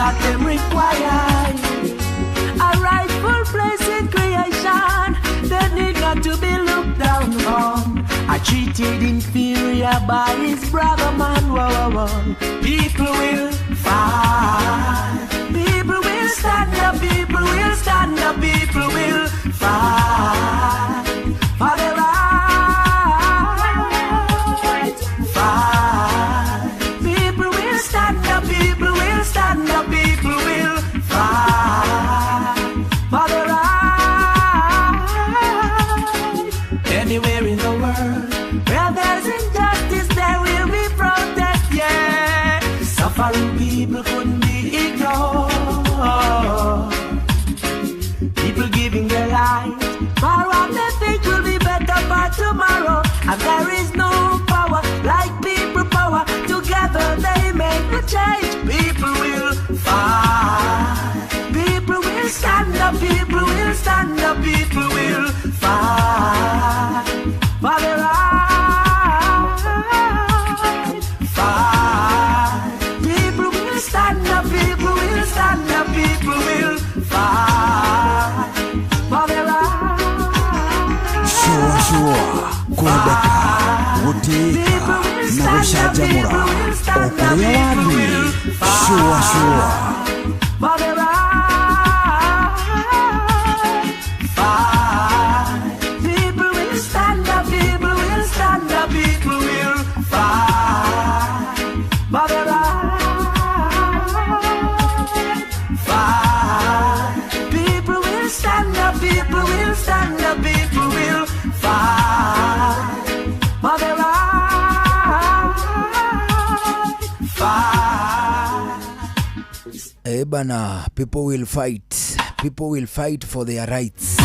that them require. A rightful place in creation, they need not to be looked down on. Are treated inferior by his brother man. Whoa, whoa, whoa. People will fight. People will stand up. People will stand up. People will fight for their right. Fight. People will stand up. People will stand up. People will fight for their right. Anywhere in the world where there's injustice, there will be protest, yeah. Suffering people couldn't be ignored. People giving their lives for what they think will be better for tomorrow. And there is no power like people power. Together they make the change. People will fight. People will stand up. People will stand up. People will fight for their right. Fight. People will stand up. People will stand up. People will fight for their right. Shua shua kwendeka gutĩĩka na gũcanjamũra o kũrĩa wathiĩ. Shua shua. For their right. Fight. People will stand up. People will stand up. People will fight for their right. Fight. People will stand up. People will stand up. People will fight for their right. Fight. Eh bana, people will fight. People will fight for their rights.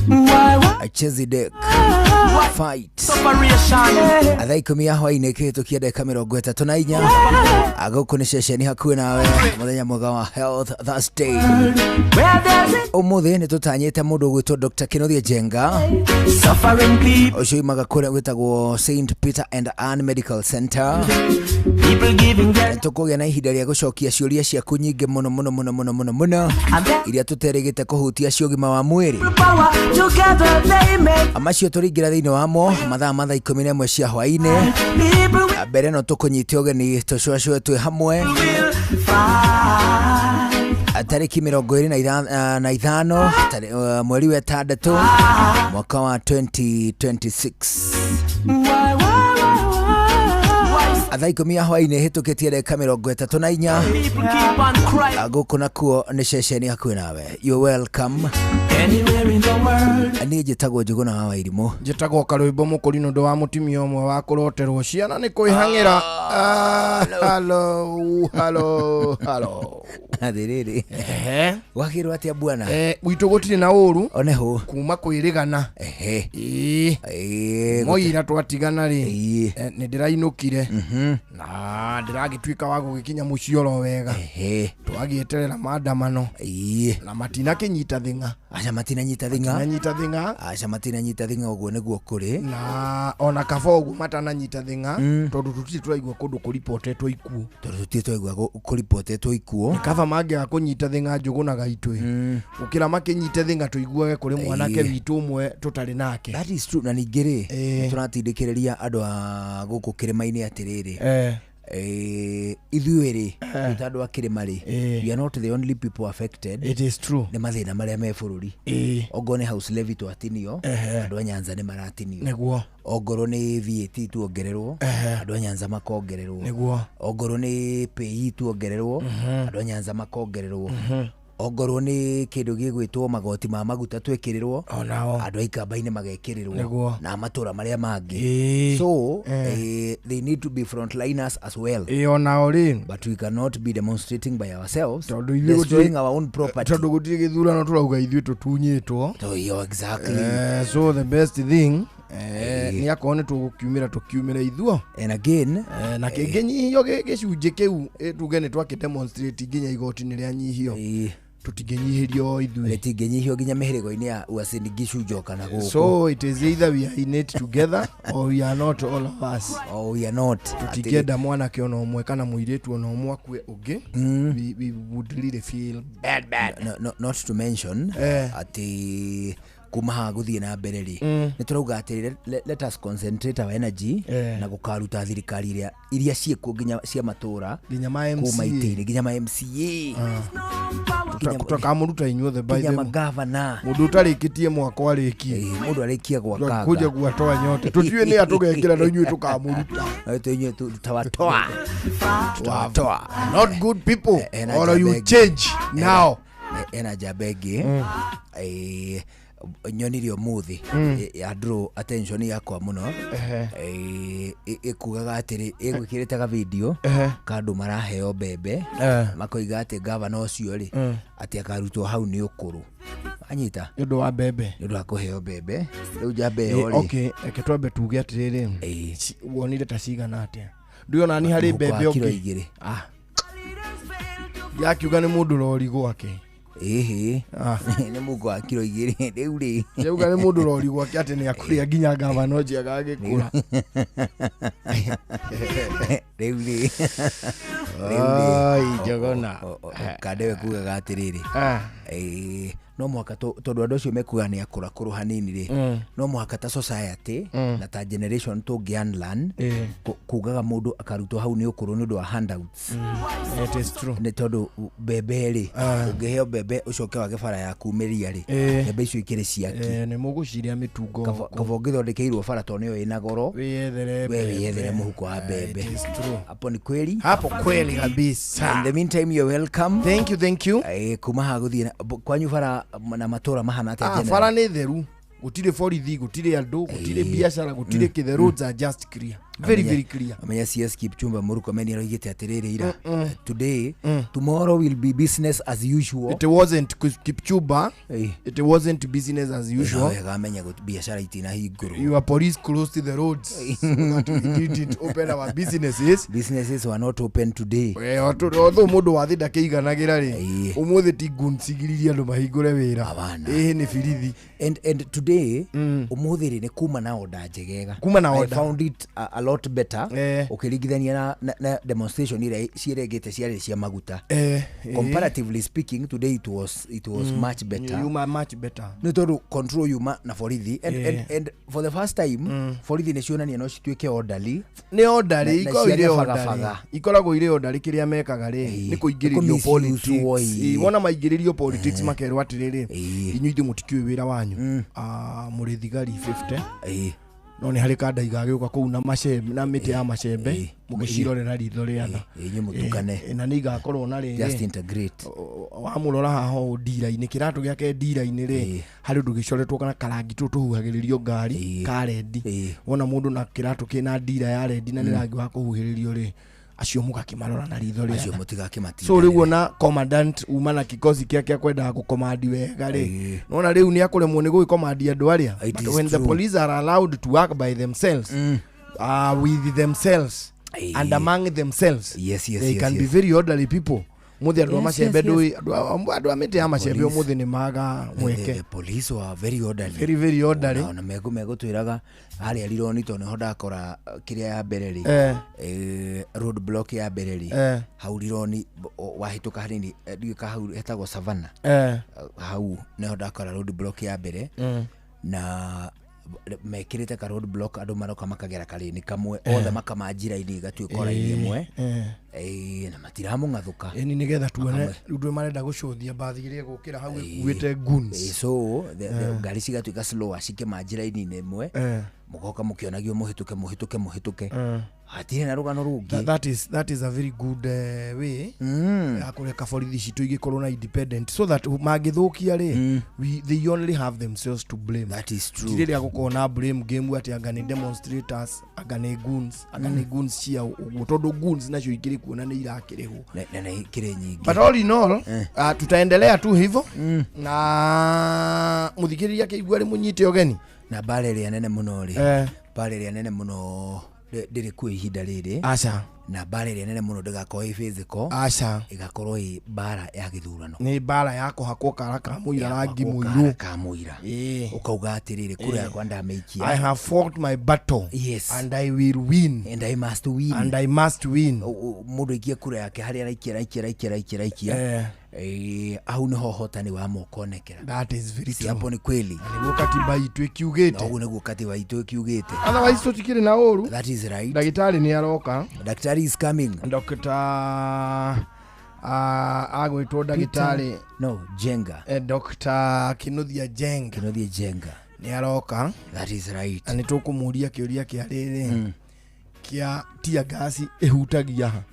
Why, Chezidek why, fight. separation? Thaa 10 ya hwainĩ kĩhĩtũkia ndagĩka 34 agũkũ nĩ ceceni hakuhĩ nawe mũthenya mwega wa Health Thursday. Where there's Ũmũthĩ nĩ tũtanyĩte mũndũ ũgwĩtwo Dr. Kĩnuthia Njenga suffering people, ũcio umaga kũrĩa gwĩtagwo St Peter and Ann Medical Center. people giving their Tũkũgĩa na ihinda rĩa gũcokia ciũria ciaku nyingĩ mũno mũno mũno mũno mũno mũno and their iria tũterĩgĩte kũhutia cia ũgima wa mwĩrĩ. power. Together they make Macio tũrĩingĩra thĩinĩ wamo mathaa ma thaa 11 cia hwainĩ. people Mbere no tũkũnyite ũgeni tũcũacũe twĩ hamwe will fight. tarĩki 25 mweri wa 6 mwaka wa 2026. Why, why, why, why? Thaa 10 ya hwainĩ hĩtũkĩtie ndagĩka 34. People keep on crying Gũkũ nakuo nĩ ceceni hakuhĩ nawe. You're welcome. anywhere in the world. Niĩ njĩtagwo Njũgũna wa Wairimũ. Njĩtagwo karwĩmbo mũkũrinũ ndũ wa mũtumia ũmwe wa kũroterwo ciana nĩ kwĩhang'ĩra. Halo halo halo. Atĩrĩrĩ, Ehe. gwakĩrwo atĩa bwana? Gwitũ gũtirĩ na ũru One hũ. kuma kwĩrĩgana. Ehe. Ĩĩ. Ĩĩ, Moira twatigana rĩ, Ĩĩ. nĩ ndĩrainũkire na ndĩragĩtuĩka wa gũgĩkinya mũciĩ oro wega. Ehe. Twagĩeterera maandamano Ĩĩ. na matinakĩnyita thing'a. Aca matinanyita thing'a. Nanyita thing'a. Aca matinanyita thing'a ũguo nĩguo kũrĩ. Na ona kaba ũguo matananyita thing'a tondũ tũtirĩ tũraigua kũndũ kũripotetwo ikuũ. Tondũ tũtirĩ twaigua kũripotetwo ikuũ. Kaba mangĩaga kũnyita thing'a Njũgũna gaitũ gũkĩra makĩnyite thing'a tũiguage kũrĩ mwanake Ĩĩ. witũ ũmwe tũtarĩ nake. That is true. Na ningĩ rĩ, Ĩĩ. tũratindĩkĩrĩria andũ a gũkũ kĩrĩma-inĩ atĩrĩrĩ, Eh. ithuĩ rĩ twĩ ta andũ a kĩrĩma rĩ, Ĩĩ. we are not the only people affected It is true. nĩ mathĩna marĩa me bũrũri. Ĩĩ. Ongorwo nĩ house levy twatinio, Ehe. andũ a Nyanza nĩ maratinio. Nĩguo. Ongorwo nĩ VAT tuongererwo, Ehe. andũ a Nyanza makongererwo. Nĩguo. Ongorwo nĩ PAYE tuongererwo, andũ a Nyanza makongererwo. Ongorwo nĩ kĩndũ gĩgwĩtwo magoti ma maguta twĩkĩrĩrwo, Onao. andũ a ikamba-inĩ magekĩrĩrwo Nĩguo. na matũra marĩa mangĩ. Ĩĩ. So they need to be frontliners as well. Ĩĩ onao rĩ. But we cannot be demonstrating by ourselves, Tondũ ithuĩ destroying gũtirĩ- our own property. Tondũ gũtirĩ gĩthurano tũrauga ithuĩ tũtunyĩtwo. So, yeah, exactly. So the best thing nĩ akorwo nĩ tũgũkiumĩra tũkiumĩre ithuo. And again, Na kĩngĩnyihio gĩcunjĩ kĩu, tuge nĩ twakĩ demonstrate nginya igoti nĩ rĩanyihio. Tũtingĩnyihĩrio ithuĩ. Rĩtingĩnyihio nginya mĩhĩrĩgo-inĩ ya Uasin Gishu njoka na gũkũ. So it is either we are in it together or we are not, all of us. Oh, we are not. Tũtingĩenda mwanake ona ũmwe kana mũirĩtu ona ũmwe akue ũngĩ. We would really feel bad, bad. No, no, not to mention atĩ kuma haha gũthiĩ na mbere rĩ, nĩ tũrauga atĩ let us concentrate our energy na gũkaruta thirikari iria ciĩkuo nginya cia matũra, nginya ma kuma MCA. itĩ-inĩ, nginya ma MCA, Tũkamũruta inyuothe by nginya the magavana. Mũndũ ũtarĩkĩtie mwaka arĩkie. Mũndũ arĩkie gwakanga. Kuja kuwatoa nyote, tũtiũĩ nĩ atũgekĩra, no inyuĩ tũkamũruta. Inyuĩ tutawatoa, tutawatoa. Not good people. Na Or you njamba ĩngĩ. change now. Ena njamba ĩngĩ nyonire ũmũthĩ ya draw attention yakwa mũno. Ĩkugaga atĩrĩ, ĩgwĩkĩrĩte ga video ka andũ maraheo mbembe, makoiga atĩ gavana ũcio rĩ, atĩ akarutwo hau nĩ ũkũrũ anyita. Nĩ ũndũ wa mbembe. Nĩ ũndũ wa kũheo mbembe. Rĩu njamba ĩyo rĩ, Okay, reke twambe tuge atĩrĩrĩ, wonire ta cigana atĩa? Ndũĩ nĩ harĩ mũhuko mbembe wa kiro ũngĩ 2. Ah. Yakiuga nĩ mũndũ rori gwake. Ĩhĩ. Ah. Nĩ mũhuko wa kiro 2 rĩu rĩ. Yauga nĩ mũndũ rori gwake atĩ nĩ akũrĩa nginya gavana ũcio agagĩkũra. Rĩu rĩ, rĩu rĩ, Ai, Njogona. kandewe kugaga atĩrĩrĩ, Ah. no mũhaka tondũ andũ acio mekuga nĩ akũra kũrũ hanini rĩ, no mũhaka ta society na ta generation tũngĩ unlearn kugaga mũndũ akarutwo hau nĩ ũkũrũ nĩ ũndũ wa handouts. It is true. Nĩ tondũ mbembe rĩ, ũngĩheo mbembe ũcoke wage bara ya kumĩria rĩ, mbembe icio ikĩrĩ ciaki? Nĩ mũgũciria mĩtungo. Kaba ũngĩthondekeirwo bara tondũ nĩyo ĩna goro, wĩyethere. We wĩyethere mũhuko wa mbembe. It is true. Hapo ni kweli. Hapo kweli kabisa. In the meantime, you're welcome. Thank you, thank you. Kuma haha gũthiĩ kwanyu bara na matũra mahana atĩa Ah, general? bara nĩ theru, gũtirĩ borithi, gũtirĩ andũ, gũtirĩ biacara, gũtirĩ kĩ. The roads are just clear, very, very clear. Amenya CS Kipchumba Murkomen aroigĩte atĩrĩrĩ ira, today, tomorrow will be business as usual. It wasn't Kipchumba. It wasn't business as usual. Wega amenya biacara itinahingũrwo. Your police closed the roads so that we didn't open our businesses. Businesses were not open today. Although mũndũ wa thĩ ndakĩiganagĩra rĩ, ũmũthĩ ti ngunsigiririe andũ mahingũre wĩra. Abana. Ĩhĩ, nĩ birithi. And today, ũmũthĩ rĩ, nĩ kuma na order njegega. Kuma na I order. found it a lot better ũkĩringithania na demonstration iria ciĩrengĩte ciarĩ cia maguta. Comparatively speaking, today it was much better. Yuma much better. Nĩ tondũ control yuma na borithi and for the first time borithi nĩ cionania no cituĩke orderly. Nĩ orderly. Na Ikoragwo ciage irĩ bagabaga. orderly, ikoragwo irĩ orderly. Kĩrĩa mekaga rĩ, nĩ kũingĩrĩrio Nĩ kũ-misuse. politics. Wona maingĩrĩrio politics, makerwo atĩrĩrĩ, inyuĩ ithuĩ mũtikĩũĩ wĩra wanyu. Ah, mũrĩ thigari 50, no nĩ harĩ kanda igagĩũka kũu na macembe na mĩtĩ ya macembe, mũgĩcirorera ritho rĩa tha. Inyuĩ mũtukane. Na nĩ igakorwo na Just rĩrĩ integrate. Wamũrora haha ũũ ndira-inĩ, kĩratũ gĩake ndira-inĩ rĩ, harĩ ũndũ gĩcoretwo kana karangi tũtũ tũhuhagĩrĩrio ngari ka red. Wona mũndũ na kĩratũ kĩna ndira ya red na nĩ rangi wa kũhuhĩrĩrio rĩ, acio mũgakĩmarora na ritho Acio rĩa. mũtigakĩmatinda. So rĩu ona commandant uma na kikosi kĩake akwendaga gũkomandi wega rĩ, nona rĩu nĩ akũremwo nĩ gũgĩkomandi andũ arĩa. It But is when the true. police are allowed to work by themselves, with themselves and among themselves, they can be very orderly people. Mũthĩ andũ a macembe ndũĩ andũ a mĩtĩ ya macembe Police. ũmũthĩ nĩ maga mweke. The police were very orderly. Very, very orderly. Ona megũtwĩraga harĩa Rironi, tondũ nĩho ndakora kĩrĩa ya mbere rĩ, road block ya mbere rĩ, hau Rironi wahĩtũka hanini, ndiũĩ ka hau hetagwo Savannah. Hau nĩho ndakora road block ya mbere, na mekĩrĩte ka road block, andũ maroka makagera karĩni kamwe othe makama njĩra-inĩ, igatuĩka raini ĩmwe. Na matiramũng'athũka. Ĩni nĩgetha tuone rĩu ndũĩ marenda gũcũthia mbathi ĩrĩa ĩgũkĩra hau ĩkuĩte goons. So ngari cigatuĩka slower cikĩma njĩra-inĩ ĩmwe. Mũgoka mũkĩonagio mũhĩtũke, mũhĩtũke, mũhĩtũke, hatirĩ na rũgano rũngĩ. That is a very good way ya kũreka borithi citũ igĩkorwo na independent, so that mangĩthũkia rĩ, they only have themselves to blame. That is true. Ti rĩrĩa gũkorwo na blame game atĩ anga nĩ demonstrators, anga nĩ goons, anga nĩ goons cia ũguo, tondũ goons nacio ikĩrĩ kuona nĩ irakĩrĩhwo. Na ikĩrĩ nyingĩ. But all in all, tutaendelea tu hivyo na mũthikĩrĩria akĩigua rĩ, mũnyite ũgeni. Na mbara ĩrĩa nene mũno rĩ, mbara ĩrĩa nene mũno Ndĩrĩ kuo ihinda rĩrĩ. Aca. Na mbara ĩrĩa nene mũno ndĩgakorwo ĩ physical. Aca. Ĩgakorwo ĩ mbara ya gĩthurano. Nĩ mbara ya kũhakwo kara ka mũira rangi Kara mũirũ. ka mũira. Ĩĩ. Ũkauga atĩrĩrĩ, kura yakwa ndamĩikia. I have fought my battle. Yes. And I will win. And I must win. And I must win. Mũndũ aikie kura yake harĩa araikia araikia araikia araikia araikia. Hau nĩho ũhotani wa mũkonekera. That is very Si true. hapo ni kweli. Na nĩguo katiba itũ ĩkiugĩte. Na ũguo nĩguo katiba itũ ĩkiugĩte. Otherwise tũtikĩrĩ na ũru. That is right. Ndagĩtarĩ nĩ aroka. Daktari is coming. Dr. Agwĩtwo ndagĩtarĩ. No, Jenga. Dr. Kinuthia Jenga. Kinuthia Jenga. Nĩ aroka. That is right. Na nĩ tũkũmũria kĩũria kĩa rĩrĩ. Kĩa tear gas ĩhutagia ha.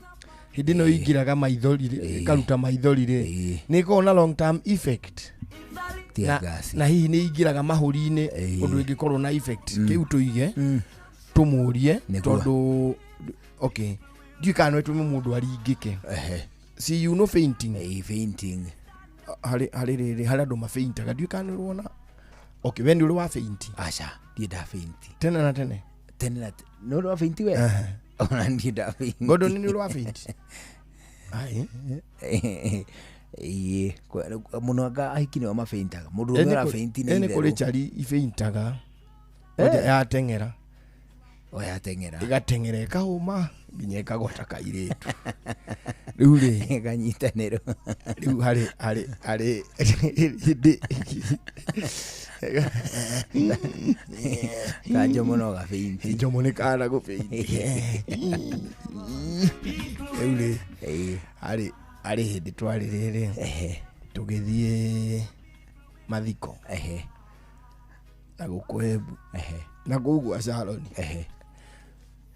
Hĩndĩ ĩno ĩingĩraga maithori rĩ, ĩkaruta maithori rĩ, nĩ ĩkoragwo na long term effect. Tear gas. Na hihi nĩ ĩingĩraga mahũri-inĩ ũndũ ĩngĩkorwo na effect. Kĩu tũige tũmũrie tondũ okay, ndiũĩ kana no ĩtũme mũndũ aringĩke. See, you know fainting. Fainting. Harĩ rĩrĩ, harĩ andũ mafaintaga, ndiũĩ kana nĩ ũrona. Okay, we nĩ ũrĩ wa faint? Aca, ndirĩ nda faint. Tene na tene? Tene na nĩ ũrĩ wa faint we? Ona ndirĩ nda faint. Gordon, nĩ ũrĩ wa faint? Ai. Ĩĩ, mũno anga ahiki nĩo mafaintaga. Mũndũ ũrĩa ũra faint nĩ Nĩ kũrĩ itherũ. chari ifaintaga. Yateng'era. O yateng'era. Ĩgateng'era ĩkahũma nginya ĩkagwata kairĩtu. Rĩu rĩ, ĩkanyitanĩrwo. Rĩu harĩ harĩ hĩndĩ Ka Njomo no gafaint. Njomo nĩ kana gũfaint. Rĩu rĩ, harĩ hĩndĩ twarĩ rĩrĩ, tũgĩthiĩ mathiko. Na gũkũ Embu. Na kũu gwa Sharon.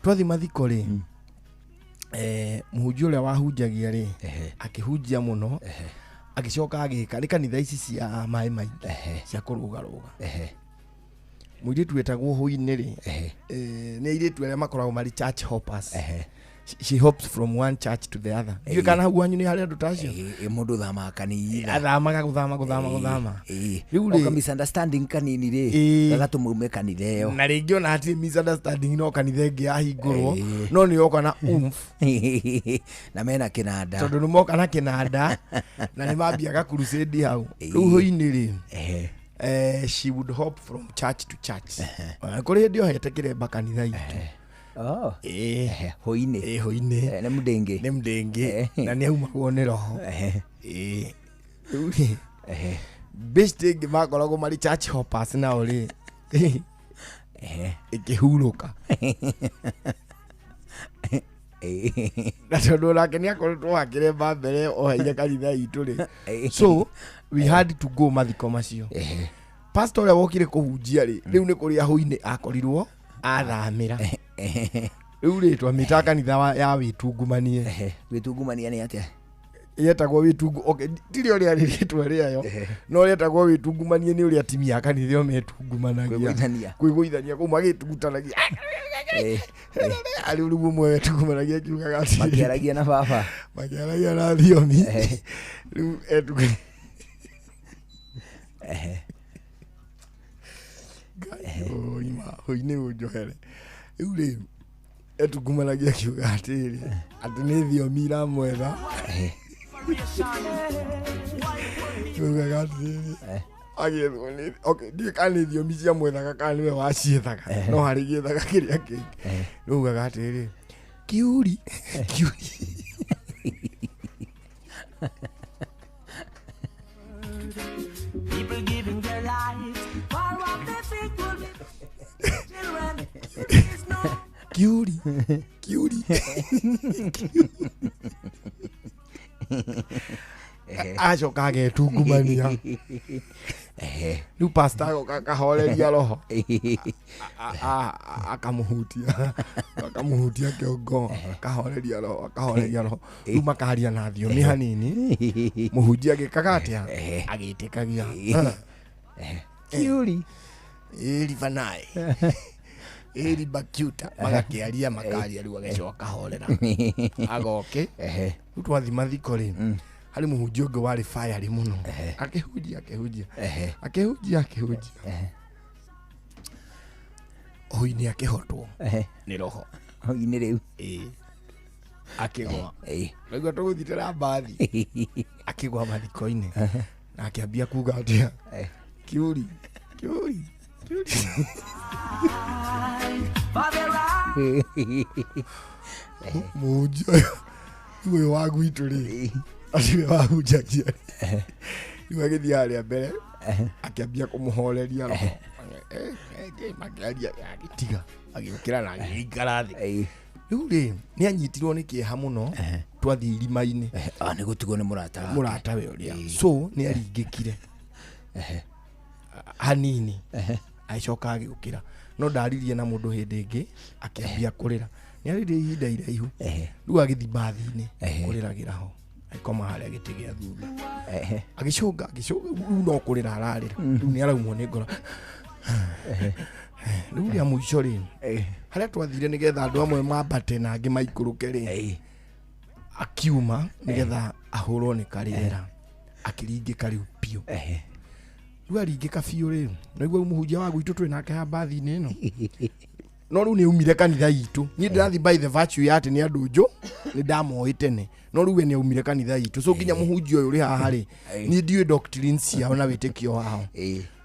Twathiĩ mathiko rĩ, mũhunjia ũrĩa wahunjagia rĩ, akĩhunjia mũno, agĩcoka agĩka nĩ kanitha ici cia maĩ maingĩ cia kũrũgarũga. Mũirĩtu wetagwo Hũinĩ rĩ, nĩ airĩtu arĩa makoragwo marĩ church hoppers. She hops from one church to the other. Ndiũĩ kana hau wanyu nĩ harĩ andũ ta acio? Mũndũ ũthamaga kanitha. Athamaga gũthama gũthama gũthama. Rĩu rĩ, Oka misunderstanding kanini rĩ, gagatũma ume kanitha ĩyo. Na rĩngĩ ona hatirĩ misunderstanding no kanitha ĩngĩ yahingũrwo, no nĩ yoka na oomph. Na mena kĩnanda. Tondũ nĩ moka na kĩnanda, na nĩ mambiaga crusade hau. Rĩu Hũinĩ rĩ, she would hop from church to church. Kũrĩ hĩndĩ ohete kĩremba kanitha itũ. Oh. Hũinĩ. Hũinĩ. Nĩ mũndĩngĩ. Nĩ mũndĩngĩ. Na nĩ aumagwo nĩ roho. Rĩu rĩ, best ĩngĩ makoragwo marĩ church hoppers nao rĩ, ĩkĩhurũka. Na tondũ nake nĩ akoretwo akĩremba mbere oheire kanitha itũ rĩ. So we had to go mathiko macio. Pastor ũrĩa wokire kũhunjia rĩ, rĩu nĩ kũrĩa Hũinĩ akorirwo athamĩra. Rĩu rĩ, twamĩtaga kanitha ya wĩtungumanie. Wĩtungumania nĩ atĩa? Yetagwo wĩtungu, okay, ndirĩ ũrĩa rĩ rĩtwa rĩayo, no rĩetagwo wĩtungumanie nĩ ũrĩa timu ya kanitha ĩyo metungumanagia. Kwĩgũithania. Kwĩgũithania kũu magĩtungutanagia. Arĩ ũrĩ ũmwe wetungumanagia akiugaga atĩrĩrĩ. Makĩaragia na baba. Makĩaragia na thiomi. Rĩu Ngai, ũima, hũinĩ ũnjohere. Rĩu rĩ, etungumanagia akiuga atĩrĩrĩ, atĩ nĩ thiomi iramwetha. Akiugaga atĩrĩrĩ, agĩethwo nĩ, okay, ndiũĩ kana nĩ thiomi ciamwethaga kana nĩwe waciethaga, no harĩ gĩethaga kĩrĩa kĩngĩ. Rĩu augaga atĩrĩrĩ, kiuri, kiuri. People giving their lives for what they think will be children. There's no Kiuri, kiuri. Acoka agetungumania. Rĩu pastor agoka akahoreria roho. Akamũhutia. Akamũhutia kĩongo, akahoreria roho, akahoreria roho. Rĩu makaria na thiomi hanini. Mũhunjia agĩkaga atĩa? Agĩtĩkagia. Kiuri. Ĩri banai. Ĩri bakiuta. Magakĩaria, makaria, rĩu agĩcoka akahorera. Agoke. Rĩu twathi mathiko rĩ, harĩ mũhunjia ũngĩ warĩ fiery mũno. Akĩhunjia, akĩhunjia. Akĩhunjia, akĩhunjia. Hũinĩ akĩhotwo nĩ roho. Inĩ rĩu. Ĩĩ. Akĩgwa. Ĩĩ. Naigua tũgũthiĩte na mbathi. Akĩgwa mathiko-inĩ. Na akĩambia kuga atĩa? Kiuri, kiuri, kiuri. For the right Mũhunjia ũyũ ũyũ wa gwitũ rĩ, aciwe wahunjagia rĩ, rĩu agĩthiĩ harĩa mbere akĩambia kũmũhoreria roho. Makĩaria agĩtiga agĩũkĩra na agĩikara thĩ. Ĩĩ. Rĩu rĩ nĩ anyitirwo nĩ kĩeha mũno twathiĩ irima-inĩ Ah, nĩ gũtigwo nĩ mũrata wake. mũratawe ũrĩa, so nĩ aringĩkire hanini, agĩcoka agĩũkĩra, no ndaririe na mũndũ hĩndĩ ĩngĩ akĩambia kũrĩra. Nĩ aririe ihinda iraihu. Rĩu agĩthiĩ mbathi-inĩ kũrĩragĩra ho, agĩkoma harĩa gĩtĩ gĩa thutha, agĩcũnga agĩcũnga, rĩu no kũrĩra ararĩra, rĩu nĩ araumwo nĩ ngoro. Rĩu rĩa mũico rĩ, harĩa twathire nĩgetha andũ amwe mambate na angĩ maikũrũke rĩ, akiuma nĩgetha ahũrwo nĩ karĩera, akĩringĩka rĩu biũ. Rĩu aringĩka biũ rĩ, naigua mũhunjia wa gwitũ twĩ nake ha mbathi-inĩ ĩno, no rĩu nĩ aumire kanitha itũ. Niĩ ndĩrathiĩ by the virtue ya atĩ nĩ andũ njũ nĩ ndamoĩ tene, no rĩu we nĩ aumire kanitha itũ, so nginya mũhunjia ũyũ ũrĩ haha rĩ, niĩ ndiũĩ doctrines ciao na wĩtĩkio wao.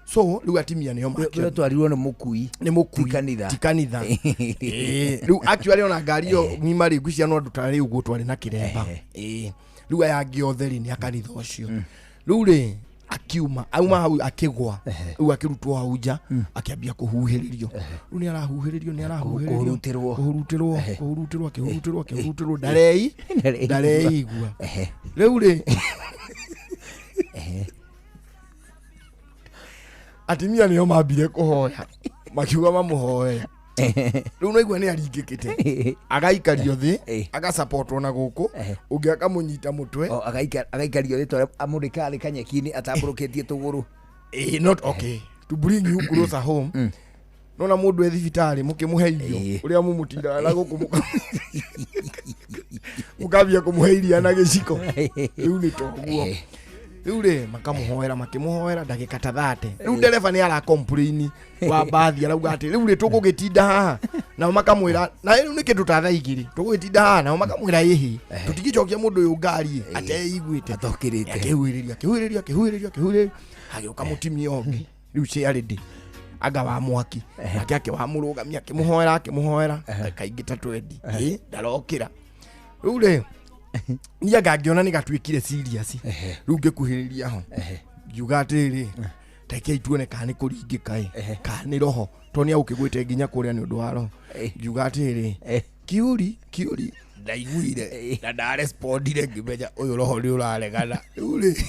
So rĩu atimia nĩo Ũrĩa makĩo twarirwo nĩ mũkui. Nĩ mũkui. Ti kanitha. Ti kanitha. Ĩĩ, rĩu actually ona ngari ĩyo ng'ima rĩ, ngwĩciria no andũ ta rĩu ũguo twarĩ na kĩremba. Ĩĩ. Rĩu aya angĩ othe rĩ nĩ a kanitha ũcio. Rĩu rĩ akiuma auma hau akĩgwa, rĩu akĩrutwo hau nja, akĩambia kũhuhĩrĩrio. Rĩu nĩ arahuhĩrĩrio, nĩ arahuhĩrĩrio, Kũhurutĩrwo. Kũhurutĩrwo, kũhurutĩrwo, akĩhurutĩrwo, akĩhurutĩrwo, ndarei ndareigua. Rĩu rĩ atimia nĩo mambire kũhoya, makiuga mamũhoere. Rĩu naigua nĩ aringĩkĩte, agaikario thĩ, agasapotwo na gũkũ ũngĩ akamũnyita mũtwe. O, agaikario rĩtwa amũrĩka arĩ kanyeki-inĩ atambũrũkĩtie tũgũrũ. Not okay to bring you closer home. Nona mũndũ e thibitarĩ mũkĩmũhe irio, ũrĩa mũmũtindaga na gũkũ mũkambia kũmũhe iria na gĩciko, rĩu nĩ toguo. Rĩu rĩ makamũhoera, makĩmũhoera ndagĩka ta 30, rĩu ndereba nĩ arakomplaini wa mbathi, arauga atĩ rĩu rĩ tũgũgĩtinda haha, nao makamwĩra na rĩu nĩ kĩndũ ta thaa 2 tũgũgĩtinda haha, nao makamwĩra ĩhĩ tũtingĩcokia mũndũ ũyũ ngari ateiguĩte. Atokĩrĩte. Akĩhuhĩrĩria, akĩhuhĩrĩria, akĩhuhĩrĩria, akĩhuhĩrĩria, hagĩũka mũtimia ũngĩ rĩu ciarĩndĩ anga wa mwaki, nake akĩwamũrũgamia, akĩmũhoera, akĩmũhoera kaingĩ ta 20. Ĩ, ndarokĩra. Rĩu rĩ niĩ anga ngĩona nĩ gatuĩkire serious, rĩu ngĩkuhĩrĩria ho ngiuga atĩrĩrĩ, rekei tuone kana nĩ kũringĩka ĩ kana nĩ roho, tondũ nĩ agũkĩgwĩte nginya kũrĩa nĩ ũndũ wa roho. Ngiuga atĩrĩrĩ, kiuri kiuri, ndaiguire na ndarespondire, ngĩmenya ũyũ roho nĩ ũraregana. Rĩu rĩ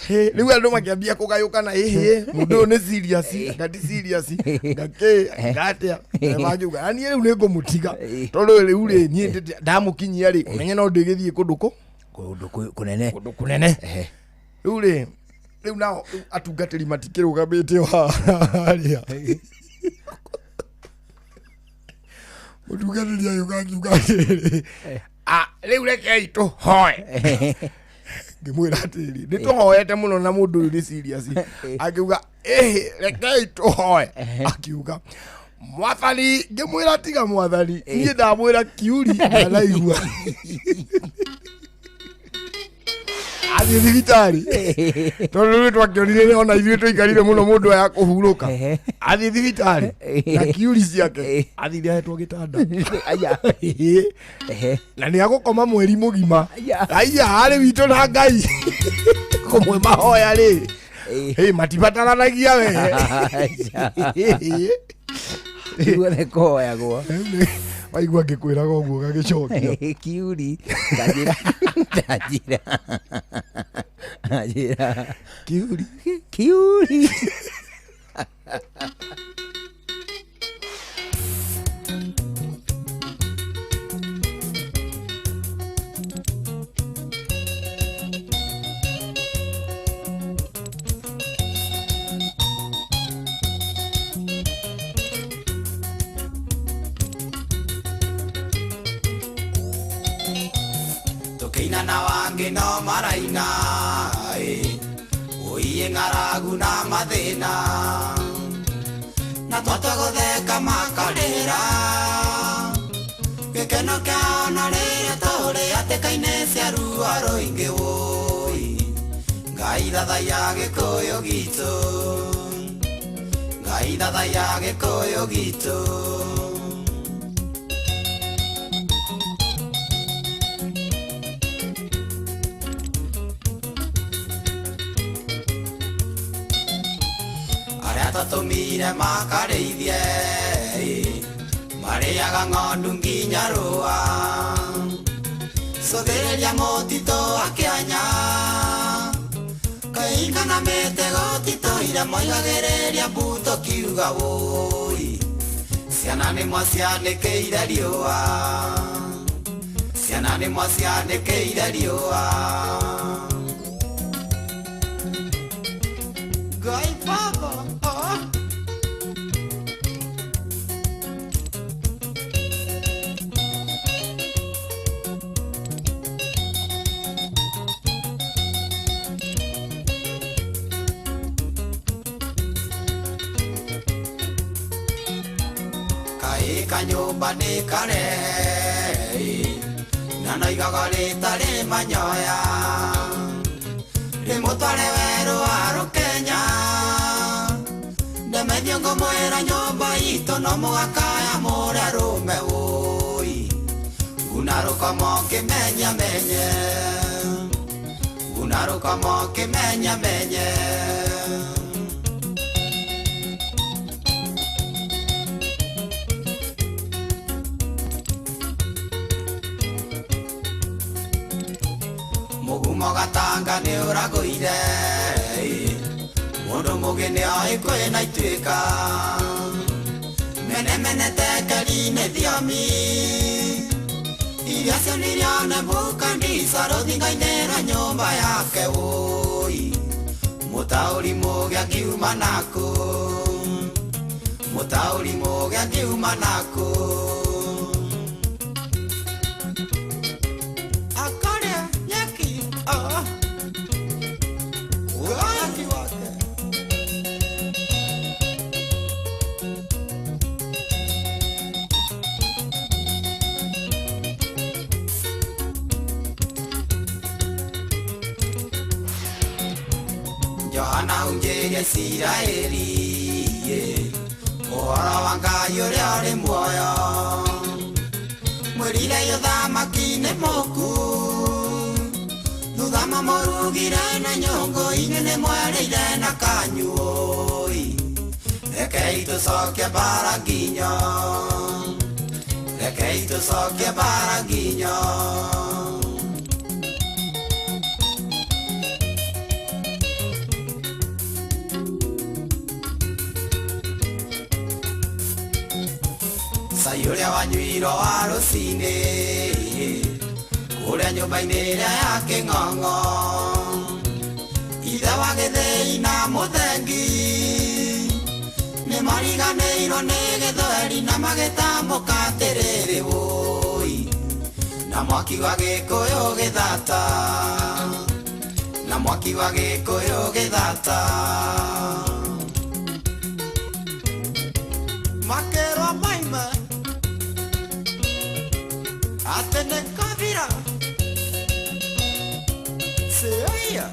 Hĩ, rĩu andũ makĩambia kũgayũkana, ĩhĩ mũndũ ũyũ nĩ serious, anga ti serious, ngakĩ ngatĩa, mangiuga na niĩ rĩu nĩ ngũmũtiga, tondũ rĩu rĩ niĩ ndamũkinyia rĩ, ũmenye no ndĩgĩthiĩ kũndũ kũ Kũndũ kũnene. Kũndũ kũnene. Rĩu rĩ, rĩu nao rĩu atungatĩri matikĩrũgamĩte o harĩa, mũtungatĩri agĩũka akiuga atĩrĩrĩ, "Ah, rĩu rekei tũhoe." Ngĩmwĩra atĩrĩrĩ, nĩ tũhoete mũno na mũndũ ũyũ nĩ serious. Akiuga ĩhĩ, rekei tũhoe. Akiuga mwathani, ngĩmwĩra tiga mwathani, niĩ ndamwĩra kiuri ndanaigua athiĩ thibitarĩ, tondũ rĩu twakĩonire ona ithuĩ tũikarire mũno mũndũ aya kũhurũka. Athiĩ thibitarĩ na kiuri ciake, athire ahetwo gĩtanda. Aya. Na nĩ agũkoma mweri mũgima. Aya. Aya arĩ witũ na Ngai kũmwe mahoya rĩ. Hey, matibataranagia we. Guothe kũhoyagwo. Waigua ngĩkwĩraga ũguo gagĩcokia. Kiuri ndanjĩra, ndanjĩra, ndanjĩra. Kiuri. Kiuri. Tũkĩina na wangĩ no maraina ĩ, ũiĩ ng'aragu na mathĩna na twatwa. Thathaiya Gĩkũyũ gitũ, Ngai thathaiya Gĩkũyũ gitũ. Arĩa twatũmire makarĩithie marĩaga ng'ondu nginya rũa, cũthĩrĩria mũtitũ akĩanya kaingana mĩtego titũire moigagĩrĩria mbuto kiuga wũi, ciana nĩ mwacianĩkĩire riũa, ciana nĩ mwacianĩkĩire riũa. Ngai baba oh. Kaĩ kanyũmba nĩ kare na noigaga rĩtarĩ manyoya, rĩmũtware werũ wa rũkenya, ndemethio ngũmwĩra nyũmba itũ no mũgakaya mũrĩa rũme wũi, nguna rũkomo kĩmenyamenye, nguna rũkomo kĩmenyamenye. Mũgumo gatanga nĩ ũragũire, mũndũ mũgĩ nĩ oĩ kwĩna ituĩka, mene mene tekeri nĩ thiomi iria cionirio Nebukadineza rũthingo-inĩ rwa nyũmba yake wũi, mũtaũri mũgĩ akiuma nakũ, mũtaũri mũgĩ akiuma nakũ. Akarĩa nyeki ah. Waki wake. Johana hunjĩrie Isiraeli ũhoro wa Ngai ũrĩa ũrĩ muoyo, mwĩrire ũthamaki nĩ mũku, thutha mamũrugire na nyũngũ, inyuĩ nĩ mwerĩire na kanyuoi, rekei tũcokie mbara nginyo, rekei tũcokie mbara nginyo. Cai ũrĩa wanyuirwo wa rũcinĩ kũrĩa nyũmba-inĩ ĩrĩa ya kĩng'ong'o, ithe wa gĩthĩi na mũthengi nĩ mariganĩirwo nĩ gĩthweri na magĩtambũka atĩrĩrĩ wũi, na mwaki wa Gĩkũyũ gĩthata, na mwaki wa Gĩkũyũ gĩthata. Makerwo maime atĩ nĩ kabira Seia.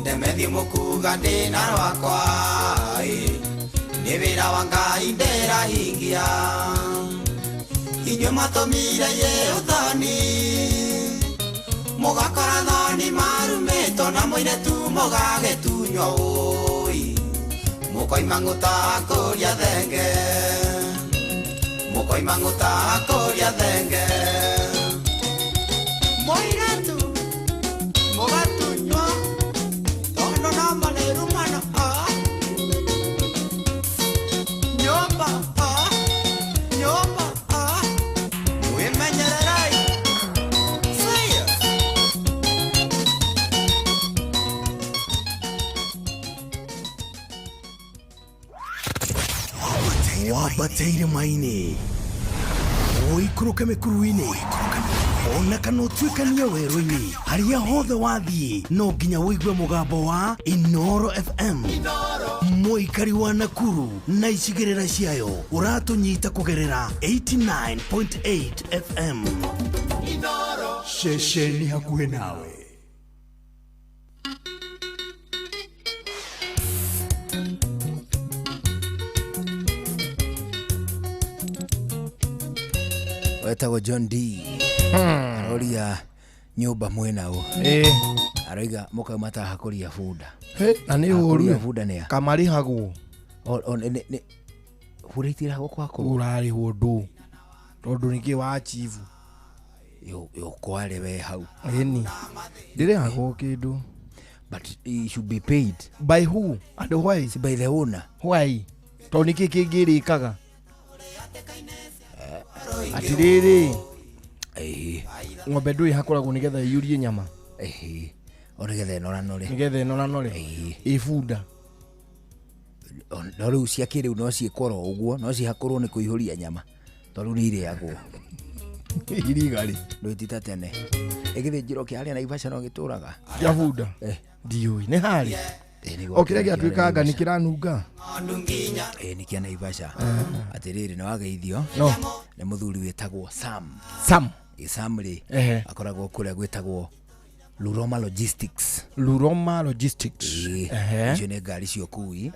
Ndemethi mũkuga ndĩna rwakwa nĩ wĩra wa Ngai ndĩrahingia, inyuĩ matũmire ye ũthoni mũgakora thoni marumĩtwo na mũirĩtu mũgagĩtunywo ũi, mũkoima ng'ũta kũria thenge, mũkoima ng'ũta kũria thenge. Mũirĩtu mũgatunywo tondũ no marĩrumana ah. Nyũmba ah. Nyũmba ah. Mwĩmenyererei. Say Wabataire maini. Ũikũrũke mĩkuru-inĩ ona kana ũtuĩkanie werũ-inĩ, harĩa hothe wathiĩ no nginya ũigue mũgambo wa Inoro FM. Mũikari wa Nakuru na icigĩrĩra ciayo ũratũnyita kũgerera 89.8 FM. Ceceni hakuhĩ nawe. Wetagwo John D aroria nyũmba mwĩnaũ. Aroiga mũkauma ta hakũria bunda. He, na nĩ Hakũria ũru bunda nĩa kamarĩhagwo. Bunda itirahagwo kwakũ. Ũrarĩhwo ndũ tondũ nĩkĩ wa chivu. Yũkware we hau. Ĩni ndĩrĩhagwo kĩndũ. But he should be paid. By who and why? Si by the owner. Why? Tondũ nĩkĩ kĩngĩrĩkaga atĩrĩrĩ? Ĩĩ. Ng'ombe ndũĩ hakũragwo nĩgetha ĩiyũrie nyama. Ĩĩ, o nĩgetha ĩnoranore. Nĩgetha ĩnoranore. Ĩĩ. Ĩ bunda? No rĩu cia kĩrĩu no ciĩkwo oro ũguo, no cihakũrwo nĩ kũihũria nyama tondũ nĩ irĩagwo. Iriga rĩ? Ndũĩ ta tene ĩgĩthĩnjĩrwo kĩa harĩa Naivasha no gĩtũraga. Kĩa bunda? Eh. Ndiũĩ nĩ harĩ. Ĩ, nĩ O kĩrĩa gwakĩra gĩatuĩkanga nĩ Naivasha. kĩranunga. Ĩ, nĩ kĩa Naivasha. Atĩrĩrĩ, nĩ wageithio No. nĩ mũthuri wĩtagwo Sam. Sam. Ĩ, Sam rĩ, akoragwo kũrĩa gwĩtagwo Luroma Logistics. Luroma Logistics. Ĩ, icio nĩ ngari cia ũkui.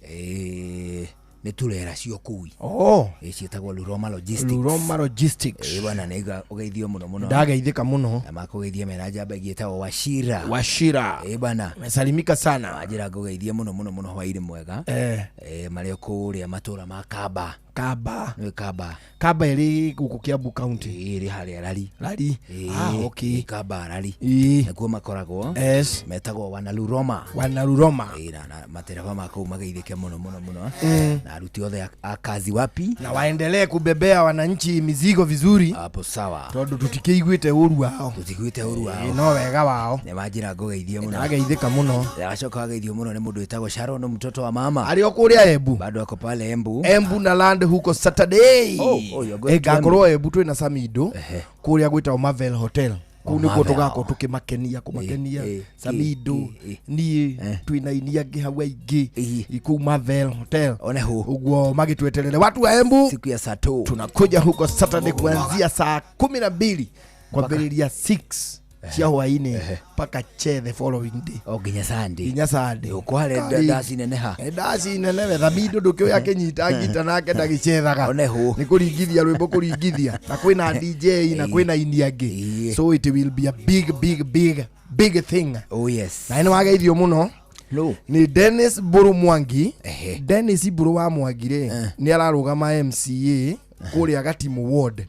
Ĩ, nĩ turera cia ũkui. Oh. Ĩ, ciĩtagwo Luroma Logistics. Luroma Logistics. Ĩ bwana, nĩ ũgeithio mũno mũno. Ndageithĩka mũno. Na makũgeithia mena njamba ĩngĩ ĩtagwo Wachira. Wachira. Ĩ bwana. Mesalimika sana. Wanjĩra ngũgeithie mũno mũno mũno, hwaĩ-inĩ mwega. Ĩ, marĩ o kũrĩa matũra ma Kamba. Kamba. Nĩ Kamba. Kamba ĩrĩ gũkũ Kiambu County? Ĩ, ĩrĩ harĩa Rari. Rari. Ĩ, Ah, okay. ĩ, Kamba Rari. Ĩ. Nĩkuo makoragwo. Yes. Metagwo Wanaluroma. Wanaluroma. Ĩ, na matereba ma kũu mageithĩke mũno mũno mũno. Na aruti othe a kazi wapi. Na waendelee kubebea wananchi mizigo vizuri. Hapo sawa. Tondũ tũtikĩiguĩte ũru wao. Tũtiguĩte ũru wao. Ĩ, no wega wao. Nĩ manjĩra ngũgeithie mũno. Ndageithĩka mũno. Wacoka wageithio mũno nĩ mũndũ wĩtagwo Sharon, mtoto wa mama. Arĩ o kũrĩa Embu. Bado ako pale Embu. Embu na land huko Saturday. Oh, you're going Eh, to Embu. ngakorwo Embu twĩna Samido Ehe. kũrĩa gwĩtagwo Marvel Hotel. Kũu nĩkuo Marvel. tũgakorwo tũkĩmakenia kũmakenia. Samido, niĩ, twĩna aini angĩ hau aingĩ kũu Marvel Hotel. One hu. Ũguo magĩtweterere watu wa Embu. Siku ya saa tu. Tunakuja huko Saturday kuanzia saa 12 kwambĩrĩria 6 cia hwaĩ-inĩ mpaka che the following day. O nginya Sunday. Nginya Sunday. Ũkware ndaci neneha. Ndaci nene we Thamindo ndũkĩũĩ akĩnyita ngita nake ndagĩcethaga. One hu. Nĩ kũringithia rwĩmbo kũringithia, na kwĩna DJ na kwĩna aini angĩ, so it will be a big big big big thing. Oh yes. Na nĩ wageithio mũno. No. Nĩ Dennis Mbũrũ Mwangi. Dennis Mbũrũ wa Mwangi rĩ, nĩ ararũgama MCA kũrĩa Gatimu Ward.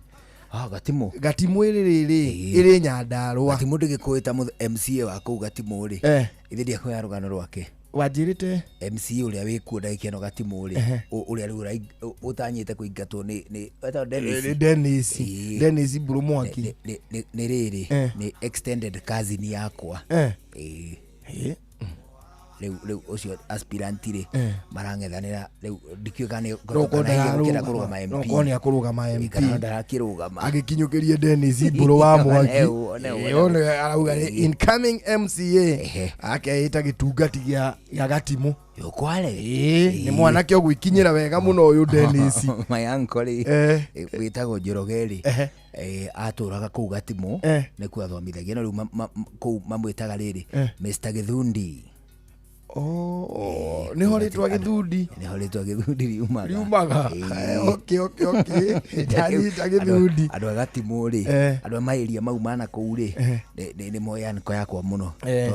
Ah, Gatimu. Gatimu ĩrĩ rĩrĩ ĩrĩ Nyandarũa. Gatimu ndĩgĩkũĩ ta MCA wa kũu Gatimu rĩ. Ithe ndiakũhe rũgano rwake. Wanjĩrĩte? MCA ũrĩa wĩkuo ndagĩka ĩno Gatimu rĩ, ũrĩa rĩu ũtanyĩte kũingatwo nĩ wetagwo Dennis. Nĩ Dennis. Ĩĩ. Dennis Mbũrũ Mwangi. Nĩ rĩrĩ, nĩ extended cousin yakwa. Ĩĩ. Rĩu ũcio aspirant rĩ, marang'ethanĩra rĩu, ndikĩũĩ kana No kana hihi egũkĩenda ndararũgama. kũrũgama No MP. korwo nĩ akũrũgama Ĩĩ, MP. kana ndarakĩrũgama. Agĩkinyũkĩrie Dennis Mbũrũ wa Mwangi. One ũ, one ũ, Ĩĩ, one ũ. one arauga nĩ incoming MCA. Akeĩta gĩtungati gĩa Gatimu. Yũkware. Ĩĩ, nĩ mwanake ũgwĩkinyĩra wega mũno ũyũ Dennis. My uncle rĩ, wĩtagwo Njoroge rĩ, atũraga kũu Gatimu, nĩkuo athomithagia, no rĩu kũu mamwĩtaga rĩrĩ Mr Gĩthundi. Oh, nĩho rĩtwa Gĩthundi. Nĩho rĩtwa Gĩthundi riumaga. Riumaga. Ĩĩ. Okay. Ndanyita Gĩthundi. Andũ a Gatimu rĩ, andũ a maĩria mau mana kũu rĩ, nĩ moĩ uncle yakwa mũno.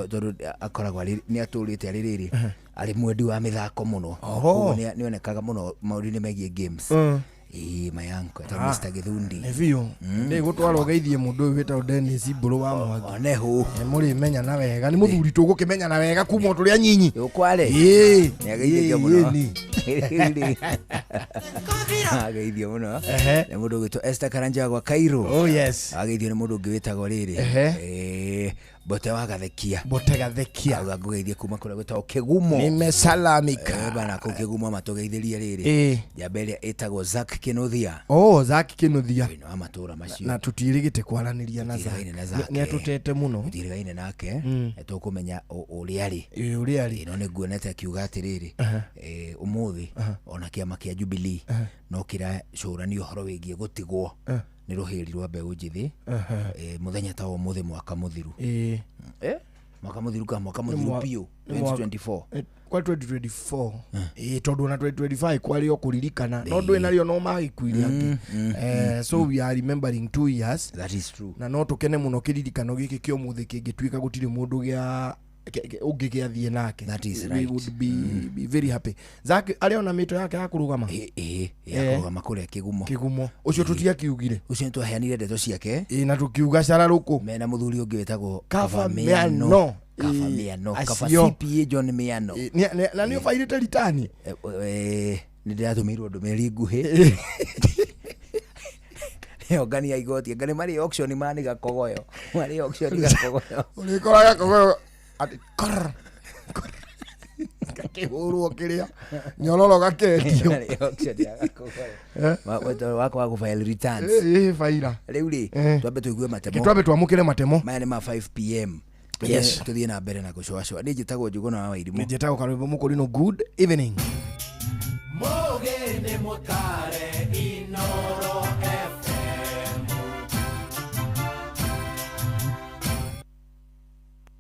Tondũ akoragwo arĩ nĩ atũrĩte arĩ rĩrĩ arĩ mwendi wa mĩthako mũno. Koguo nĩ onekaga mũno maũndũ-inĩ megiĩ games. Ĩĩ, my uncle etagwo Mr Gĩthundi. Nĩ biũ ndĩ gũtwara ũgeithie mũndũ ũyũ wĩtagwo Dennis Mbũrũ wa Mwangi. One hũ. Mũrĩmenyana wega, nĩ mũthuri tũgũkĩmenyana wega kuma o tũrĩ anyinyi. Ũkware. Ĩĩ. Nĩ ageithĩkio mũno. Ĩĩ, ĩĩ, Rĩu rĩ, ageithio mũno nĩ mũndũ ũgwĩtwo Esther Karanja gwa Cairo. Oh, yes. Ageithio nĩ mũndũ ũngĩ wĩtagwo rĩrĩ. Mbote wa Gathekia. Mbote Gathekia. Auga ngũgeithie kuma kũrĩa gwĩtagwo Kĩgumo. Nimesalamika. Bana kũu Kĩgumo matũgeithĩrie rĩrĩ. Njamba ĩrĩa ĩtagwo Zack Kĩnuthia. Oh, Zack Kĩnuthia. Wĩna wa matũra macio. Na tũtiĩrĩgĩte kwaranĩria na Zack. Tũtiĩrĩgaine na Zack. Nĩ atũtete mũno. Tũtiĩrĩgaine nake. Tũkũmenya ũrĩa arĩ. Ũrĩa arĩ. No nĩ nguonete akiuga atĩrĩrĩ, ũmũthĩ ona kĩama kĩa Jubilee no kĩracũrania ũhoro wĩgiĩ gũtigwo nĩ rũhĩri rwa mbeũ njĩthĩ, mũthenya ta ũmũthĩ mwaka mũthiru. Mwaka mũthiru ka mwaka mũthiru biũ 2024. Kwa 2024. Tondũ ona 2025 kwarĩ o kũririkana no ndũĩ narĩo no magĩkuire angĩ. So we are remembering 2 years. That is true. Na no tũkene mũno kĩririkano gĩkĩ kĩa ũmũthĩ kĩngĩtuĩka gũtirĩ mũndũ gĩa ũngĩ gĩathiĩ nake. That is We right. would be very happy. Zack arĩ ona mĩto yake ya kũrũgama. Ya kũrũgama kũrĩa Kĩgumo. Kĩgumo. Ũcio tũtiakiugire. Ũcio nĩtwaheanire ndeto ciake. Na tũkiuga cararũkũ. Mena mũthuri ũngĩ wĩtagwo Kaba Kaba Miano. Miano. Kaba Miano. Kaba acio. CPA John Miano. Na nĩ ũbairĩte ritani? Nĩ ndĩratũmĩirwo ndũmĩrĩri nguhĩ. Ongania igoti, anga nĩ marĩ auction ma nĩ Gakogoyo. Marĩ auction Gakogoyo. Ũrĩkoraga Gakogoyo atĩ korr, korr. Gakĩhũrwo kĩrĩa nyororo gakendio. Marĩ auction ya Gakogoyo. Wakwa wa gũ-file returns. Baira. Rĩu rĩ, twambe tũigue matemo. Twambe twamũkĩre matemo. Maya nĩ ma 5 PM. Yes. Tũthiĩ na mbere na gũcũacũa. Niĩ njĩtagwo Njũgũna wa Wairimũ. Niĩ njĩtagwo Karwĩmbo Mũkũrinũ. Good evening. Mũgĩ nĩ mũtare Inoro FM.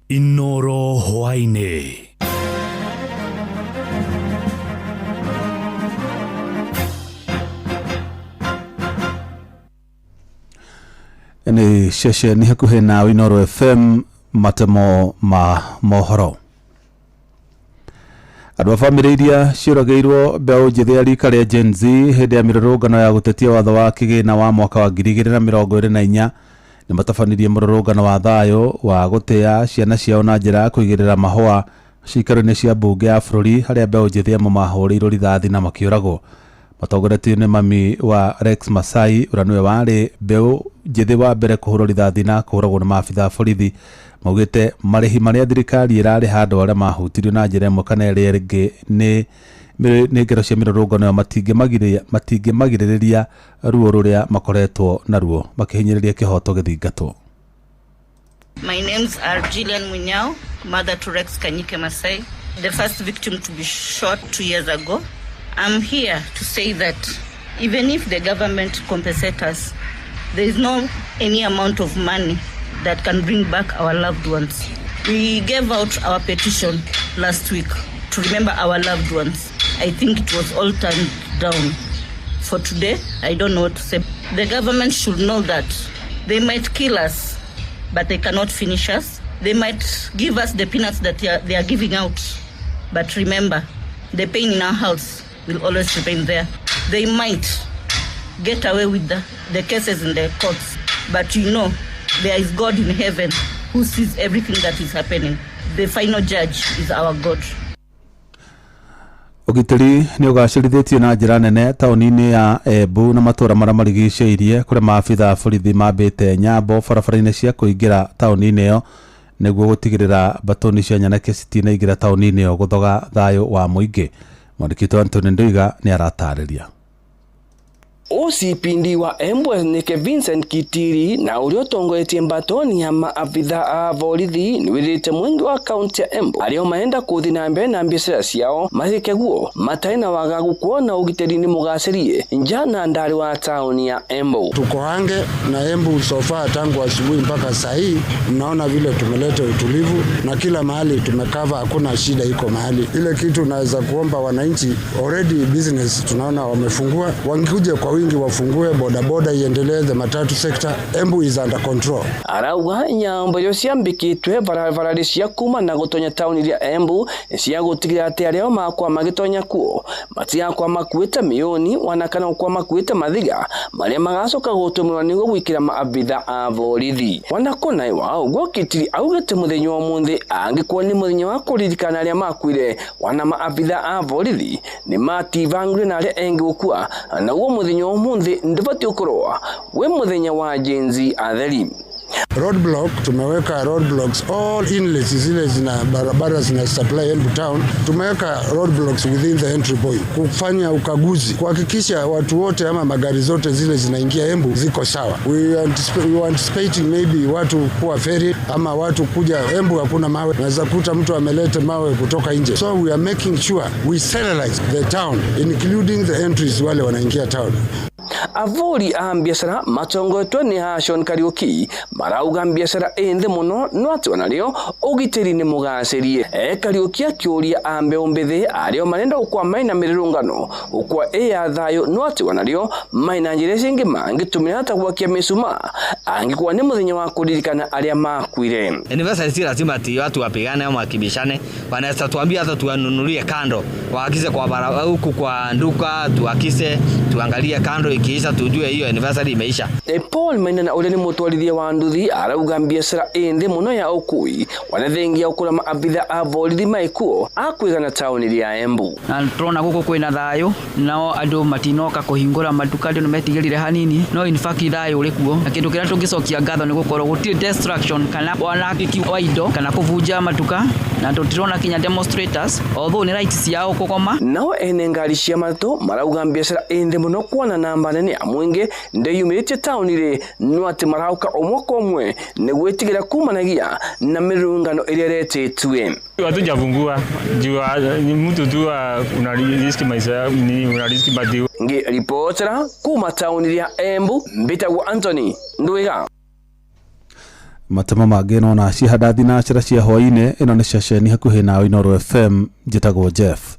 Inoro hwaĩ-inĩ. Nĩ ceceni hakuhĩ na Inoro FM, matemo ma mohoro. Andũ a bamĩrĩ iria ciũragĩirwo mbeũ njĩthĩ ya rika rĩa Gen Z hĩndĩ ya mĩrũrũngano ya gũtetia watho wa kĩgĩna wa mwaka wa 2024 nĩ matabanirie mũrũrũngano wa thayũ wa gũtĩa ciana ciao na njĩra ya kũigĩrĩra mahũa ciikaro-inĩ cia mbunge ya bũrũri harĩa mbeũ njĩthĩ amwe mahũrĩirwo rithathi na makĩũragwo. Matongoretio nĩ mami wa Rex Masai ũrĩa nĩwe warĩ mbeũ njĩthĩ wa mbere kũhũrwo rithathi na kũũragwo nĩ maabitha a borithi, maugĩte marĩhi marĩa thirikari ĩrarĩha andũ arĩa mahutirio na njĩra ĩmwe kana ĩrĩa ĩngĩ nĩ ngero cia mĩrũrũngano ĩyo matingĩmagirĩrĩria ruo rũrĩa makoretwo naruo makĩhinyĩrĩria kĩhoto gĩthingatwo. My names are Gillian Munyao, mother to Rex Kanyike Masai, the first victim to be shot 2 years ago. I'm here to say that even if the government compensates us, there is no any amount of money that can bring back our loved ones. We gave out our petition last week to remember our loved ones. I think it was all turned down. For today, I don't know what to say. The government should know that they might kill us, but they cannot finish us. They might give us the peanuts that they are giving out. But remember, the pain in our house will always remain there. They might get away with the cases in the courts, but you know, there is God in heaven who sees everything that is happening. The final judge is our God. Ũgitĩri nĩ ũgacĩrithĩtio na njĩra nene taũni-inĩ ya Embu na matũũra marĩa marigicĩirie kũrĩa maabitha a borithi mambĩte nyambo barabara-inĩ cia kũingĩra taũni-inĩ ĩyo nĩguo gũtigĩrĩra mbatũni cia nyanake citinaingĩra taũni-inĩ ĩyo gũthoga thayũ wa mũingĩ. Mwandĩki witũ Anthony Nduiga nĩ aratarĩria. OCPD wa Embu nĩke Vincent Kitiri na ũrĩa ũtongoretie mbatoni ya maabitha a borithi nĩwĩrĩte mũingĩ wa kaunti ya Embu arĩa marenda kũthiĩ na mbere na biacara ciao marĩke guo matarĩ na wagagu kuona ũgitĩri nĩ mũgacĩrie nja na ndari wa taũni ya Embu. Tuko hange na Embu sofa tangu asubuhi mpaka saa hii, mnaona vile tumeleta utulivu na kila mahali tumekava, hakuna shida iko mahali. Ile kitu naweza kuomba wananchi, already business tunaona wamefungua, wangekuja kwa wingi wafungue, boda boda iendelee, the matatu sector, Embu is under control. Arauga nyambo iria ciambikitwe barabara cia kuma na gutonya tauni ya Embu cia gutigira ati aria makwa magitonya kuo matigakwa makuite mioni wana kana kwa makuite mathiga maria magacoka gutumirwa niguo gwikira maabitha a borithi. Wana kona wa uguo Kitiri augite muthenya wa munthi angikuo ni muthenya wa kuririkana aria makuire wana maabitha a borithi ni mativangire na aria engi gukua na uguo muthenya wa munthi ndibati ukorwa we muthenya wa Gen Z atheri. Roadblock, tumeweka roadblocks all inlets zile zina barabara zina supply Embu town, tumeweka roadblocks within the entry point kufanya ukaguzi, kuhakikisha watu wote ama magari zote zile zinaingia Embu ziko sawa. We are anticipating maybe watu kuwa feri ama watu kuja Embu, hakuna mawe, naweza kuta mtu ameleta mawe kutoka nje. So we are making sure we sterilize the town including the entries wale wanaingia town. Avuri a biacara matongoetwe ni Hashon Kariuki marauga biacara ĩ nthĩ mũno no atĩ onarĩo ũgitĩri nĩ mũgacĩrie. Kariuki akĩũria a mbeũ mbĩthĩ arĩo marenda gũkwa maina mĩrũrũngano gũkwa ĩ ya thayũ no atĩ onarĩo maina njĩra cingĩ mangĩtũmĩra ta gwakia mĩcumaa angĩkorwo nĩ mũthenya wa kũririkana arĩa makuire. Anniversary si lazima ati watu wapigane ama wakibishane, wanaweza tuambia hata tuwanunulie kando, waagize kwa barabara huku kwa nduka, tuakise tuangalie kando, ikiisha tujue hiyo anniversary imeisha. Paul Maina na ũrĩa nĩ mũtwarithia wa nduthi arauga biacara ĩ nthĩ mũno ya ũkui wanathengia ũkũra maabitha a borithi maikuo akwigana taũni ya Embu. Na turona guku kwina thayo nao andu matinoka kuhingura matuka andu nimetigirire hanini no in fact thayo uri kuo na kindu kiria tungicokia ngatho ni gukorwo gutiri destruction kana wanangiki wa indo kana kuvunja matuka na tutirona kinya demonstrators although ni rights yao kugoma. Nao ene ngari cia matũ marauga biacara ĩ nthĩ mũno kuona namba nene ya mwingi ndĩyumĩrĩtie taũni rĩ no atĩ marauka ũmwe kwa ũmwe nĩ gwĩtigĩra kumanagia na mĩrũrũngano ĩrĩa ĩretĩtue. Hatujafungua juu mtu tu unariski maisha ni unariski bati. Ngiripotera kuma taũni ya Embu mbitagwo Anthony Ndwiga. Matemo mangĩ nona cihanda thinacara cia hwainĩ ĩno nĩ ceceni hakuhĩ nawe Inooro FM njĩtagwo Jeff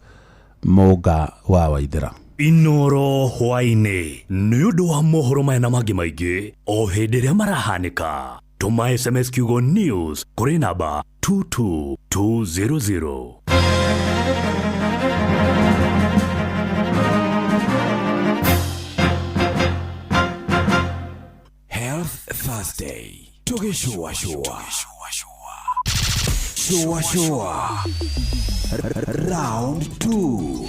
Mũnga wa Waithera. Inooro hwainĩ nĩ ũndũ wa mohoro maya na mangĩ maingĩ o hĩndĩ ĩrĩa marahanĩka. Tũma SMS kiugo news kũrĩ namba 22200. Health Thursday tugĩcũa cũa cũa cũa round 2.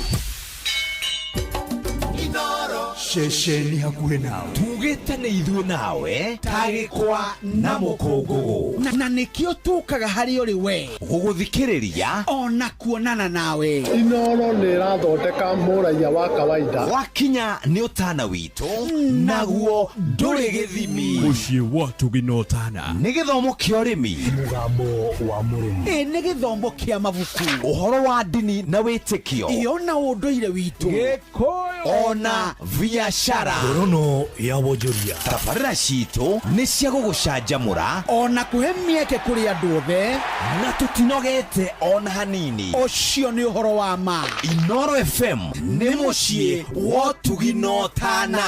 Ceceni hakuhĩ nawe tugĩte nĩ ithuĩ nawe tagĩkwa na mũkũngũgũ na nĩkĩo tũkaga harĩ ũrĩ we gũgũthikĩrĩria ona kuonana nawe. Inooro nĩ ĩrathondeka mũraiya wa kawaida wakinya nĩ ũtana witũ naguo ndũrĩ gĩthimi. Mũciĩ wa tũginotana nĩ gĩthomo kĩa ũrĩmi, mũgambo wa mũrĩmi, nĩ gĩthomo kĩa mabuku, ũhoro wa ndini na wĩtĩkio, ĩyo na ũndũire witũ, Gĩkũyũ ona biashara, ngorono ya wonjoria. Tabarĩra citũ nĩ cia gũgũcanjamũra ona kũhe mĩeke kũrĩ andũ othe na tũtinogete ona hanini. Ũcio nĩ ũhoro wa ma. Inooro FM nĩ mũciĩ wa tũginotana.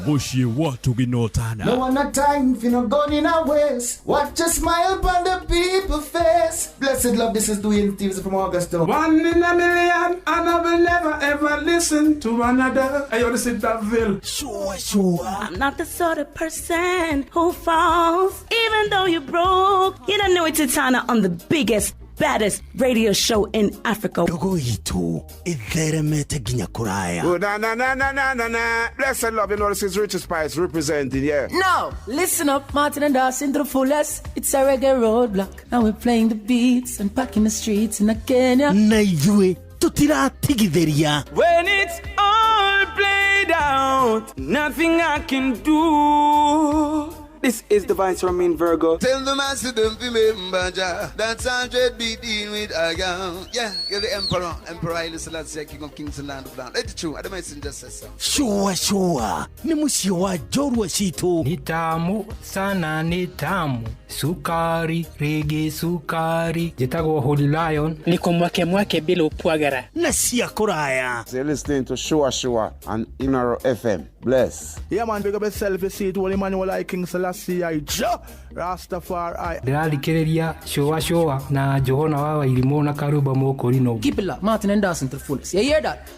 Mũciĩ wa tũginotana. No one a time for no gun in a waste. Watch a smile upon the people face. Blessed love, this is Dwayne Stevens from Augusta. One in a million, and I will never ever listen to another. I want to sit that ville. Sure, sure. I'm not the sort of person who falls, even though you're broke. You don't know it's Titana on the biggest, baddest radio show in Africa. Ndogo itu itheremete nginya kuraya. Oh, na na na na na na na. Blessed love, you know this is Richard Spice representing, yeah. No, listen up, Martin and Dawson to the fullest. It's a reggae roadblock. Now we're playing the beats and packing the streets in Kenya. Na ithuĩ tutiratigithĩria. When it's all played out, nothing I can do. This is Divine Ramin Virgo. Tell the master don't remember Jah. That's 100 be dealing with a girl. Yeah, you're the emperor. Emperor Haile Selassie, King of Kings and Land of Land. Let it true. I don't just say so. Shua shua. Ni mũciĩ wa njorua citũ. Ni tamu sana, ni tamu. Sukari, rege sukari. Njĩtagwo Holy Lion. Niko mwake mwake bila upwagara. Na cia kũraya. You're listening to Shua Shua on Inooro FM. Bless. Yeah man, big up yourself, you see it. Holy Emmanuel I King Selassie I Jah Rastafari. Ndĩrathikĩrĩria Shua Shua na Johana wa Wairimũ na Karuba Mũkũrinũ. Keep it locked, Martin and Dawson to the fullest. You hear that?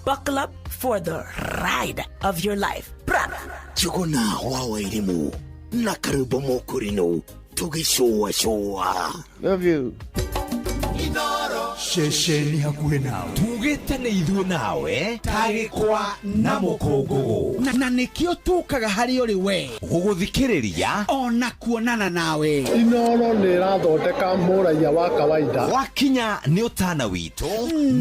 Buckle up for the ride of your life. Johana wa Wairimũ na Karuba Mũkũrinũ tũgĩcũa cũa. Love you. Inooro. Ceceni hakuhĩ nawe. Tugĩte nĩ ithuĩ nawe ta gĩkwa na mũkũngũgũ. Na nĩkĩo tũkaga harĩ ũrĩ we gũgũthikĩrĩria ona kuonana nawe. Inoro nĩ ĩrathondeka mũraiya wa kawaida. Wakinya nĩ ũtana witũ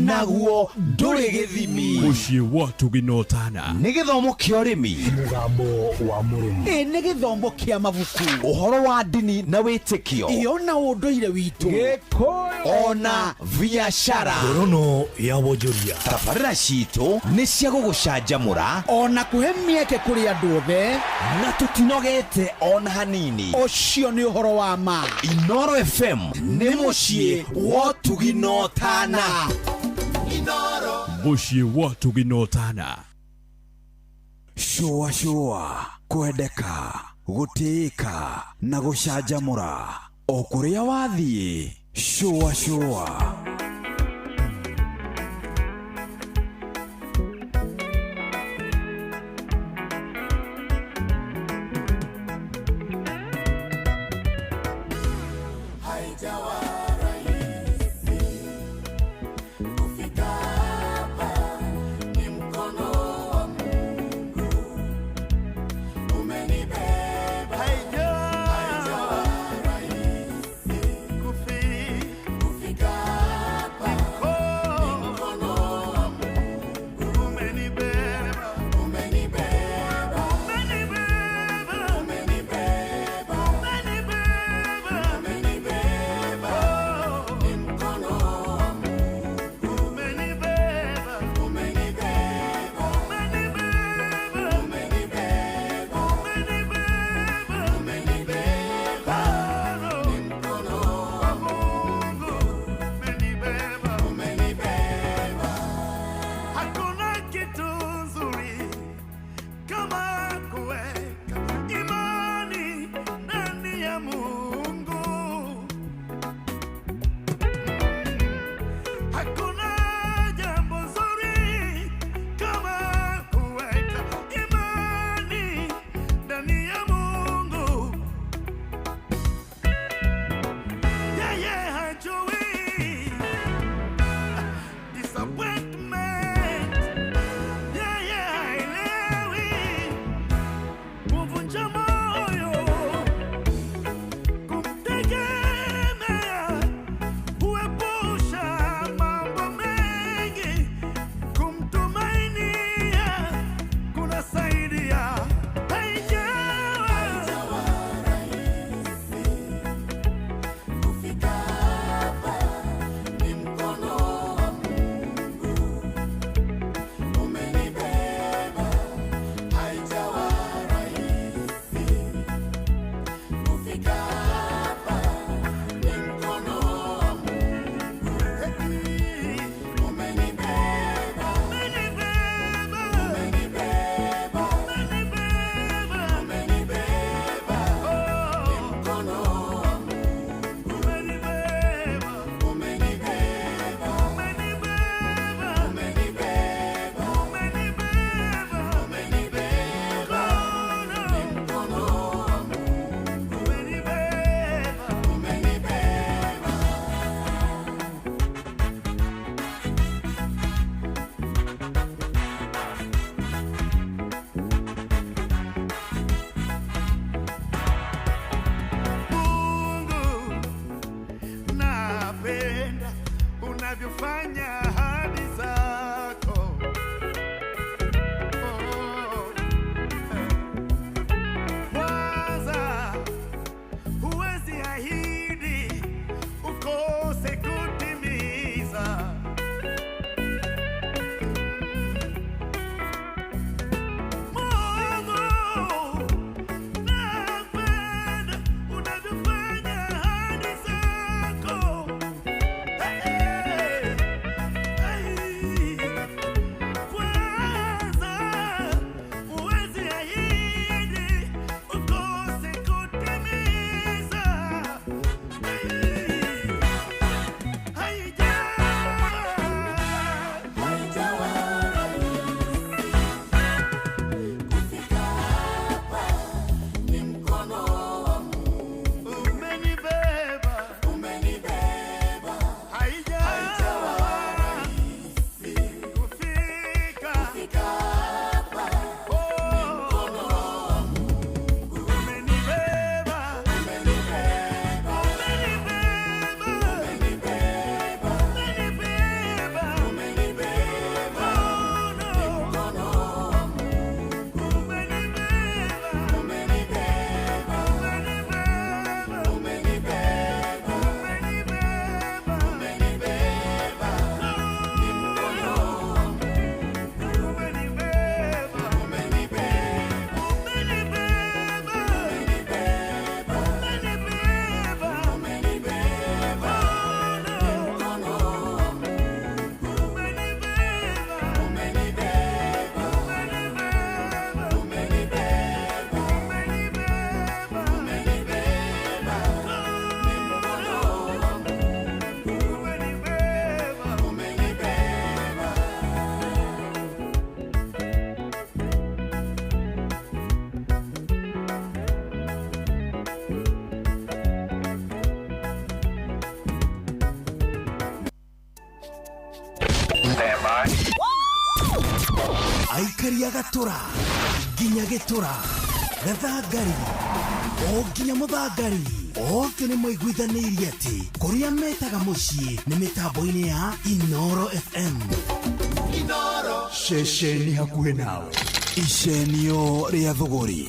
naguo ndũrĩ gĩthimi. Mũciĩ wa Tũginotana. Nĩ gĩthomo kĩa ũrĩmi. Mũgambo wa mũrĩmi. Ĩ nĩ gĩthomo kĩa mabuku. Ũhoro wa ndini na wĩtĩkio. Ĩ ona ũndũire witũ. Gĩkũyũ ona biacara. Ngorono ya wonjoria. Tabarĩra citũ nĩ cia gũgũcanjamũra ona kũhe mĩeke kũrĩ andũ othe na tũtinogete ona hanini. Ũcio nĩ ũhoro wa ma. Inoro FM nĩ mũciĩ wa Tũginotana. Mũciĩ wa Tũginotana. Shũa shũa, kwendeka, gũtĩĩka na gũcanjamũra o kũrĩa wathiĩ. Shũa shũa. Haijawa rahisi kufika hapa, ni mkono wa Mungu umenibeba. Haijawa rahisi kufika hapa, ni mkono wa Mungu umenibeba, umenibeba, umenibeba, umenibeba, umenibeba, ni mkono wa Mungu umenibeba, umenibeba, umenibeba, umenibeba, umenibeba, umenibeba, ni mkono wa Mungu umenibeba, umenibeba. Hakuna kitu nzuri kama kuweka imani ndani ya Mungu. Hakuna jambo nzuri kama kuweka imani ndani ya Mungu. Yeye hajui disappointment. Yeye haelewi kuvunja moyo, kumtegemea huepusha mambo mengi, kumtumainia kunasaidia. Haijawa rahisi kufika hapa, ni mkono wa Mungu Aikari a Gatũra nginya Gĩtũra, Gathangari o nginya Mũthangari, othe nĩ maiguithanĩirie atĩ kũrĩa metaga mũciĩ nĩ mĩtambo-inĩ ya Inoro FM. Ceceni hakuhĩ nawe. Icenio rĩa thũgũrĩ,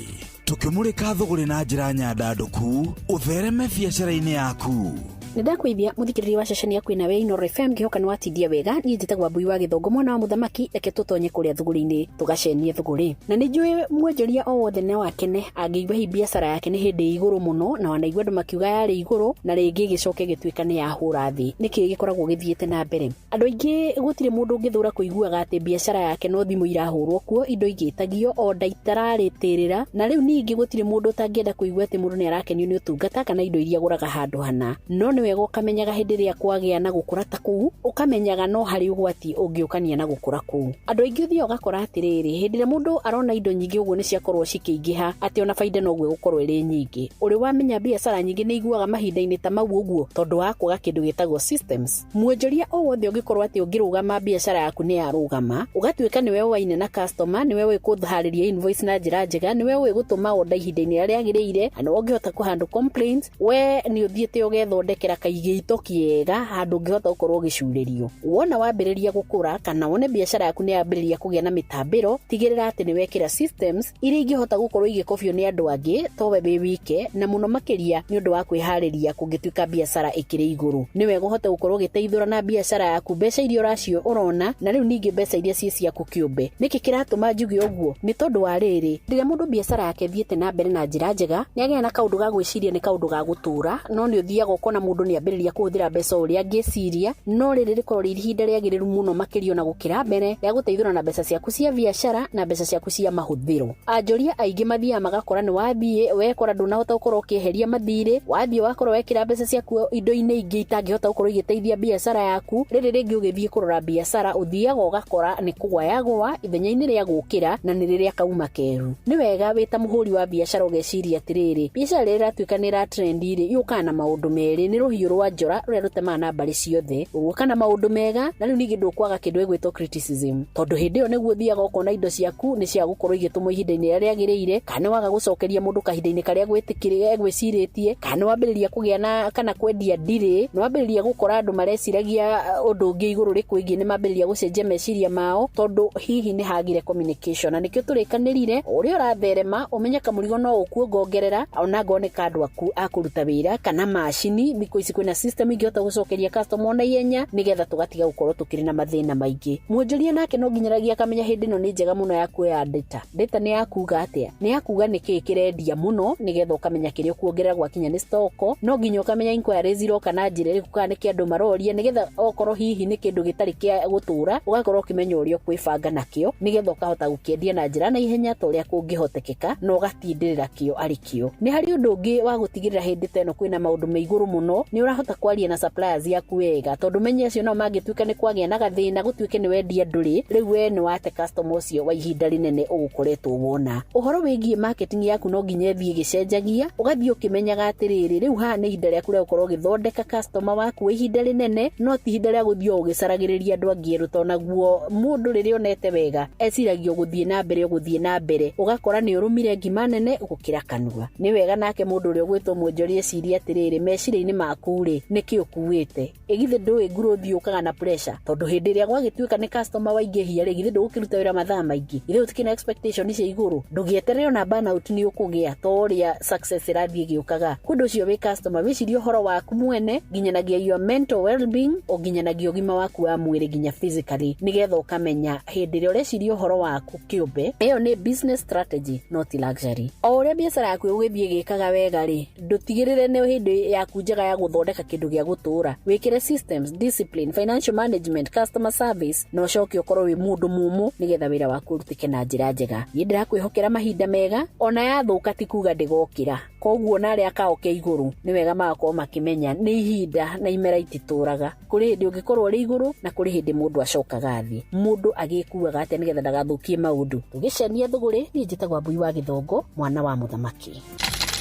tũkĩmũrĩka thũgũrĩ na njĩra nyandandũku ũthereme biacara-inĩ yaku. Nĩ ndakwĩithia mũthikĩrĩria wa ceceni yaku ĩnawe Inoro FM, ngĩhoka nĩ watindia wega. Niĩ njĩtagwo Mbui wa Gĩthũngũ, mwana wa mũthamaki. Reke tũtonye kũrĩa thũgũrĩ-inĩ tũgacenie thũgũrĩ, na nĩ njũĩ mwonjoria o wothe no akene angĩigua hihi biacara yake nĩ hĩndĩ ĩ igũrũ mũno, na wanaigua andũ makiuga yarĩ igũrũ na rĩngĩ ĩgĩcoka ĩgĩtuĩka nĩ yahũra thĩ. Nĩkĩ gĩkoragwo gĩthiĩte na mbere? Andũ aingĩ, gũtirĩ mũndũ ũngĩthũra kũiguaga atĩ biacara yake no thimũ irahũrwo kuo, indo igĩtagio onda itararĩtĩrĩra. Na rĩu ningĩ gũtirĩ mũndũ ũtangĩenda kũigua atĩ mũndũ nĩ arakenio nĩ ũtungata kana indo iria agũraga handũ hana. No nĩ wega ũkamenyaga hĩndĩ ĩrĩa kwagĩa na gũkũra ta kũu, ũkamenyaga no harĩ ũgwati ũngĩũkania na gũkũra kũu. Andũ aingĩ ũthiaga ũgakora atĩrĩrĩ, hĩndĩ ĩrĩa mũndũ arona indo nyingĩ ũguo nĩ ciakorwo cikĩingĩha, atĩ ona baida noguo ĩgũkorwo ĩrĩ nyingĩ. Ũrĩ wamenya biacara nyingĩ nĩ iguaga mahinda-inĩ ta mau ũguo tondũ wa kwaga kĩndũ gĩtagwo systems. Mwonjoria o wothe ũngĩkorwo atĩ ũngĩrũgama biacara yaku nĩ yarũgama, ũgatuĩka nĩwe ũaine na customer, nĩwe ũĩ kũharĩria invoice na njĩra njega, nĩwe ũĩ gũtũma order ihinda-inĩ rĩrĩa rĩagĩrĩire, na nĩwe ũngĩhota kũhandle complaints, we nĩ ũthiĩte ũgethondekera kaigĩito kĩega handũ ũngĩhota gũkorwo ũgĩcurĩrio. Wona wambĩrĩria gũkũra kana wone biacara yaku nĩ yambĩrĩria kũgĩa na mĩtambĩro, tigĩrĩra atĩ nĩ wekĩra systems iria ingĩhota gũkorwo igĩkobio nĩ andũ angĩ towe wĩ wike, na mũno makĩria nĩ ũndũ wa kwĩharĩria kũngĩtuĩka biacara ĩkĩrĩ igũrũ. Nĩ wega ũhote gũkorwo ũgĩteithũra na biacara yaku mbeca iria ũracio ũrona, na rĩu ningĩ mbeca iria ciĩ ciaku kĩũmbe. Nĩkĩ kĩratũma njuge ũguo? Nĩ tondũ wa rĩrĩ, rĩrĩa mũndũ biacara yake ĩthiĩte na mbere na njĩra njega, nĩ agĩa na kaũndũ ga gwĩciria nĩ kaũndũ ga gũtũra, no nĩ ũthiaga ũkona mũndũ nĩ ambĩrĩria kũhũthĩra mbeca ũrĩa angĩciria. No rĩrĩ rĩkorwo rĩ ihinda rĩagĩrĩru mũno makĩria ona gũkĩra mbere rĩa gũteithũra na mbeca ciaku cia biacara na mbeca ciaku cia mahũthĩro. Anjoria aingĩ mathiaga magakora nĩ wathiĩ wekora ndũnahota gũkorwo ũkĩeheria mathirĩ, wathiĩ wakorwo wekĩra mbeca ciaku indo-inĩ ingĩ itangĩhota gũkorwo igĩteithia biacara yaku. Rĩrĩ rĩngĩ ũgĩthiĩ kũrora biacara ũthiaga ũgakora nĩ kũgwa yagũa ithenya-inĩ rĩa gũkĩra, na nĩ rĩrĩa kauma keru. Nĩ wega wĩ ta mũhũri wa biacara ũgeciria atĩrĩrĩ, biacara rĩrĩa ĩratuĩka nĩ ĩra trend rĩ, yũkaga na maũndũ merĩ, nĩ rũhiũ rwa njora rũrĩa rũtemaga na mbarĩ ciothe, ũgũka na maũndũ mega, na rĩu ningĩ ndũkwaga kĩndũ gĩgwĩtwo criticism, tondũ hĩndĩ ĩyo nĩguo ũthiaga ũkona indo ciaku nĩ cia gũkorwo igĩtũmwo ihinda-inĩ rĩrĩa rĩagĩrĩire, kana nĩ waga gũcokeria mũndũ kahinda-inĩ karĩa egwĩcirĩtie, kana nĩ wambĩrĩria kũgĩa na kana kwendia ndirĩ, nĩ wambĩrĩria gũkora andũ mareciragia ũndũ ũngĩ igũrũ rĩkwĩgiĩ, nĩ mambĩrĩria gũcenjia meciria mao tondũ hihi nĩ hagire communication. Na nĩkĩo tũrĩkanĩrire ũrĩa ũratherema ũmenye kamũrigo no ũkuongongerera ona ngorwo nĩ kandũ aku a kũruta wĩra kana macini. Thikũ ici kwĩna system ingĩhota gũcokeria customer ona ihenya, nĩgetha tũgatiga gũkorwo tũkĩrĩ na mathĩna maingĩ. Mwonjoria nake no nginyeragia akamenya hĩndĩ ĩno nĩ njega mũno ya kuoya data. Data nĩ ya kuga atĩa? Nĩ ya kuga nĩkĩĩ kĩrendia mũno, nĩgetha ũkamenya kĩrĩa ũkuongerera gwakinya nĩ stock. No nginya ũkamenya inquiries iroka na njĩra ĩrĩkũ, kana nĩkĩ andũ maroria, nĩgetha okorwo hihi nĩ kĩndũ gĩtarĩ kĩa gũtũra ũgakorwo ũkĩmenya ũrĩa ũkwĩbanga nakĩo, nĩgetha ũkahota gũkĩendia na njĩra na ihenya ta ũrĩa kũngĩhotekeka, na ũgatindĩrĩra kĩo arĩ kĩo. Nĩ harĩ ũndũ ũngĩ wa gũtigĩrĩra hĩndĩ ta ĩno kwĩna maũndũ me igũrũ mũno, nĩ ũrahota kwaria na suppliers yaku wega, tondũ menye acio nao mangĩtuĩka nĩ kwagĩa na gathĩna, gũtuĩke nĩ wendia ndũrĩ, rĩu we nĩ wate customer ũcio wa ihinda rĩnene ũgũkoretwo wona. Ũhoro wĩgiĩ marketing yaku no nginya ĩthiĩ ĩgĩcenjagia, ũgathiĩ ũkĩmenyaga atĩrĩrĩ, rĩu haha nĩ ihinda rĩaku rĩa gũkorwo ũgĩthondeka customer waku wa ihinda rĩnene, no ti ihinda rĩa gũthiĩ o ũgĩcaragĩrĩria andũ angĩ erũ, tondũ naguo mũndũ rĩrĩa onete wega eciragia ũgũthiĩ na mbere, ũgũthiĩ na mbere, ũgakora nĩ ũrũmire ngima nene gũkĩra kanua. Nĩ wega nake mũndũ ũrĩa ũgwĩtwo mwonjoria ecirie atĩrĩrĩ, meciria-inĩ maku rĩ, nĩkĩ ũkuĩte? Ĩgithĩ ndũĩ growth yũkaga na pressure, tondũ hĩndĩ ĩrĩa gwagĩtuĩka nĩ customer waingĩhia rĩ, githĩ ndũgũkĩruta wĩra mathaa maingĩ? Githĩ gũtikĩrĩ na expectation cia igũrũ? Ndũgĩeterere ona burnout nĩ ũkũgĩa ta ũrĩa success ĩrathiĩ ĩgĩũkaga. Kũndũ ũcio wĩ customer, wĩcirie ũhoro waku mwene, nginyanagia your mental well-being, o nginyanagia ũgima waku wa mwĩrĩ nginya physically, nĩgetha ũkamenya hĩndĩ ĩrĩa ũreciria ũhoro waku kĩũmbe, ĩyo nĩ business strategy not luxury. O ũrĩa biacara yaku ĩgũgĩthiĩ ĩgĩkaga wega rĩ, ndũtigĩrĩre nĩ hĩndĩ yaku njega ya gũthondeka kĩndũ gĩa gũtũra. Wĩkĩre systems, discipline, financial management, customer service, na ũcoke ũkorwo wĩ mũndũ mũmũ, nĩgetha wĩra waku ũrutĩke na njĩra njega. Niĩ ndĩrakwĩhokera mahinda mega, ona yathũka ti kuga ndĩgokĩra. Koguo na arĩa kao ke igũrũ nĩ wega magakorwo makĩmenya nĩ ihinda na imera ititũraga. Kũrĩ hĩndĩ ũngĩkorwo ũrĩ igũrũ na kũrĩ hĩndĩ mũndũ acokaga thĩ. Mũndũ agĩkuaga atĩa nĩgetha ndagathũkie maũndũ? Tũgĩcenia thũgũrĩ, niĩ njĩtagwo Mbui wa Gĩthongo, mwana wa mũthamaki.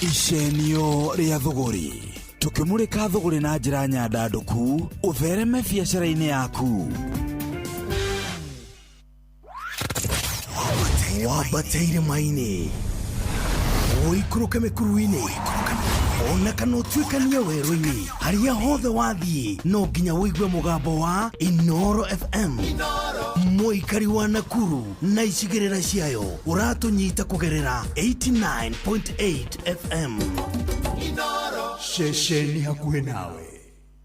Icenio rĩa thũgũrĩ, tũkĩmũrĩka thũgũrĩ na njĩra nyandandũku ũthereme biacara-inĩ yaku. Wambate irĩma-inĩ, ũikũrũke mĩkuru-inĩ, ona kana ũtuĩkanie werũ-inĩ, harĩa hothe wathiĩ no nginya ũigue mũgambo wa Inoro FM. Mũikari wa Nakuru na icigĩrĩra ciayo ũratũnyita kũgerera 89.8 FM. Ceceni hakuhĩ nawe.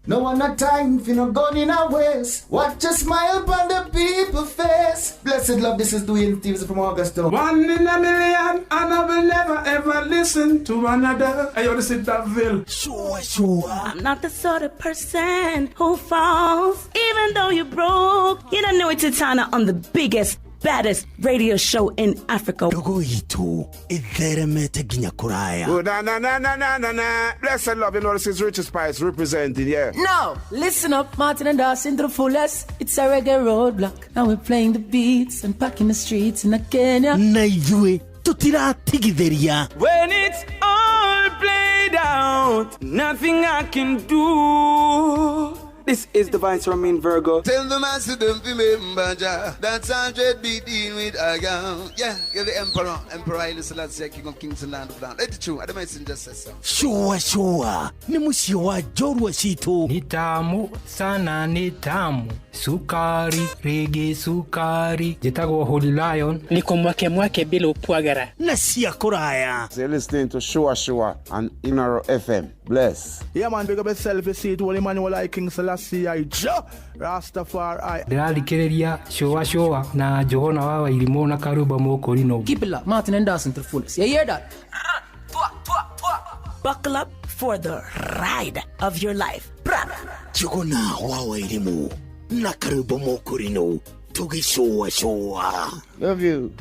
No one a time for no gun in a waist. Watch a smile on the people face. Blessed love, this is Dwayne Stevens from Augusta. One in a million, and I will never ever listen to another. Hey, yo, this is Daville. Sure, sure. I'm not the sort of person who falls, even though you're broke. You don't know it's Titana on the biggest, baddest radio show in Africa. Ndogo itũ ĩtheremete nginya kũraya. Oh, na na na na na na na. Blessed love, you know this is Richard Spice representing, yeah. Now, listen up, Martin and Dawson to the fullest. It's a reggae roadblock, and we're playing the beats and packing the streets in Kenya. Na ithuĩ tũtiratigithĩria. When it's all played out, nothing I can do. This is the Vice Romain Virgo. Tell the master don't remember Jah. That's 100 be dealing with a gun. Yeah, you're the Emperor, Emperor Haile Selassie, King of Kings and Land of Land. Let it true. I the messenger says so. Sure, sure. Ni mũciĩ wa njorua citũ. Ni tamu sana, ni tamu sukari, rege sukari. Njĩtagwo Holy Lion. Niko mwake mwake bila upwagara. Na cia kũraya. So you're listening to Sure Sure on Inoro FM. Bless. Yeah, man, big up yourself. You see it, Holy Emmanuel I, King Selassie I, Jah Rastafari. Ndĩrathikĩrĩria Sure Sure na Johana wa Wairimũ na Karuba Mũkũrinũ. Keep it locked, Martin and Dawson to the fullest. You hear that? Buckle up for the ride of your life. Njuguna wa Wairimũ na Karuba Mũkũrinũ tũgĩcũa cũa. Love you.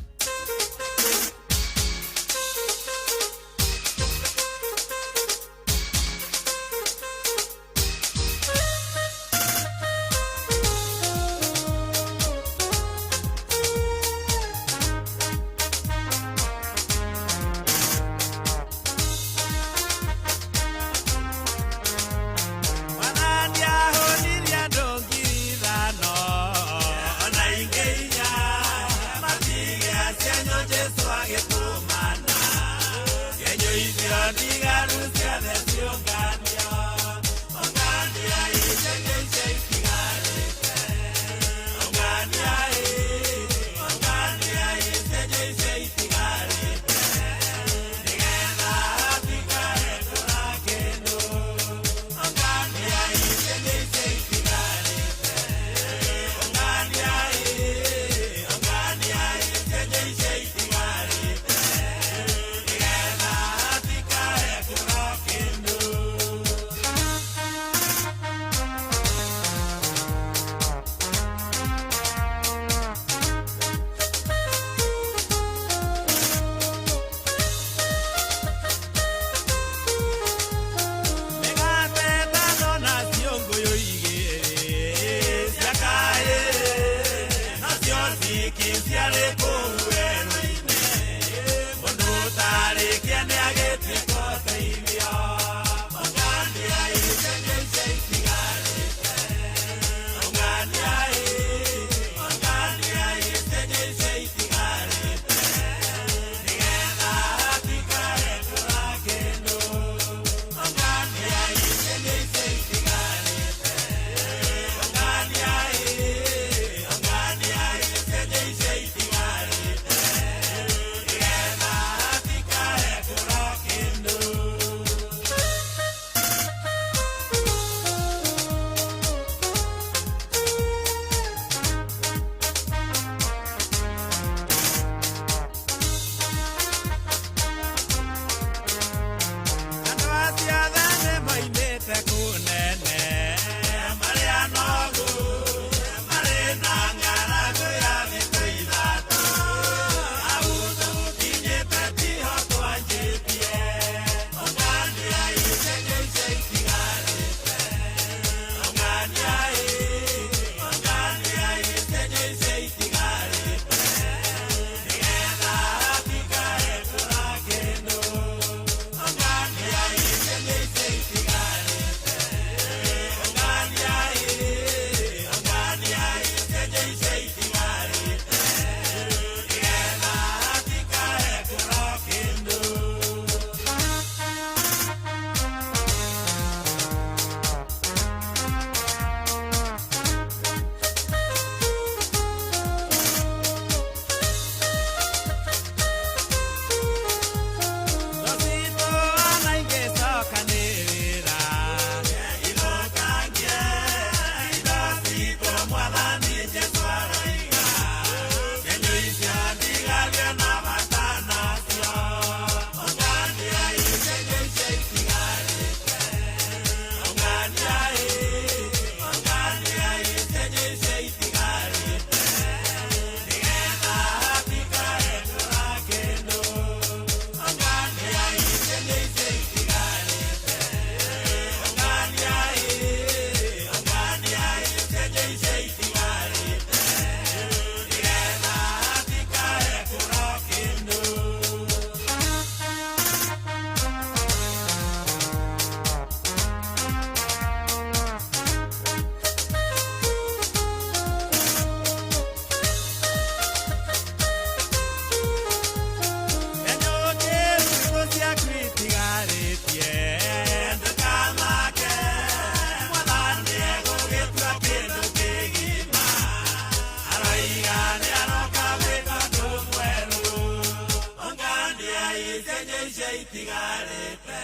icio itigarĩte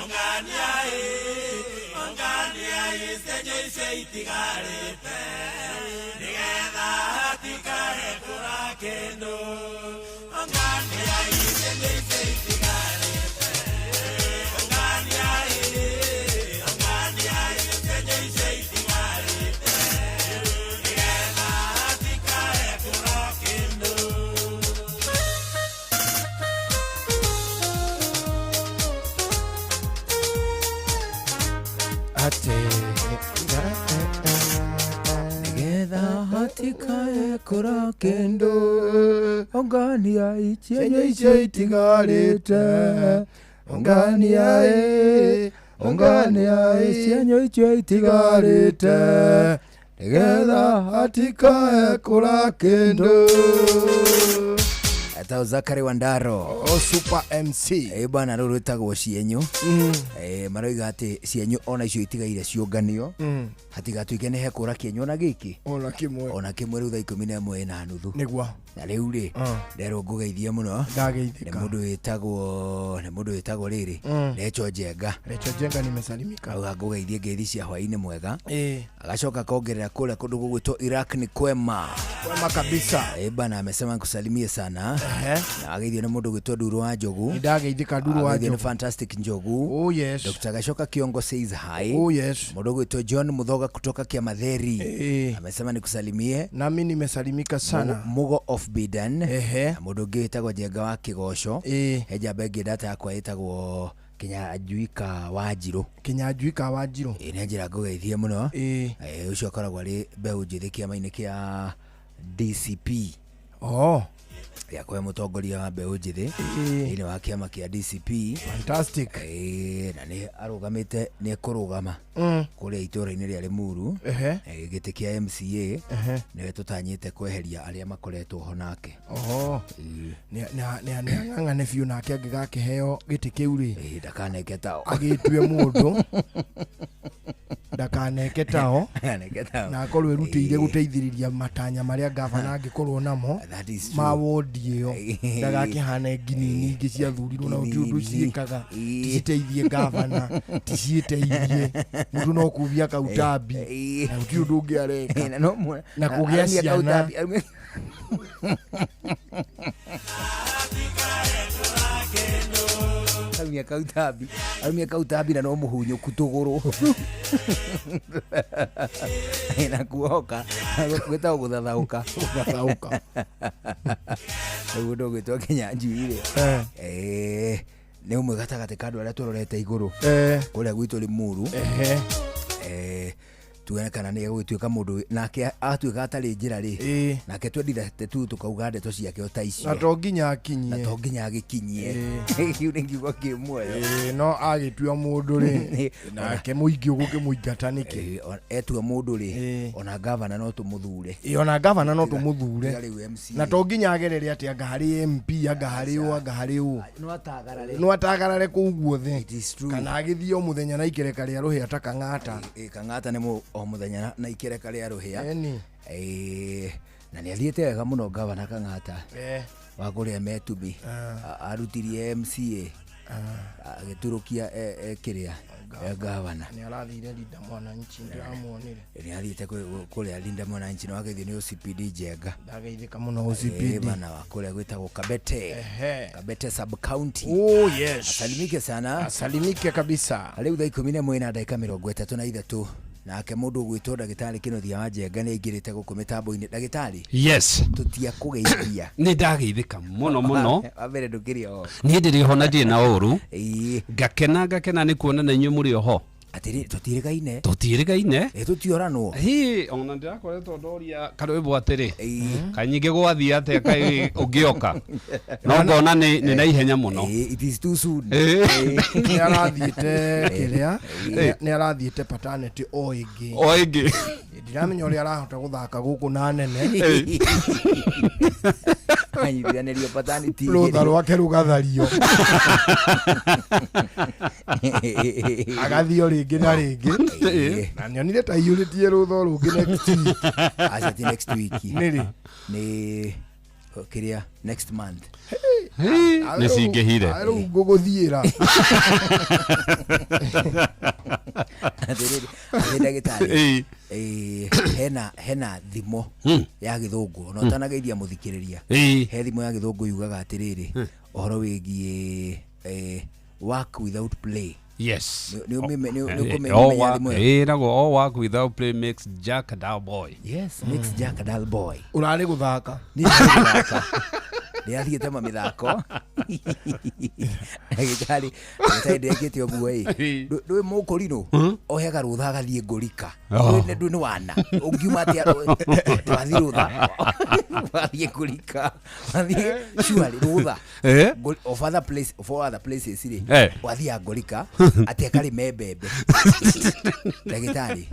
Ongania ongania cienyũ icio itigarĩte nĩgetha hatikae kũra kĩndũ Ongania cienyũ icio itigarĩte Ongania ongania cienyũ icio itigarĩte nĩgetha hatikae kũra kĩndũ. Ate Nĩgetha hatikae kũra kĩndũ ongania cienyũ icio itigarĩte ongania ongania cienyũ icio itigarĩte nĩgetha hatikae kũra kĩndũ. Etagwo Zakari Wandaro o super MC bwana rũrũ rwĩtagwo cienyũ. Maroiga atĩ cienyũ ona icio itigaire ciũnganio hatigatuĩke nĩ hekũra kĩenyũ ona gĩkĩ ona kĩmwe ona kĩmwe rĩu thaa 11 na nuthu nĩguo na rĩu rĩ nderwo ngũgeithie mũno ndageithĩka nĩ mũndũ wĩtagwo nĩ mũndũ wĩtagwo rĩrĩ Recho Njenga. Recho Njenga nimesalimika. Auga ngũgeithie ngeithi cia hwaĩ-inĩ mwega. Ĩĩ. Agacoka akongerera kũrĩa kũndũ gũgwĩtwo Iraq ni kwema. Kwema kabisa. Bana amesema nikusalimie sana. Na ageithio nĩ mũndũ gwĩtwo Nduru wa Njogu. Nĩndageithĩka Nduru wa Ageithio nĩ Njogu. Fantastic Njogu. Oh yes. Dr. Gashoka Kiongo says hi. Oh yes. Mũndũ gwĩtwo John Muthoga kutoka Kiamatheri. Amesema nikusalimie. Nami nimesalimika sana. Mugo of Bidan. Na mũndũ ũngĩ wĩtagwo Njenga wa Kĩgoco. He njamba ĩngĩ ndata yakwa ĩtagwo Kinyanjui ka Wanjirũ. Kinyanjui ka Wanjirũ. Ĩĩ nĩ njĩra ngũgeithie mũno. Ũcio akoragwo arĩ mbeũ njĩthĩ kĩama-inĩ kĩa DCP. Oh. Ya kwa mũtongoria wa mbeũ njĩthĩ thĩinĩ wa kĩama kĩa DCP. Fantastic. Na nĩ arũgamĩte nĩ ekũrũgama kũrĩa itũũra-inĩ rĩa Limuru gĩtĩ kĩa MCA nĩwe tũtanyĩte kweheria arĩa makoretwo ho nake. Oho. Nĩ ang'ang'ane biũ nake angĩgakĩheo gĩtĩ kĩu rĩ. Ndakaneke tao. Agĩtue mũndũ ndakaneke tao na akorwo erutĩire gũteithĩrĩria matanya marĩa gavana angĩkorwo namo ma wodi ĩyo ndagakĩhane nginini ingĩ ciathurirwo na gũtirĩ ũndũ ciĩkaga ticiteithie gavana ticiĩteithie mũndũ no kubia kautambi na gũtirĩ ũndũ ũngĩ areka na kũgĩa ciana. Arumia kautambi na no mũhunyũku tũgũrũ na kuoka gwĩtagwo gũthathaũka gũthathaũka rĩu ũndũ ũgwĩtwo Kinyanjui rĩ nĩ ũmwe gatagatĩ ka andũ arĩa tũrorete igũrũ kũrĩa gwitũ Limuru. Tuone kana nĩ egũgĩtuĩka mũndũ nake atuĩka atarĩ njĩra rĩ nake twendire tu tũkauga ndeto ciake o ta icio na to nginya akinyie na to nginya agĩkinyie kĩu nĩ kiugo kĩ muoyo no agĩtua mũndũ rĩ nake mũingĩ ũgũkĩmũingata nĩkĩ etua mũndũ rĩ ona gavana no tũmũthure ona gavana no tũmũthure na to nginya agerere atĩ anga harĩ MP anga harĩ ũ anga harĩ ũ no atagarare kũu guothe kana agĩthiĩ o mũthenya na ikereka rĩa rũhĩa ta Kang'ata. Kang'ata nĩ o mũthenya na ikereka rĩa rũhĩa na nĩ athiĩte wega mũno gavana Kang'ata wa kũrĩa Metubi arutirie MCA agĩturũkia kĩrĩa gavana nĩ arathire Linda Mwananchi ndĩramuonire nĩ athiĩte kũrĩa Linda Mwananchi na wageithio nĩ OCPD Njenga ndageithĩka mũno OCPD bana wa kũrĩa gwĩtagwo Kabete Kabete sub county. Oh yes. Asalimike sana asalimike kabisa. Rĩu thaa 11 na ndagĩka 33 nake mũndũ ũgwĩtwo ndagĩtarĩ Kĩnuthia wa Njenga nĩ aingĩrĩte gũkũ mĩtambo-inĩ. Ndagĩtarĩ, yes, tũtiakũgeithia. Nĩ ndageithĩka mũno mũno. Wa mbere ndũkĩrĩ oho? Niĩ ndĩrĩ oho na ndirĩ na ũru. Ngakena ngakena nĩ kuona na inyuĩ mũrĩ oho. Atĩrĩ, tũtiĩrĩgaine tũtiĩrĩgaine tũtioranwo hĩ ona ndĩrakoretwo ndoria karwĩmbo atĩrĩ kaĩ nyingĩ gwathiĩ atĩa kaĩ ũngĩoka no ngona nĩ na ihenya mũno. It is too soon. Nĩ arathiĩte kĩrĩa nĩ arathiĩte paternity o ĩngĩ o ĩngĩ ndiramenya ũrĩa arahota gũthaka gũkũ na nene anyitithanĩrio paternity rũtha rwake rũgathario agathiĩ o rĩngĩ na rĩngĩ na nyonire ta aiyũrĩtie rũtha o rũngĩ next week. Aca ti next week nĩ rĩ nĩ Kiria next month. Nĩ cingĩhire. Rĩu ngũgũthiĩra. Atĩrĩrĩ, atĩ ndagĩtarĩ, hena thimo ya gĩthũngũ ona ũtanageithia mũthikĩrĩria. He thimo ya gĩthũngũ yugaga atĩrĩrĩ, ũhoro wĩgiĩ work without play. Yes. Nĩ ũkũmenya thimo ĩyo? Ĩragwo all work without play makes Jack a dull boy. Yes, makes Jack a dull boy. Ũrarĩ gũthaka. Niĩ ndarĩ gũthaka. Ndĩrathiĩte mamĩthako. Ndagĩtarĩ ndekĩte ũguo ĩ. Ndũĩ mũkũrinũ oheaga rũtha agathiĩ ngũrika. Ndũĩ nĩ wana. Ũngiuma atĩa wathiĩ rũtha. Wathiĩ ngũrika. Wathiĩ surely rũtha. Of other place, of all other places rĩ. Wathiĩ ngũrika atĩ akarĩme mbembe. Ndagĩtarĩ,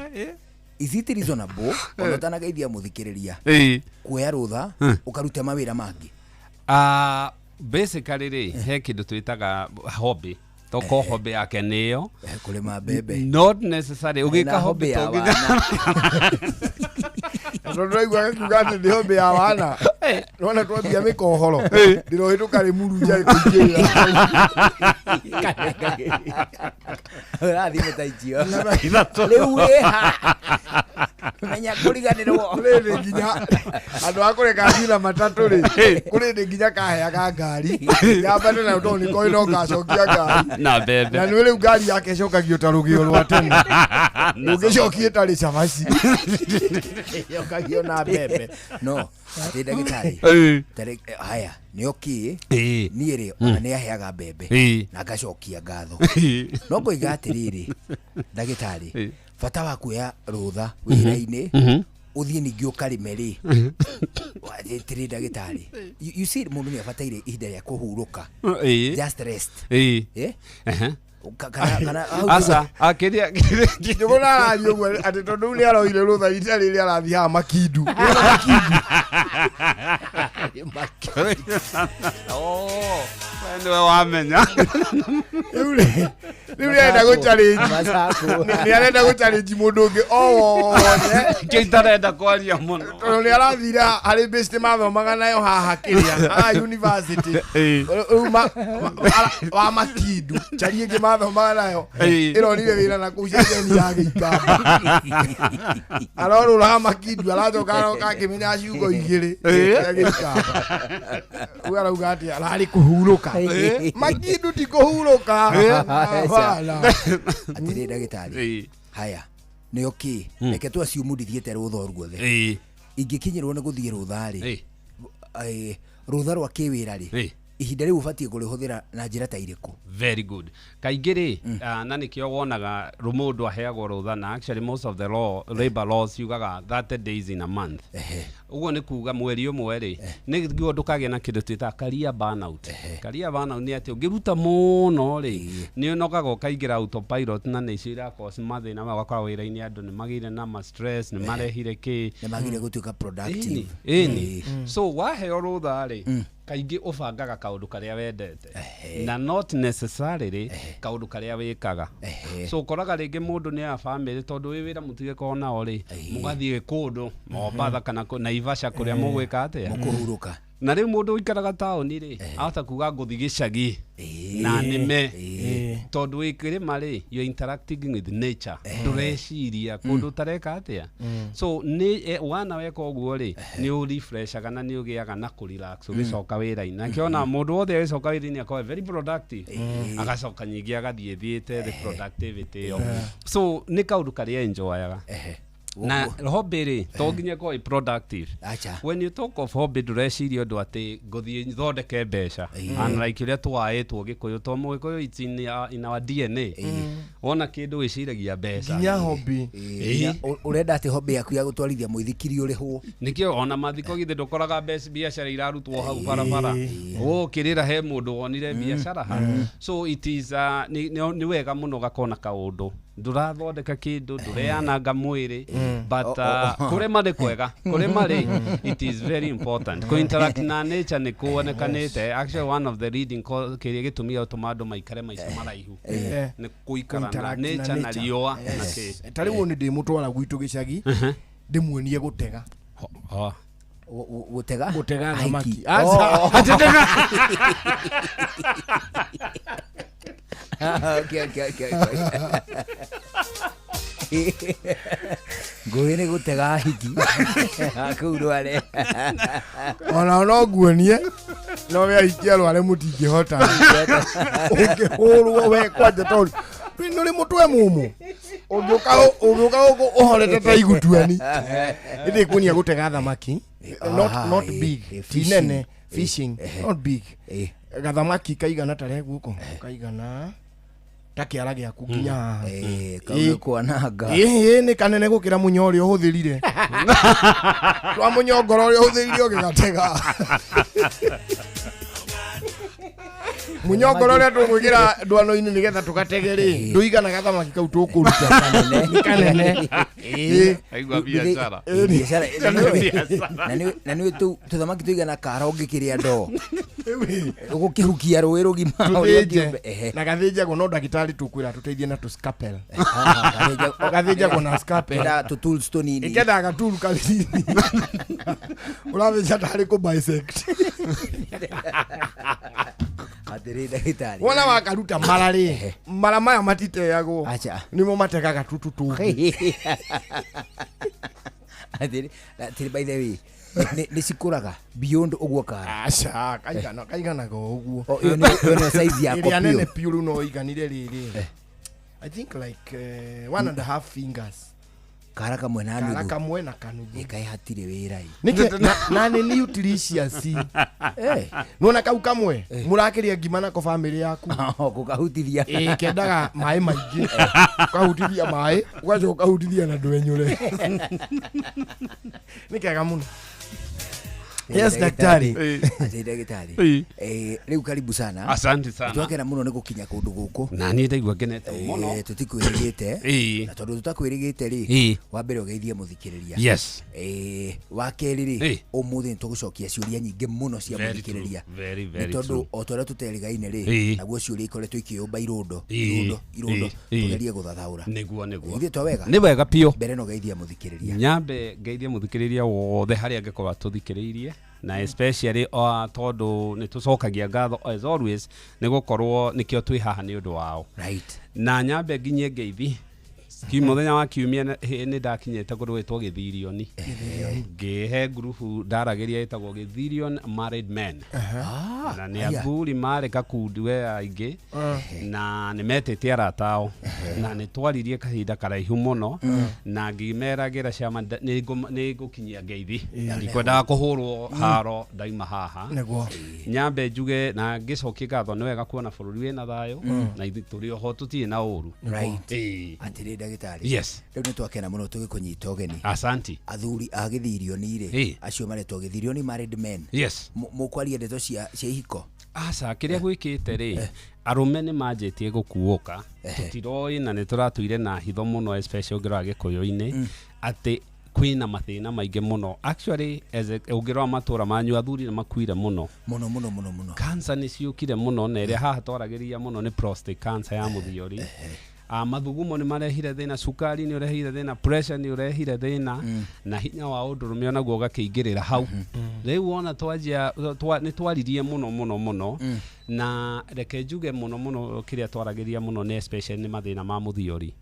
is it reasonable ona ũtanageithia mũthikĩrĩria kuoya rũtha ũkarute mawĩra mangĩ? Basically rĩ, he kĩndũ twĩtaga hobby. Toko hobby yake nĩyo kũrĩma mbembe. Not necessary ũgĩka hobby ya wana. Tondũ ndĩraigua akiuga atĩ nĩ hobby ya wana. Nĩwona twambia mĩkohoro ndĩrohĩtũka rĩ murunja ĩkũingĩrĩra. Ũrathiĩ mũtaicio. Rĩu wĩha. Menya kũriganĩrwo. Kũrĩ hĩndĩ nginya andũ a kũreka thiĩ na matatũ rĩ, kũrĩ hĩndĩ nginya kaheaga ngari yambate nayo tondũ nĩkoĩ no gacokia ngari na mbembe. Na nĩ rĩu ngari yake ĩcokagio ta rũgĩo rwa tene, ũngĩcokia ĩtarĩ cabaci ĩcokagio na mbembe. No atĩ ndagĩtarĩ, haya nĩ okay, niĩ rĩ ona nĩ aheaga mbembe na ngacokia ngatho. No ngoiga atĩrĩrĩ ndagĩtarĩ, bata wa kuoya rũtha wĩra-inĩ ũthiĩ ningĩ ũkarĩme rĩ, atĩrĩ ndagĩtarĩ, you see mũndũ nĩ abataire ihinda rĩa kũhurũka. Just rest. Aca akĩria Njũgũna araria ũguo atĩ tondũ rĩu nĩ aroire rũtha rita rĩrĩ arathiĩ haha Makindu. We nĩwe wamenya. Rĩu nĩ arenda gũ-challenge. Nĩ arenda gũ-challenge mũndũ ũngĩ o wothe. Kĩo itarenda kwaria mũno. Tondũ nĩ arathire harĩ best mathomaga nayo haha kĩrĩa, haha university. Rĩu wa Makindu, chari ĩngĩ mathomaga nayo ĩronire wĩra na kũu ceceni ya Gĩikamba. Arorũraga Makindu, aracoka aroka akĩmenya ciugo igĩrĩ cia Gĩikamba. Rĩu arauga atĩ ararĩ kũhurũka. Makindu ti kũhurũka. Atĩrĩ ndagĩtarĩ, haya nĩ okay, reke tu assume ndithiĩte rũtha ruothe. Ingĩkinyĩrwo nĩ gũthiĩ rũtha rĩ, rũtha rwa kĩwĩra rĩ, ihinda rĩu ũbatiĩ kũrĩhũthĩra na njĩra ta irĩkũ? Very good. Kaingĩ rĩ, na nĩkĩo wonaga mũndũ aheagwo rũtha, na actually most of the law, labor laws yugaga 30 days in a month. Ũguo nĩ kuga mweri ũmwe rĩ, nĩguo ndũkagĩe na kĩndũ twĩtaga career burnout. Career burnout nĩ atĩ ũngĩruta mũno rĩ, nĩ ũnogaga ũkaingĩra autopilot, na nĩ icio iracause mathĩna maya ũgakora wĩra-inĩ andũ nĩ magĩire na ma stress, nĩ marehire kĩ, nĩ magĩire gũtuĩka productive. Ĩni. So waheo rũtha rĩ, kaingĩ ũbangaga kaũndũ karĩa wendete na not necessarily kaũndũ karĩa wĩkaga. So ũkoraga rĩngĩ mũndũ nĩ a family, tondũ wĩ wĩra mũtige nao rĩ, mũgathiĩ kũndũ Mombatha kana Naivasha kũrĩa mũgwĩka atĩa, mũkũhurũka. Na rĩu mũndũ ũikaraga taũni rĩ, ahota kuga ngũthiĩ gĩcagi na nĩme, tondũ wĩ kĩrĩma rĩ, you are interacting with nature, ndũreciria kũndũ ũtareka atĩa. So nĩ wana weka ũguo rĩ, nĩ ũrefreshaga na nĩ ũgĩaga na kũrelax ũgĩcoka wĩra-inĩ. Na kĩona mũndũ wothe agĩcoka wĩra-inĩ akorwo very productive, agacoka nyingĩ agathiĩ thiĩte the productivity ĩyo. So nĩ kaũndũ karĩa enjoyaga. Na hobby rĩ, to nginya ĩkorwo ĩ productive. When you talk of hobby, ndũreciria ũndũ atĩ ngũthiĩ thondeke mbeca. Unlike ũrĩa twaĩtwo Gĩkũyũ, to mũgĩkũyũ it's in our DNA. Wona kĩndũ wĩciragia mbeca. Nginya hobby. Ũrenda atĩ hobby yaku ya gũtwarithia mũithikiri ũrĩhwo. Nĩkĩo ona mathiko githĩ ndũkoraga biacara irarutwo hau barabara. Ũkĩrĩra he mũndũ wonire biacara ha. So it is nĩ wega mũno ũgakona kaũndũ. Ndũrathondeka kĩndũ, ndũreananga mwĩrĩ, but kũrĩma nĩ kwega. Kũrĩma rĩ, it is very important. Kũ-interact na nature nĩ kuonekanĩte. Actually one of the leading kĩrĩa gĩtũmi gĩa gũtũma andũ maikare maica maraihu nĩ kũikara na nature na riũa na kĩ. Ta rĩu nĩ ndĩmũtwara gwitũ gĩcagi, ndĩmuonie gũtega. Gũtega Gũtega Ahiki. thamaki. Oh. Aca, atitega. Okay. Ngũĩ nĩ gũtega ahiki kũu rware. Ona no nguonie no we ahikia rware mũtingĩhota ũngĩhũrwo we kwanja tondũ nĩ ũrĩ mũtwe mũmũ ũngĩũka ũngĩũka gũkũ ũhorete ta igutuani ĩndĩ kuonia gũtega thamaki not, Aha, not big ti fishing. nene fishing not big Eh. gathamaki kaigana ta rĩa guoko kaigana ta kĩara gĩaku nginya haha. Kau nĩ kwananga. Ĩĩ nĩ kanene gũkĩra mũnya ũrĩa ũhũthĩrire twa mũnyongoro ũrĩa ũhũthĩrire ũgĩgatega mũnyongoro ũrĩa tũgwĩkĩra ndwano-inĩ nĩgetha tũgatege rĩ ndũigana gathamaki kau tũkũruta nĩ kanene Ĩĩ. Aigua biacara. Biacara, na nĩ tũthamaki tũigana kara ũngĩkĩrĩa ndoo ũgũkĩhukia rũĩ rũgima ũrĩa tũthĩnje ũngĩũmbe. Ehe. na gathĩnjagwo no ndagĩtarĩ tũkwĩra tũteithie na tũscalpel Gathĩnjagwo- gathĩnjagwo na scalpel Kendaga tũ tools tũnini. ĩkendaga gaturu kanini ũrathĩnja tarĩ kũ bisect Atĩrĩ ndagĩtarĩ. Wona wakaruta mara rĩ mara maya matiteagwo Acha. nĩmo mategaga tũtũ tũngĩ Atĩrĩ, atĩrĩ by the way nĩ cikũraga beyond ũguo kara. Aca kaigana kaiganaga o ũguo. O, ĩyo nĩyo size yako Ĩrĩa biũ. nene biũ rĩu no ĩiganire rĩrĩ I think like one and a half fingers. Kara kamwe na Kara nuthu. kamwe na kanuthu. Ĩkaĩ hatirĩ wĩra ĩ. Nĩkĩ na nĩ nutritious. Nĩwona kau kamwe mũrakĩrĩa ngima nako bamĩrĩ yaku. Gũkahutithia. Ĩĩ kendaga maĩ maingĩ. Ũkahutithia maĩ ũgacoka ũkahutithia na ndwenyũre. Nĩ kega mũno. Yes, daktari. Atĩ ndagĩtarĩ. Rĩu karibu sana. Asante sana. Twakena mũno nĩ gũkinya kũndũ gũkũ. Na niĩ ndaigua ngenete mũno. Tũtikwĩrĩgĩte. Ĩĩ. Na tondũ tũtakwĩrĩgĩte rĩ, Ĩĩ. wa mbere ũgeithie mũthikĩrĩria. Yes. Wa kerĩ rĩ, Ĩĩ. ũmũthĩ nĩ tũgũcokia ciũria nyingĩ mũno cia Very mũthikĩrĩria. true. Very, Nĩ very tondũ true. o ta ũrĩa tũterĩgaine rĩ, Ĩĩ. naguo ciũria ikoretwo ikĩũmba irũndo, Ĩĩ. irũndo, irũndo, Ĩĩ. Ĩĩ. tũgerie gũthathaũra. Nĩguo, nĩguo. Ithuĩ twa wega? Nĩ wega biũ. Mbere no ũgeithie mũthikĩrĩria. Nyambe ngeithie mũthikĩrĩria wothe harĩa angĩkorwo atũthikĩrĩirie na especially tondũ nĩ tũcokagia ngatho as always nĩ gũkorwo nĩkĩo twĩ haha nĩ ũndũ wao. Right. Na nyambe nginyie ngeithi mũthenya wa kiumia nĩ ndakinyĩte kũndũ gwĩtwo Gĩthirioni ngĩhe ngurubu ndaragĩria ĩtagwo Gĩthirion Married Men na nĩ aya. athuri marĩ gakundi we aingĩ na nĩ metĩte arata ao na nĩ twaririe kahinda karaihu mũno na ngĩmeragĩra ciama nĩ ngũkinyia ngeithi ndikwendaga kũhũrwo haro ndaima haha Nĩguo. nyambe njuge na ngĩcokie ngatho nĩ wega kuona bũrũri wĩna thayũ na ithuĩ tũrĩ oho tũtirĩ na ũru. Right. Ĩĩ. Atĩrĩ ndagĩtarĩ. Yes. Rĩu nĩ twakena mũno tũgĩkũnyita ũgeni. Asanti. Athuri a Gĩthirioni rĩ, Ĩĩ. acio maretwo Gĩthirioni Married Men. Yes. Mũkwaria ndeto cia ihiko. Aca kĩrĩa gwĩkĩte rĩ arũme nĩ manjĩtie gũkuũka tũtiroĩ na nĩ tũratũire na hitho mũno especially ũngĩrora gĩkũyũ-inĩ atĩ kwĩna mathĩna maingĩ mũno actually as ũngĩrora matũra manyu athuri nĩ makuire mũno mũno mũno mũno mũno cancer nĩ ciũkire mũno na ĩrĩa haha twaragĩria mũno nĩ prostate cancer ya mũthiori. Mathugumo nĩ marehire thĩna, cukari nĩ ũrehire thĩna, pressure nĩ ũrehire thĩna na hinya wa ũndũrũme onaguo ũgakĩingĩrĩra hau. Rĩu wona twanjia nĩ twaririe mũno mũno mũno na reke njuge mũno mũno kĩrĩa twaragĩria mũno nĩ especially nĩ mathĩna ma mũthiori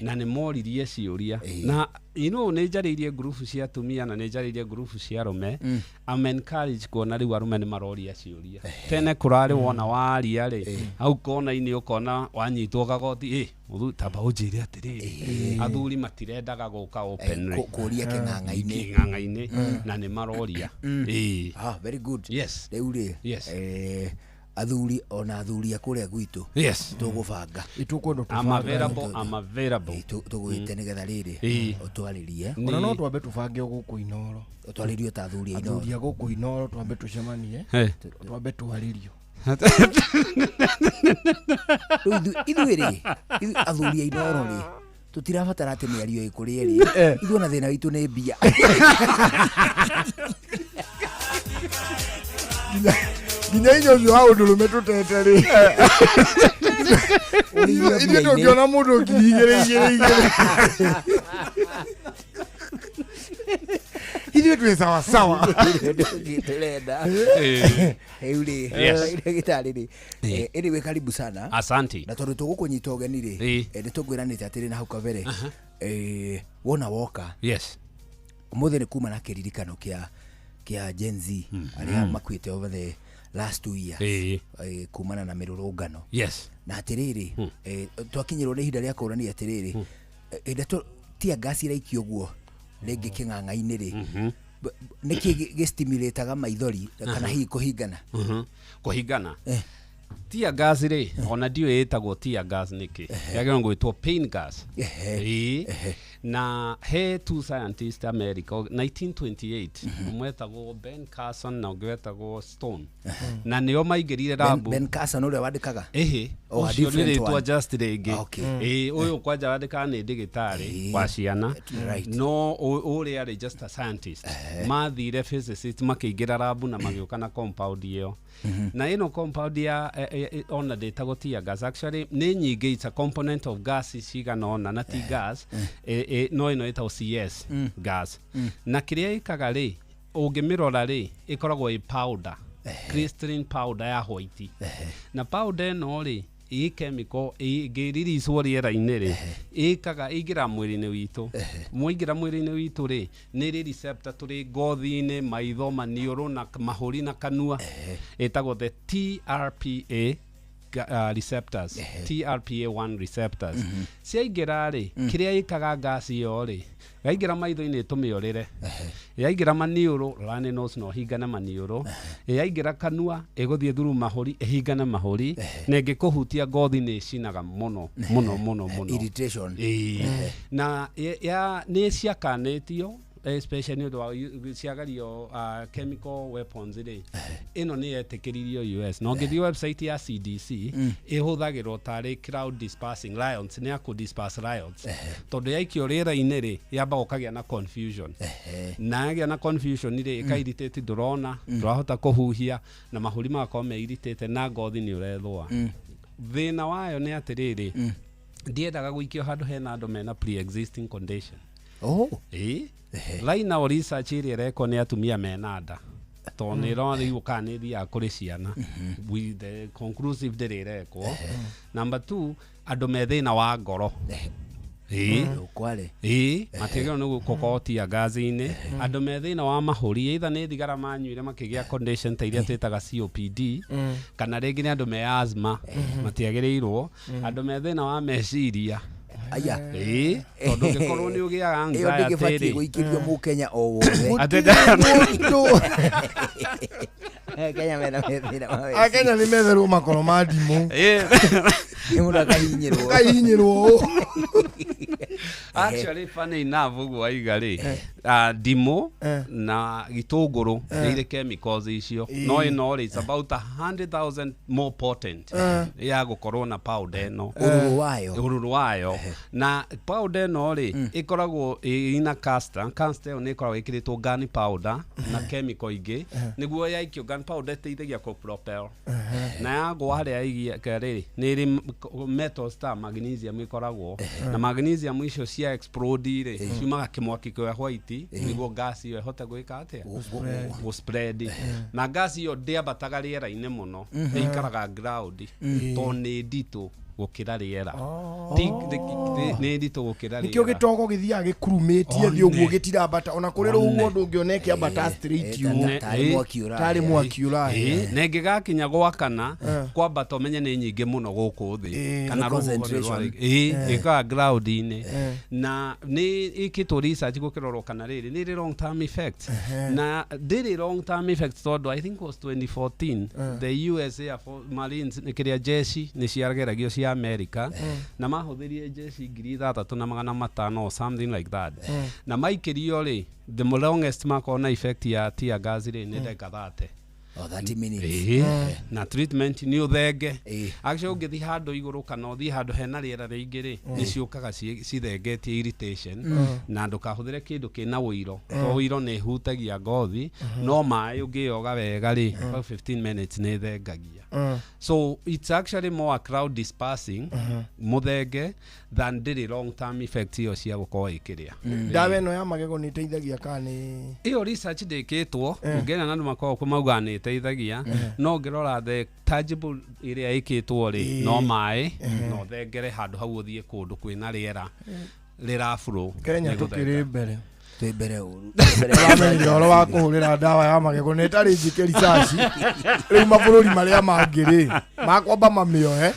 na nĩ moririe ciũria na you know nĩ njarĩirie ngurubu cia atumia na nĩ njarĩirie ngurubu cia arũme. I'm encouraged kuona rĩu arũme nĩ maroria ciũria. Tene kũrarĩ wona waria rĩ hau kona-inĩ ũkona wanyitwo gagoti ĩ mũthuri tamba ũnjĩre atĩrĩrĩ athuri matirendaga gũka openly kũria kĩng'ang'a-inĩ. Kĩng'ang'a-inĩ na nĩ maroria. Ĩĩ. Very good. Yes. Rĩu rĩ, Yes. Athuri ona athuri a kũrĩa gwitũ Yes. tũgũbanga. Tũkwenda I'm available, I'm available. Tũgwĩte nĩgetha rĩrĩ Ĩĩ. ũtwarĩrie. Ona no twambe tũbange o gũkũ Inoro. Ũtwarĩrio ta athuri a Inoro. Athuri a gũkũ Inoro twambe tũcemanie twambe twarĩrio. Rĩu ithuĩ rĩ, ithuĩ athuri a Inoro rĩ, tũtirabatara atĩ mĩario ĩkũrĩ ĩrĩ. Ithuĩ ona thĩna witũ nĩ mbia. Nginya inya ũcio wa ũndũrũme tũtete rĩ ithuĩ tũngĩona mũndũ ngiri igĩrĩ igĩrĩ igĩrĩ. Ithuĩ twĩ sawa sawa. Tũrenda. Rĩu rĩ, Yes. ndagĩtarĩ rĩ, anyway karibu sana. Asante. Na tondũ tũgũkũnyita ũgeni rĩ, nĩ tũkwĩranĩte atĩrĩ na hau kabere, wona woka Yes. ũmũthĩ nĩ kuma na kĩririkano kĩa Gen Z arĩa makuĩte over the last 2 years, kumana na mĩrũrũngano. Na atĩrĩrĩ, twakinyĩrwo nĩ ihinda rĩa kũrania atĩrĩrĩ, hĩndĩ ĩrĩa tear gas iraikio ũguo rĩngĩ kĩng'ang'a-inĩ rĩ, nĩkĩ gĩstimulataga maithori kana hihi kũhingana? Kũhingana tear gas rĩ, ona ndiũĩ ĩtagwo tear gas nĩkĩ, yagĩrĩirwo gwĩtwo pain gas. Ĩĩ. Na he two scientist America 1928, ũmwe etagwo Ben Carson na ũngĩ wetagwo Stone, na nĩo maingĩrire lab. Ben Carson ũrĩa wandĩkaga? Ĩhĩ. Oh, a ũcio nĩ different rĩtwa one. just rĩngĩ. Ĩĩ, ũyũ kwanja wandĩkaga nĩ ndĩgĩtarĩ wa ciana, no ũrĩa arĩ just a scientist. Mathire physicist makĩingĩra lab na magĩũka na compound ĩyo, na ĩno compound ya ona ndĩtagwo tear gas, actually nĩ nyingĩ, it's a component of gas cigana ũna na ti gas, no ĩno ĩtagwo CS gas. Na kĩrĩa ĩkaga rĩ, ũngĩmĩrora rĩ, ĩkoragwo ĩ powder, crystalline powder ya white, na powder ĩno rĩ, ĩ chemical ĩngĩriricwo rĩera-inĩ rĩ, ĩkaga ĩingĩra mwĩrĩ-inĩ witũ. Mwaingĩra mwĩrĩ-inĩ witũ rĩ, nĩ ĩrĩ receptor tũrĩ ngothi-inĩ, maitho, maniũrũ na mahũri na kanua, ĩtagwo the TRPA receptors, TRPA1 receptors. Ciaingĩra rĩ, kĩrĩa ĩkaga gas ĩyo rĩ, yaingĩra maitho-inĩ ĩtũmĩorĩre, yaingĩra maniũrũ, runny nose na ũhingane maniũrũ, yaingĩra kanua ĩgũthiĩ through mahũri ĩhingane mahũri, na ĩngĩkũhutia ngothi nĩ ĩcinaga mũno mũno mũno mũno. Irritation. Ĩĩ. Na ya nĩ ciakanĩtio especially nĩ ũndũ wa ciagario chemical weapons rĩ, ĩno nĩ yetĩkĩririo US, na ũngĩthiĩ website ya CDC, ĩhũthagĩrwo tarĩ crowd dispersing riots, nĩ ya kũ disperse riots, tondũ yaikio rĩera-inĩ rĩ, yambaga ũkagĩa na confusion, na yagĩa na confusion rĩ, ĩka irritate, ndũrona, ndũrahota kũhuhia, na mahũri magakorwo me irritate na ngothi nĩ ũrethũa. Thĩna wayo nĩ atĩrĩrĩ, ndiendaga gũikio handũ hena andũ mena pre-existing condition. Ĩĩ, right now research ĩrĩa ĩrekwo nĩ atumia mena nda, tondũ nĩ ĩrarigwo kana nĩ ĩthiaga kũrĩ ciana. With the conclusive ndĩrĩ ĩrekwo. Number two, andũ me thĩna wa ngoro. Ĩĩ. Kware. Ĩĩ, matiagĩrĩirwo nĩ gũkorwo tear gas-inĩ. Andũ me thĩna wa mahũri, either nĩ thigara manyuire makĩgĩa condition ta iria twĩtaga COPD, kana rĩngĩ nĩ andũ me asthma, matiagĩrĩirwo. Andũ me thĩna wa meciria. Aya. Ĩĩ, tondũ ũngĩkorwo nĩ ũgĩaga Ĩyo anxiety ndĩgĩbatiĩ rĩ, gũikĩrio mũkenya o wothe. Atĩ Kenya mena thĩna wa meciria. Akenya nĩ metherwo makoro ma ndimũ. Nĩ mũndũ akahinyĩrwo. Akahinyĩrwo ũũ. Actually, funny enough, ũguo waiga rĩ, ndimũ na gĩtũngũrũ nĩ irĩ chemicals icio, no ĩno rĩ, it's about 100,000 more potent ya gũkorwo na powder ĩno. Ũrũrũ wayo. Ũrũrũ wayo. Na powder ĩno rĩ, ĩkoragwo ĩna caster. Caster ĩyo nĩ ĩkoragwo ĩkĩrĩtwo gun powder na chemical ingĩ, nĩguo yaikio gun powder ĩteithagia kũ propel, na yagwa harĩa ĩgia rĩ, nĩ ĩrĩ metals ta magnesium ĩkoragwo na magnesium icio cia explode rĩ, ciumaga kĩmwaki kĩa white, nĩguo gas ĩyo ĩhote gwĩka atĩa, gũ spread. Na gas ĩyo ndĩambataga rĩera-inĩ mũno, ĩikaraga ground, tondũ nĩ nditũ gũkĩra rĩera. Nĩ nditũ gũkĩra Nĩkĩo rĩera. Gĩtogo gĩthiaga gĩkurumĩtie thĩ ũguo, gĩtirambata ona kũrĩ rũhuho, ndũngĩona ĩkĩambata straight ũũ. Tarĩ mwaki ũrahĩa. Tarĩ mwaki ũrahĩa. Ĩĩ, na ĩngĩgakinya gwakana kwambata, ũmenye nĩ nyingĩ mũno gũkũ thĩ kana Nĩ rũhuho nĩ concentration. Ĩĩ, ĩkaga ground-inĩ, na nĩ ĩkĩtwo research gũkĩrorwo kana rĩrĩ nĩ ĩrĩ long term effects, na ndĩrĩ long term effects, tondũ I think was 2014 the US Air Force Marines, nĩ kĩrĩa jeshi nĩ ciageragio cia America, na mahũthĩrire jeshi 6500 or something like that, na maikĩrio rĩ, the longest makorwo na effect ya tear gas rĩ, nĩ ndagĩka 30. Oh, 30 minutes. Ĩĩ, na treatment nĩ ũthenge. Actually ũngĩthiĩ handũ igũrũ kana ũthiĩ handũ hena rĩera rĩingĩ rĩ, nĩ ciũkaga cithengetie irritation. Na ndũkahũthĩre kĩndũ kĩna ũiro, tondũ ũiro nĩ ĩhutagia ngothi, no maĩ ũngĩyoga wega rĩ, about 15 minutes nĩ ĩthengagia. So it's actually more a crowd dispersing mũthenge than ndĩrĩ long term effect ĩyo cia gũkorwo ĩkĩrĩa. Ndawa ĩno ya magego nĩ ĩteithagia kana nĩ Ĩyo research ndĩkĩtwo, ũngĩona na andũ makoragwo kuo maugaga nĩ ĩteithagia, no ũngĩrora the tangible ĩrĩa ĩkĩtwo rĩ, no maĩ na ũthengere handũ hau, ũthiĩ kũndũ kwĩna rĩera rĩra flow. Kenya nĩ tũkĩrĩ gũthenga. mbere. Twĩ mbere ũru. Ũramenyire ũhoro wa kũhũrĩra ndawa ya magego na ĩtarĩ njĩke research. Rĩu mabũrũri marĩa mangĩ rĩ, makwamba mamĩoe,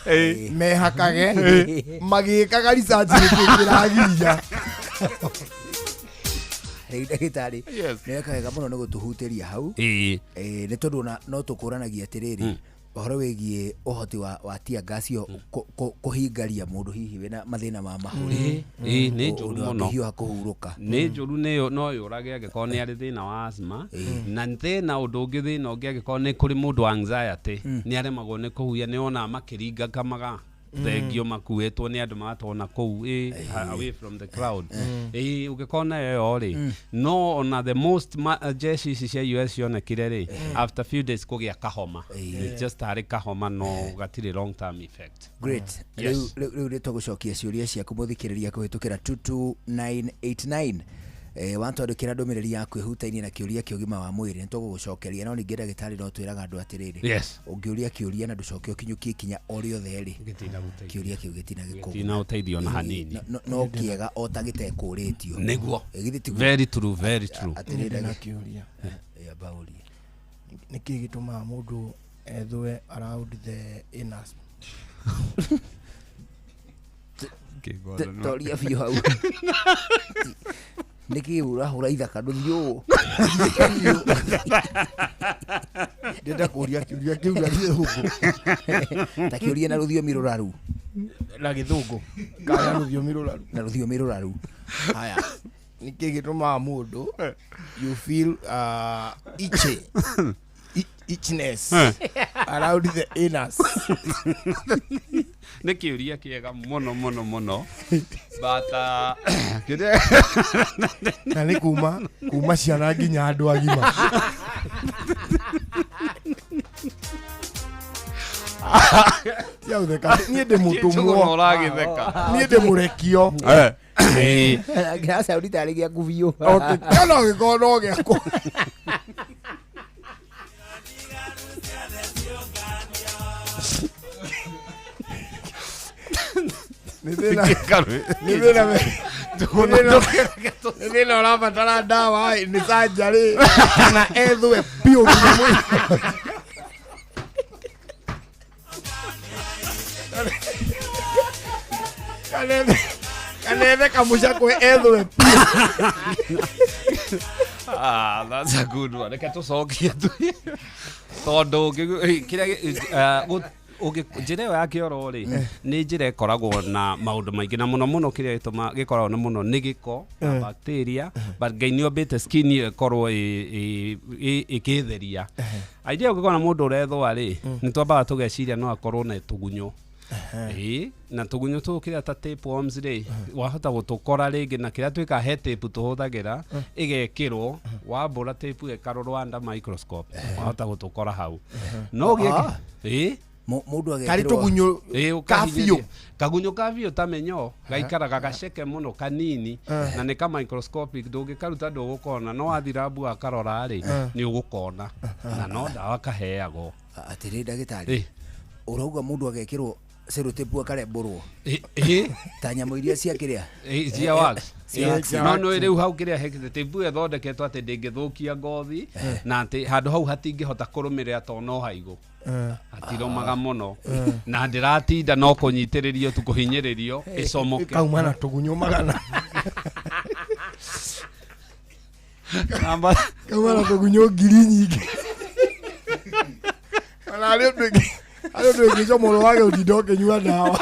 mehakage, magĩkaga research nĩkĩ kĩragiria. Rĩu ndagĩtarĩ, nĩ weka wega mũno nĩ gũtũhutĩria hau. Nĩ tondũ ona no tũkũranagia atĩrĩrĩ, ũhoro wĩgiĩ ũhoti wa tear gas ĩyo kũhingaria mũndũ hihi wĩna mathĩna ma mahũri. Ĩĩ, nĩ njũru Ũndũ mũno. angĩhiũha kũhurũka. Nĩ njũru, nĩyo no yũrage angĩkorwo nĩ arĩ thĩna wa asthma. Na thĩna ũndũ ũngĩ, thĩna ũngĩ, angĩkorwo nĩ kũrĩ mũndũ wa anxiety, nĩ aremagwo nĩ kũhuhia, nĩ onaga makĩringa kamaga thengio makuĩtwo nĩ andũ magatona kũu away from the crowd. Ũngĩkorwo nayo ĩyo rĩ, no ona the most jeshi ici cia US cionekire rĩ, after few days kũgĩa kahoma. It's just harĩ kahoma, no gatirĩ long term effect. Great. Yes. Rĩu nĩ tũgũcokia ciũria ciaku mũthikĩrĩria kũhĩtũkĩra 22989. Watwandĩkĩra ndũmĩrĩri yaku ĩhutainie na kĩũria kĩa ũgima wa mwĩrĩ, nĩ tũgũgũcokeria. No ningĩ ndagĩtarĩ no twĩraga andũ atĩrĩrĩ, ũngĩũria kĩũria na ndũcoke ũkinyũkie ikinya o rĩothe rĩ, kĩũria kĩu gĩtina Gĩtina ũteithio ona hanini. No kĩega o ta gĩtekũrĩtio. Nĩguo. Githĩ tiguo? Very true, very true. Atĩrĩrĩ, Ndĩ na kĩũria. Amba ũrie. Nĩkĩ gĩtũmaga mũndũ ethwe around the anus? Toria biũ hau. Nĩkĩ ũrahũra ithaka ndũthiĩ ũũ? Ndĩrenda kũria kĩũria kĩu na gĩthũngũ. Ta kĩũria na rũthiomi rũraru. Na gĩthũngũ kana rũthiomi rũraru? Na rũthiomi rũraru. Haya, nĩkĩ gĩtũmaga mũndũ you feel itchy, itchiness around the anus? Nĩ kĩũria kĩega mũno mũno mũno, but kĩrĩa Na nĩ kuma ciana nginya andũ agima. Tia gũtheka, niĩ ndĩ mũtũmwo. Njũgũna ũragĩtheka. Niĩ ndĩ mũrekio. Kĩracauri tarĩ gĩaku biũ. Okay, kana gĩkorwo no gĩakwa. Nĩ thĩna ũrabatara ndawa ĩ, nĩ surgery kana ethwe biũ nginya mũico. Kana ethe kamũcakwe ethwe biũ. Ah, that's a good one. Reke tũcokie tu, tondũ kĩrĩa njĩra ĩyo ya kĩoro rĩ, nĩ njĩra ĩkoragwo na maũndũ maingĩ, na mũno mũno kĩrĩa gĩtũma gĩkoragwo na mũno nĩ gĩko na bacteria, but Ngai nĩ ombĩte skin ĩyo ĩkorwo ĩkĩtheria. Idea ũngĩkorwo na mũndũ ũrethũa rĩ, nĩ twambaga tũgeciria no akorwo na tũgunyũ. Ĩĩ, na tũgunyũ tũũ kĩrĩa ta tapeworms rĩ, wahota gũtũkora rĩngĩ, na kĩrĩa twĩkaga, he tape tũhũthagĩra ĩgekĩrwo, wambũra tape ĩkarorwo under microscope, wahota gũtũkora hau no ũgĩe. Ĩĩ. Mũndũ Karĩ tũgunyũ Ĩĩ, ka ũkahinyĩria. biũ. Kagunyũ ka biũ ta mĩnyoo gaikaraga gaceke mũno kanini, na nĩ ka microscopic, ndũngĩkaruta ndũgũkona, no wathi rambu wakarora rĩ, nĩ ũgũkona, na no ndawa kaheagwo. Atĩrĩ ndagĩtarĩ, ũrauga mũndũ agekĩrwo sellotape akarembũrwo Ĩĩ. ta nyamũ iria cia kĩrĩa? Ĩĩ, cia wax. Cia wax. No no rĩu hau kĩrĩa hekĩte tape ĩyo ĩthondeketwo atĩ ndĩngĩthũkia ngothi, na atĩ handũ hau hatingĩhota kũrũmĩrĩra tondũ no haigũ, hatirũmaga mũno, na ndĩratinda no kũnyitĩrĩrio tu, kũhinyĩrĩrio ĩcomoke. Kauma na tũgunyũ 100. Namba Kauma na tũgunyũ ngiri nyingĩ. Ona harĩ ũndũ ĩngĩcomorwo wage ũtinda ũkĩnyua ndawa.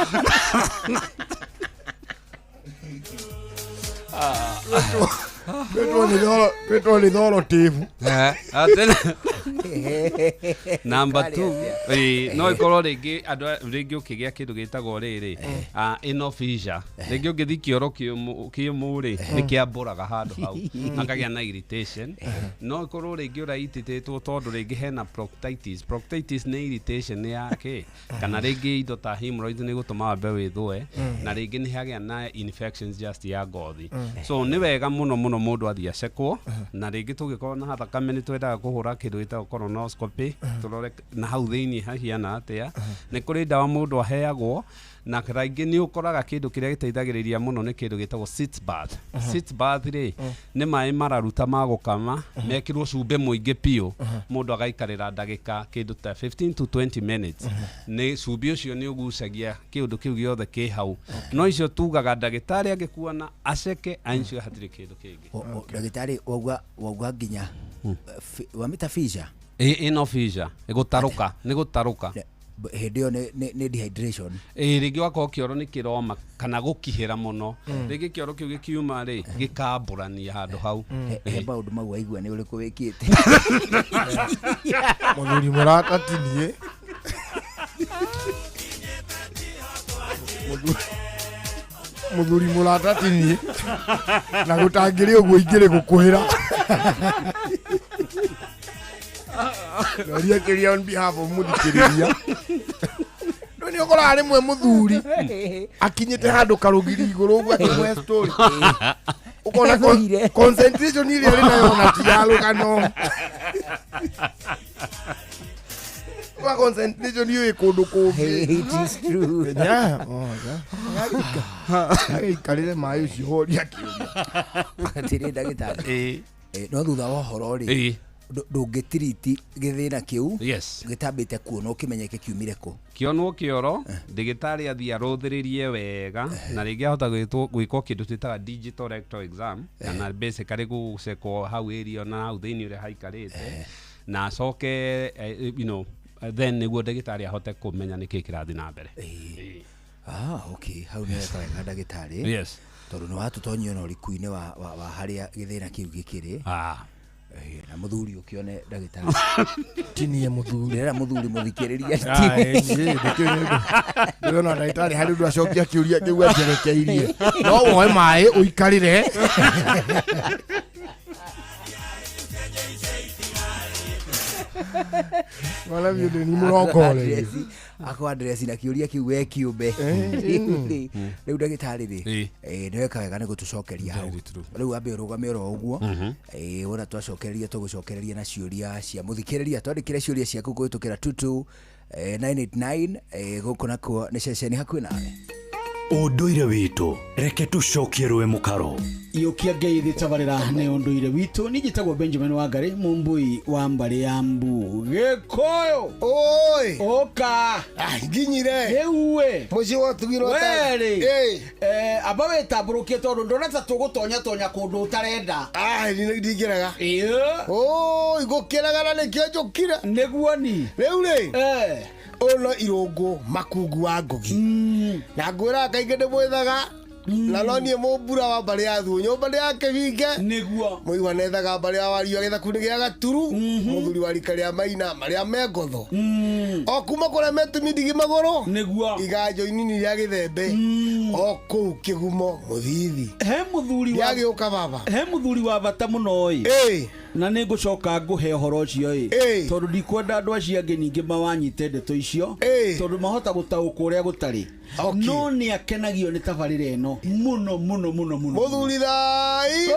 Twĩtwo nĩ thoro tĩbu. Atĩ Number Karĩ 2, atĩa? ĩĩ, no ĩkorwo rĩngĩ andũ rĩngĩ ũkĩgĩa kĩndũ gĩtagwo rĩrĩ, anal fissure. Rĩngĩ ũngĩthiĩ kĩoro kĩũmũ rĩ, nĩ kĩambũraga handũ hau, hakagĩa na irritation. No ĩkorwo rĩngĩ ũraitĩtĩtwo tondũ rĩngĩ hena proctitis. Proctitis nĩ irritation ya kĩ, kana rĩngĩ indo ta hemorrhoids nĩ gũtũma wambe wĩthũe, na rĩngĩ nĩ hagĩa na infections just ya ngothi. So nĩ wega mũno mũno mũndũ athiĩ acekwo, na rĩngĩ tũngĩkorwo na thakame nĩ twendaga kũhũra kĩndũ gĩtagwo colonoscopy, tũrore na hau thĩinĩ hahiana atĩa. Nĩ kũrĩ ndawa mũndũ aheagwo, na kaingĩ nĩ ũkoraga kĩndũ kĩrĩa gĩteithagĩrĩria mũno nĩ kĩndũ gĩtagwo sitz bath. Sitz bath rĩ, nĩ maĩ mararuta ma gũkama, mekĩrwo cumbĩ mũingĩ biũ, mũndũ agaikarĩra ndagĩka kĩndũ ta 15 to 20 minutes. Nĩ cumbĩ ũcio nĩ ũgucagia kĩũndũ kĩu gĩothe kĩ hau. No icio tugaga ndagĩtarĩ angĩkuona aceke ensure hatirĩ kĩndũ kĩngĩ. Ndagĩtarĩ wauga nginya wamĩta fissure? Ĩ, ĩno fissure, gũtarũka, nĩ gũtarũka. Hĩndĩ ĩyo nĩ dehydration. Ĩ, rĩngĩ wakorwo kĩoro nĩ kĩroma kana gũkihĩra mũno, rĩngĩ kĩoro kĩu gĩkiuma rĩ, gĩkambũrania handũ hau. He maũndũ mau waigua nĩ ũrĩkũ wĩkĩte? Mũthuri mũrata ti niĩ. Mũthuri mũrata ti niĩ. Na gũtangĩrĩ ũguo ingĩrĩ gũkwĩra. Noria kĩria on behalf of mũthikĩrĩria. No nĩ ũkoraga rĩmwe mũthuri akinyĩte handũ karũgiri igũrũ ũguo akĩmũhe story. Ũkona concentration ĩrĩa arĩ nayo ona ti ya rũgano. Kwa concentration ĩyo ĩ kũndũ kũngĩ. It is true. Yeah. Oh, yeah. Agĩikarĩre maĩ ũcio horia kĩũria. Atĩrĩ ndagĩtarĩ. No thutha wa ũhoro rĩ, ndũngĩtiriti gĩthĩna kĩu gĩtambĩte kuonwo kĩmenyeke kiumire kũ. Kĩonwo kĩoro, ndagĩtarĩ athiĩ arũthĩrĩrie wega, na rĩngĩ ahota gwĩkwo kĩndũ twĩtaga digital rectal exam, kana basically gũcekwo hau area na hau thĩinĩ ũrĩa haikarĩte, na acoke, then nĩguo ndagĩtarĩ ahote kũmenya nĩkĩ kĩrathiĩ na mbere. Okay, hau nĩ weka wega ndagĩtarĩ. Tondũ nĩ watũtonyia ona ũriku-inĩ wa harĩa gĩthĩna kĩu gĩkĩrĩ. Na mũthuri ũkĩone ndagĩtarĩ. Ti niĩ mũthuri. Ndĩrera mũthuri mũthikĩrĩria. Ndĩrona ndagĩtarĩ harĩ ũndũ acokia kĩũria kĩu anjerekeirie. No woe maĩ ũikarĩre. Mwana biũ ndĩ ni mũrongorerie. Akwa address na kĩũria kĩu we kĩũmbe. Rĩu ndagĩtarĩ rĩ, nĩ weka wega nĩ gũtũcokeria hau. Rĩu ambe ũrũgame oro ũguo. Wona twacokereria tũgũcokereria na ciũria cia mũthikĩrĩria. Twandĩkĩre ciũria ciaku kũhĩtũkĩra 22 989, gũkũ nakuo nĩ ceceni hakuhĩ nawe. Ũndũire witũ, reke tũcokie rũĩ mũkaro. Iũkia ngeithi tabarĩra nĩ ũndũire witũ. Niĩ njĩtagwo Benjamin Wangari, mũmbui wa mbarĩ ya Mbu. Gĩkũyũ! Oi! Ũka! Nginyire! Rĩu ĩ! Mũciĩ wotugirwo ta- Werĩ! Ĩ! Amba wĩtambũrũkie tondũ ndona ta tũgũtonya tonya kũndũ ũtarenda. Ndingĩrega. Ĩĩ. Oi, ngũkĩrega na nĩkĩo njũkire. Nĩguo ni. Rĩu rĩ. Ũno irũngũ makungu wa Ngugi. Na ngwĩraga kaingĩ ndĩmwĩthaga. Na no niĩ mũmbura wa mbarĩ ya Thuo, nyũmba nĩ ya kĩbinge. Nĩguo. Mũigua nethaga mbarĩ ya Wario gĩthaku-inĩ gĩa Gaturu. Mũthuri wa rika rĩa Maina marĩa me ngotho. O kuma kũrĩa metumi ndigi magũrũ. Nĩguo. Iganjo inini rĩa Gĩthembe. O kũu Kĩgumo Mũthithi. He mũthuri wa Ndĩagĩũka baba. He mũthuri wa bata mũno ĩ. Na nĩ ngũcoka ngũhe ũhoro ũcio ĩ. Tondũ ndikwenda andũ acio angĩ ningĩ mawanyite ndeto icio. Tondũ mahota gũtaũkwo ũrĩa gũtarĩ. No nĩ akenagio nĩ tabarĩra ĩno mũno mũno mũno mũno. Mũthuri thai.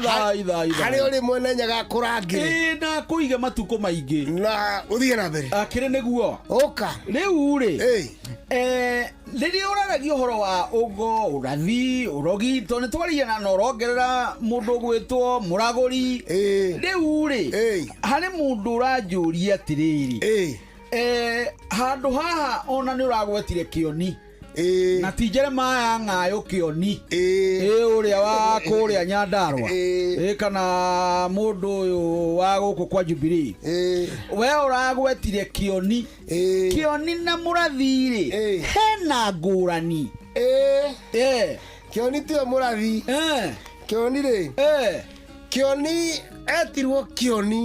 Thai, thai, thai. Harĩa ũrĩ mwene nyaga kũrangĩre. Na kũige matukũ maingĩ. Na ũthiĩ na mbere. Akĩrĩ nĩguo. Ũka. Rĩu rĩ. Rĩrĩa ũraragia ũhoro wa ũgo, ũrathi, ũrogi, tondũ nĩ twaragia na ũrongerera mũndũ ũgwĩtwo mũragũri. Rĩu rĩ, harĩ mũndũ ũranjũria atĩrĩrĩ. Handũ haha ona nĩ ũragwetire kĩoni. Na ti Jeremiah Ng'ayo kĩoni. Ũrĩa wa kũrĩa Nyandarua. Kana mũndũ ũyũ wa gũkũ kwa Jubilee. We ũragwetire kĩoni. Kĩoni na mũrathi rĩ, hena ngũrani. Kĩoni tiwe mũrathi. Kĩoni rĩ, Kĩoni etirwo kĩoni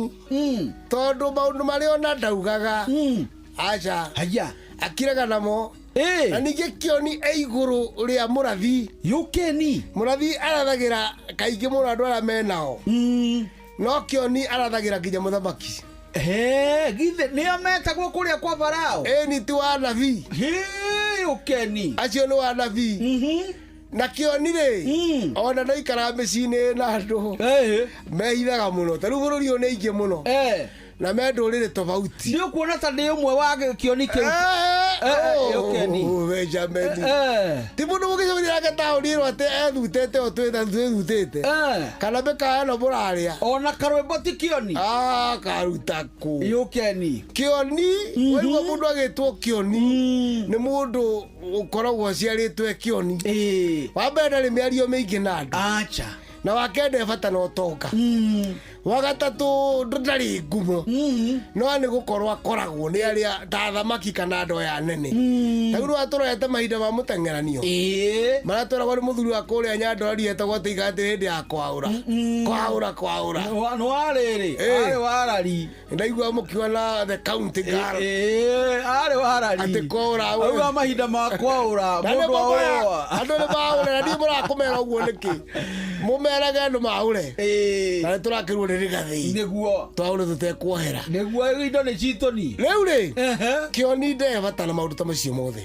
tondũ maũndũ marĩa ona ndaugaga aca haya akiraga namo na ningĩ kĩoni e igũrũ rĩa mũrathi yũkeni mũrathi arathagĩra kaingĩ mũno andũ arĩa menao no kĩoni arathagĩra nginya mũthamaki He, githe nĩo metagwo kũrĩa kwa Farao ĩni ti wa nabii yũkeni acio nĩ wa nabii na kĩoni rĩ ona ndaikaraga mĩciĩ-inĩ na andũ mehithaga mũno ta rĩu bũrũri ũyũ nĩ aingĩ mũno na me ndũrĩrĩ tofauti nĩ ũkuona ta ndĩ ũmwe wa kĩoni kĩu yũkeni Benjamin ti mũndũ mũgĩcemania nake taũni ĩno atĩ ethutĩte o twĩthutĩte kana mĩkawa ĩno mũrarĩa ona karwĩmbo ti kĩoni karuta kũ yũkeni kĩoni waigua mũndũ agĩtwo kĩoni nĩ mũndũ ũkoragwo aciarĩtwo e kĩoni wa mbere ndarĩ mĩario mĩingĩ na andũ acha na wakende bata na ũtonga wa gatatũ ndarĩ ngumo no nĩ gũkorwo akoragwo nĩ arĩa ta thamaki kana andũ aya anene ta rĩu nĩwatũrorete mahinda ma mũteng'eranio marĩa tweragwo nĩ mũthuri wa kũrĩa Nyandarua etagwo atĩ iga atĩ hĩndĩ ya kwaũra kwaũra kwaũra nĩ warĩrĩ arĩ warari ndaigua mũkiuga na the county girl arĩ warari atĩ kwaũra auga mahinda ma kwaũra Na nĩ mũndũ mũmoya, aũrwa andũ nĩ maũre na niĩ mũrakũmera ũguo nĩkĩ mũmerage andũ maũre na nĩ tũrakĩrwo nĩ rĩgathĩ nĩguo twaũre tũtekuohera nĩguo indo nĩ citũ ni rĩu rĩ kĩoni nde bata na maũndũ ta macio mothe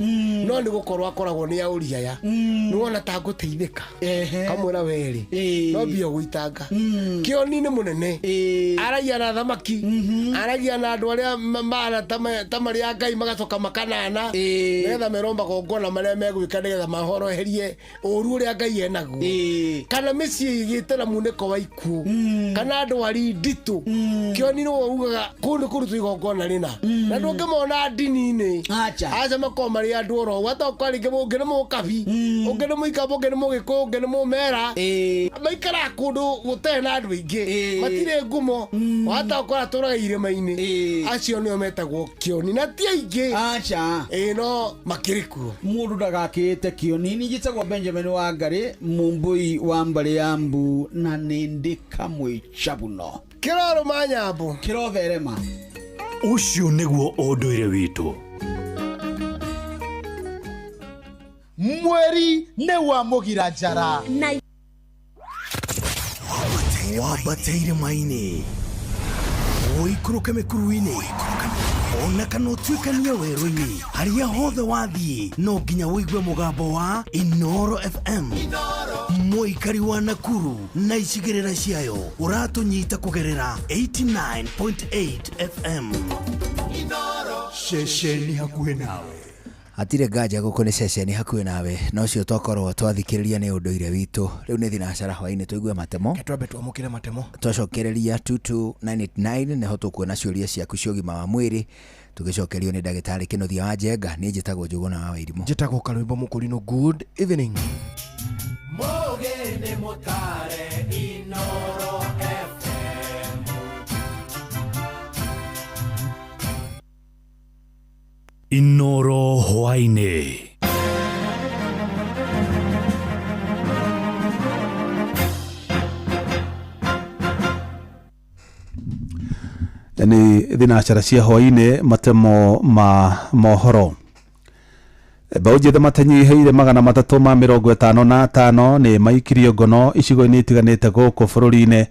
no nĩ gũkorwo akoragwo nĩ aũri aya nĩ wona ta ngũteithĩka kamwĩra werĩ no mbia gũitanga kĩoni nĩ mũnene aragia na thamaki aragia na andũ arĩa mahana ta marĩ a Ngai magacoka makanana nĩgetha merwo magongona marĩa megwĩka nĩgetha mahoroherie ũru ũrĩa Ngai enaguo kana mĩciĩ ĩgĩte na munĩko wa ikuũ kana ndwari nditũ kĩoni nĩwe ugaga kũu nĩ kũrutwo igongona rĩna na ndũngĩmona ndini-inĩ aca makorwo marĩ andũ oro ũguo atokorwo rĩngĩ ũngĩ nĩ mũkabi ũngĩ nĩ mũikamba ũngĩ nĩ mũgĩkũyũ ũngĩ nĩ mũmera maikaraga kũndũ gũtarĩ na andũ aingĩ matirĩ ngumo watakorwo atũraga irĩma-inĩ acio nĩo metagwo kĩoni na ti aingĩ aca ĩĩ no makĩrĩ kuo mũndũ ndagakĩte kĩoni ni njĩtagwo Benjamin Wangari mũmbũi wa mbarĩ ya mbu na nĩ ndĩ kamwe cabuno kĩrorũma nyambo kĩrotherema ũcio nĩguo ũndũire witũ mweri nĩ wa mũgira njara na wambate irĩma-inĩ ũikũrũke mĩkuru-inĩ ona kana ũtuĩkanie werũ-inĩ harĩa hothe wathiĩ no nginya ũigue mũgambo wa Inoro FM mũikari wa Nakuru na icigĩrĩra ciayo ũratũnyita kũgerera 89.8 FM ceceni hakuhĩ nawe hatirĩ nganja gũkũ nĩ ceceni hakuhĩ nawe na ũcio twakorwo twathikĩrĩria nĩ ũndũire witũ rĩu nĩ thinacara hwainĩ tũigue matemo twambe twamũkĩre matemo twacokereria 22989 nĩho tũkuona ciũria ciaku cia ũgima wa mwĩrĩ tũgĩcokerio nĩ ndagĩtarĩ Kĩnuthia wa Njenga niĩ njĩtagwo Njũgũna wa Wairimũ njĩtagwo Karwĩmbo Mũkũrinũ good evening Mũgĩ nĩ mũtare Inoro FM Inoro hwainĩ nĩ thinacara cia hwainĩ matemo ma mohoro mbeũ njĩthĩ matanyihĩire 355 nĩ maikirio ngono icigo-inĩ itiganĩte gũkũ bũrũri-inĩ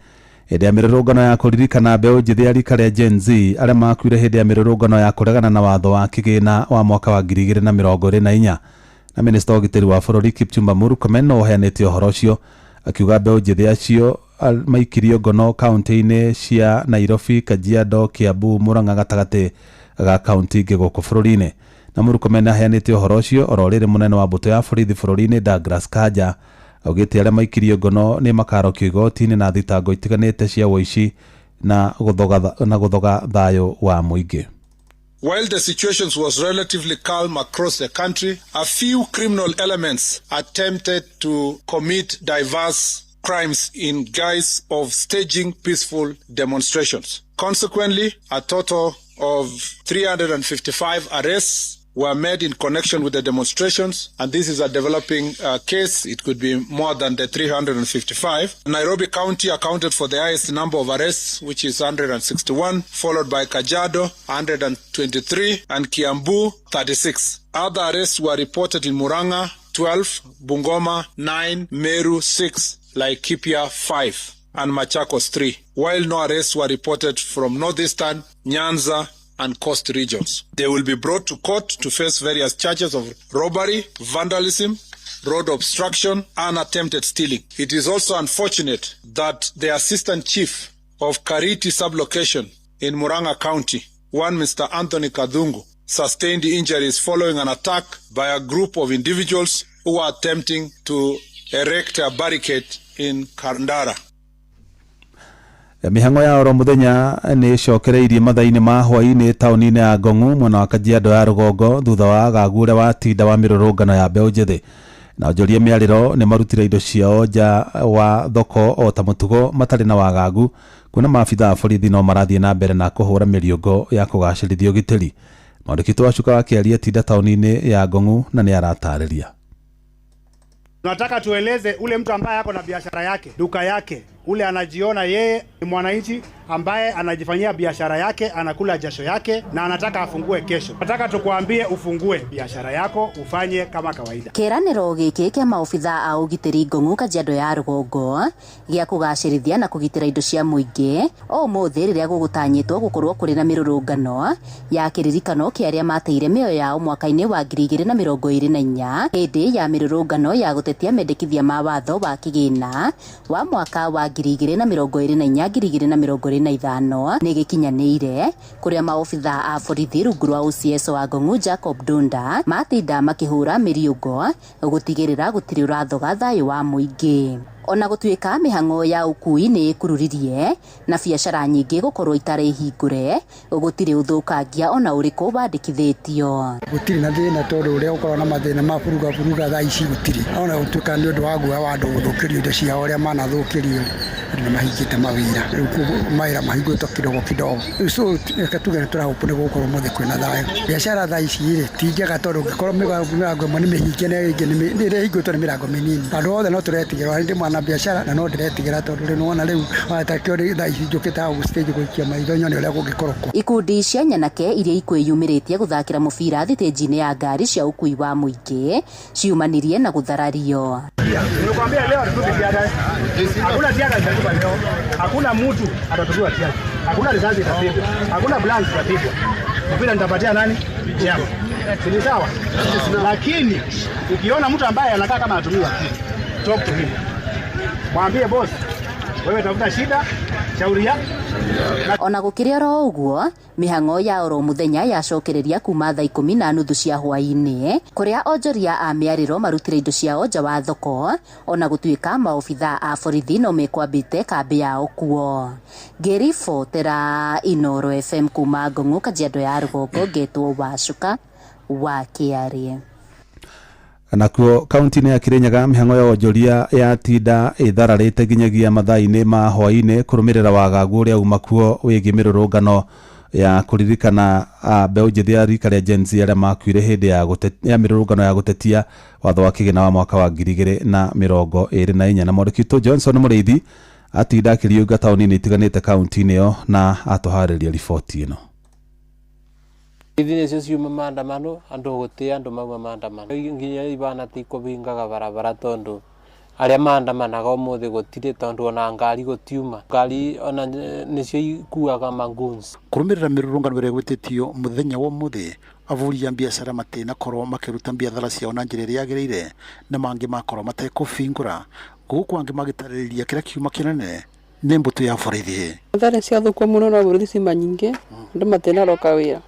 hĩndĩ ya mĩrũrũngano ya kũririkana mbeũ njĩthĩ a rika rĩa Gen Z arĩa makuire hĩndĩ ya mĩrũrũngano ya kũregana na watho wa kĩgĩna wa mwaka wa 2024 na minista wa ũgitĩri wa bũrũri Kipchumba Murkomen no ũheanĩte ũhoro ũcio akiuga mbeũ njĩthĩ acio maikirio ngono kaunti-inĩ cia Nairobi, Kajiado, Kiambu, Murang'a gatagatĩ ga kaunti ingĩ gũkũ bũrũri-inĩ na Murkomen aheanĩte ũhoro ũcio oro rĩrĩ mũnene wa mbũtũ ya borithi bũrũri-inĩ Douglas Kanja augĩte arĩa maikirio ngono nĩ makarokio igoti-inĩ na thitango itiganĩte cia ũici na gũthoga thayũ wa mũingĩ. While the situation was relatively calm across the country, a few criminal elements attempted to commit diverse crimes in guise of staging peaceful demonstrations. Consequently, a total of 355 arrests were made in connection with the demonstrations, and this is a developing case. It could be more than the 355. Nairobi County accounted for the highest number of arrests, which is 161, followed by Kajiado, 123, and Kiambu, 36. Other arrests were reported in Murang'a, 12, Bungoma, 9, Meru, 6, Laikipia, 5, and Machakos, 3, while no arrests were reported from Northeastern, Nyanza, and Coast regions. They will be brought to court to face various charges of robbery, vandalism, road obstruction, and attempted stealing. It is also unfortunate that the assistant chief of Kariti sublocation in Murang'a County, one Mr. Anthony Kadungu, sustained injuries following an attack by a group of individuals who were attempting to erect a barricade in Kandara. Mĩhang'o ya oro mũthenya nĩ ĩcokereirie mathaa-inĩ ma hwaĩ-inĩ taũni-inĩ ya Ngong'u mwena wa Kajiado ya rũgongo thutha wa agagu ũrĩa watinda wa mĩrũrũngano ya mbeũ njĩthĩ. Na onjoria mĩarĩro nĩ marutire indo ciao nja wa thoko o ta mũtugo matarĩ na wagagu, kuona maabitha a borithi no marathiĩ na mbere na kũhũra mĩriũngo ya kũgacĩrithia ũgitĩri. Mwandĩki wa Cuka wa Kĩaria tinda taũni-inĩ ya Ngong'u na nĩ aratarĩria. Tunataka tueleze ule mtu ambaye ako na biashara yake, duka yake, ule anajiona yeye ni mwananchi ambaye anajifanyia biashara yake, anakula jasho yake na anataka afungue kesho. Nataka tukuambie ufungue biashara yako, ufanye kama kawaida. Kĩranĩro gĩkĩ kĩa maobitha a ũgitĩri Ngong'u Kajiado ya rũgongo gĩa kũgacĩrithia na kũgitĩra indo cia mũingĩ o ũmũthĩ rĩrĩa gũgũtanyĩtwo gũkorwo kũrĩ na mĩrũrũngano ya kĩririkano kĩa arĩa mateire mĩoyo yao mwaka-inĩ wa 2024 hĩndĩ ya mĩrũrũngano ya gũtetia mendekithia ma watho wa kĩgĩna wa mwaka wa 2024-2025 nĩ gĩkinyanĩire kũrĩa maobitha a borithi rungu rwa OCS wa Ngong'u Jacob Dunda matinda makĩhũra mĩriũngo gũtigĩrĩra gũtirĩ ũrathoga thayũ wa mũingĩ. Ona gũtuĩka mĩhang'o ya ũkui nĩ ĩkururirie na biacara nyingĩ gũkorwo itarĩ hingũre, gũtirĩ ũthũkangia ona ũrĩkũ wandĩkithĩtio. Gũtirĩ na thĩna tondũ ũrĩa ũkorwo na mathĩna ma buruga buruga thaa ici gũtirĩ. Ona gũtuĩka nĩ ũndũ wa guoya wa andũ gũthũkĩrio indo ciao ũrĩa manathũkĩrio, andũ nĩ mahingĩte mawĩra. Rĩu mawĩra mahingũtwo kidogo kidogo. Rĩu so reke tuge nĩ tũrahope nĩ gũgũkorwo ũmũthĩ kwĩna thayũ. Biacara thaa ici rĩ ti njega tondũ ũngĩkorwo mĩrango ĩmwe nĩ mĩhinge na ĩngĩ ĩrĩa ĩhingũtwo nĩ mĩrango mĩnini. Andũ othe no tũretigĩra, ndĩ mwana biacara na no ndĩretigĩra tondũ rĩu nĩwona rĩu watakĩo rĩ thaa ici njũkĩte hau stage gũikia maitho nyone ũrĩa kũngĩkorwo kuo. Ikundi cia nyanake iria ikwĩyumĩrĩtie gũthakĩra mũbira thitĩnji-inĩ ya ngari cia ũkui wa mũingĩ ciumanirie na gũtharario. Nimekwambia leo hatutupi tear. Hakuna tear itatupa leo. Hakuna mtu atatupiwa tear. Hakuna risasi itapigwa. Hakuna blanks itapigwa. Mpira nitapatia nani? Chama. Si sawa? Lakini ukiona mtu ambaye anakaa kama anatumiwa kitu, talk to him. Mwambie boss, wewe tafuta shida, shauri ya. Ona gũkĩrĩ oro ũguo, mĩhang'o ya oro mũthenya yacokereria kuma thaa 10:30 cia hwaĩ-inĩ kũrĩa onjoria a mĩarĩro marutire indo ciao nja wa thoko ona gũtuĩka maobitha a borithi no mekwambĩte kambĩ yao kuo. Ngĩribotera Inoro FM kuma Ngong'u Kajiado ya rũgongo ngetwo Wacuka wa Kĩarĩ. Nakuo kaunti-inĩ ya Kirinyaga mĩhang'o ya onjoria ya tinda ĩthararĩte nginyagia mathaa-inĩ ma hwaĩ-inĩ kũrũmĩrĩra wagagu ũrĩa uma kuo wĩgiĩ mĩrũrũngano ya kũririkana mbeũ njĩthĩ ya rika rĩa Gen Z arĩa makuire hĩndĩ ya mĩrũrũngano ya gũtetia watho wa kĩgĩna wa mwaka wa 2024. Na mwandĩki witũ Johnson Mũrĩithi atinda akĩriũnga taũni-inĩ itiganĩte kaunti-inĩ ĩyo na atũharĩria riboti ĩno. Ithi nĩcio ciuma maandamano andũ gũtĩ andũ mauma maandamano nginya ibana ti kũbingaga barabara tondũ arĩa maandamanaga ũmũthĩ gũtirĩ tondũ ona ngari gũtiuma ngari ona nĩcio ikuaga manguns. Kũrũmĩrĩra mĩrũrũngano ĩrĩa ĩgwĩtĩtio mũthenya wa ũmũthĩ avũri a biacara matinakorwo makĩruta biathara ciao na njĩra ĩrĩa yagĩrĩire na mangĩ makorwo matekũbingũra gũkũ angĩ magĩtarĩria kĩrĩa kiuma kĩnene nĩ mbũtũ ya borithi. Thare ciathũkwo mũno no borithi cima nyingĩ andũ matinaroka wĩra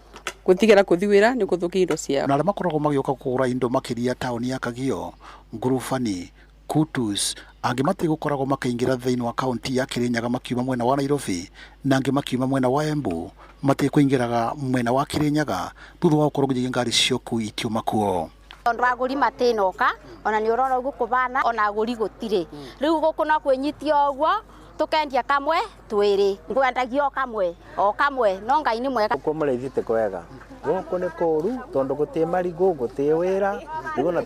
gutigera kuthi wira ni kuthukia indo ciao. Na arĩa makoragwo magĩũka kũgũra indo makĩria taũni ya Kagio, Ngurubani, Kutus, angĩ matigũkoragwo makĩingĩra thĩinĩ wa kaunti ya Kirinyaga makiuma mwena wa Nairobi na angĩ makiuma mwena wa Embu matikũingĩraga mwena wa Kirinyaga thutha wa gũkorwo nginyagia ngari cia ũkui itiuma kuo. Tondu aguri matinoka ona ni urona uguo kubana ona aguri gutire riu guku no kwinyitia uguo Tukendia kamwe twiri ngwendagia kamwe o kamwe no Ngai ni mwega. Uko muraithite kwega guku ni kuru tondu guti marigu guti wira riu na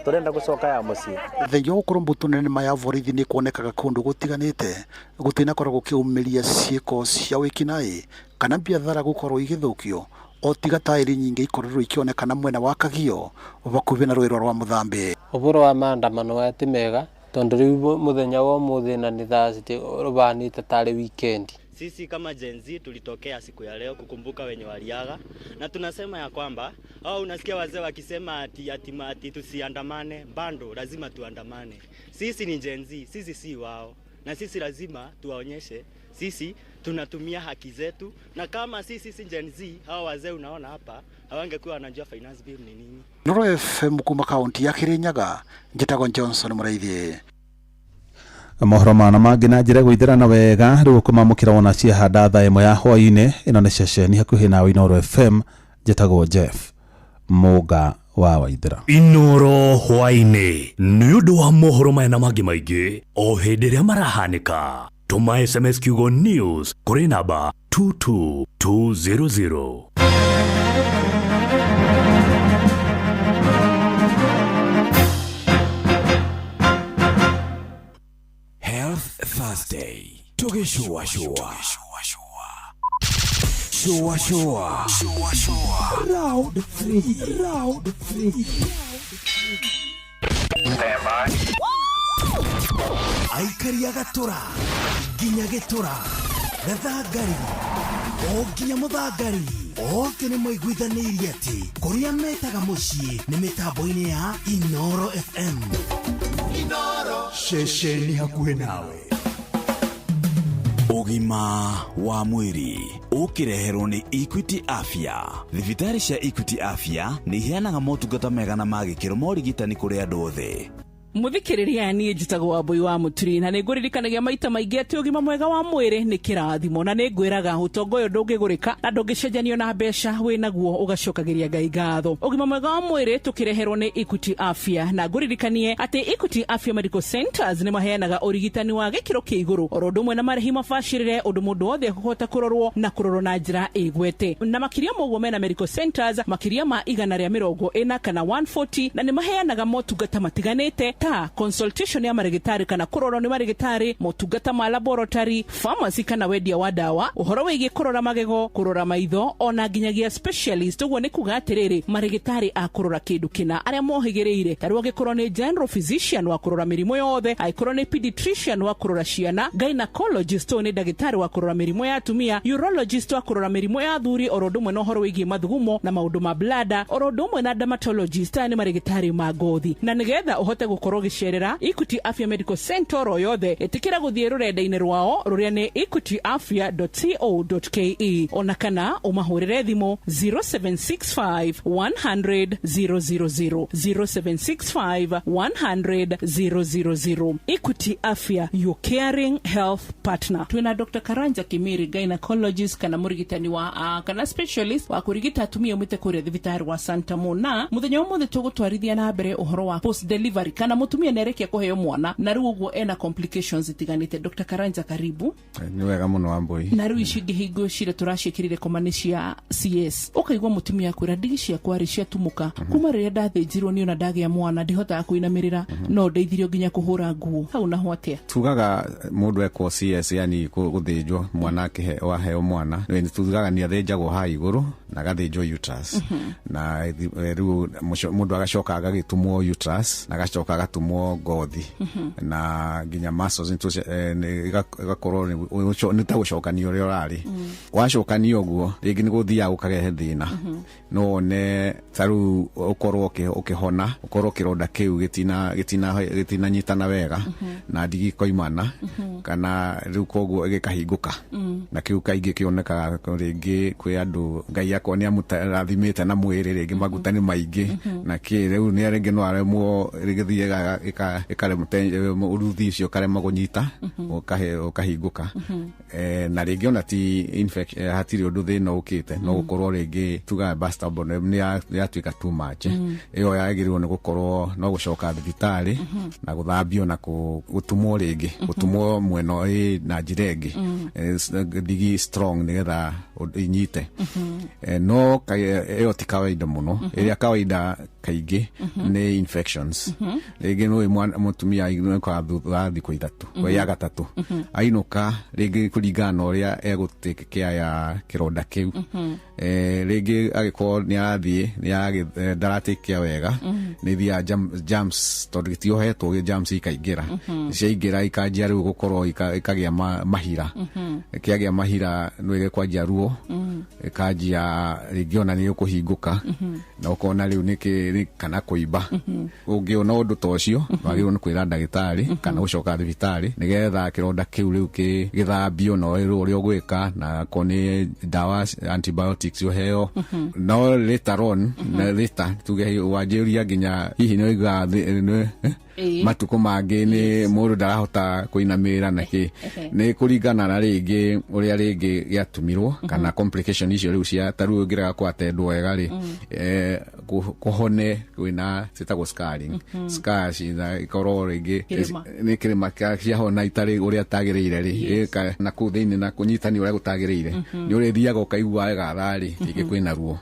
turenda gucoka ya mucii. Thengia gukorwo mbutu nene ma ya borithi ni kuonekaga kundu gutiganite gutinakorwo gukiumiria ciiko cia wikinaĩ kana biathara gukorwo igithukio o tiga tairi nyingi ikorirwo ikionekana mwena wa Kagio bakubi na rwiro rwa Muthambi. Uboro wa maandamano maya ti mega tondu riu muthenya wa umuthi na ni Thursday ubanite tari weekend. Sisi kama Gen Z tulitokea siku ya leo kukumbuka wenye waliaga, na tunasema ya kwamba au unasikia wazee wakisema ati tusiandamane, bando lazima tuandamane. Sisi ni Gen Z, sisi si wao, na sisi lazima tuwaonyeshe sisi tunatumia haki zetu, na kama sisi si Gen Z, hao wazee unaona hapa hawangekuwa wanajua finance bill ni nini. Nuru FM kuma kaunti ya Kirinyaga, njitagwo Johnson Muraithi. Mohoro mana mangĩ na njĩra gũithĩrana wega rĩu ũkũmamũkĩra wona ciahanda thaa ĩmwe ya hwaĩ-inĩ. Ĩno nĩ ceceni hakuhĩ nawe Inooro FM, njĩtagwo Jeff Mũnga wa Waithĩra. Inooro hwaĩ-inĩ nĩ ũndũ wa mohoro maya na mangĩ maingĩ o hĩndĩ ĩrĩa marahanĩka. Tũma SMS kiugo news kũrĩ namba 22200. Health Thursday. Tugishua shua. Shua shua. Shua shua. Round 3. Round 3. Stand by. Aikari a gatura nginya gĩtura gathangari o nginya mũthangari othe nĩ maiguithanĩirie atĩ kũrĩa metaga mũciĩ nĩ mĩtambo-inĩ ya Inooro FM. Inooro ceceni hakuhĩ nawe. Ũgima wa mwĩrĩ ũkĩreherwo nĩ Equity Afya. Thibitarĩ cia Equity Afya nĩ iheanaga motungata mega na ma gĩkĩro ma ũrigitani kũrĩ andũ othe. Muthikiriria niĩ njĩtagwo Wambui wa Mũturi na nĩngũririkanagia maita maingĩ atĩ ũgima mwega wa mwĩrĩ nĩ kĩrathimo, na nĩngwĩraga ũtonga ũyũ ndũngĩgũrĩka na ndũngĩcenjanio na mbeca, wĩnaguo ũgacokagĩria Ngai ngatho. Ũgima mwega wa mwĩrĩ tũkĩreherwo nĩ Equity Afya, na ngũririkanie atĩ Equity Afya Medical Centers nĩ maheanaga ũrigitani wa gĩkĩro kĩa igũrũ oro ũndũ ũmwe na marĩhi mabacĩrĩre, ũndũ mũndũ wothe akũhota kũrorwo na kũrorwo na njĩra ĩgwete. Na makĩria ma ũguo mena medical centers makĩria ma 140 kana 140, na nĩ maheanaga motungata matiganĩte ta consultation ya marigitari kana kũrorwo nĩ marigitari, motungata ma laboratory, pharmacy kana wendia wa dawa, ũhoro wĩgiĩ kũrora magego, kũrora maitho, ona nginyagia specialist. Ũguo nĩ kuga atĩrĩrĩ, marigitari a kũrora kĩndũ kĩna arĩa mohĩgĩrĩire, ta rĩu angĩkorwo nĩ general physician wa kũrora mĩrimũ yothe, angĩkorwo nĩ pediatrician wa kũrora ciana, gynecologist ũyũ nĩ ndagĩtarĩ wa kũrora mĩrimũ ya atumia, urologist wa kũrora mĩrimũ ya athuri, oro ũndũ ũmwe na ũhoro wĩgiĩ mathugumo na maũndũ ma bladder, oro ũndũ ũmwe na dermatologist, aya nĩ marigitari ma ngothi. Na nĩgetha ũhote gũkorwo gĩcerera Equity Afya Medical Center oro yothe, ĩtĩkĩra gũthiĩ rũrenda-inĩ rwao rũrĩa nĩ equityafya.co.ke, ona kana ũmahũrĩre thimũ 0765 100 000, 0765 100 000. Equity Afya, your caring health partner. Twina Dr. Karanja Kimiri, gynecologist kana mũrigitani wa kana specialist wa kũrigita atumia umĩte kũrĩa thibitarĩ wa Santa Mona. Mũthenya ũmũthĩ tũgũtwarithia na mbere ũhoro wa post delivery, kana mũtumia nĩarekia kũheo mwana na rĩu ũguo ena complications itiganĩte. Dr. Karanja, karibu. Nĩ wega mũno Wambui. Na rĩu ici ingĩ hingo cira tũraciĩkĩrire koma nĩ cia CS, ũkaigua mũtumia akwĩra ndigi ciakwa rĩ ciatumũka kuma rĩrĩa ndathĩnjirwo nĩ ona ndagĩa mwana ndihotaga kũinamĩrĩra, no ndeithirio nginya kũhũra nguo. Hau naho atĩa? Tugaga mũndũ ekwo CS, yani gũthĩnjwo mwana waheo mwana, tugaga nĩ athĩnjagwo haha igũrũ na agathĩnjwo uterus, na rĩu mũndũ agacoka agagĩtumwo uterus na agacoka agatumwo ngothi na nginya muscles igakorwo nĩ ta gũcokania ũrĩa ũrarĩ. Wacokania ũguo rĩngĩ nĩ gũthiaga gũkarehe thĩna, no wone ta rĩu ũkorwo ũkĩhona, ũkorwo kĩronda kĩu gĩtinanyitana wega na ndigi ikoimana, kana rĩu koguo gĩkahingũka, na kĩu kaingĩ kĩonekaga rĩngĩ kwĩ andũ Ngai akorwo nĩ amũrathimĩte na mwĩrĩ rĩngĩ maguta nĩ maingĩ na kĩ rĩu nĩ rĩngĩ no aremwo rĩgĩthiĩ ĩkaremwo ũruthi ũcio ũkarema kũnyita ũkahingũka. Na rĩngĩ ona ti infection, hatirĩ ũndũ thĩna ũkĩte, no gũkorwo rĩngĩ tuga burst nĩ yatuĩka too much. Ĩyo yagĩrĩirwo nĩ gũkorwo no gũcoka thibitarĩ na gũthambio na gũtumwo rĩngĩ, gũtumwo mwena na njĩra ĩngĩ ndigi strong nĩgetha inyite. No ĩyo ti kawaida mũno. Ĩrĩa kawaida kaingĩ nĩ infections. Rĩngĩ no mũtumia ainũka thutha wa thikũ 3 ya gatatũ, ainũka rĩngĩ kũringana na ũrĩa egũtake care ya kĩronda kĩu, rĩngĩ agĩkorwo nĩ arathiĩ ndaratake care wega, nĩ ithiaga germs tondũ gĩtiohetwo, germs ikaingĩra, ciaingĩra ikanjia rĩu gũkorwo ikagĩa mahira, kĩagĩa mahira no ĩgĩkwanjia ruo, ĩkanjia rĩngĩ ona nĩ ũkũhingũka na ũkona rĩu nĩkĩ kana kũimba. Ũngĩona ũndũ ta ũcio wagĩrĩirwo nĩ kwĩra ndagĩtarĩ kana gũcoka thibitarĩ nĩgetha kĩronda kĩu rĩu gĩthambio na ũrĩa ũgwĩka, na akorwo nĩ ndawa antibiotics ũheo. No later on, na later tuge wanjĩrĩria nginya hihi nĩ ũiguaga matukũ mangĩ nĩ mũndũ ndarahota kũinamĩrĩra na kĩ, nĩ kũringana na rĩngĩ ũrĩa rĩngĩ gĩatumirwo kana complication icio rĩu cia ta rĩu ũngĩrega kwatendwo wega rĩ, kũhone kwĩna ciĩtagwo scarring, scars ikorwo rĩngĩ nĩ kĩrĩma ciahona itarĩ ũrĩa tagĩrĩire rĩ, na kũu thĩinĩ na kũnyitania ũrĩa gũtagĩrĩire, nĩ ũrĩthiaga ũkaigua wega tharĩ rĩngĩ kwĩna ruo,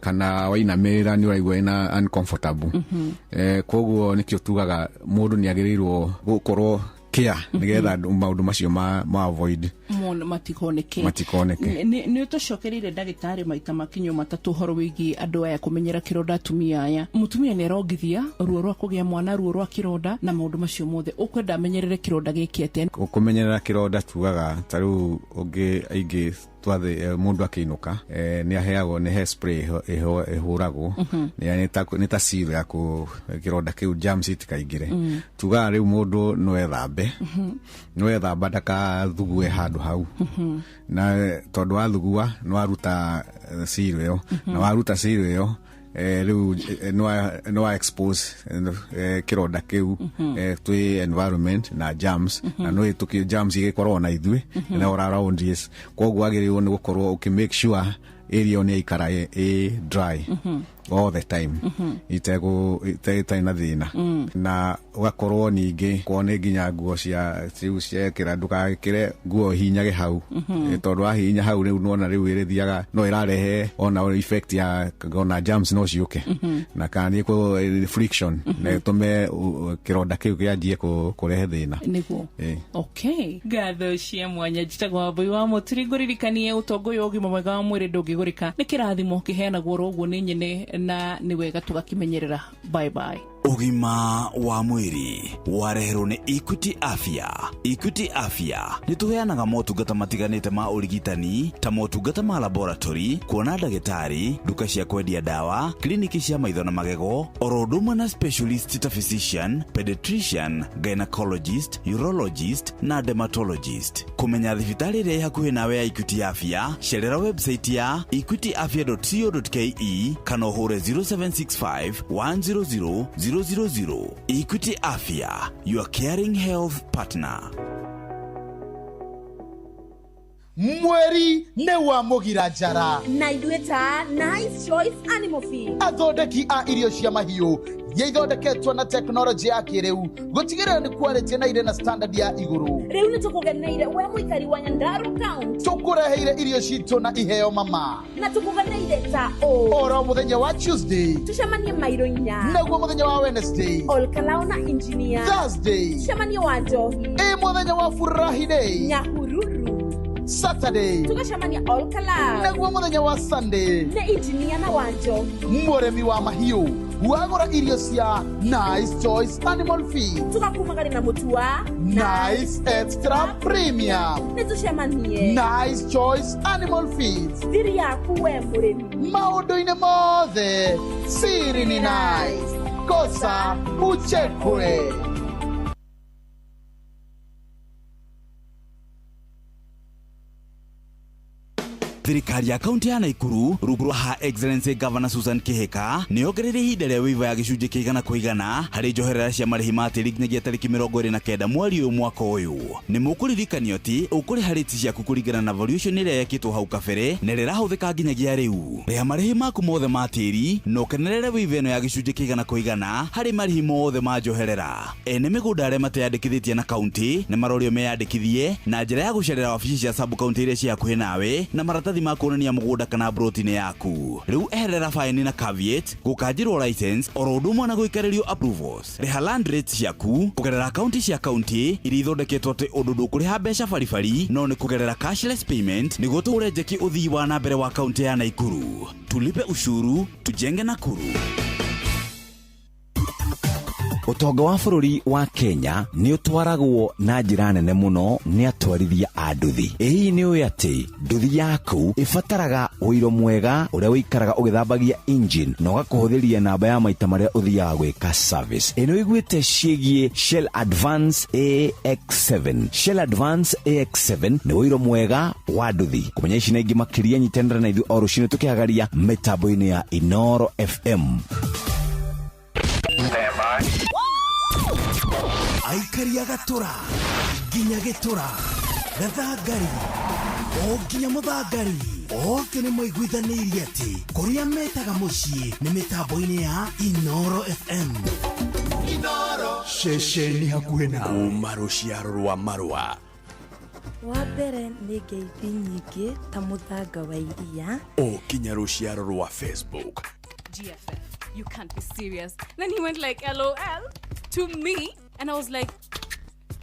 kana wainamĩrĩra nĩ ũraigua ĩna uncomfortable. Koguo nĩkĩo tugaga mũndũ nĩ agĩrĩirwo gũkorwo care nĩgetha maũndũ macio ma avoid matikoneke. Nĩ ũtũcokereire ndagĩtarĩ maita makinyo matatũ ũhoro wĩgiĩ andũ aya kũmenyera kĩronda atumia aya. Mũtumia nĩ arongithia ruo rwa kũgĩa mwana, ruo rwa kĩronda na maũndũ macio mothe, ũkwenda amenyerere kĩronda gĩkĩ atĩa? Kũmenyerera kĩronda tugaga ta rĩu ũngĩ aingĩ twathe mũndũ akĩinũka nĩ aheagwo nĩ hairspray ĩhũragwo, nĩ ta seal ya kĩronda kĩu germs itikaingĩre. Tugaga rĩu mũndũ no ethambe, no ethamba ndakathugue handũ hau, na tondũ wathugua nĩ waruta seal ĩyo, na waruta seal ĩyo rĩu no expose kĩronda kĩu twĩ environment na germs, na no ĩtũkie germs igĩkorwo na ithuĩ na all around yes. Koguo wagĩrĩirwo nĩ gũkorwo ũkĩ make sure area nĩ ikara ĩ dry all the time, itarĩ na thĩna. Na ũgakorwo ningĩ korwo nĩ nginya nguo cia rĩu ciekĩra, ndũgekĩre nguo hihinyage hau, tondũ wahihinya hau rĩu nĩwona rĩu ĩrĩthiaga no ĩrarehe ona effect ya ona germs no ciũke, na kana nĩ friction na ĩtũme kĩronda kĩu kĩanjie kũrehe thĩna. Nĩguo. Okay, ngatho cia mwanya. Njĩtagwo Wambui wa Mũturi, ngũririkanie ũtonga ũyũ ũgima mwega wa mwĩrĩ ndũngĩgũrĩka, nĩ kĩrathimo kĩheanagwo oro ũguo nĩ nyene, na nĩ wega tũgakimenyerera. Bye bye. Ũgima wa mwĩrĩ wareherwo nĩ Equity Afya. Equity Afya nĩ tũheanaga motungata matiganĩte ma ũrigitani ta motungata ma laboratory, kuona ndagĩtarĩ, nduka cia kwendia ndawa, kliniki cia maitho na magego, oro ũndũ ũmwe na specialist ta physician, pediatrician, gynecologist, urologist na dermatologist. Kũmenya thibitarĩ ĩrĩa ĩ hakuhĩ nawe ya Equity Afya, cerera website ya equityafya.co.ke kana ũhũre 0765 100 000. Equity Afya, your caring health partner. Mweri nĩ wa mũgira njara na ithuĩ ta Nice Choice Animal Feed, athondeki a irio cia mahiũ iria ithondeketwo na tekinoronjĩ ya kĩrĩu gũtigĩrĩra nĩ quality na irĩ na standard ya igũrũ. Rĩu nĩ tũkũgeneire we mũikari wa Nyandarua County, tũkũreheire irio citũ na iheo mama, na tũkũgeneire ta ũũ oro mũthenya wa Tuesday tũcemanie mairo 4, naguo mũthenya wa Wednesday Olkalao na Engineer, Thursday tũcemanie wa Njohi, ĩ mũthenya wa Furahi Day Nyahururu, Saturday tũgacemania Olkalao, naguo mũthenya wa Sunday nĩ Engineer na wa Njohi. Mũrĩmi wa mahiũ wagũra irio cia Nice Choice Animal Feed tũgakumagari na mũtu wa Nice Extra Premium, nĩ tũcemanie Nice Choice Animal Feed, thiri yaku we mũrĩmi maũndũ-inĩ mothe siri ni nice, kosa uchekwe. Thirikari ya kaunti ya Naikuru rungu rwa Her Excellency Governor Susan Kihika nĩ yongereire ihinda rĩa waiver ya gĩcunjĩ kĩa 100% harĩ njoherera cia marĩhi ma tĩri nginyagia tarĩki 29 mweri ũyũ mwaka ũyũ. Nĩ mũkũririkanio atĩ ũkũrĩha rates ciaku kũringana na valuation ĩrĩa yekĩtwo hau kabere na ĩrĩa ĩrahũthĩka nginyagia rĩu. Rĩha marĩhi maku mothe ma tĩri na ũkenerere waiver ĩno ya gĩcunjĩ kĩa 100% harĩ marĩhi mothe ma njoherera. Ene mĩgũnda arĩa mateyandĩkithĩtie na kaunti nĩ marorio meyandĩkithie na njĩra ya gũcerera wabici cia sub county iria ciĩ hakuhĩ nawe na maratathi ma kuonania mũgũnda kana broti-inĩ yaku. Rĩu eherera faini na caveat, gũkanjĩrwo license oro ũndũ ũmwe na gũikarĩrio approvals. Rĩha land rates ciaku kũgerera akaunti cia kaunti iria ithondeketwo atĩ ũndũ ndũkũrĩha mbeca baribari no nĩ kũgerera cashless payment nĩguo tũhũre njeki ũthii wa na mbere wa kaunti ya Naikuru. Tulipe ushuru, tujenge Nakuru. Ũtonga wa bũrũri wa Kenya nĩ ũtwaragwo na njĩra nene mũno nĩ atwarithia a nduthi. Ĩ hihi nĩ ũĩ atĩ nduthi yaku ĩbataraga ũiro mwega ũrĩa ũikaraga ũgĩthambagia engine na ũgakũhũthĩria namba ya maita marĩa ũthiaga gwĩka service. Ĩ nĩ ũiguĩte ciĩgiĩ Shell Advance AX7? Shell Advance AX7 nĩ ũiro mwega wa nduthi. Kũmenya ici na ingĩ makĩria nyitanĩra na ithuĩ o rũcinĩ tũkĩhagaria mĩtambo-inĩ ya Inoro FM. Aikari a Gatura nginya Gĩtũra, Gathangari o nginya Mũthangari, othe nĩ maiguithanĩirie atĩ kũrĩa metaga mũciĩ nĩ mĩtambo-inĩ ya Inoro FM. Ceceni hakuhĩ nawe. Kuma rũciaro rwa marũa Wa mbere nĩ ngeithi nyingĩ ta mũthanga wa iria. O kinya rũciaro rwa Facebook. GFF, you can't be serious. Then he went like, LOL to me. And I was like,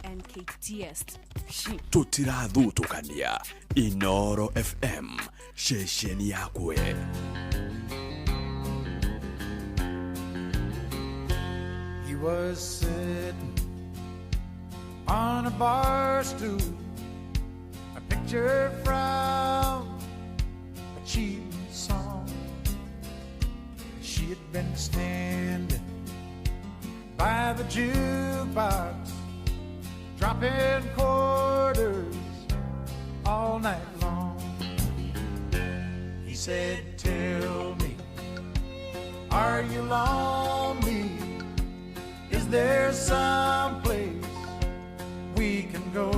NKTS. Tũtirathutũkania. Inoro FM, ceceni yakwe. He was sitting on a bar stool, a picture from a cheap song. She had been standing by the jukebox, dropping quarters all night long. He said, "Tell me, are you lonely? Is there some place we can go?"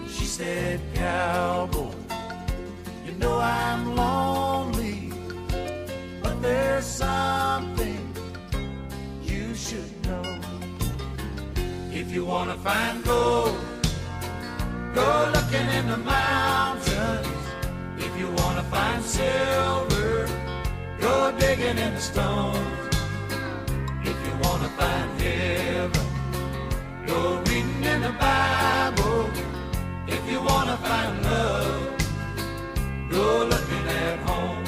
She said, "Cowboy, you know I'm lonely, but there's something you should know. If you wanna find gold, go looking in the mountains. If you wanna find silver, go digging in the stones. If you wanna find heaven, go reading in the Bible. If you wanna find love, go looking at home."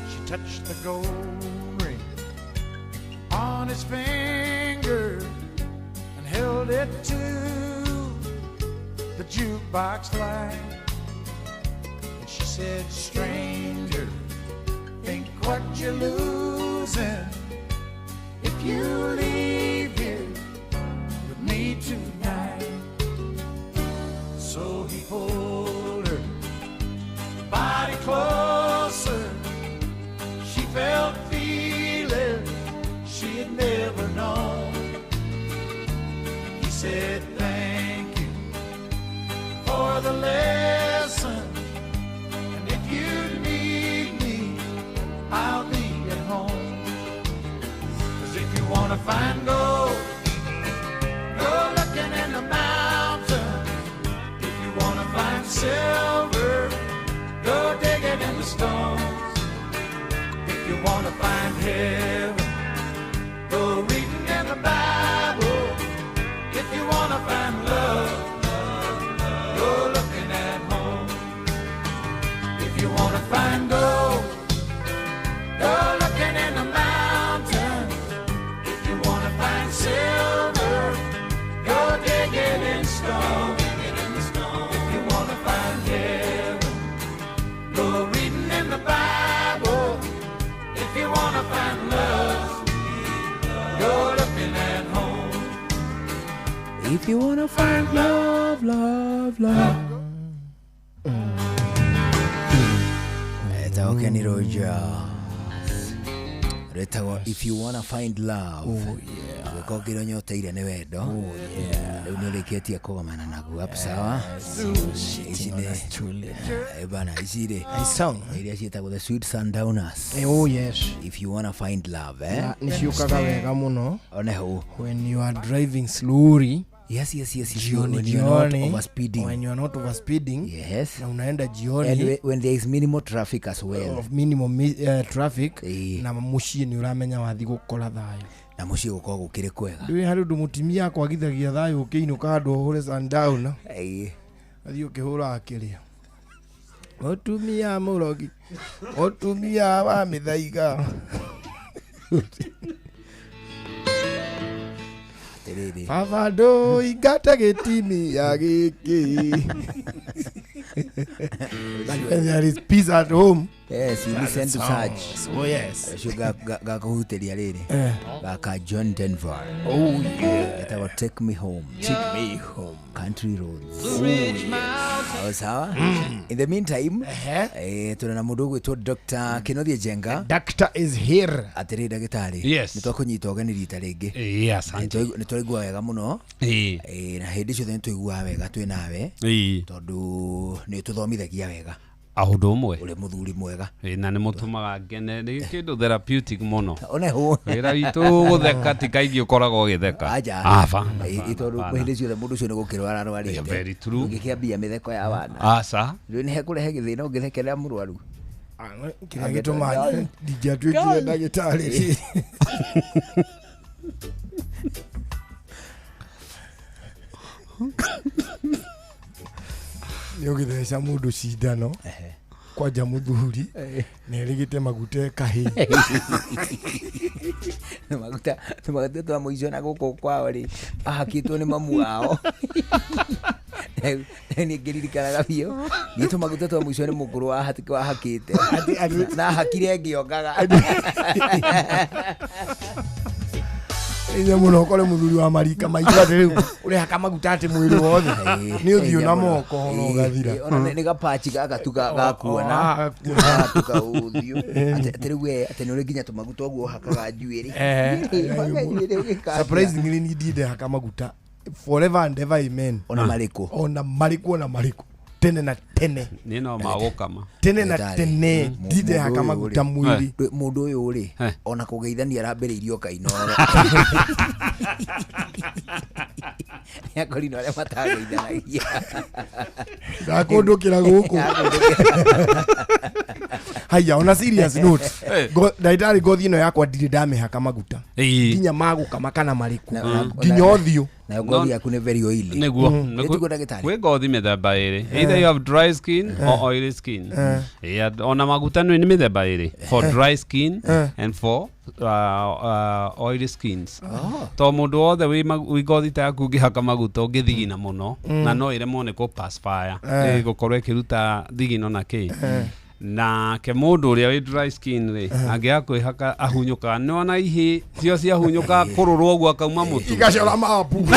She touched the gold ring on his finger and held it to the jukebox light. And she said, "Stranger, think what you're losing if you leave here with me tonight." So he pulled her body closer. She felt feelings she had never known. He said, "Thank you for the lesson, and if you need me, I'll be at home. 'Cause if you wanna find gold, go looking in the mountains. If you wanna find silver, go digging in the stones. If you wanna find heaven, go reading in the Bible. If you wanna find love, go looking at home. If you wanna find gold, go looking in the mountains. If you wanna find silver, go digging in stone. If you wanna find heaven, go reading in the Bible. If you wanna find love, go looking at home. If you wanna find love, love, love. Etagwo Kenny Rogers. Rwĩtagwo If You Wanna Find Love. Ũngĩkorwo kĩrĩa ũnyoteire nĩ wendo. Rĩu nĩ ũrĩkĩtie kũgomana naguo hapo sawa. Ici nĩ Eh, bana ici rĩ nĩ iria ciĩtagwo The Sweet Sundowners. Oh yes. If You Wanna Find Love eh. Na nĩ ciũkaga wega mũno. One hau. When you are driving slowly. Yes. Jioni When you are not jioni. overspeeding. When you are not overspeeding. Yes. Na unaenda jioni. And when there is minimal traffic as well. Of minimum traffic na muciĩ nĩ ũramenya wathi gũkora thayũ na mũciĩ gũkorwo gũkĩrĩ kwega. Ndũĩ harĩ ũndũ mũtumia akwagithagia thayũ ũkĩinũka handũ ũhũre sundown. Athiĩ ũkĩhũra akĩrĩa mũtumia mũrogi mũtumia wa mĩthaiga. Atĩrĩrĩ. Baba ndũingate gĩtimia gĩkĩ. When there is peace at home. Yes, you listen to Songs. such. Oh yes. Ũcio gakũhutĩria rĩrĩ. Eh. Gaka John Denver. Oh yeah. Getagwo Take Me Home. Take Me Home. Country Roads. Oh, yes. O sawa. In the meantime, tũrĩ na mũndũ ũgwĩtwo Dr. Kĩnothie Njenga. Doctor is here. Atĩrĩ ndagĩtarĩ. Yes. Nĩ twakũnyita ũgeni rita rĩngĩ. Yes, asante. Nĩ twaigua wega mũno. Na hĩndĩ ciothe nĩ tũiguaga wega twĩ nawe. Tondũ nĩ ũtũthomithagia wega. O ũndũ ũmwe. Ũrĩ mũthuri mwega. Na nĩ mũtũmaga ngene nĩ kĩndũ therapeutic mũno. One hũ. Wĩra witũ gũtheka ti kaingĩ ũkoragwo ũgĩtheka. Aja. Aba. Tondũ hĩndĩ ciothe mũndũ ũcio nĩ gũkĩrwara arwarĩte. Very true. Ũngĩkĩambia mĩtheko ya wana. Aca. Rĩu nĩ hekũrehe gĩthĩna ũngĩthekerera mũrwaru. Kĩrĩa gĩtũmaga ndingĩatuĩkire ndagĩtarĩ rĩ. Nĩ ũgĩtheca mũndũ cindano kwanja mũthuri na ĩrĩgĩte maguta ĩkahĩ. Maguta twa mũico na gũkũ kwao rĩ ahakĩtwo nĩ mamu wao. Nĩ ngĩririkanaga biũ niĩ tũmaguta twa mũico nĩ mũkũrũ wahakĩte na ahakire ngĩongaga. Inya mũno ũkore mũthuri wa marika maitũ atĩ rĩu ũrehaka maguta atĩ mwĩrĩ wothe nĩ ũthiũ na moko na ũgathira. Ona nĩ gapachi gaka tu gakuona gatuka ũthiũ atĩ rĩu we atĩ nĩ ũrĩ nginya tũmaguta ũguo ũhakaga njuĩrĩ. Njuĩrĩ ũgĩkanda. Surprisingly niĩ ndirĩ ndehaka maguta forever and ever amen. Ona marĩkũ? Ona marĩkũ ona marĩkũ tene na tene. Nĩ no magũkama. Tene na tene ndirĩ ndehaka maguta mwĩrĩ. Mũndũ ũyũ rĩ ona kũgeithania arambĩrĩirie kainoro. Nĩ akorino arĩa matageithanagia. Ndakũndũkĩra gũkũ. Haya ona serious note. Ndagĩtarĩ ngothi ĩno yakwa ndirĩ ndamĩhaka maguta. Nginya magũkama kana marĩkũ. Nginya ũthiũ. Nayo ngothi yaku nĩ very oily. Nĩguo. Nĩtiguo ndagĩtarĩ? Kwĩ ngothi mĩthemba ĩrĩ. Either you have dry skin or oily skin. Ona maguta nĩ mĩthemba ĩrĩ. For dry skin and for oily skins. To mũndũ wothe wĩ ngothi ta yaku ũngĩhaka maguta ũngĩthigina mũno na no ĩremwo nĩ kũ perspire. Gũkorwo ĩkĩruta thigino na kĩ. Nake mũndũ ũrĩa wĩ dry skin rĩ angĩaga kwĩhaka ahunyũkaga nĩ wona ihĩ cio ciahunyũkaga kũrũrwo ũguo akauma mũtu. Igacora mapu.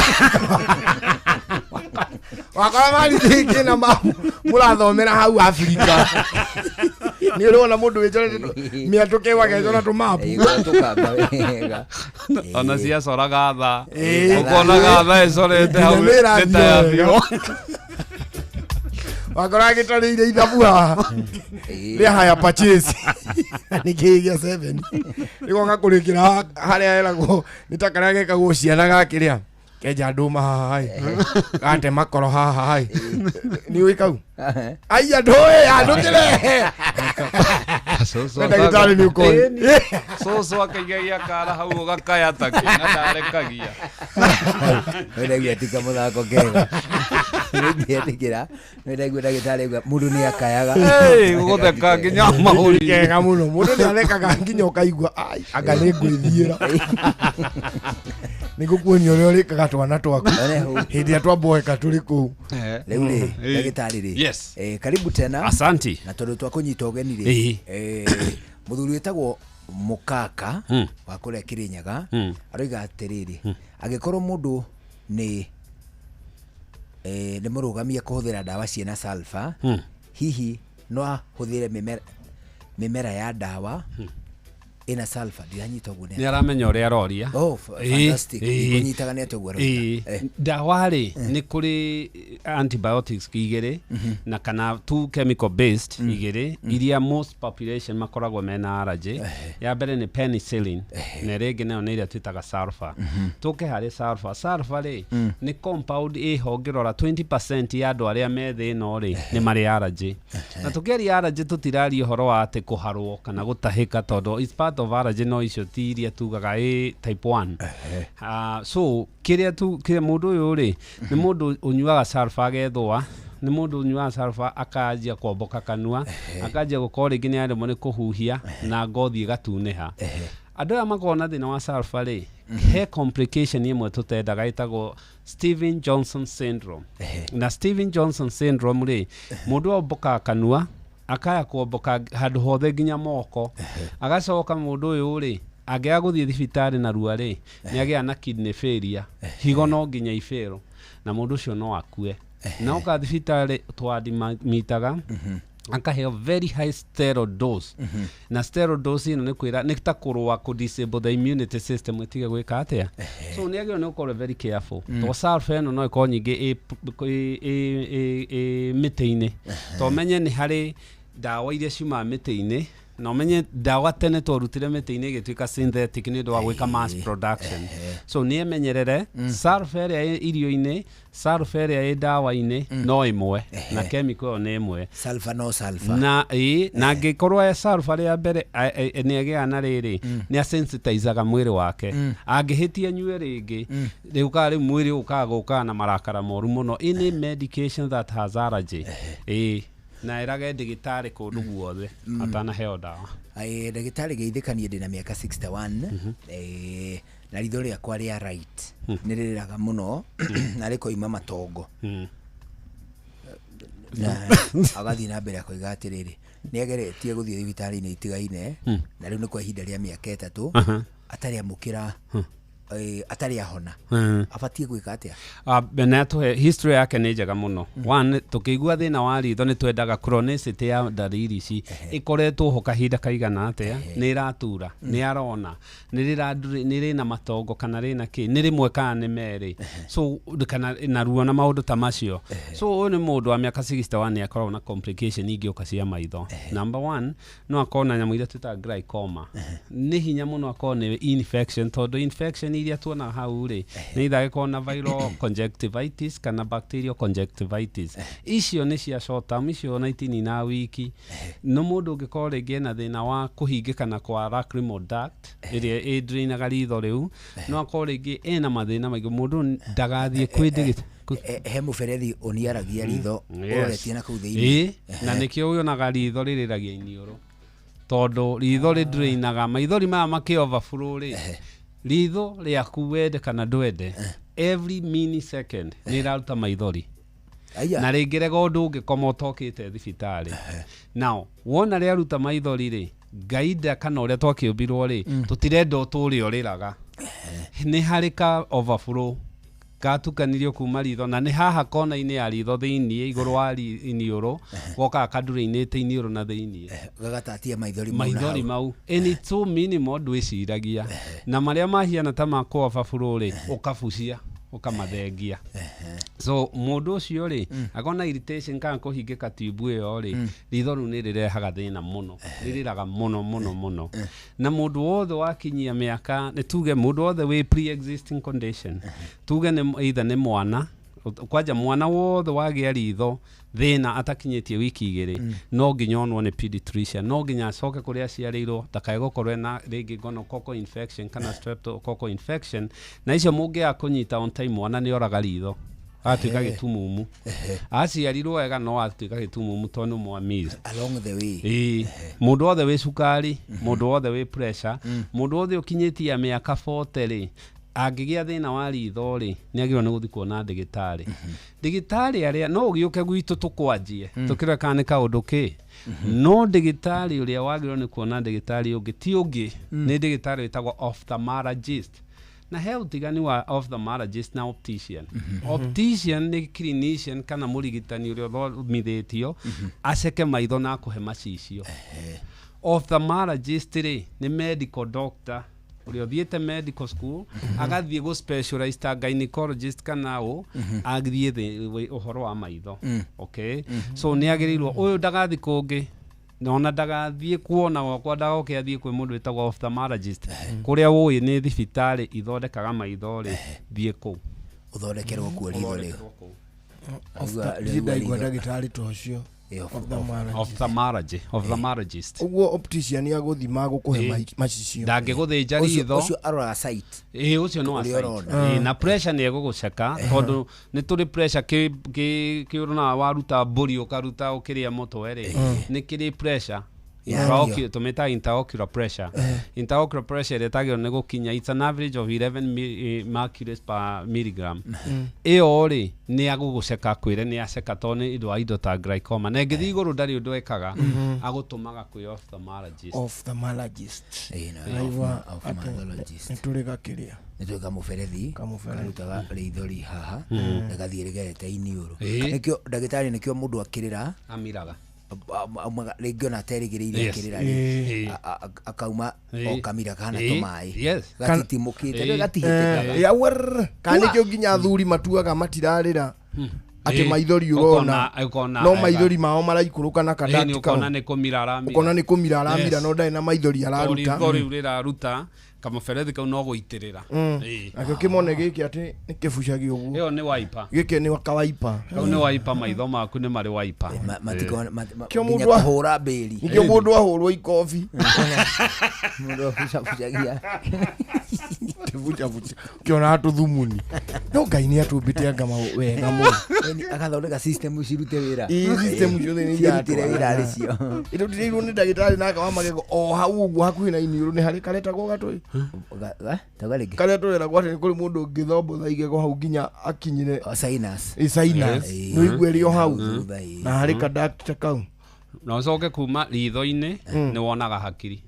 Wakora marithĩtie na mapu mũrathomera hau Afrika. Nĩ ũrona mũndũ wĩcorete mĩatũke wagecora tũmapu. Tũkamba wega. Ona ciacoraga tha. Ũkonaga tha ĩcorete hau Nginya nĩ nĩ ta ya ĩrathiĩ biũ. Wakora gĩtarĩire ithabu haha rĩa hire purchase nĩ kĩĩ gĩa 7 rĩgoka kũrĩkĩra harĩa eragwo nĩ ta karĩa gekagwo ciana gakĩrĩa kenja ndũma haha ĩ gate makoro haha ĩ nĩ ũĩ kau aiya ndũĩ andũkĩre. Ndagĩtarĩ nĩ ũkoĩ. Cũcũ akaigagia kara hau ũgakaya ta kĩ na ndarekagia. Ndaigua tika mũthako kega. Nĩngĩetĩkĩra. Ndaigua ndagĩtarĩ auga mũndũ nĩ akayaga. Gũtheka nginya mahũri. Kega mũno mũndũ nĩ athekaga nginya ũkaigua ai anga nĩ ngwĩthiĩra. Nĩ ngũkuonia ũrĩa ũrĩkaga twana twaku hĩndĩ ĩrĩa twamboeka tũrĩ kũu. Rĩu rĩ ndagĩtarĩ rĩ. Yes. Karibu tena. Asanti. Na tondũ twakũnyita ũgeni rĩ. Mũthuri wĩtagwo Mũkaka wa kũrĩa Kĩrĩnyaga aroiga atĩrĩrĩ angĩkorwo mũndũ nĩ nĩ mũrũgamie kũhũthĩra ndawa ciĩna sulfur hihi no ahũthĩre Mĩmera ya ndawa ĩna sulfur, ndiranyita ũguo. Nĩ aramenya ũrĩa aroria. Oh, fantastic. Ngũnyitaga nĩ atĩa ũguo aroiga? Ndawa rĩ, nĩ kũrĩ antibiotics igĩrĩ na kana two chemical based igĩrĩ iria most population makoragwo mena allergy. Ya mbere nĩ penicillin na ĩrĩa ĩngĩ nayo nĩ ĩrĩa twĩtaga sulfur. Tũke harĩ sulfur. Sulfur rĩ, nĩ compound ĩho ũngĩrora 20% ya andũ arĩa me thĩ ĩno rĩ, nĩ marĩ allergy. Na tũkĩaria allergy, tũtiraria ũhoro wa atĩ kũharwo kana gũtahĩka, tondũ it's part of allergy, no icio ti iria tugaga ĩ type 1. So kĩrĩa tu kĩrĩa mũndũ ũyũ rĩ, nĩ mũndũ ũnyuaga sulfur agethũa, nĩ mũndũ ũnyuaga sulfur akanjia kwamboka kanua, akanjia gũkorwo rĩngĩ nĩ aremwo nĩ kũhuhia na ngothi ĩgatunĩha. Andũ aya makoragwo na thĩna wa sulfur rĩ, he complication ĩmwe tũtendaga ĩtagwo Steven Johnson syndrome. Na Steven Johnson syndrome rĩ, mũndũ ombokaga kanua, akaya kuomboka handũ hothe nginya moko, agacoka mũndũ ũyũ rĩ, angĩaga gũthiĩ thibitarĩ narua rĩ, nĩ agĩaga na kidney failure, higo no nginya ifail, na mũndũ ũcio no akue. Na oka thibitarĩ twadimitaga akaheo very high steroid dose. Na steroid dose ĩno nĩ kwĩra nĩ ta kũrũa kũ disable the immunity system ĩtige gwĩka atĩa. So nĩ agĩrĩirwo nĩ gũkorwo very careful, to sulfur ĩno no ĩkorwo nyingĩ ĩ mĩtĩ-inĩ. To menye nĩ harĩ ndawa iria ciumaga mĩtĩ-inĩ, na ũmenye ndawa tene twarutire mĩtĩ-inĩ ĩgĩtuĩka synthetic nĩ ũndũ wa gwĩka mass production. So nĩ emenyerere sulfur ĩrĩa ĩ irio-inĩ, sulfur ĩrĩa ĩ ndawa-inĩ no ĩmwe, na chemical ĩyo nĩ ĩmwe. Sulfur no sulfur. Na ĩ na angĩkorwo e sulfur rĩa mbere nĩ agĩaga na rĩrĩ, nĩ asensitizaga mwĩrĩ wake. Angĩhĩtia nyue rĩngĩ, rĩu ka rĩu mwĩrĩ ũkaga gũkaga na marakara moru mũno. Any medication that has allergy, ĩ na ĩrage ndagĩtarĩ kũndũ guothe atanaheo ndawa. Ndagĩtarĩ, geithĩkanie, ndĩna mĩaka 61, na ritho rĩakwa rĩa right nĩ rĩrĩraga mũno na rĩkoima matongo. Na agathiĩ na mbere akoiga atĩrĩrĩ, nĩ ageretie gũthiĩ thibitarĩ-inĩ itigaine, na rĩu nĩ kwa ihinda rĩa mĩaka 3 atarĩ amũkĩra, atarĩ ahona. Abatiĩ gwĩka atĩa? Na atũhe history yake nĩ njega mũno. One, tũkĩigua thĩna wa ritho nĩ twendaga chronicity ya ndariri ici, ĩkoretwo ho kahinda kaigana atĩa, nĩ ĩratura, nĩ arona nĩ rĩna matongo kana rĩna kĩ, nĩ rĩmwe kana nĩ merĩ, so kana na ruo na maũndũ ta macio. So ũyũ nĩ mũndũ wa mĩaka 61, nĩ akoragwo na complication ingĩũka cia maitho. Number one, no akorwo na nyamũ iria twĩtaga glaucoma. Nĩ hinya mũno akorwo nĩ infection, tondũ infection iria tuonaga hau rĩ, nĩ either agĩkorwo na viral conjunctivitis kana bacterial conjunctivitis. Icio nĩ cia short term, icio ona itininaga wiki. No mũndũ ũngĩkorwo rĩngĩ ena thĩna wa kũhingĩkana kwa lacrimal duct ĩrĩa ĩdrainaga ritho rĩu, no akorwo rĩngĩ ena mathĩna maingĩ. Mũndũ ũyũ ndagathiĩ kwĩ ndĩgĩtarĩ. He mũberethi ũniaragia ritho ũroretie na kũu thĩinĩ. Ĩĩ, na nĩkĩo ũyonaga ritho rĩrĩragia iniũrũ, tondũ ritho rĩdrainaga maithori maya makĩ overflow rĩ, ritho rĩaku wende kana ndwende, every millisecond nĩ ĩraruta maithori. Aya. Na rĩngĩrega ũndũ ũngĩkoma ũtokĩte thibitarĩ. Now wona rĩaruta maithori rĩ, ngaida kana ũrĩa twakĩũmbirwo rĩ, tũtirenda ũtũre ũrĩraga. Nĩ harĩ ka overflow gatukanirio kuma ritho, na nĩ haha kona-inĩ ya ritho thĩiniĩ igũrũ wa iniũrũ, gokaga kadurainĩte iniũrũ na thĩiniĩ. Gagatatia maithori mau na maithori hau. Mau, and it's so minimal ndwĩciragia, na marĩa mahiana ta ma kũ overflow rĩ, ũkabucia ũkamathengia. So mũndũ ũcio rĩ, akona irritation kana kũhingĩka tube ĩyo rĩ, ritho rĩu nĩ rĩrehaga thĩna mũno, rĩrĩraga mũno mũno mũno. Na mũndũ wothe wakinyia mĩaka, nĩ tuge mũndũ wothe wĩ pre-existing condition, tuge nĩ either nĩ mwana, kwanja mwana wothe wagĩa ritho thĩna atakinyĩtie wiki 2, no nginya onwo nĩ pediatrician, no nginya acoke kũrĩa aciarĩirwo, ndakae gũkorwo ena rĩngĩ gonococcal infection kana streptococcal infection. Na icio mũngĩaga kũnyita on time, mwana nĩ oraga ritho agatuĩka gĩtumumu. Aciarirwo wega no atuĩka gĩtumumu tondũ nĩ mwamiss along the way. Ĩĩ, mũndũ wothe wĩ cukari, mũndũ wothe wĩ pressure, mũndũ wothe ũkinyĩtie mĩaka 40 rĩ, angĩgĩa thĩna wa ritho rĩ, nĩ agĩrĩirwo nĩ gũthiĩ kuona ndĩgĩtarĩ. Ndĩgĩtarĩ arĩa no ũgĩũke gwitũ tũkwanjie tũkĩrore kana nĩ kaũndũ kĩ, no ndĩgĩtarĩ ũrĩa wagĩrĩirwo nĩ kuona ndĩgĩtarĩ ũngĩ ti ũngĩ, nĩ ndĩgĩtarĩ wĩtagwo ophthalmologist. Na he ũtigani wa ophthalmologist na optician. Optician nĩ clinician kana mũrigitani ũrĩa ũthomithĩtio aceke maitho na akũhe macicio. Ophthalmologist rĩ nĩ medical doctor ũrĩa ũthiĩte medical school, agathiĩ gũ specialize ta gynecologist kana ũ, athiĩ ũhoro wa maitho. Okay, so nĩ agĩrĩirwo ũyũ ndagathiĩ kũngĩ ona ndagathiĩ kuona gwakwa, ndagoke athiĩ kwĩ mũndũ wĩtagwo ophthalmologist kũrĩa ũĩ nĩ thibitarĩ ithondekaga maitho rĩ, thiĩ kũu. Ũthondekerwo kuo ritho rĩu. Ndirĩ ndaigua ndagĩtarĩ ta ũcio. Ophthalmologist. Ophthalmologist. Ũguo optician agũthima gũkũhe macicio. Ndangĩgũthĩnja Ũcio ritho. Ũcio aroraga sight. Ĩĩ, ũcio nĩ wa Ũrĩa sight. ũrona. Ĩĩ, na pressure nĩ ĩgũgũceka tondũ nĩ tũrĩ pressure kĩ ũrona waruta mbũri ũkaruta ũkĩrĩa mũtwe rĩ, nĩ kĩrĩ pressure. Tũmĩtaga intraocular pressure. Intraocular pressure ĩrĩa ĩtagĩrĩirwo nĩ gũkinya, it's an average of 11 mercuries per milligram. Ĩyo rĩ nĩ agũgũceka kwĩre nĩ aceka tondũ nĩ ũndũ wa indo ta glaucoma, na ĩngĩthiĩ igũrũ ndarĩ ũndũ ekaga, agũtũmaga kwĩ ophthalmologist. Ophthalmologist. Ĩĩ, na Naigua atĩ ophthalmologist. nĩ tũrĩ gakĩrĩa. Nĩ tũrĩ kamũberethi. Kamũberethi. Karutaga rĩithori haha, gagathiĩ rĩgerete iniũrũ. Nĩkĩo ndagĩtarĩ, nĩkĩo mũndũ akĩrĩra amiraga. Aumaga rĩngĩ ona aterĩgĩrĩire, akĩrĩra rĩ, akauma o kamira kana tũmaĩ gatitimũkĩte, gatihĩtĩkaga. Yawer, kana nĩkĩo nginya athuri matuaga matirarĩra atĩ maithori ũrona Ũkona no maithori mao maraikũrũka na Ĩĩ, nĩ kadati kau. ũkona nĩ kũmira aramira. Ũkona nĩ kũmira aramira, no ndarĩ na maithori araruta. Ritho rĩu rĩraruta kamũberethi kau no gũitĩrĩra. Nakĩo kĩmone gĩkĩ atĩ nĩ kĩbucagio ũguo. Ĩyo nĩ wiper. Gĩkĩ nĩ kawaipa. Kau nĩ wiper, maitho maku nĩ marĩ wiper. Kĩo nginya mũndũ kũhũra mbĩri. Nĩkĩo mũndũ ahũrwo ikobi. Mũndũ abucabucagia. Kĩbucabuca ũkĩona tũthumuni, no Ngai nĩ atũmbĩte anga wega mũno. Yaani agathondeka system cirute wĩra. Ĩĩ, system ciothe nĩ Cirutire wĩra arĩ cio. Ĩrutĩirwo nĩ ndagĩtarĩ naka wa magego o hau ũguo hakuhĩ na iniũrũ nĩ harĩ karetagwo gatũĩ. Tauga rĩngĩ. Karĩa tũreragwo atĩ nĩ kũrĩ mũndũ ũngĩthombotha igego hau nginya akinyire. O, sinus. Ĩ, sinus. Yes. Nĩ ũigue ĩrĩ o hau. Thutha, ĩĩ. Na harĩ kadakta kau. Na ũcoke kuma ritho-inĩ nĩ wonaga hakiri.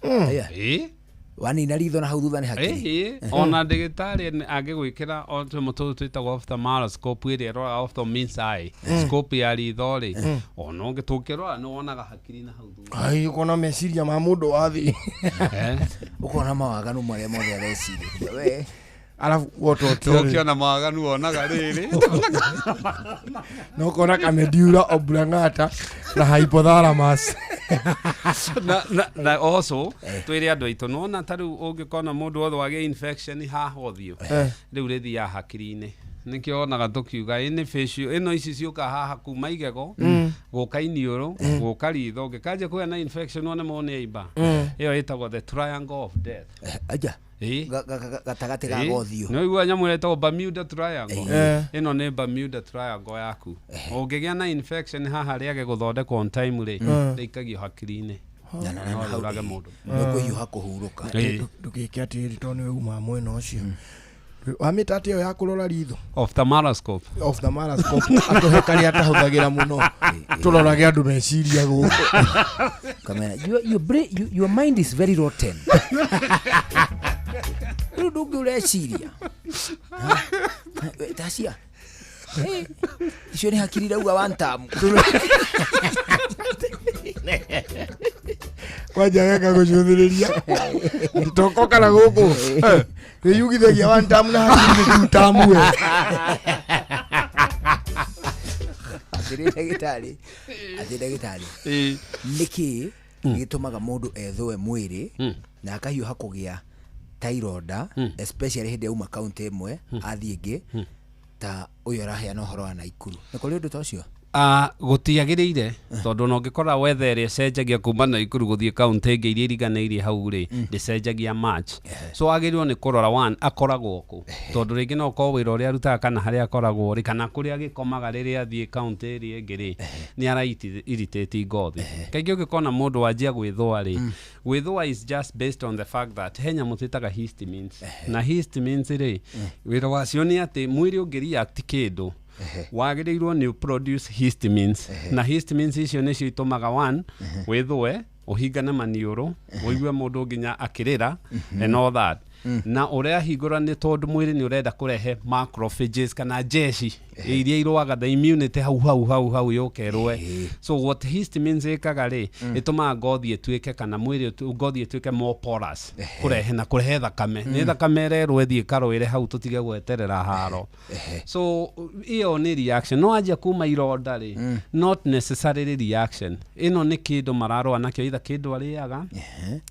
Aya. Ĩĩ. Wanina ritho na hau thutha nĩ hakiri. Ĩĩ, ona ndagĩtarĩ angĩgwĩkĩra o tũmũ tũtũ twĩtagwo ophthalmoscope ĩrĩa ĩroraga ophthalm means eye, scope ya ritho rĩ, ona ũngĩ tũngĩrora nĩ wonaga hakiri na hau thutha. Ai, ũkona meciria ma mũndũ wa thĩ. Ũkona mawaganu marĩa mothe areciria we. Arabu wototio Ũkĩona mawaganu wonaga rĩrĩ. No ũkona kamediura oblongata na hypothalamus. Na also twĩre andũ aitũ nona ta rĩu ũngĩkona mũndũ wothe wagĩa infection haha ũthiũ, rĩu rĩthiaga hakiri-inĩ, nĩkĩo wonaga tũkiuga ĩ nĩ facial ĩno, ici ciũka haha kuma igego gũka iniũrũ gũka ritho, ũngĩkanjia kũgĩa na infection wone mũndũ nĩ aimba, ĩyo ĩtagwo the triangle of death. Aja. Ĩĩ. Gatagatĩ ga gothiũ. Nĩ ũigua nyamũ ĩrĩa ĩtagwo Bermuda Triangle? Ĩno nĩ Bermuda Triangle yaku, ũngĩgĩa na infection haha rĩage gũthondekwo on time rĩ, rĩikagio hakiri-inĩ. Na No hau, rĩũrage mũndũ. Nĩ ũkũhiũha kũhurũka. Ndũgĩke atĩrĩrĩ, tondũ nĩwe umaga mwena ũcio wamĩta atĩ ĩyo ya kũrora ritho. Ophthalmoscope. Ophthalmoscope, atũhe karĩa atahũthagĩra mũno tũrorage andũ meciria gũkũ. Kamera, your, brain, your mind is very rotten. Rĩu ndũngĩ ũreciria. Ha? Tacia. Icio nĩ hakiri irauga one term. Kwanja geka gũcũthĩrĩria toko kana gũkũ wĩyugithagia one term na hakiri nĩ two term we. Atĩrĩ ndagĩtarĩ, atĩ ndagĩtarĩ, nĩkĩ gĩtũmaga mũndũ ethũe mwĩrĩ na akahiũha kũgĩa ta ironda, especially hĩndĩ auma kaunti ĩmwe athiĩ ĩngĩ, ta ũyũ araheana ũhoro wa Naikuru? Nĩ kũrĩ ũndũ ta ũcio? Gũtiagĩrĩire tondũ ona ũngĩkora weather ĩrĩa ĩcenjagia kuma Naikuru gũthiĩ kaunti ĩngĩ iria iriganĩirie hau rĩ, ndĩcenjagia much, so agĩrĩirwo nĩ kũrora one akoragwo kũ, tondũ rĩngĩ no ũkorwo wĩra ũrĩa arutaga kana harĩa akoragwo rĩ, kana kũrĩa agĩkomaga rĩrĩa athiĩ kaunti ĩrĩa ĩngĩ rĩ, nĩ ara irritate ngothi. Kaingĩ ũngĩkona mũndũ wanjia gwĩthũa rĩ, gwĩthũa is just based on the fact that he nyamũ twĩtaga histamines, na histamines rĩ, wĩra wacio nĩ atĩ mwĩrĩ ũngĩ react kĩndũ wagĩrĩirwo nĩ produce histamines, na histamines icio nĩcio itũmaga one wĩthũe, ũhingane maniũrũ, ũigue mũndũ nginya akĩrĩra and all that. Na ũrehingũra nĩ tondũ mwĩrĩ nĩ ũrenda kũrehe macrophages kana jeshi iria irũaga the immunity hau hau hau hau yũke ĩrũe. So what histamines ĩkaga rĩ, ĩtũmaga ngothi ĩtuĩke kana mwĩrĩ ngothi ĩtuĩke more porous, kũrehe na kũrehe thakame. Nĩ thakame ĩrerwo ĩthiĩ ĩkarũĩre hau, tũtige gweterera haro. So ĩyo nĩ reaction. No anjia kuma ironda rĩ, not necessarily reaction. Ĩno nĩ kĩndũ mararũa nakĩo, either kĩndũ arĩaga,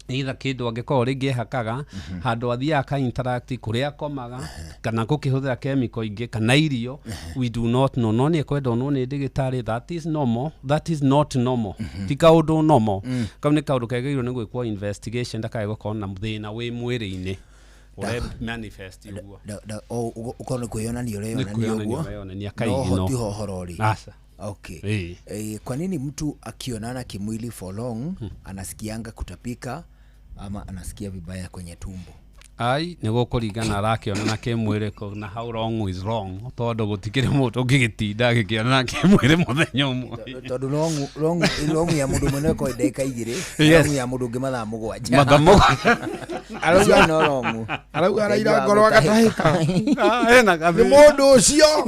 either kĩndũ angĩkorwo rĩngĩ ehakaga handũ athiaga ka interact, kũrĩa akomaga, kana gũkĩhũthĩra chemical ingĩ kana irio, we do not know. No nĩ ekwenda onwo nĩ ndagĩtarĩ. That is normal, that is not normal. Ti kaũndũ normal. Kau nĩ kaũndũ kagĩrĩirwo nĩ gwĩkwo investigation, ndakae gũkorwo na thĩna wĩ mwĩrĩ-inĩ ũre manifest ũguo. Ũkorwo nĩ kwĩyonania Nĩ ũreyonania kwĩyonania ũguo. ũreyonania No kaigino. ho tiho ũhoro ũrĩ. Aca. Okay. Ĩĩ. Kwa nini mtu akionana kimwili for long anasikianga kutapika ama anasikia vibaya kwenye tumbo? Ai, nä gå kå ringana arakĩonana kĩmwĩrĩ kũ na how wrong is wrong, tondũ gũtikĩrĩ mũndũ ũngĩgĩtinda agĩkĩonana kĩmwĩrĩ mũthenya ũmwe. Tondũ longu ya mũndũ ũmwe no ĩkorwo ndagĩka 2, longu ya mũndũ ũngĩ mathaa 7. Mathaa 7. Icio no longu. Arauga araira ngoro agatahĩka. Ena nĩ mũndũ ũcio.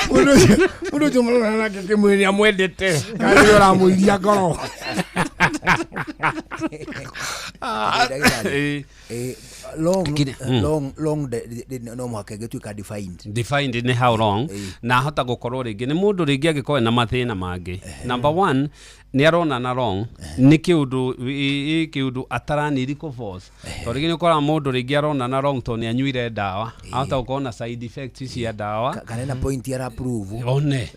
Mũndũ ũcio mũronana nake kĩmwĩrĩ nĩ amwendete kana nĩ ũramũiria ngoro? Ndagĩtarĩ, long Kire- long no mũhaka ĩgĩtuĩka defined. Defined nĩ how long, na ahota gũkorwo rĩngĩ nĩ mũndũ rĩngĩ angĩkorwo na mathĩna mangĩ. Number one, nĩ aronana wrong nĩ kĩũndũ kĩũndũ ataraniri kũ force, tondũ rĩngĩ nĩ ũkoraga mũndũ rĩngĩ aronana wrong tondũ nĩ anyuire ndawa, ahota gũkorwo na side effects cia ndawa. Kana ena point ara prove. One,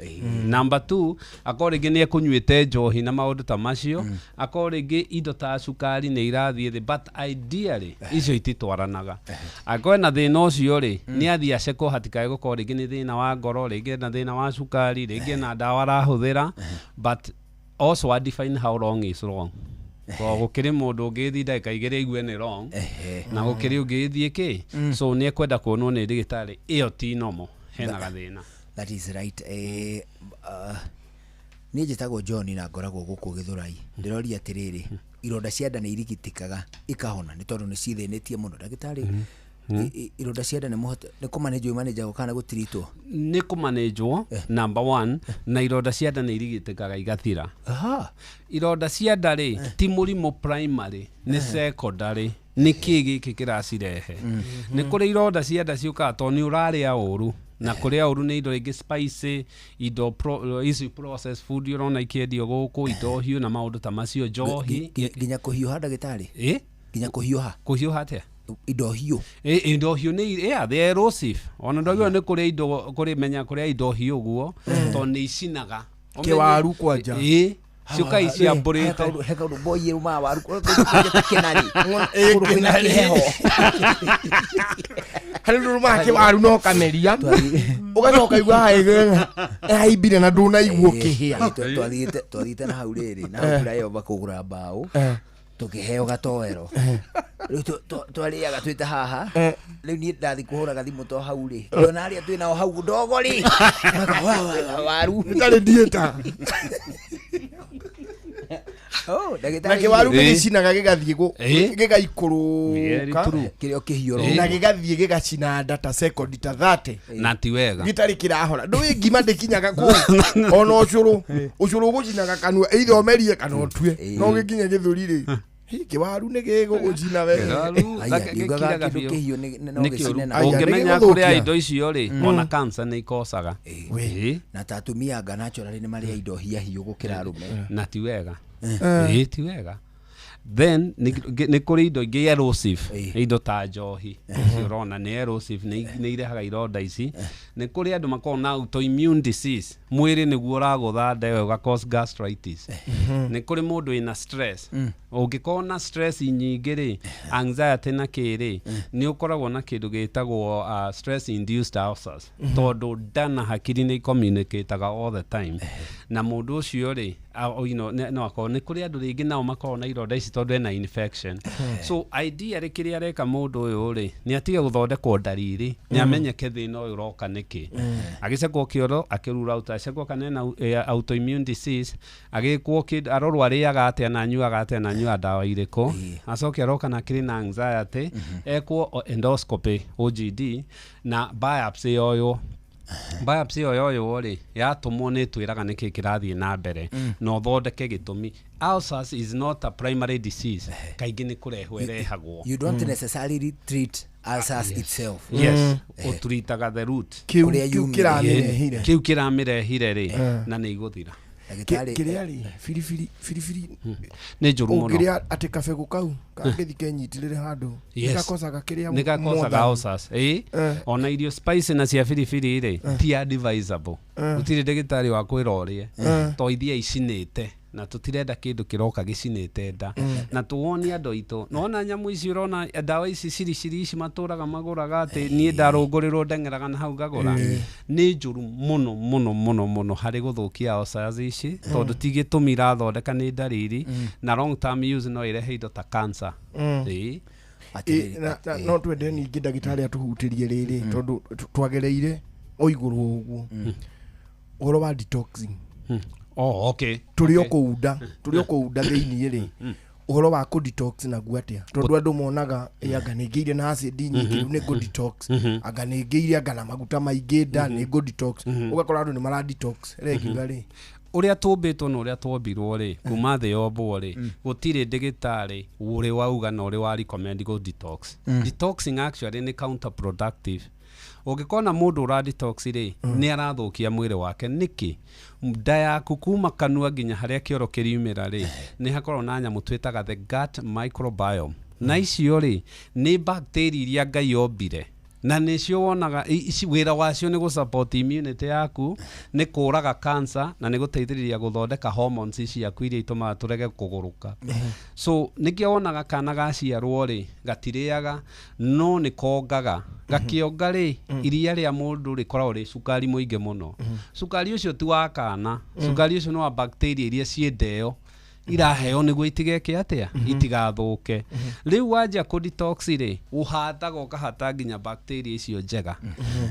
number two, akorwo rĩngĩ nĩ ekũnyuĩte njohi na maũndũ ta macio, akorwo rĩngĩ indo ta cukari nĩ irathiĩ thĩ, but ideally icio ititwaranaga. Angĩkorwo ena thĩna ũcio rĩ, nĩ athiĩ acekwo hatikae gũkorwo rĩngĩ nĩ thĩna wa ngoro, rĩngĩ ena thĩna wa cukari, rĩngĩ ena ndawa arahũthĩra. But also I define how long is wrong. Tondũ gũkĩrĩ mũndũ ũngĩthiĩ ndagĩka 2 aigue nĩ wrong, na gũkĩrĩ ũngĩthiĩ kĩ. So nĩ ekwenda kuonwo nĩ ndagĩtarĩ, ĩyo ti normal, hena gathĩna. That is right. Niĩ njĩtagwo John na ngoragwo gũkũ Gĩthũrai. Ndĩroria atĩrĩrĩ, ironda cia nda nĩ irigitĩkaga ikahona? Nĩ tondũ nĩ cithĩnĩtie mũno, ndagĩtarĩ. Ironda cia nda nĩ mũhote nĩ kũmanĩnjwo imanĩnjagwo kana gũtiritwo? Nĩ kũmanĩnjwo number one, na ironda cia nda nĩ irigitĩkaga igathira. Ironda cia nda rĩ, ti mũrimũ primary, nĩ secondary. Nĩ kĩ gĩkĩ kĩracirehe? Nĩ kũrĩ ironda cia nda ciũkaga tondũ nĩ ũrarĩa ũru, na kũrĩa ũru nĩ indo ingĩ spicy, indo ici processed food ũrona ikĩendio gũkũ, indo hiũ na maũndũ ta macio, njohi. Nginya kũhiũha, ndagĩtarĩ? Ĩ? Nginya kũhiũha? Kũhiũha atĩa? Indo hiũ. Indo hiũ nĩ, yeah, they are erosive. Ona ndwagĩrĩirwo nĩ kũrĩa indo, kũrĩ menya kũrĩa indo hiũ ũguo, tondũ nĩ icinaga. Kĩwaru kwanja. Ĩ, ciũka iciambũrĩte. He kaũndũ boy ĩrũmaga waru kũndũ kĩnari, kũndũ kwĩna kĩheho. Harĩ ũndũ ũrũmaga kĩwaru no kameria ũgacoka igua haimbire na ndũnaigua ũkĩhĩa. Twathiĩte na hau rĩrĩ na hau flyover kũgũra mbaũ, tũkĩheo gatoero. Rĩu twarĩaga twĩta haha. Rĩu niĩ ndathi kũhũra gathimũ to hau rĩ, ngĩona arĩa twĩ nao hau ndogo rĩ. Maka, wa, wa, wa, waru. Ĩtarĩ ndiĩta. Oh, ndagĩtarĩ. Na kĩwaru nĩ gĩcinaga gĩgathiĩ Very gĩgaikũrũka true. Kĩrĩa ũkĩhiũra. Na gĩgathiĩ gĩgacina nda ta sekondi ta 30. Na ti wega. Gĩtarĩ kĩrahora. Ndũĩ ngima ndĩkinyaga kũu, ona ũcũrũ, ũcũrũ ũgũcinaga kanua, either ũmerie kana ũtue, no gĩkinye gĩthũri rĩ, hi, kĩwaru nĩ gĩgũgũcina wega. Aya, ndiugaga kĩndũ kĩhiũ no Nĩ gĩcine kĩũru. na Ũngĩmenya kũrĩa indo icio rĩ, ona cancer nĩ ikocaga. Ĩ. Na ta atumia anga naturally nĩ marĩa indo hiahiũ gũkĩra arũme. Na ti wega. Ĩ, ti wega. Then nĩ kũrĩ indo ingĩ erosive, indo ta njohi icio ũrona nĩ erosive, nĩ irehaga ironda ici. Nĩ kũrĩ andũ makoragwo na autoimmune disease, mwĩrĩ nĩguo ũragũtha nda ĩyo ũga cause gastritis. Nĩ kũrĩ mũndũ wĩna stress. Ũngĩkorwo na stress nyingĩ rĩ, anxiety na kĩ rĩ, nĩ ũkoragwo na kĩndũ gĩtagwo stress induced ulcers, tondũ nda na hakiri nĩ communicataga all the time. Na mũndũ ũcio rĩ, no akorwo nĩ kũrĩ andũ rĩngĩ nao makoragwo na ironda ici. ici tondũ ena infection. So ideally kĩrĩa areka mũndũ ũyũ rĩ, nĩ atige gũthondekwo ndariri, nĩ amenyeke thĩna ũyũ ũroka nĩkĩ. Agĩcekwo kĩoro, akĩrura out, acekwo kana ena autoimmune disease, agĩkwo kĩndũ, arorwo arĩaga atĩa na anyuaga atĩa na anyuaga ndawa irĩkũ, acoke aroka na akĩrĩ na anxiety, ekwo endoscopy OGD na biopsy yoywo. Biopsy ĩyo yoywo rĩ, yatũmwo nĩ ĩtwĩraga nĩkĩ kĩrathiĩ na mbere na ũthondeke gĩtũmi. Ulcers is not a primary disease, kaingĩ nĩ kũrehwo ĩrehagwo. You don't necessarily treat ulcers itself. Yes, ũturitaga the root. Kĩu- Kũrĩa kĩu yumire. kĩramĩrehire. Kĩu kĩramĩrehire rĩ, na nĩ igũthira. Kĩrĩa rĩ, biribiri biribiri Nĩ njũru mũno. Ũngĩrĩa atĩ kabegũ kau kangĩthi kenyitĩrĩre handũ, Yes. nĩgakocaga kĩrĩa nĩ gakocaga mwathani. ulcers. Ĩĩ, ona irio spicy na cia biribiri rĩ, ti advisable. Gũtirĩ ndagĩtarĩ wa kwĩra ũrĩe, to ithia icinĩte, na tũtirenda kĩndũ kĩroka gĩcinĩte nda. Na tuwonie andũ aitũ nona nyamũ ici ũrona, ndawa ici ciriciri ici matũraga magũraga atĩ niĩ ndarũngũrĩrwo ndeng'eraga na hau ngagũra, nĩ njũru mũno mũno mũno mũno harĩ gũthũkia ulcers ici, tondũ ti gĩtũmi irathondeka, nĩ ndariri, na long term use no ĩrehe indo ta cancer. Ĩĩ. Ĩ, na no twende ningĩ ndagĩtarĩ atũhutĩrie rĩrĩ, tondũ twagereire o igũrũ ũguo ũhoro wa detoxing. Oh, okay. Tũrĩ o kũu nda, tũrĩ o kũu nda thĩiniĩ rĩ, ũhoro wa kũ detox naguo atĩa? Tondũ andũ monaga ĩ, anga nĩ ngĩire na acid nyingĩ, rĩu nĩ ngũ detox, anga nĩ ngĩire anga na maguta maingĩ nda, nĩ ngũ detox. Ũgakora andũ nĩ mara detox regular rĩ. Ũrĩa tũmbĩtwo na ũrĩa twombirwo rĩ, kuma thĩ yombwo rĩ, gũtirĩ ndĩgĩtarĩ ũrĩ wauga na ũrĩ wa recommend go detox. Detoxing actually nĩ counterproductive. Ũngĩkona mũndũ ũra detox rĩ, nĩ arathũkia mwĩrĩ wake. Nĩkĩ? Nda yaku kuma kanua nginya harĩa kĩoro kĩriumĩra rĩ, nĩ hakoragwo na nyamũ twĩtaga the gut microbiome, na icio rĩ nĩ bacteria iria Ngai ombire, na nĩcio wonaga ici wĩra wacio nĩ gũ-support immunity yaku, nĩ kũraga cancer, na nĩ gũteithĩrĩria gũthondeka hormones ciaku iria itũmaga tũrege kũgũrũka. So nĩkĩo wonaga kana gaciarwo rĩ, gatirĩaga no nĩ kongaga. Gakĩonga rĩ, iria rĩa mũndũ rĩkoragwo rĩ cukari mũingĩ mũno. Cukari ũcio ti wa kana, cukari ũcio nĩ wa bacteria iria ciĩ ndeo iraheo nĩguo itigeke atĩa, itigathũke. Rĩu wanjia kũ detox rĩ, ũhataga ũkahata nginya bacteria icio njega,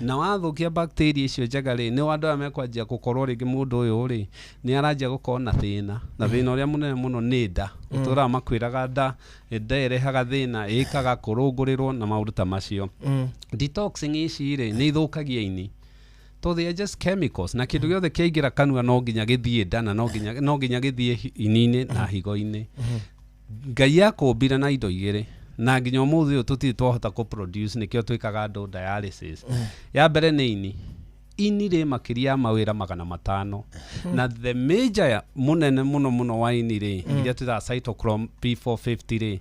na wathũkia bacteria icio njega rĩ, nĩ andũ aya mekwanjia gũkorwo rĩngĩ mũndũ ũyũ rĩ nĩ aranjia gũkorwo na thĩna, na thĩna ũrĩa mũnene mũno nĩ nda. Ũtũraga makwĩraga nda nda ĩrehaga thĩna, ĩkaga kũrũngũrĩrwo na maũndũ ta macio. Detoxing ici rĩ, nĩ ithũkagia ini, to they are just chemicals, na kĩndũ gĩothe kĩaingĩra kanua no nginya gĩthiĩ nda, na no nginya gĩthiĩ ini-inĩ na higo-inĩ. Ngai akũmbire na indo igĩrĩ, na nginya ũmũthĩ ũyũ tũtirĩ twahota kũ produce, nĩkĩo twĩkaga andũ dialysis. Ya mbere nĩ ini. Ini rĩ makĩria ya mawĩra 500, na the major ya mũnene mũno mũno wa ini rĩ, iria twĩtaga cytochrome P450 rĩ,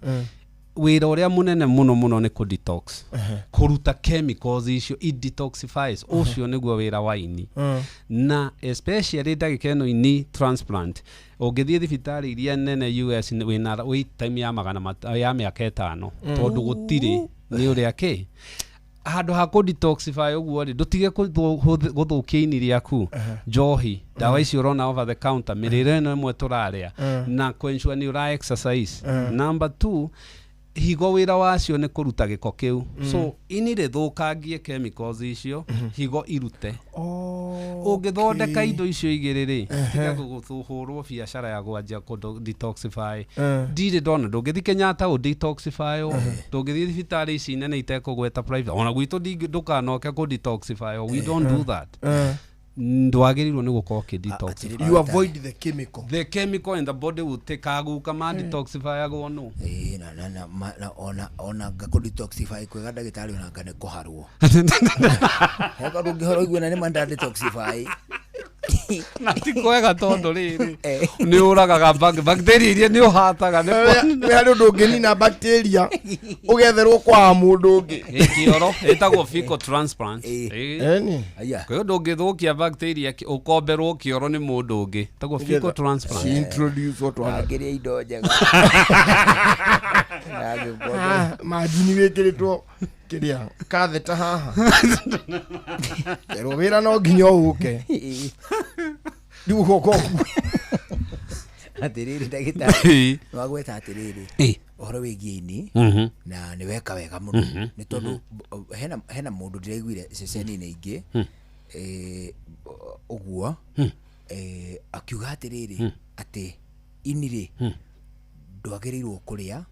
wĩra ũrĩa mũnene mũno mũno nĩ kũ detox, kũruta chemicals icio i detoxifies. Ũcio nĩguo wĩra wa ini. Na especially ndagĩka ĩno ini transplant, ũngĩthiĩ thibitarĩ iria nene US, wĩna wait time ya ya mĩaka 5, tondũ gũtirĩ. Nĩ ũrĩa kĩ handũ ha kũ detoxify ũguo rĩ, ndũtige gũthũkia ini rĩaku, njohi, ndawa ici ũrona over the counter, mĩrĩre ĩno ĩmwe tũrarĩa, na kũ-ensure nĩ ũra exercise. Number two, higo wĩra wacio nĩ kũruta gĩko kĩu. So ini rĩthũkangie chemicals icio, higo irute. Ũngĩthondeka indo icio igĩrĩ rĩ, tiga gũhũrwo biacara ya kwanjia kũ detoxify. Ndirĩ ndona, ndũngĩthiĩ Kenyatta ũ detoxify, ndũngĩthiĩ thibitarĩ ici nene itekũgweta private, ona gwitũ ndũkanoke kũ detoxify. We don't do that. Ndwagĩrĩirwo nĩ gũkorwo ũkĩ detoxify. You avoid the chemical. The chemical in the body will take aguka ma detoxifyagwo no. Ĩĩ, na ona ngakũ detoxify kwega, ndagĩtarĩ, ona nga nĩ kũharwo heka ndũngĩhora ũigue na nĩ ma nda detoxify. Na ti kwega, tondũ rĩrĩ nĩ ũragaga bacteria iria nĩ ũhataga nĩ Nĩ harĩ ũndũ ũngĩnina bacteria ũgetherwo kwa mũndũ ũngĩ. Ĩ, kĩoro ĩtagwo fecal transplant. Ĩ. Eni. Kwĩ ũndũ ũngĩthũkia bacteria ũkomberwo kĩoro nĩ mũndũ ũngĩ, ĩtagwo fecal transplant. She introduce what twana. Angĩrĩa indo njega. Ah, manjini wĩkĩrĩtwo kĩrĩa katheta haha, kerwo wĩra no nginya ũke rĩu ũgoka ũguo. Atĩrĩrĩ ndagĩtarĩ, wagweta atĩrĩrĩ ũhoro wĩgiĩ ini na nĩ weka wega mũno nĩ tondũ hena mũndũ ndĩraiguire ceceni-inĩ ingĩ ũguo akiuga atĩrĩrĩ atĩ ini rĩ ndwagĩrĩirwo kũrĩa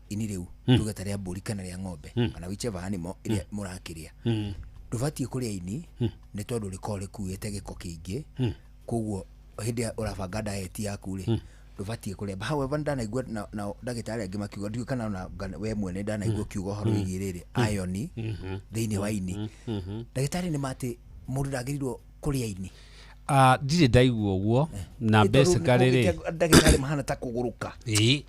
ini rĩu tuge ta rĩa mbũri kana rĩa ng'ombe kana whichever animal ĩrĩa mũrakĩrĩa, ndũbatiĩ kũrĩa ini nĩ tondũ rĩkoragwo rĩkuĩte gĩko kĩingĩ, koguo hĩndĩ ĩrĩa ũrabanga diet yaku rĩ ndũbatiĩ kũrĩa. But however, ndanaigua na ndagĩtarĩ angĩ makiuga, ndiũĩ kana ona we mwene ndanaigua ũkiuga ũhoro wĩgiĩ rĩrĩ iron thĩinĩ wa ini. Ndagĩtarĩ, nĩ ma atĩ mũndũ ndagĩrĩirwo kũrĩa ini? Ah, ndirĩ ndaigua ũguo na Nĩ tondũ basically rĩ nĩkũgĩte ndagĩtarĩ mahana ta kũgũrũka. Ĩĩ,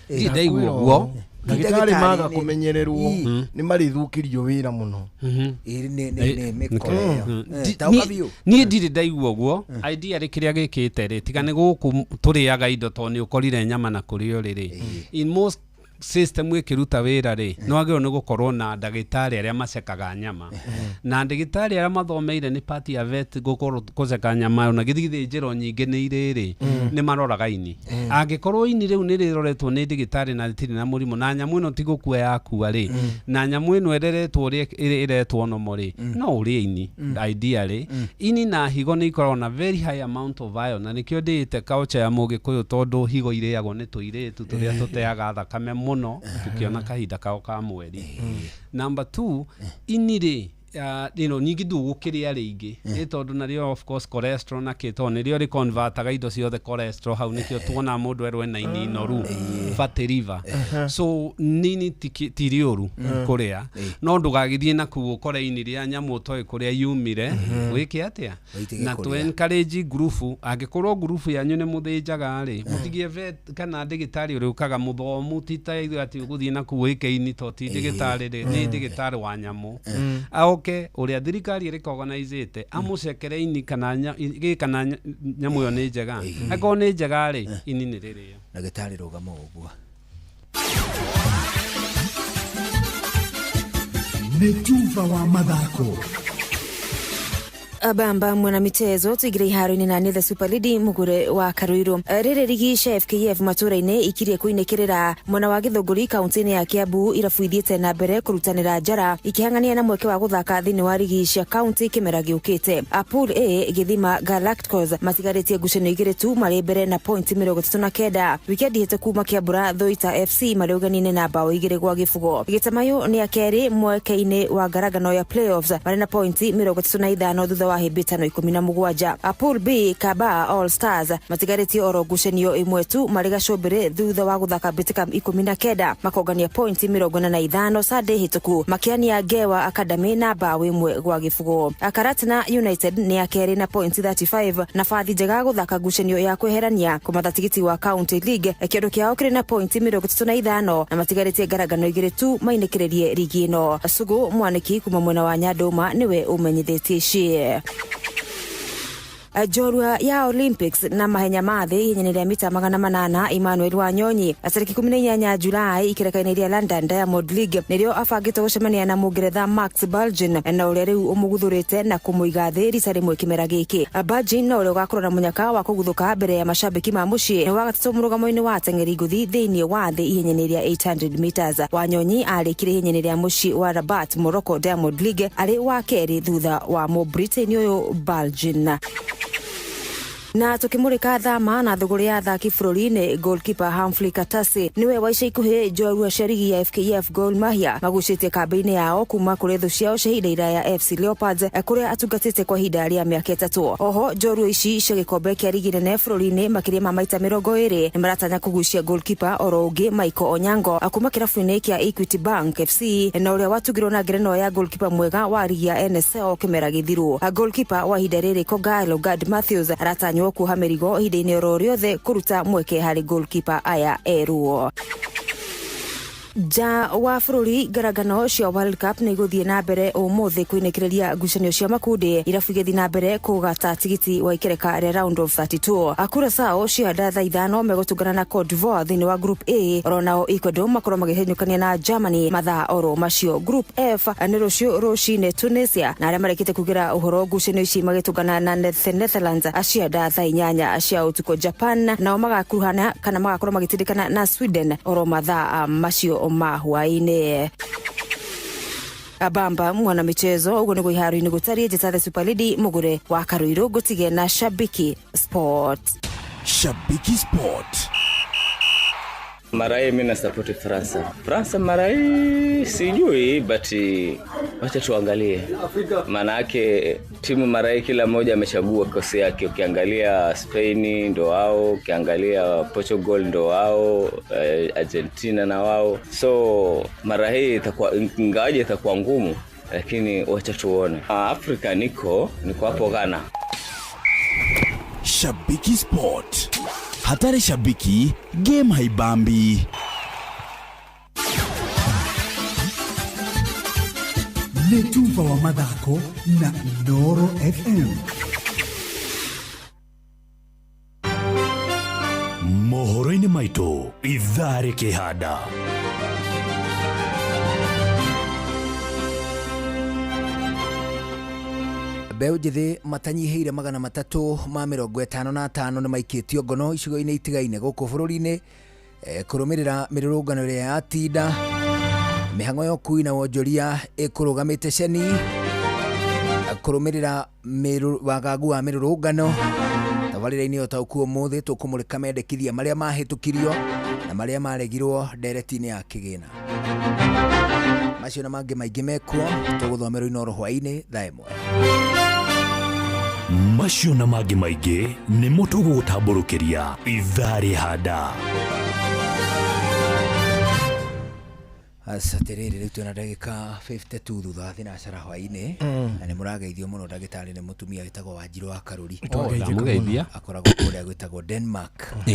ndirĩ ndaigua ũguo. Ndagĩtarĩ maga kũmenyererwo nĩ marĩthũkĩrio wĩra mũno. Ĩĩ, nĩ mĩkora ĩyo. Taũka biũ. Niĩ ndirĩ ndaigua ũguo. Idea rĩ, kĩrĩa gĩkĩte rĩ, tiga nĩ gũkũ tũrĩaga indo tondũ nĩ ũkorire nyama na kũrĩ ũrĩ rĩ, in most system ĩkĩruta wĩra rĩ, nĩ wagĩrĩirwo nĩ gũkorwo na ndagĩtarĩ arĩa macekaga nyama na ndagĩtarĩ arĩa mathomeire nĩ part ya vet gũkorwo kũceka nyama, ona gĩthiĩ gĩthĩnjĩro nyingĩ nĩ irĩ rĩ nĩ maroraga ini. Angĩkorwo ini rĩu nĩ rĩroretwo nĩ ndagĩtarĩ na rĩtirĩ na mũrimũ na nyamũ ĩno ti gũkua yakua rĩ, na nyamũ ĩno ĩreretwo ũrĩa ĩretwo nomo rĩ, no ũrĩe ini. Ideally ini na higo nĩ ikoragwo na very high amount of iron, na nĩkĩo ndĩĩte culture ya mũgĩkũyũ, tondũ higo irĩagwo nĩ tũirĩtu tũrĩa tũteaga thakame mũno tũkĩona kahinda kao ka mweri. Number two, ini rĩ, ningĩ ndũgũkĩrĩa rĩingĩ nĩ tondũ narĩo of course cholesterol na kĩ, tondũ nĩrĩo rĩconvertaga indo ciothe cholesterol hau, nĩkĩo tuona mũndũ erwo ena ini noru, fatty liver. So nini ti rĩũru kũrĩa, no ndũgagĩthiĩ na kũu ũkore ini rĩa nyamũ ũtoĩ kũrĩa yumire, wĩke atĩa? Wĩitige Na tũ kũrĩa. Encourage ngurubu, angĩkorwo ngurubu yanyu nĩ mũthĩnjaga rĩ, mũtigie vet kana ndĩgĩtarĩ ũrĩa ũkaga mũthomu, ti ta ithuĩ atĩ ũgũthiĩ na kũu wĩke ini to ti ndĩgĩtarĩ rĩ, nĩ ndĩgĩtarĩ wa nyamũ, oke ũrĩa thirikari ĩrĩkoganaizzĩte amũcekere ini kana gĩ kana nyamũ ĩyo nĩ njega. Angĩkorwo nĩ njega rĩ, ini nĩ rĩrĩo. Ndagĩtarĩ, rũgama ũguo. Nĩ tuba wa mathako. Bamba mwana michezo tuigire iharo-inĩ na nĩ the super lady mugure wa Karuiru. Rĩrĩ rigi cia FKF matũra-inĩ ikirie kũinĩkĩrĩra mwena wa Gĩthũngũri kaunti-inĩ ya Kiambu, irabu ithiĩte na mbere kũrutanĩra njara ikĩhang'ania na mweke wa gũthaka thĩinĩ wa rigi cia kaunti kĩmera gĩũkĩte. Pool A, Gĩthima Galacticos matigarĩtie ngucanio igĩrĩ tu, marĩ mbere na pointi 39. Wikendi hĩtũku makĩambũra Thuita FC marĩ ũgeni-inĩ na bao 2-0. Gĩtamayo nĩ a kerĩ mweke-inĩ wa ngarangano ya playoffs marĩ na pointi 35 thutha wa hĩmbĩtano 17. Pool B, Kaba All Stars matigarĩtie oro ngucanio ĩmwe tu, marĩ gacũmbĩrĩ thutha wa gũthaka mbĩtĩka 19, makongania pointi 45. Sunday hĩtũku makĩania Ngewa Academy na bao 1-0. Karatina United nĩ ya kerĩ na pointi 35 na bathi njega gũthaka ngucanio ya kweherania kũmatha tigiti wa County League. Kĩondo kĩao kĩrĩ na pointi 35 na matigarĩtie ngarangano igĩrĩ tu mainĩkĩrĩrie rigi ĩno. Sugu Mwanĩki kuma mwena wa Nyandũma nĩwe ũmenyithĩtie ici. Njorua ya Olympics na mahenya ma thĩ ihenya-inĩ rĩa mita 800 Emmanuel Wanyonyi, tarĩki 18 Julai ikereka-inĩ rĩa London Diamond League nĩrĩo abangĩtwo gũcemania na Mũngeretha Max Balgin, na ũrĩa rĩu ũmũguthũrĩte na kũmũiga thĩ rita rĩmwe kĩmera gĩkĩ. Balgin na ũrĩa ũgakorwo na mũnyaka wa kũguthũka mbere ya mashabiki ma mũciĩ, nĩ wa gatatũ mũrũgamo-inĩ wa ateng'eri ngũthi thĩinĩ wa thĩ ihenya-inĩ rĩa 800 meters. Wanyonyi arĩkire ihenya-inĩ rĩa mũciĩ wa Rabat, Morocco Diamond League arĩ wa kerĩ thutha wa Mũbritain ũyũ Balgin. Na tukimurika thama na thuguri ya athaki bũrũri-inĩ, goalkeeper Humphrey Katasi niwe wa ica ikuhĩ njorua cia rigi ya FKF Gor Mahia magucĩtie kambĩ-inĩ yao kuma kũrĩ thũ ciao cia ihinda iraya FC Leopards, kũrĩa atungatĩte kwa ihinda rĩa mĩaka 3. Oho njorua ici cia gĩkombe kĩa rigi nene bũrũri-inĩ makĩria ma maita 20 nĩ maratanya kũgucia goalkeeper oro ũngĩ Michael Onyango kuma kĩrabu-inĩ kĩa Equity Bank FC, na ũrĩa watugirwo na ngerenwa ya goalkeeper mwega wa rigi ya NSL kĩmera gĩthiru. Goalkeeper wa ihinda rĩrĩ Kogalo Gad Matthews aratanywo kuoha mĩrigo ihinda-inĩ oro rĩothe kũruta mweke harĩ goalkeeper aya erũ. Nja wa bũrũri ngarangano cia World Cup nĩ igũthiĩ na mbere ũmũthĩ kwĩnĩkĩrĩria ngucanio cia makundi irabu igĩthiĩ na mbere kũgata tigiti wa ikereka rĩa round of 32. Curaçao cianda thaa 5 megũtũngana na Cote d'Ivoire thĩinĩ wa group A, oro nao Ecuador makorwo magĩhenyũkania na Germany mathaa oro macio. Group F nĩ rũciũ rũcinĩ Tunisia na arĩa marĩkĩte kugĩra ũhoro ngucanio ici magĩtũngana na Netherlands cianda thaa 8 cia ũtukũ. Japan nao magakuruhana kana magakorwo magĩtindĩkana na Sweden oro mathaa macio ma hwaĩ-inĩ. Bamba mwana michezo uguo niguo iharo-inĩ gũtariĩ. Njĩta the Super Lady mũgũre wa Karũirũ ngũtige na Shabiki Sport. Shabiki Sport. Mara hii mimi nasapoti Fransa. Fransa mara hii sijui, but wacha tuangalie. Maana yake timu mara hii kila mmoja amechagua kosi yake. Ukiangalia Spain ndo wao, ukiangalia Portugal ndo wao, Argentina na wao. So mara hii itakuwa, ingawaje itakuwa ngumu, lakini wacha tuone. Afrika niko hapo Ghana. Shabiki Sport. Hatari shabiki, game haibambi. Nĩ tuba wa mathako na Inooro FM. Mohoro-inĩ maitũ ithaa rĩkĩhanda. Mbeũ njĩthĩ matanyihĩire 355 nĩ maikĩtio ngono icigo-inĩ itigaine gũkũ bũrũri-inĩ, kũrũmĩrĩra mĩrũrũngano ĩrĩa yatinda. Mĩhang'o ya ũkui na wonjoria ĩkũrũgamĩte ceni kũrũmĩrĩra wagagu wa mĩrũrũngano. Tabarĩra-inĩ ũtaũku ũmũthĩ tũkũmũrĩka mendekithia marĩa mahĩtũkirio na marĩa maregirwo ndereti-inĩ ya kĩgĩna. Macio na mangĩ maingĩ mekuo tũgũthomerwo Inooro hwaĩ-inĩ thaa 1. Macio na mangĩ maingĩ nĩmo tũgũgũtambũrũkĩria ithaa rĩhanda. Acatirĩrĩ rĩu twĩna ndagĩka 52 thutha wa thinacara hwaĩ-inĩ, na nĩ mũrageithio mũno ndagĩtarĩ nĩ mũtumia wĩtagwo Wanjirũ wa Karũri. Ndamũgeithia. Akoragwo kũrĩa gwĩtagwo Denmark. Na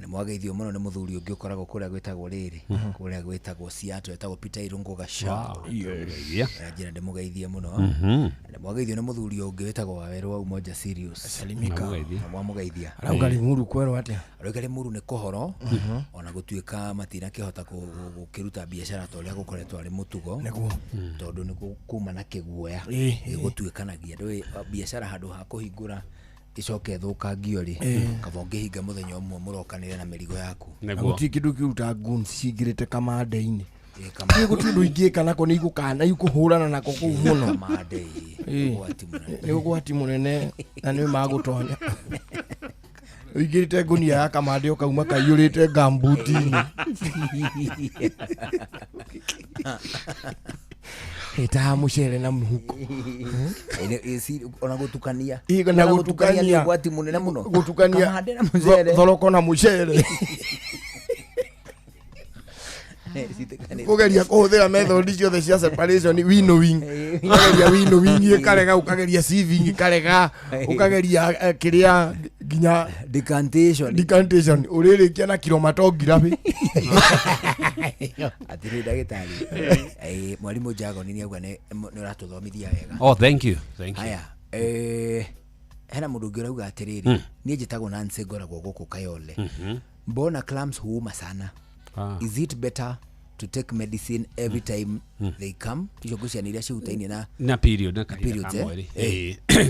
nĩ mwageithio mũno nĩ mũthuri ũngĩ ũkoragwo kũrĩa gwĩtagwo rĩrĩ, kũrĩa gwĩtagwo Seattle, etagwo Peter Irũngũ Gachau. Ndamũgeithia. Na njĩra ndĩmũgeithie mũno. Na nĩ mwageithio nĩ mũthuri ũngĩ wĩtagwo Wawerũ wa Umoja Sirius. Salimika. Na mwamũgeithia. Arauga Limuru kwerwo atĩa? Arauga Limuru nĩ kũhoro, ona gũtuĩka matinakĩhota gũkĩruta biacara ta ũrĩa gũkoretwo arĩ mũtugo. Nĩguo. Tondũ nĩ kuma na kĩguoya. Gũtuĩkanagia ndũĩ biacara handũ ha kũhingũra icoke ĩthũkangio rĩ, kaba ũngĩhinga mũthenya ũmwe mũrokanĩre na mĩrigo yaku. Na gũtirĩ kĩndũ kĩruta goons cingĩrĩte kamande-inĩ. Nĩ gũtirĩ ũndũ ingĩka nako nĩ igũkana ikũhũrana nako kũu mũno. Kamande, ũgwati mũnene. Nĩ ũgwati mũnene na nĩ magũtonya. Ũingĩrĩte ngũnia ya kamande ũkauma kaiyũrĩte ngambuti-inĩ. Ĩtaha mũcere na mũhuko. Ona gũtukania. Na gũtukania nĩ ũgwati mũnene mũno. Gũtukania kamande na mũcere. Thoroko na mũcere. Ũgeria kũhũthĩra method ciothe cia separation, winnowing. Ũkageria winnowing ĩkarega, ũkageria sieving ĩkarega, ũkageria kĩrĩa nginya decantation. Decantation ũrĩrĩkia na chromatography. Atĩrĩ ndagĩtarĩ, mwarimũ Jagoni nĩ auga nĩ ũratũthomithia wega. Oh, thank you. Thank you. Haya, hena mũndũ ũngĩ ũrauga atĩrĩrĩ, niĩ njĩtagwo Nancy ngoragwo gũkũ Kayole. Mbona clams huuma sana? Is it better to take medicine every time they come? Icio ngũciana iria cihutainie na period na kahinda ka mweri.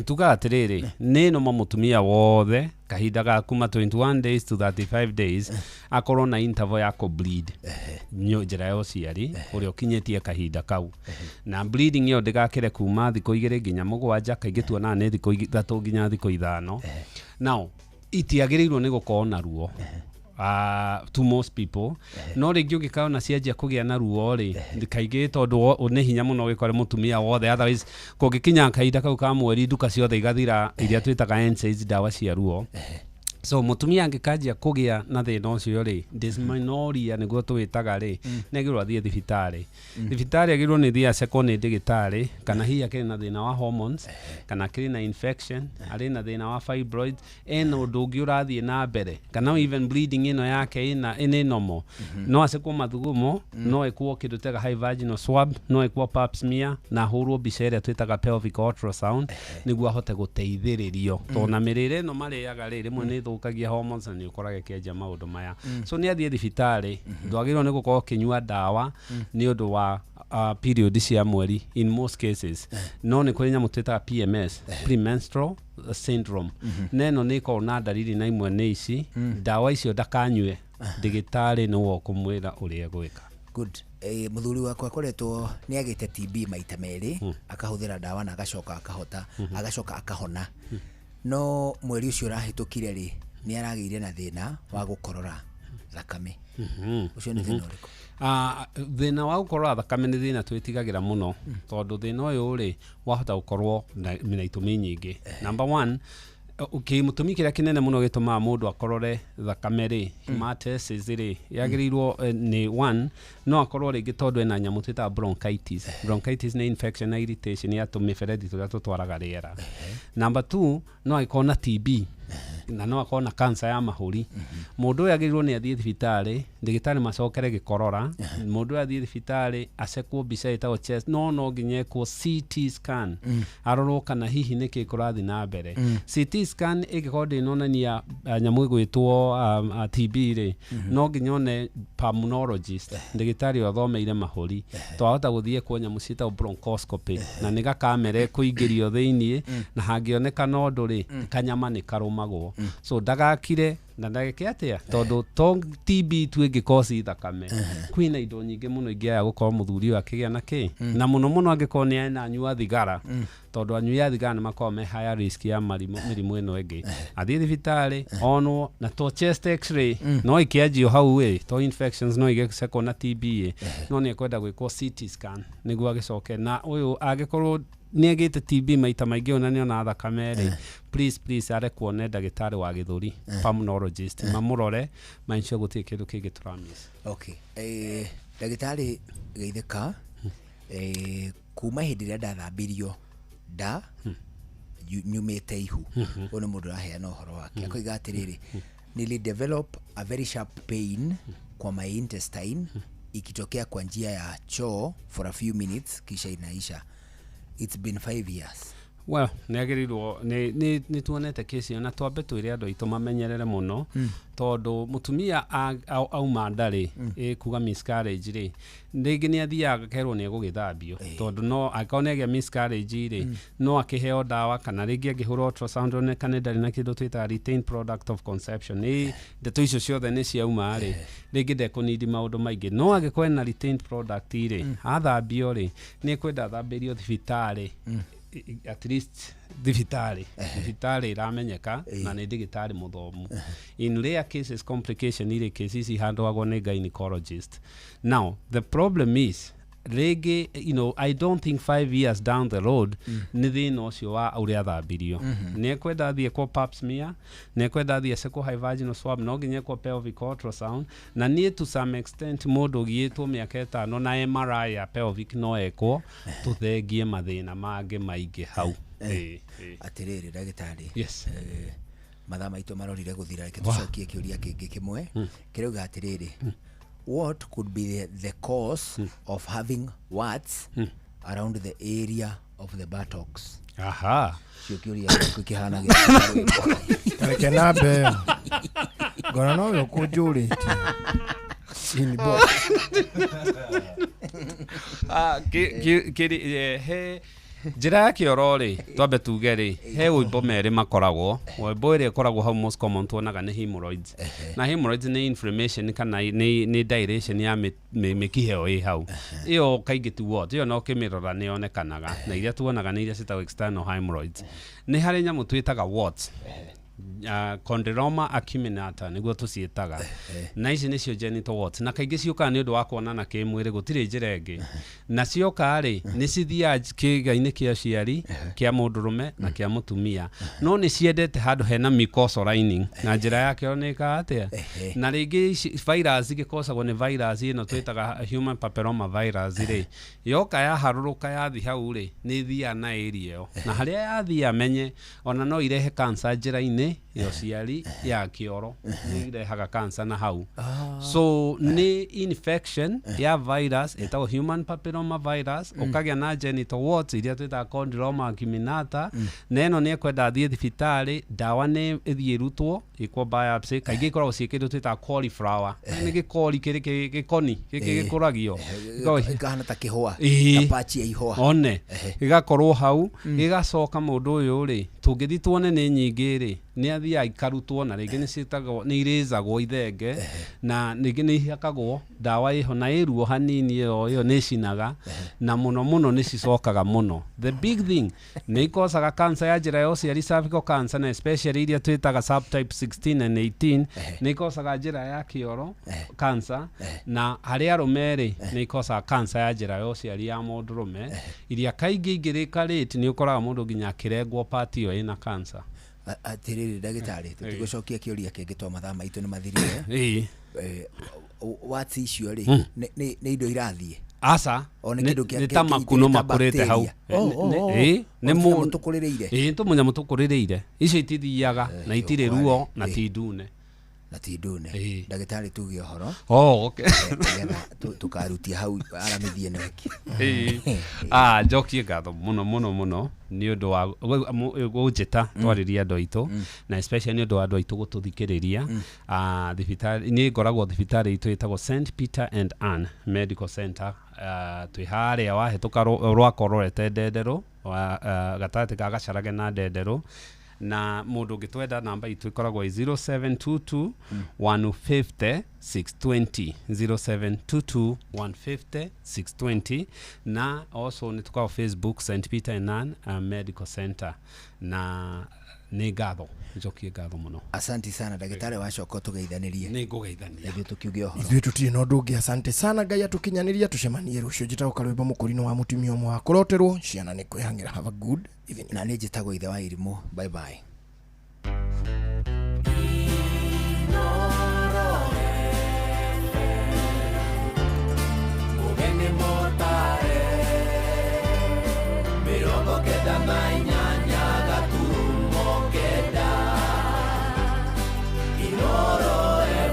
Tugaga atĩrĩrĩ, nĩ noma mũtumia wothe kahinda ga kuma 21 days to 35 days akorwo na interval ya kũ bleed njĩra ya ũciari ũrĩa ũkinyĩtie kahinda kau, na bleeding ĩyo ndĩgakĩre kuma thikũ 2 nginya 7, kaingĩ tuonaga nĩ thikũ 3 nginya thikũ 5. Now itiagĩrĩirwo nĩ gũkorwo na ruo to most people, no rĩngĩ ũngĩkaona cianjia kũgĩa na ruo rĩ, kaingĩ tondũ nĩ hinya mũno ũgĩkore mũtumia wothe, otherwise kũngĩkinya kahinda kau ka mweri nduka ciothe igathira iria twĩtaga NSAIDs, ndawa cia ruo. So mutumia angĩkanjia kũgĩa na thĩna ũcio rĩ, dysmenorrhea nĩguo tũwĩtaga rĩ, nĩ agĩrĩirwo athiĩ thibitarĩ. Thibitarĩ agĩrĩirwo nĩ thiĩ acekwo nĩ ndĩgĩtarĩ kana hihi akĩrĩ na thĩna wa hormones, kana akĩrĩ na infection, arĩ na thĩna wa fibroid, ena ũndũ ũngĩ ũrathiĩ na mbere, kana even bleeding ĩno yake ĩna ĩnĩ normal. No acekwo mathugumo, no ĩkwo kĩndũ tega high vaginal swab, no ĩkwo pap smear na ahũrwo mbica ĩrĩa twĩtaga pelvic ultrasound nĩguo ahote gũteithĩrĩrio, tondũ na mĩrĩre ĩno marĩaga rĩ, rĩmwe nĩ ĩthũkagia hormones na nĩ ũkoraga ĩkĩanjia maũndũ maya. So nĩ athiĩ thibitarĩ. Ndwagĩrĩirwo nĩ gũkorwo ũkĩnyua ndawa nĩ ũndũ wa period cia mweri in most cases. No nĩ kũrĩ nyamũ twĩtaga PMS, premenstrual syndrome, na ĩno nĩ ĩkoragwo na ndariri na imwe nĩ ici. Ndawa icio ndakanyue, ndĩgĩtarĩ nĩwe ũkũmwĩra ũrĩa egwĩka. Good. Muthuri wakwa akoretwo nĩ agĩte TB maita merĩ, akahũthĩra ndawa na agacoka akahota, agacoka akahona, no mweri ũcio ũrahĩtũkire rĩ, nĩ aragĩire na thĩna wa gũkorora thakame. Ũcio nĩ thĩna ũrĩkũ? Thĩna wa gũkorora thakame nĩ thĩna twĩtigagĩra mũno, tondũ thĩna ũyũ rĩ, wahota gũkorwo na itũmi nyingĩ. Number one, gĩtũmi kĩrĩa kĩnene mũno gĩtũmaga mũndũ akorore thakame rĩ, hematemesis rĩ, yagĩrĩirwo nĩ one, no akorwo rĩngĩ tondũ ena nyamũ twĩtaga bronchitis. Bronchitis nĩ infection na irritation ya tũmĩberethi tũrĩa tũtwaraga rĩera. Number two, no agĩkorwo na TB na no akorwo na cancer ya mahũri. Mũndũ ũyũ agĩrĩirwo nĩ athiĩ thibitarĩ, ndagĩtarĩ macokere gĩkorora. Mũndũ ũyũ athiĩ thibitarĩ acekwo mbica ĩtagwo chest, no nginya ekwo CT scan, arorwo kana hihi nĩkĩ kũrathiĩ na mbere. CT scan ĩngĩkorwo ndĩnonania nyamũ ĩgwĩtwo TB rĩ, no nginya one pulmonologist, ndagĩtarĩ ũrĩa ũthomeire mahũri. Twahota gũthiĩ ekwo nyamũ ciĩtagwo bronchoscopy, na nĩ gakamera kũingĩrio thĩiniĩ, na hangĩonekana ũndũ rĩ, kanyama nĩ karũmagwo. So ndagakire na ndageke atĩa, tondũ to TB tu ĩngĩkoci thakame, kwĩna indo nyingĩ mũno ingĩaya gũkorwo mũthuri ũyũ akĩgĩa na kĩ, na mũno mũno angĩkorwo nĩ ananyua thigara, tondũ anyui a thigara nĩ makoragwo me higher risk ya mĩrimũ ĩno ĩngĩ. Athiĩ thibitarĩ onwo na to chest x-ray no ikĩanjio hau ĩ, to infections no igĩcekwo na TB ĩ, no nĩ ekwenda gwĩkwo CT scan nĩguo agĩcoke. Na ũyũ angĩkorwo nĩ agĩte TB maita maingĩ ona nĩ ona thakame rĩ, please please arekwo nĩ ndagĩtarĩ wa gĩthũri, pulmonologist, mamũrore ma-ensure gũtirĩ kĩndũ kĩngĩ tũramiss. Okay. Ndagĩtarĩ Geithĩka, kuma hĩndĩ ĩrĩa ndathambirio nda nyumĩte ihu, ũyũ nĩ mũndũ ũraheana ũhoro wake, akoiga atĩrĩrĩ, nili develop a very sharp pain kwa my intestine ikitokea kwa njia ya choo for a few minutes kisha inaisha. It's been 5 years. Well, nĩ agĩrĩirwo nĩ tuonete kesi ĩyo, na twambe twĩre andũ aitũ mamenyerere mũno, tondũ mũtumia auma nda rĩ, kuga miscarriage rĩ, rĩngĩ nĩ athiaga akerwo nĩ egũgĩthambio, tondũ no angĩkorwo nĩ agĩa miscarriage rĩ, no akĩheo ndawa, kana rĩngĩ angĩhũrwo ultrasound onekane ndarĩ na kĩndũ twĩtaga retained product of conception, nĩ ndeto icio ciothe nĩ ciauma rĩ, rĩngĩ ndekũnidi maũndũ maingĩ. No angĩkorwo ena retained product rĩ, athambio rĩ, nĩ ekwenda athambĩrio thibitarĩ, at least thibitarĩ ĩramenyeka na nĩ ndagĩtarĩ mũthomu. In rare cases, complication irĩ cases ici handwagwo nĩ gynecologist. Now the problem is rĩngĩ, I don't think 5 years down the road nĩ thĩna ũcio wa ũrĩa athambirio. Nĩ ekwenda athiĩ kwa pap smear, nĩ ekwenda athiĩ acekwo high vaginal swab, no nginya ekwo pelvic ultrasound, na niĩ to some extent mũndũ ũgiĩtwo mĩaka 5 na MRI ya pelvic no ekwo, tũthengie mathĩna mangĩ maingĩ hau. Atĩrĩrĩ ndagĩtarĩ, Yes. Mathaa maitũ marorire gũthira, reke Wah. tũcokie kĩũria kĩngĩ kĩmwe kĩrauga atĩrĩrĩ, what could be the cause of having warts around the area of the buttocks? Aha. Cio kĩũria gĩaku kĩhana gĩa Kareke namba ĩyo ngona nowe ũkũnjũrĩtie inbox. He njĩra ya kĩoro rĩ, twambe tuge rĩ, he ũimbo merĩ makoragwo. Ũimbo ĩrĩa ĩkoragwo hau most common tuonaga nĩ hemorrhoids, na hemorrhoids nĩ inflammation kana nĩ dilation ya mĩkiha ĩyo ĩ hau. Ĩyo kaingĩ ti wart, ĩyo no ũkĩmĩrora nĩ yonekanaga, na iria tuonaga nĩ iria ciĩtagwo external hemorrhoids. Nĩ harĩ nyamũ twĩtaga warts. Condyloma acuminata nĩguo tũciĩtaga, na ici nĩcio genital warts, na kaingĩ ciũkaga nĩ ũndũ wa kuonana kĩmwĩrĩ, gũtirĩ njĩra ĩngĩ. Na cioka rĩ, nĩ cithiaga kĩĩga-inĩ kĩa ũciari kĩa mũndũrũme na kĩa mũtumia, no nĩ ciendete handũ hena mucosal lining, na njĩra yakĩo nĩ ĩkaga atĩa? Na rĩngĩ ici virus gĩkosagwo nĩ virus ĩno twĩtaga human papilloma virus rĩ, yoka yaharũrũka yathi hau rĩ, nĩ ĩthiaga na area ĩyo, na harĩa yathiĩ amenye ona no irehe cancer njĩra-inĩ ya ũciari ya kĩoro, nĩ irehaga cancer na hau. So nĩ infection ya virus ĩtagwo human papilloma virus, ũkagĩa na genital warts iria twĩtaga condyloma acuminata. Na ĩno nĩ ekwenda athiĩ thibitarĩ, ndawa nĩ ĩthiĩ ĩrutwo, ĩkwo biopsy. Kaingĩ ikoragwo ciĩkĩrwo twĩtaga cauliflower, nĩ gĩkori kĩrĩ gĩkoni gĩkĩ gĩkũragio. Ĩkahana ta kĩhũa. Ĩĩ. Ta pachi ya ihũa. One gĩgakorwo hau, gĩgacoka mũndũ ũyũ rĩ, tũngĩthiĩ tuone nĩ nyingĩ rĩ, nĩ athiaga ikarutwo, na rĩngĩ nĩ ciĩtagwo nĩ irĩcagwo ithenge, na rĩngĩ nĩ ihakagwo ndawa ĩho na ĩruo hanini, ĩyo nĩ ĩcinaga, na mũno mũno nĩ cicokaga mũno. The big thing, nĩ ikocaga cancer ya njĩra ya ũciari, cervical cancer, na especially iria twĩtaga subtype 16 and 18, nĩ ikocaga njĩra ya kĩoro cancer, na harĩ arũme rĩ, nĩ ikocaga cancer ya njĩra ya ũciari ya mũndũrũme, iria kaingĩ ingĩrĩka rate nĩ ũkoraga mũndũ nginya akĩrengwo part ĩyo ĩna cancer. Atĩrĩrĩ ndagĩtarĩ, tũtigũcokia kĩũria kĩngĩ to mathaa maitũ nĩ mathirire. Warts icio rĩ, nĩ indo irathiĩ? Aca. O nĩ kĩndũ nĩ ta makuno nĩ ta makũrĩte hau. Bacteria. Oh. Nĩ O tũnyamũ tũkũrĩrĩire. Ĩĩ, tũmũnyamũ tũkũrĩrĩire. Icio itithiaga na itirĩ ruo na ti ndune. Na ti ndune. Ndagĩtarĩ, tuge ũhoro. Oh, okay. Nĩgetha tũkarutia hau aramithie ĩno ĩngĩ. Ĩĩ. Ah, njokie ngatho mũno mũno mũno nĩ ũndũ wa gũnjĩta twarĩrie andũ aitũ, na especially nĩ ũndũ wa andũ aitũ gũtũthikĩrĩria. Ah, thibitarĩ niĩ ngoragwo thibitarĩ itũ ĩtagwo St Peter and Ann Medical Center. Ah, twĩ harĩa wahĩtũka rwako rũrete Ndenderũ gatagatĩ ka Gacarage na Ndenderũ, na mũndũ ũngĩtwenda, namba itũ ĩkoragwo ĩ 0722 150 620, 0722 150 620, na also nĩ tũkoragwo Facebook, St Peter and Ann Medical Center, na nĩ ngatho, njokie ngatho mũno. Asanti sana ndagĩtarĩ, wacoka tũgeithanĩrie. Nĩ ngũgeithania. Ithuĩ tũkiuge ũhoro. Ithuĩ tũtirĩ na ũndũ ũngĩ, asante sana, Ngai atũkinyanĩria, tũcemanie rũciũ. Njĩtagwo Karwĩmbo Mũkũrinũ wa mũtumia ũmwe wa kũroterwo ciana nĩ kwĩhang'ĩra. Have a good evening. Na nĩ njĩtagwo ithe wa irimũ. Bye bye. Ũgeni mũtare 98.9 Inoro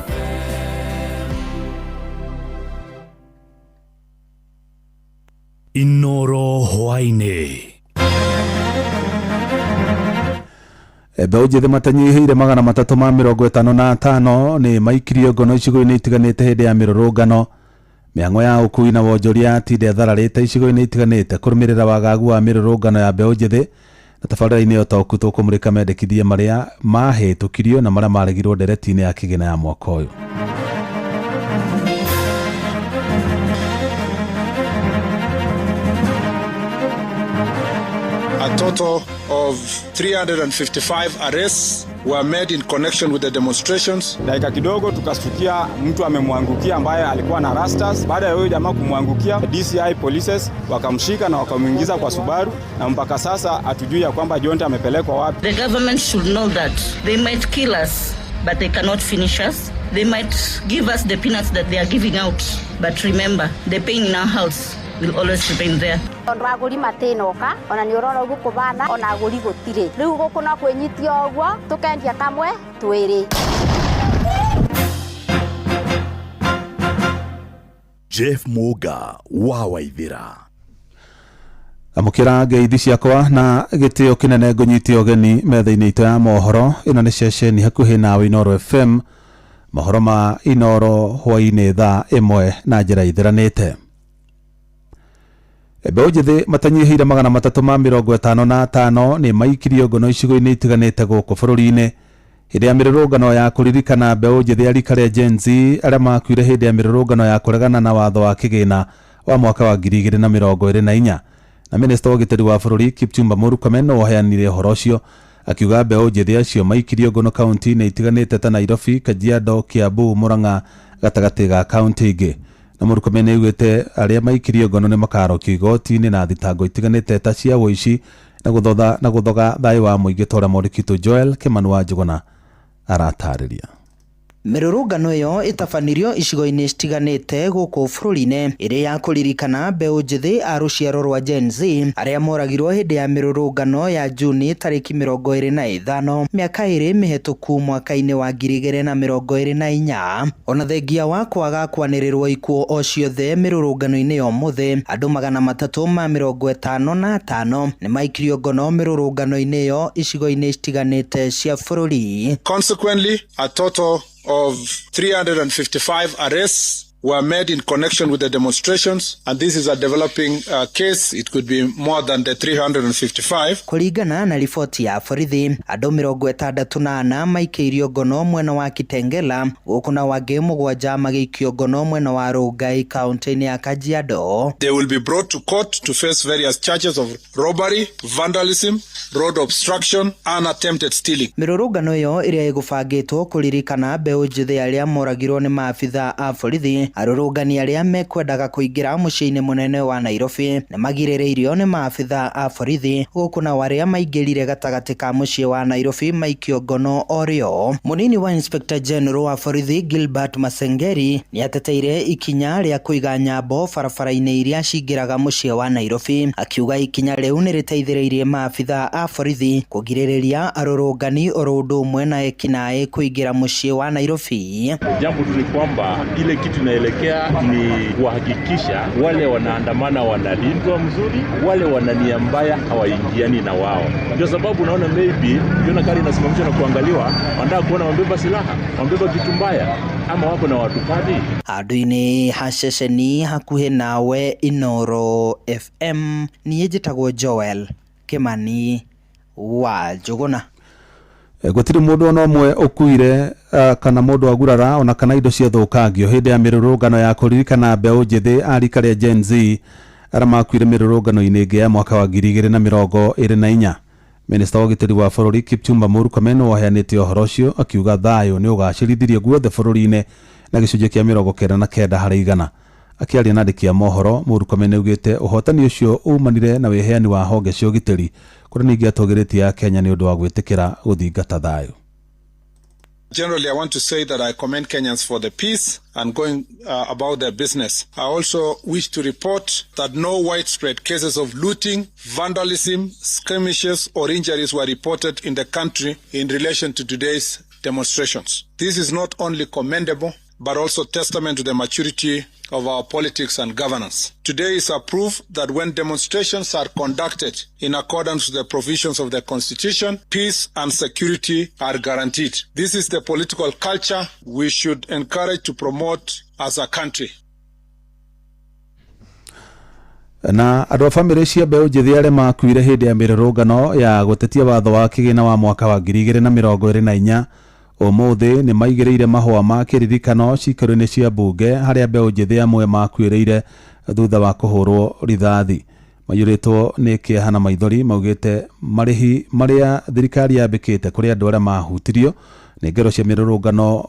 FM. Inoro hwaini. Mbeũ njĩthĩ matanyihĩire 355 nĩ maikirio ngono icigo-inĩ itiganĩte hĩndĩ ya mĩrũrũngano. Mĩhang'o ya ũkui na wonjoria yatinda ĩthararĩte icigo-inĩ itiganĩte kũrũmĩrĩra wagagu wa mĩrũrũngano ya mbeũ njĩthĩ. Na tabarĩra-inĩ ya ũtaũku tũkũmũrĩka mendekithia marĩa mahĩtũkirio na marĩa maregirwo ndereti-inĩ ya kĩgĩna ya mwaka ũyũ. A total of 355 arrests were made in connection with the demonstrations. Dakika kidogo tukastukia mtu amemwangukia ambaye alikuwa na rastas. Baada ya huyo jamaa kumwangukia, DCI polices wakamshika na wakamwingiza kwa Subaru, na mpaka sasa hatujui ya kwamba Jonte amepelekwa wapi. The government should know that they might kill us, but they cannot finish us. They might give us the peanuts that they are giving out, but remember, the pain in our hearts will always remain there. Tondu aguri matinoka ona nĩ ũrona ũguo kũbana, ona agũri gũtirĩ, rĩu gũkũ no kwĩnyitia ũguo tũkendia kamwe twĩrĩ. Jeff Muga wa Waithira. Amũkĩra ngeithi ciakwa na gĩtĩo kĩnene, ngũnyite ũgeni metha-inĩ itũ ya mohoro. Ĩno nĩ ceceni hakuhĩ nawe, Inoro FM. Mohoro ma Inoro hwainĩ thaa 1 na njĩra ithĩranĩte. Mbeũ njĩthĩ matanyihĩire 355 nĩ maikirio ngono icigo-inĩ itiganĩte gũkũ bũrũri-inĩ hĩndĩ ya mĩrũrũngano ya kũririkana mbeũ njĩthĩ a rika rĩa Gen Z arĩa makuire hĩndĩ ya mĩrũrũngano ya kũregana na watho wa kĩgĩna wa mwaka wa 2024. Na minista wa ũgitĩri wa bũrũri Kipchumba Murkomen no aheanire ũhoro ũcio. Akiuga mbeũ njĩthĩ acio maikirio ngono kaunti-inĩ itiganĩte ta Nairobi, Kajiado, Kiambu, Murang'a gatagatĩ ga kaunti ingĩ. Na Murkomen nĩaugĩte arĩa maikirio ngono nĩ makarokio igoti-inĩ na thitango itiganĩte ta cia ũici na gũthotha na gũthoga thayũ wa mũingĩ ta ũrĩa mwandĩki witũ Joel Kimani wa Njũgũna aratarĩria. Mĩrũrũngano ĩyo ĩtabanirio icigo-inĩ citiganĩte gũkũ bũrũri-inĩ ĩrĩ ya kũririkana mbeũ njĩthĩ a rũciaro rwa Gen Z arĩa moragirwo hĩndĩ ya mĩrũrũngano ya Juni tarĩki 25 mĩaka 2 mĩhetũku mwaka-inĩ wa 2024. Ona thengia wa kwaga kwanĩrĩrwo ikuũ o ciothe mĩrũrũngano-inĩ ya ũmũthĩ, andũ 355 nĩmaikirio ngono mĩrũrũngano-inĩ ĩyo icigo-inĩ citiganĩte cia bũrũri. Consequently, a total of 355 arrests were made in connection with the demonstrations, and this is a developing case. It could be more than the 355. Kũringana na riboti ya borithi, andũ 64 maikĩirio ngono mwena wa Kitengela, gũkũ na wangĩ 7 magĩikio ngono mwena wa Rongai kaunti-inĩ ya Kajiado. They will be brought to court to face various charges of robbery, vandalism, road obstruction and attempted stealing. Mĩrũrũngano ĩyo ĩrĩa ĩgũbangĩtwo kũririkana mbeũ njĩthĩ arĩa moragirwo nĩ maabitha a borithi, arũrũngani arĩa mekwendaga kũingĩra mũciĩ-inĩ mũnene wa Nairobi nĩmagirĩrĩirio nĩ maabitha a borithi, gũkũ nao arĩa maingĩrire gatagatĩ ka mũciĩ wa Nairobi maikio ngono orĩo. Mũnini wa Inspector General wa borithi Gilbert Masengeri nĩateteire ikinya rĩa kũiga nyambo barabara-inĩ iria cingĩraga mũciĩ wa Nairobi, akiuga ikinya rĩu nĩrĩteithĩrĩirie maabitha a borithi kũgirĩrĩria arũrũngani oro ũndũ ũmwe na ekinaĩ kũingĩra mũciĩ wa Nairobi. Jambo tu ni kwamba ile kitu inaelekea ni kuhakikisha wale wanaandamana wanalindwa mzuri, wale wana nia mbaya hawaingiani na wao. Ndio sababu unaona maybe ukiona gari inasimamishwa na kuangaliwa, wanataka kuona wamebeba silaha, wamebeba kitu mbaya ama wako na watu kadi. Handũ-inĩ ha ceceni hakuhĩ nawe Inooro FM, niĩ njĩtagwo Joel Kimani wa Njũgũna. Gũtirĩ mũndũ ona ũmwe ũkuire kana mũndũ agurara ona kana indo ciathũkangio hĩndĩ ya mĩrũrũngano ya kũririkana mbeũ njĩthĩ a rika rĩa Gen Z arĩa makuire mĩrũrũngano-inĩ ĩngĩ ya mwaka wa 2024. Minista wa ũgitĩri wa bũrũri Kipchumba Murkomen waheanĩte ũhoro ũcio akiuga thayũ nĩ ũgacĩrithirio guothe bũrũri-inĩ na gĩcunjĩ kĩa 99 harĩ igana. Akĩaria na andĩki a mohoro, Murkomen augĩte ũhotani ũcio umanire na wĩheani wa honge cia ũgitĩri kũrĩa ningĩ atũgĩrĩtie a Kenya nĩ ũndũ wa gwĩtĩkĩra gũthingata thayũ. Generally, I want to say that I commend Kenyans for the peace and going about their business. I also wish to report that no widespread cases of looting, vandalism, skirmishes or injuries were reported in the country in relation to today's demonstrations. This is not only commendable, but also testament to the maturity of our politics and governance. Today is a proof that when demonstrations are conducted in accordance with the provisions of the Constitution, peace and security are guaranteed. This is the political culture we should encourage to promote as a country. Na andũ a bamĩrĩ cia mbeũ njĩthĩ arĩa makuire hĩndĩ ya mĩrũrũngano ya gũtetia watho wa kĩgĩna wa mwaka wa 2024 ũmũthĩ nĩ maigĩrĩire mahũa ma kĩririkano cikaro-inĩ cia mbunge harĩa mbeũ njĩthĩ amwe makuĩrĩire thutha wa kũhũrwo rithathi. Maiyũrĩtwo nĩ kĩeha na maithori maugĩte marĩhi marĩa thirikari yambĩkĩte kũrĩ andũ arĩa mahutirio nĩ ngero cia mĩrũrũngano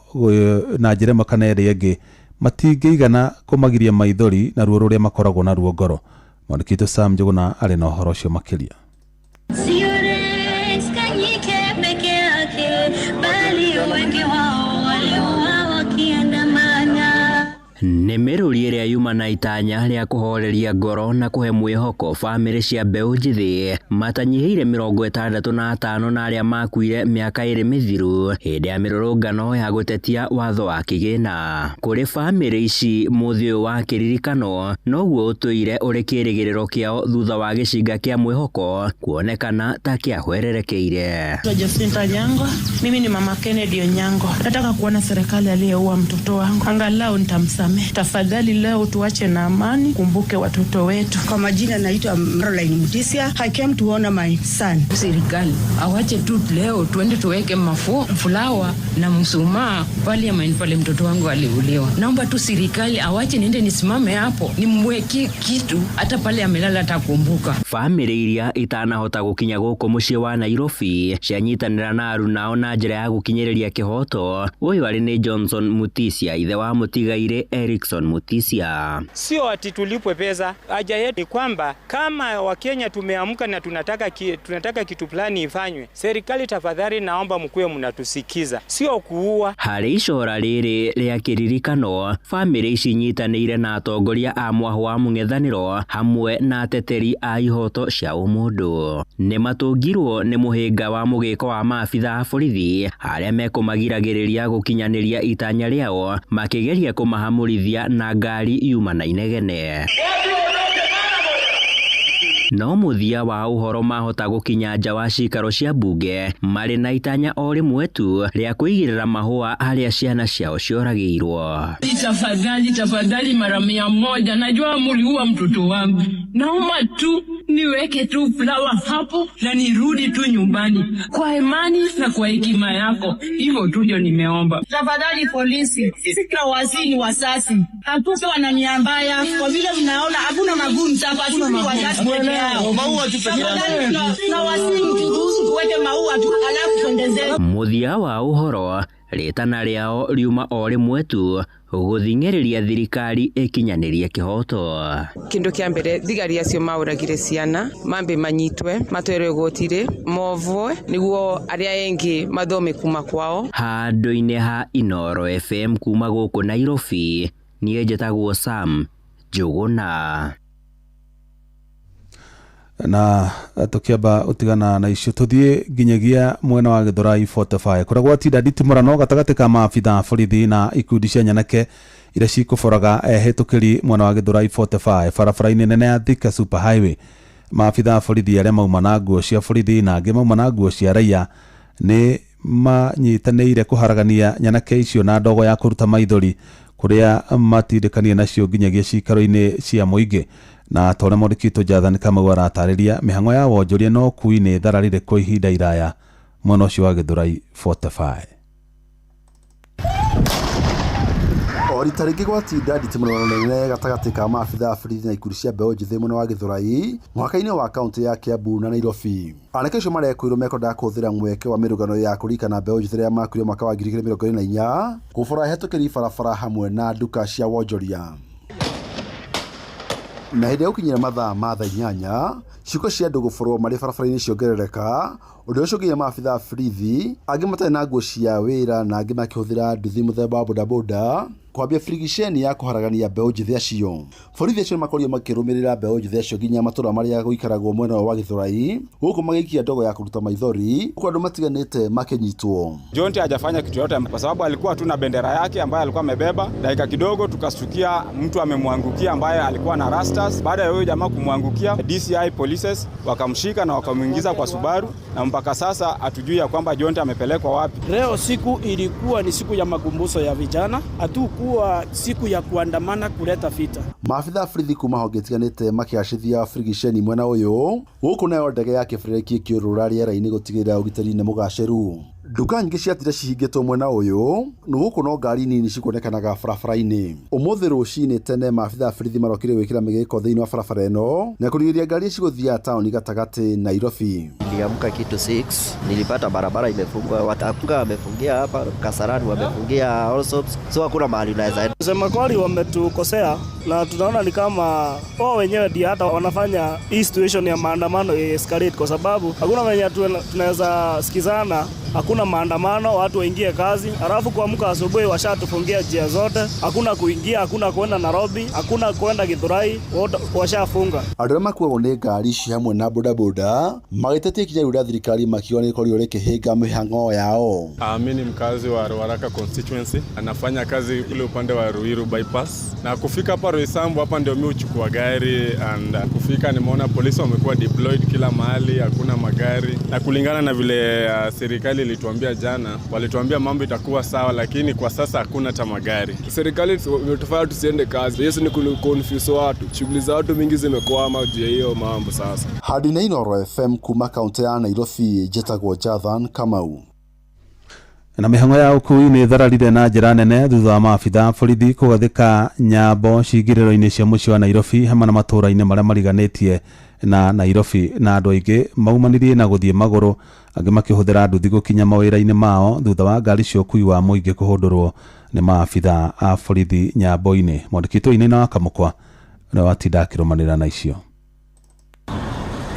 na njĩra ĩmwe kana ĩrĩa ĩngĩ matingĩigana kũmagiria maithori na ruo rũrĩa makoragwo naruo ngoro. Mwandĩki witũ Sam Njũgũna arĩ na ũhoro ũcio makĩria. Nĩ mĩrũri ĩrĩa yuma na itanya rĩa kũhoreria ngoro na kũhe mwĩhoko bamĩrĩ cia mbeũ njĩthĩ matanyihĩire 65 na arĩa makuire mĩaka 2 mĩthiru hĩndĩ ya mĩrũrũngano ya gũtetia watho wa kĩgĩna. Kũrĩ bamĩrĩ ici mũthĩ ũyũ wa kĩririkano noguo ũtũire ũrĩ kĩrĩgĩrĩro kĩao thutha wa gĩcinga kĩa mwĩhoko kuonekana ta kĩahwererekeire. Jacinta Nyango, mimi ni mama Kennedy Onyango. Nataka kuona serikali aliyeua mtoto wangu, angalau nitamsamehe. Tafadhali leo tuache na amani, kumbuke watoto wetu. Kwa majina naitwa Maroline Mutisia. I came to honor my son. Serikali awache tu leo tuende tuweke fulawa na msumaa parliament pale mtoto wangu aliuliwa. Naomba tu serikali awache niende nisimame hapo nimweke kitu hata pale amelala atakumbuka. Bamĩrĩ iria itanahota gũkinya gũkũ mũciĩ wa Nairobi cianyitanĩra na arunao na njĩra ya gũkinyĩrĩria kĩhoto. Ũyũ arĩ nĩ Johnson Mutisia, ithe wa mũtigairĩ Erikson Mutisia. Sio ati tulipwe pesa. Haja yetu ni kwamba kama Wakenya tumeamka na tunataka kitu fulani ifanywe, serikali tafadhali, naomba mkuwe mnatusikiza, sio kuua. Harĩ icora rĩrĩ rĩa kĩririkano, bamĩrĩ ici inyitanĩire na atongoria a mwahũ wa mũng'ethanĩro hamwe na ateteri a ihoto cia ũmũndũ. Nĩmatũngirwo nĩ mũhĩnga wa mũgĩko wa maabitha a borithi arĩa mekũmagiragĩrĩria gũkinyanĩria itanya rĩao makĩgeria kũmahamũrithia na ngari yuma na inegene. No mũthia wa ũhoro mahota gũkinya nja wa cikaro cia mbunge marĩ na itanya o rĩmwe tu rĩa kũigĩrĩra mahũa harĩa ciana ciao cioragĩirwo. Tafadhali, tafadhali mara 100, najua muliua mtoto wangu. Naomba tu niweke tu flower hapo na nirudi tu nyumbani kwa imani na kwa hekima yako. Hivyo tu ndio nimeomba. Tafadhali polisi, sisi tunawasili wasasi. Hatuko na nia mbaya kwa vile mnaona hakuna magumu tafadhali wasasi peke yao. Maua tu peke yao. Tunawasili turuhusu tuweke maua tu alafu tuendeze. Mũthia wa ũhoro rĩtana rĩao riuma o rĩmwe tu gũthing'ĩrĩria thirikari ĩkinyanĩrie kĩhoto. Kĩndũ kĩa mbere thigari acio maũragire ciana mambe manyitwe matwerwo igoti-rĩ movwe nĩguo arĩa engĩ mathome kuma kwao. Handũ-inĩ ha Inooro FM kuma gũkũ Nairobi, niĩ njĩtagwo Sam Njũgũna. Na tukiamba utigana na icio tuthie nginyagia mwena wa Githurai 45 kuria gwatinda nditimũrano gatagatĩ ka maabitha a borithi na ikundi cia nyanake iria cikũboraga ehĩtũkĩri mwena wa Githurai 45 barabara-inĩ nene ya Thika Super Highway. Maabitha a borithi arĩa mauma na nguo cia borithi na angĩ mauma na nguo cia raia nĩ manyitanĩire kũharagania nyanake icio na ndogo ya kũruta maithori kuria matindĩkanire nacio nginyagia cikaro-inĩ cia mũingĩ. Na ta ũrĩa mwandĩki witũ Jathani Kamau aratarĩria, mĩhang'o ya wonjoria na ũkuui nĩ ĩthararire kwa ihinda iraya mwena ũcio wa Githurai 45. O rita rĩngĩ gwatinda nditimũrano nene gatagatĩ ka maabitha a borithi na ikundi cia mbeũ njĩthĩ mwena wa Githurai mũhaka-inĩ wa kaũntĩ ya Kiambu na Nairobi. Anake acio marekũirwo mekwendaga kũhũthĩra mweke wa mĩrũgano ya kũririkana mbeũ njĩthĩ arĩa makuire mwaka wa 2024 kũbora hetũkĩri barabara hamwe na nduka cia wonjoria. Na hĩndĩ ya gũkinyĩra mathaa ma thaa 8 ciugo cia andũ gũborwo marĩ barabara-inĩ ciongerereka, ũndũ ũcio ũngĩgia maabitha a borithi angĩ matarĩ na nguo cia wĩra na angĩ makĩhũthĩra nduthi mũthemba wa bodaboda kwambia birigiceni ya kũharagania mbeũ njĩthĩ acio. Borithi acio nĩmakorirwo makĩrũmĩrĩra mbeũ njĩthĩ acio nginya matũra marĩa gũikaragwo mwena wa Githurai gũkũ magĩikia ndogo ya kũruta maithori huku andũ matiganĩte makĩnyitwo. Jonte hajafanya kitu yote kwa sababu alikuwa tu na bendera yake ambayo alikuwa amebeba. Dakika kidogo tukastukia mtu amemwangukia ambaye alikuwa na rastas. Baada ya huyo jamaa kumwangukia, DCI polices wakamshika na wakamuingiza kwa Subaru, na mpaka sasa hatujui ya kwamba Jonte amepelekwa wapi. Leo siku ilikuwa ni siku ya makumbuso ya vijana, hatukuwa siku ya kuandamana kuleta vita. Maabitha a borithi kuma honge itiganĩte makĩgacĩthia birigiceni mwena ũyũ gũkũ nayo ndege ya kĩberereki ĩkĩũrũra rĩera-inĩ gũtigĩrĩra ũgitĩri nĩ mũgacĩru. Nduka nyingĩ ciatire cihingĩtwo mwena ũyũ gũkũ no ngari nini cikuonekanaga barabara-inĩ. Ũmũthĩ rũcinĩ tene maabitha a borithi marokire gwĩkĩra mĩgĩko thĩinĩ wa barabara ĩno na kũrigĩrĩria ngari cigũthiaga taũni gatagatĩ Nairobi. Niliamka kitu 6 nilipata barabara imefungwa, watakuka wamefungia hapa Kasarani, wamefungia Allsops, so hakuna mahali unaweza enda. Kusema kweli wametukosea na tunaona ni kama wao wenyewe ndio hata wanafanya hii situation ya maandamano escalate, kwa sababu hakuna wenye tunaweza sikizana, hakuna maandamano, watu waingie kazi, alafu kuamka asubuhi washatufungia njia zote, hakuna kuingia, hakuna kwenda Nairobi, hakuna kwenda Githurai, washafunga. Andũ arĩa makuagwo nĩ ngari ici hamwe na bodaboda magĩtetia ikinya rĩu rĩa thirikari makiuga nĩ rĩkorirwo rĩkĩhĩnga mĩhang'o yao. Mimi ni mkazi wa Ruaraka constituency, anafanya kazi kule upande wa Ruiru bypass, na kufika hapa Roysambu hapa ndio mimi huchukua gari, and kufika nimeona polisi wamekuwa deployed kila mahali, hakuna magari, na kulingana na vile serikali ilituambia walituambia jana, walituambia mambo itakuwa sawa, lakini kwa sasa hakuna hata magari. Serikali imetufanya tusiende kazi. Yesu ni confuse watu, shughuli za watu mingi zimekwama juu ya hiyo mambo sasa. Handũ-inĩ Inooro FM kuma kaũntĩ ya Nairobi njĩtagwo Jathan Kamau. Na mĩhang'o ya ũkui nĩ ĩthararire na njĩra nene thutha wa maabitha a borithi kũgathĩka nyambo cingĩrĩro-inĩ cia mũciĩ wa Nairobi hamwe na matũũra-inĩ marĩa mariganĩtie na Nairobi, na andũ aingĩ maumanirie na gũthiĩ magũrũ, angĩ makĩhũthĩra nduthi gũkinya mawĩra-inĩ mao thutha wa ngari cia ũkui wa mũingĩ kũhũndũrwo nĩ maabitha a borithi nyambo-inĩ. Mwandĩki witũ Wainaina wa Kamũkwa ũrĩa watinda akĩrũmanĩrĩra na icio.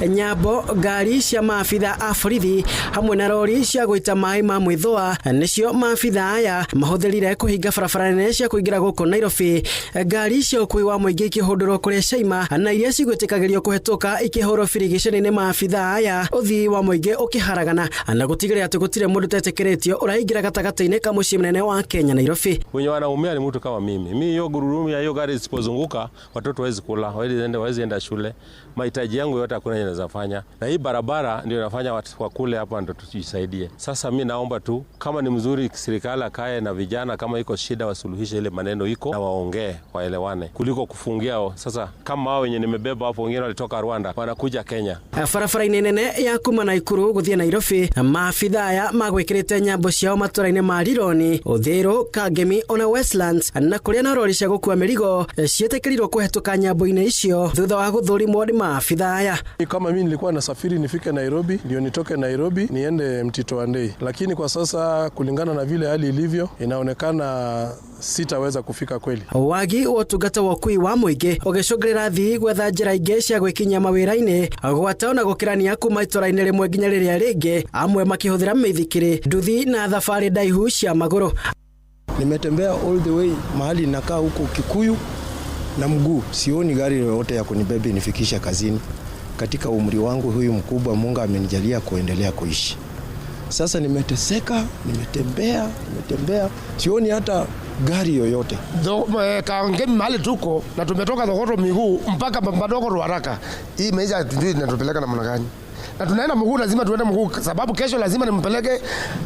Nyambo, ngari cia maabitha a borithi hamwe na rori cia gũita maĩ ma mwĩthũa nĩcio maabitha aya mahũthĩrire kũhinga barabara nene cia kũingĩra gũkũ Nairobi. Ngari cia ũkui wa mũingĩ ikĩhũndũrwo kũrĩa ciaima na iria cigwĩtĩkagĩrio kũhetũka ikĩhũrwo birigiceni nĩ maabitha aya, ũthii wa mũingĩ ũkĩharagana na gũtigĩrĩra atĩ gũtirĩ mũndũ ũtetĩkĩrĩtio ũraingĩra gatagatĩ-inĩ ka mũciĩ mũnene wa Kenya Nairobi. Wenye wanaumia ni mtu kama mimi. Mimi hiyo gurudumu ya hiyo gari isipozunguka watoto hawezi kula, hawezi enda shule. Mahitaji yangu yote hakuna naweza fanya. Na hii barabara ndio inafanya watu wakule hapa ndio tujisaidie. Sasa mimi naomba tu kama ni mzuri serikali akae na vijana, kama iko shida wasuluhishe ile maneno iko na waongee, waelewane kuliko kufungia. Sasa kama hao wenye nimebeba hapo wengine walitoka Rwanda wanakuja Kenya. Barabara-inĩ nene ya kuma Naikuru gũthiĩ Nairobi, maabitha aya magwĩkĩrĩte nyambo ciao matũra-inĩ ma Rironi, Uthiru, Kangemi ona Westlands, na kũrĩa na rori cia gũkua mĩrigo ciĩtĩkĩrirwo kũhetũka nyambo-inĩ icio thutha wa gũthũrimwo nĩ maabitha aya. Kama mimi nilikuwa nasafiri nifike Nairobi, ndio nitoke Nairobi niende Mtito wa Ndei, lakini kwa sasa kulingana na vile hali ilivyo inaonekana sitaweza kufika kweli. Wagi wa ũtungata wa ũkui wa mũingĩ ũgĩcũngĩrĩra athii gwetha njĩra ingĩ cia gwĩkinyia mawĩra-inĩ, gwata ona gũkĩrania kuma itũra-inĩ rĩmwe nginya rĩrĩa rĩngĩ, amwe makĩhũthĩra mĩithikiri, nduthi na thabarĩ ndaihu cia magũrũ. Nimetembea all the way mahali nakaa huko Kikuyu na mguu, sioni gari yoyote ya kunibebe nifikisha kazini. Katika umri wangu huyu mkubwa, Mungu amenijalia kuendelea kuishi. Sasa nimeteseka, nimetembea, sioni hata gari yoyote. Kangemi mahali tuko na tumetoka Thogoto miguu mpaka Madogo Ruaraka. Hii maisha hatujui inatupeleka namna gani. Na tunaenda mguu, lazima tuende mguu sababu kesho lazima nimpeleke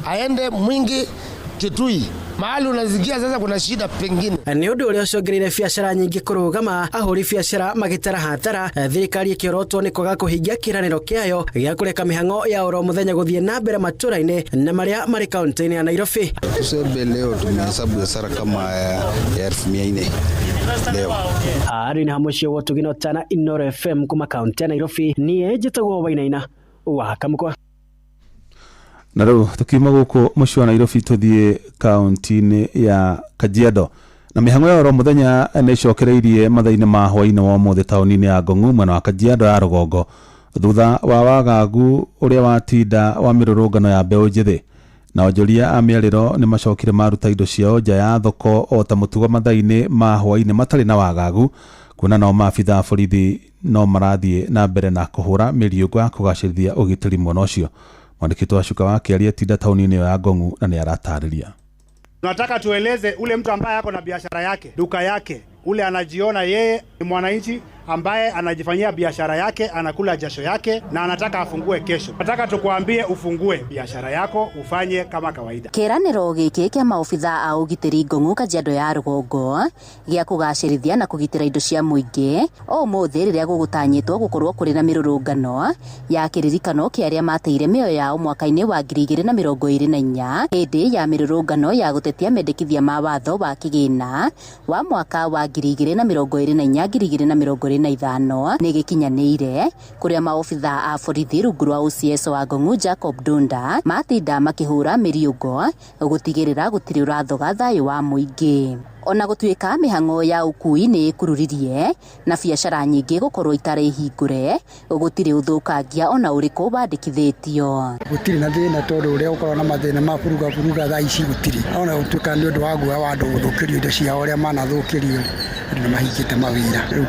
aende Mwingi Kitui. Mahali unazikia sasa kuna shida pengine. Nĩ ũndũ ũrĩa ũcũngĩrĩire biacara nyingĩ kũrũgama, ahũri biacara magĩtara hathara, thirikari ĩkĩorotwo nĩ kwaga kũhingia kĩĩranĩro kĩayo gĩa kũreka mĩhang'o ya oro mũthenya gũthiĩ na mbere matũra-inĩ na marĩa marĩ kaunti-inĩ ya Nairobi. Tuseme leo tumehesabu hasara kama ya 400,000 leo. Arĩ na mũciĩ wa Ũtugi na Ũtana, Inooro FM kuma kaunti ya Nairobi, niĩ njĩtagwo Wainaina wa Kamũkwa. Na rĩu tukiuma gũkũ mũciĩ wa Nairobi tũthiĩ kaunti-inĩ ya Kajiado, na mĩhang'o ya oro mũthenya nĩ ĩcokereirie mathaa-inĩ ma hwaĩ-inĩ wa ũmũthĩ taũni-inĩ ya Ngong'u mwena wa Kajiado ya rũgongo thutha wa wagagu ũrĩa watinda wa mĩrũrũngano ya mbeũ njĩthĩ. Na onjoria a mĩarĩro nĩ macokire maruta indo ciao nja ya thoko o ta mũtugo mathaa-inĩ ma hwaĩ-inĩ matarĩ na wagagu, kuona nao maabitha a borithi no marathiĩ na mbere na kũhũra mĩriũngũ ya kũgacĩrithia ũgitĩri mwena ũcio. Mwandĩki wa Cuka wa Kĩaria tinda taũni-inĩ ya Ngong'u na nĩ aratarĩria. Tunataka tueleze ule mtu ambaye ako na biashara yake, duka yake, ule anajiona yeye ni mwananchi ambaye anajifanyia biashara yake, anakula jasho yake na anataka afungue kesho. Nataka tukuambie ufungue biashara yako, ufanye kama kawaida. Kĩranĩro gĩkĩ kĩa maobitha a ũgitĩri Ngong'u Kajiado ya rũgongo gĩa kũgacĩrithia na kũgitĩra indo cia mũingĩ o ũmũthĩ rĩrĩa gũgũtanyĩtwo gũkorwo kũrĩ na mĩrũrũngano ya kĩririkano kĩa arĩa mateire mĩoyo yao mwaka-inĩ wa 2024 hĩndĩ ya mĩrũrũngano ya gũtetia mendekithia ma watho wa kĩgĩna wa mwaka wa 2024 2025 nĩ gĩkinyanĩire kũrĩa maobitha a borithi rungu rwa OCS wa Ngong'u Jacob Dunda matinda makĩhũra mĩriũngo gũtigĩrĩra gũtirĩ ũrathoga thayũ wa mũingĩ. Ona gũtuĩka mĩhang'o ya ũkui nĩ ĩkururirie na biacara nyingĩ gũkorwo itarĩ hingũre, gũtirĩ ũthũkangia ona ũrĩkũ wandĩkithĩtio. Gũtirĩ na thĩna tondũ ũrĩa ũkoragwo na mathĩna ma buruga buruga thaa ici gũtirĩ. Ona gũtuĩka nĩ ũndũ wa guoya wa andũ gũthũkĩrio indo ciao ũrĩa manathũkĩrio, andũ nĩ mahingĩte mawĩra. Rĩu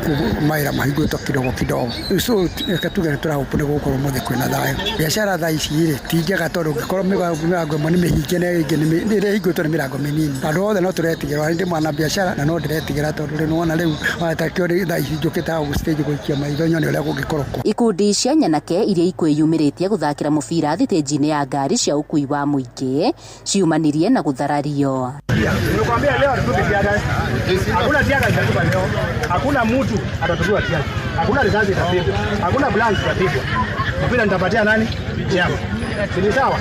mawĩra mahingũrĩtwo kidogo kidogo. Rĩu so reke tuge nĩ tũrahope nĩ gũgũkorwo ũmũthĩ kwĩna thayũ. Biacara thaa ici rĩ ti njega tondũ ũngĩkorwo mĩrango ĩmwe nĩ mĩhinge na ĩngĩ ĩrĩa ĩhingũrĩtwo nĩ mĩrango mĩnini. Andũ othe no tũretigĩra hĩndĩ na biacara na no ndĩretigĩra tondũ rĩu nĩwona rĩu watakio rĩ thaa ici njũkĩte hau stage gũikia maitho nyone ũrĩa kũngĩkorwo. Ikundi cia nyanake iria ikwĩyumĩrĩtie gũthakĩra mũbira thitĩnji-inĩ ya ngari cia ũkui wa mũingĩ ciumanirie na gũtharario. Nimekwambia leo hatutupi tear. Hakuna tear itatupa leo. Hakuna mtu atatupiwa tear. Hakuna risasi itapigwa. Hakuna blanks itapigwa. Mpira nitapatia nani? Chama. Si sawa?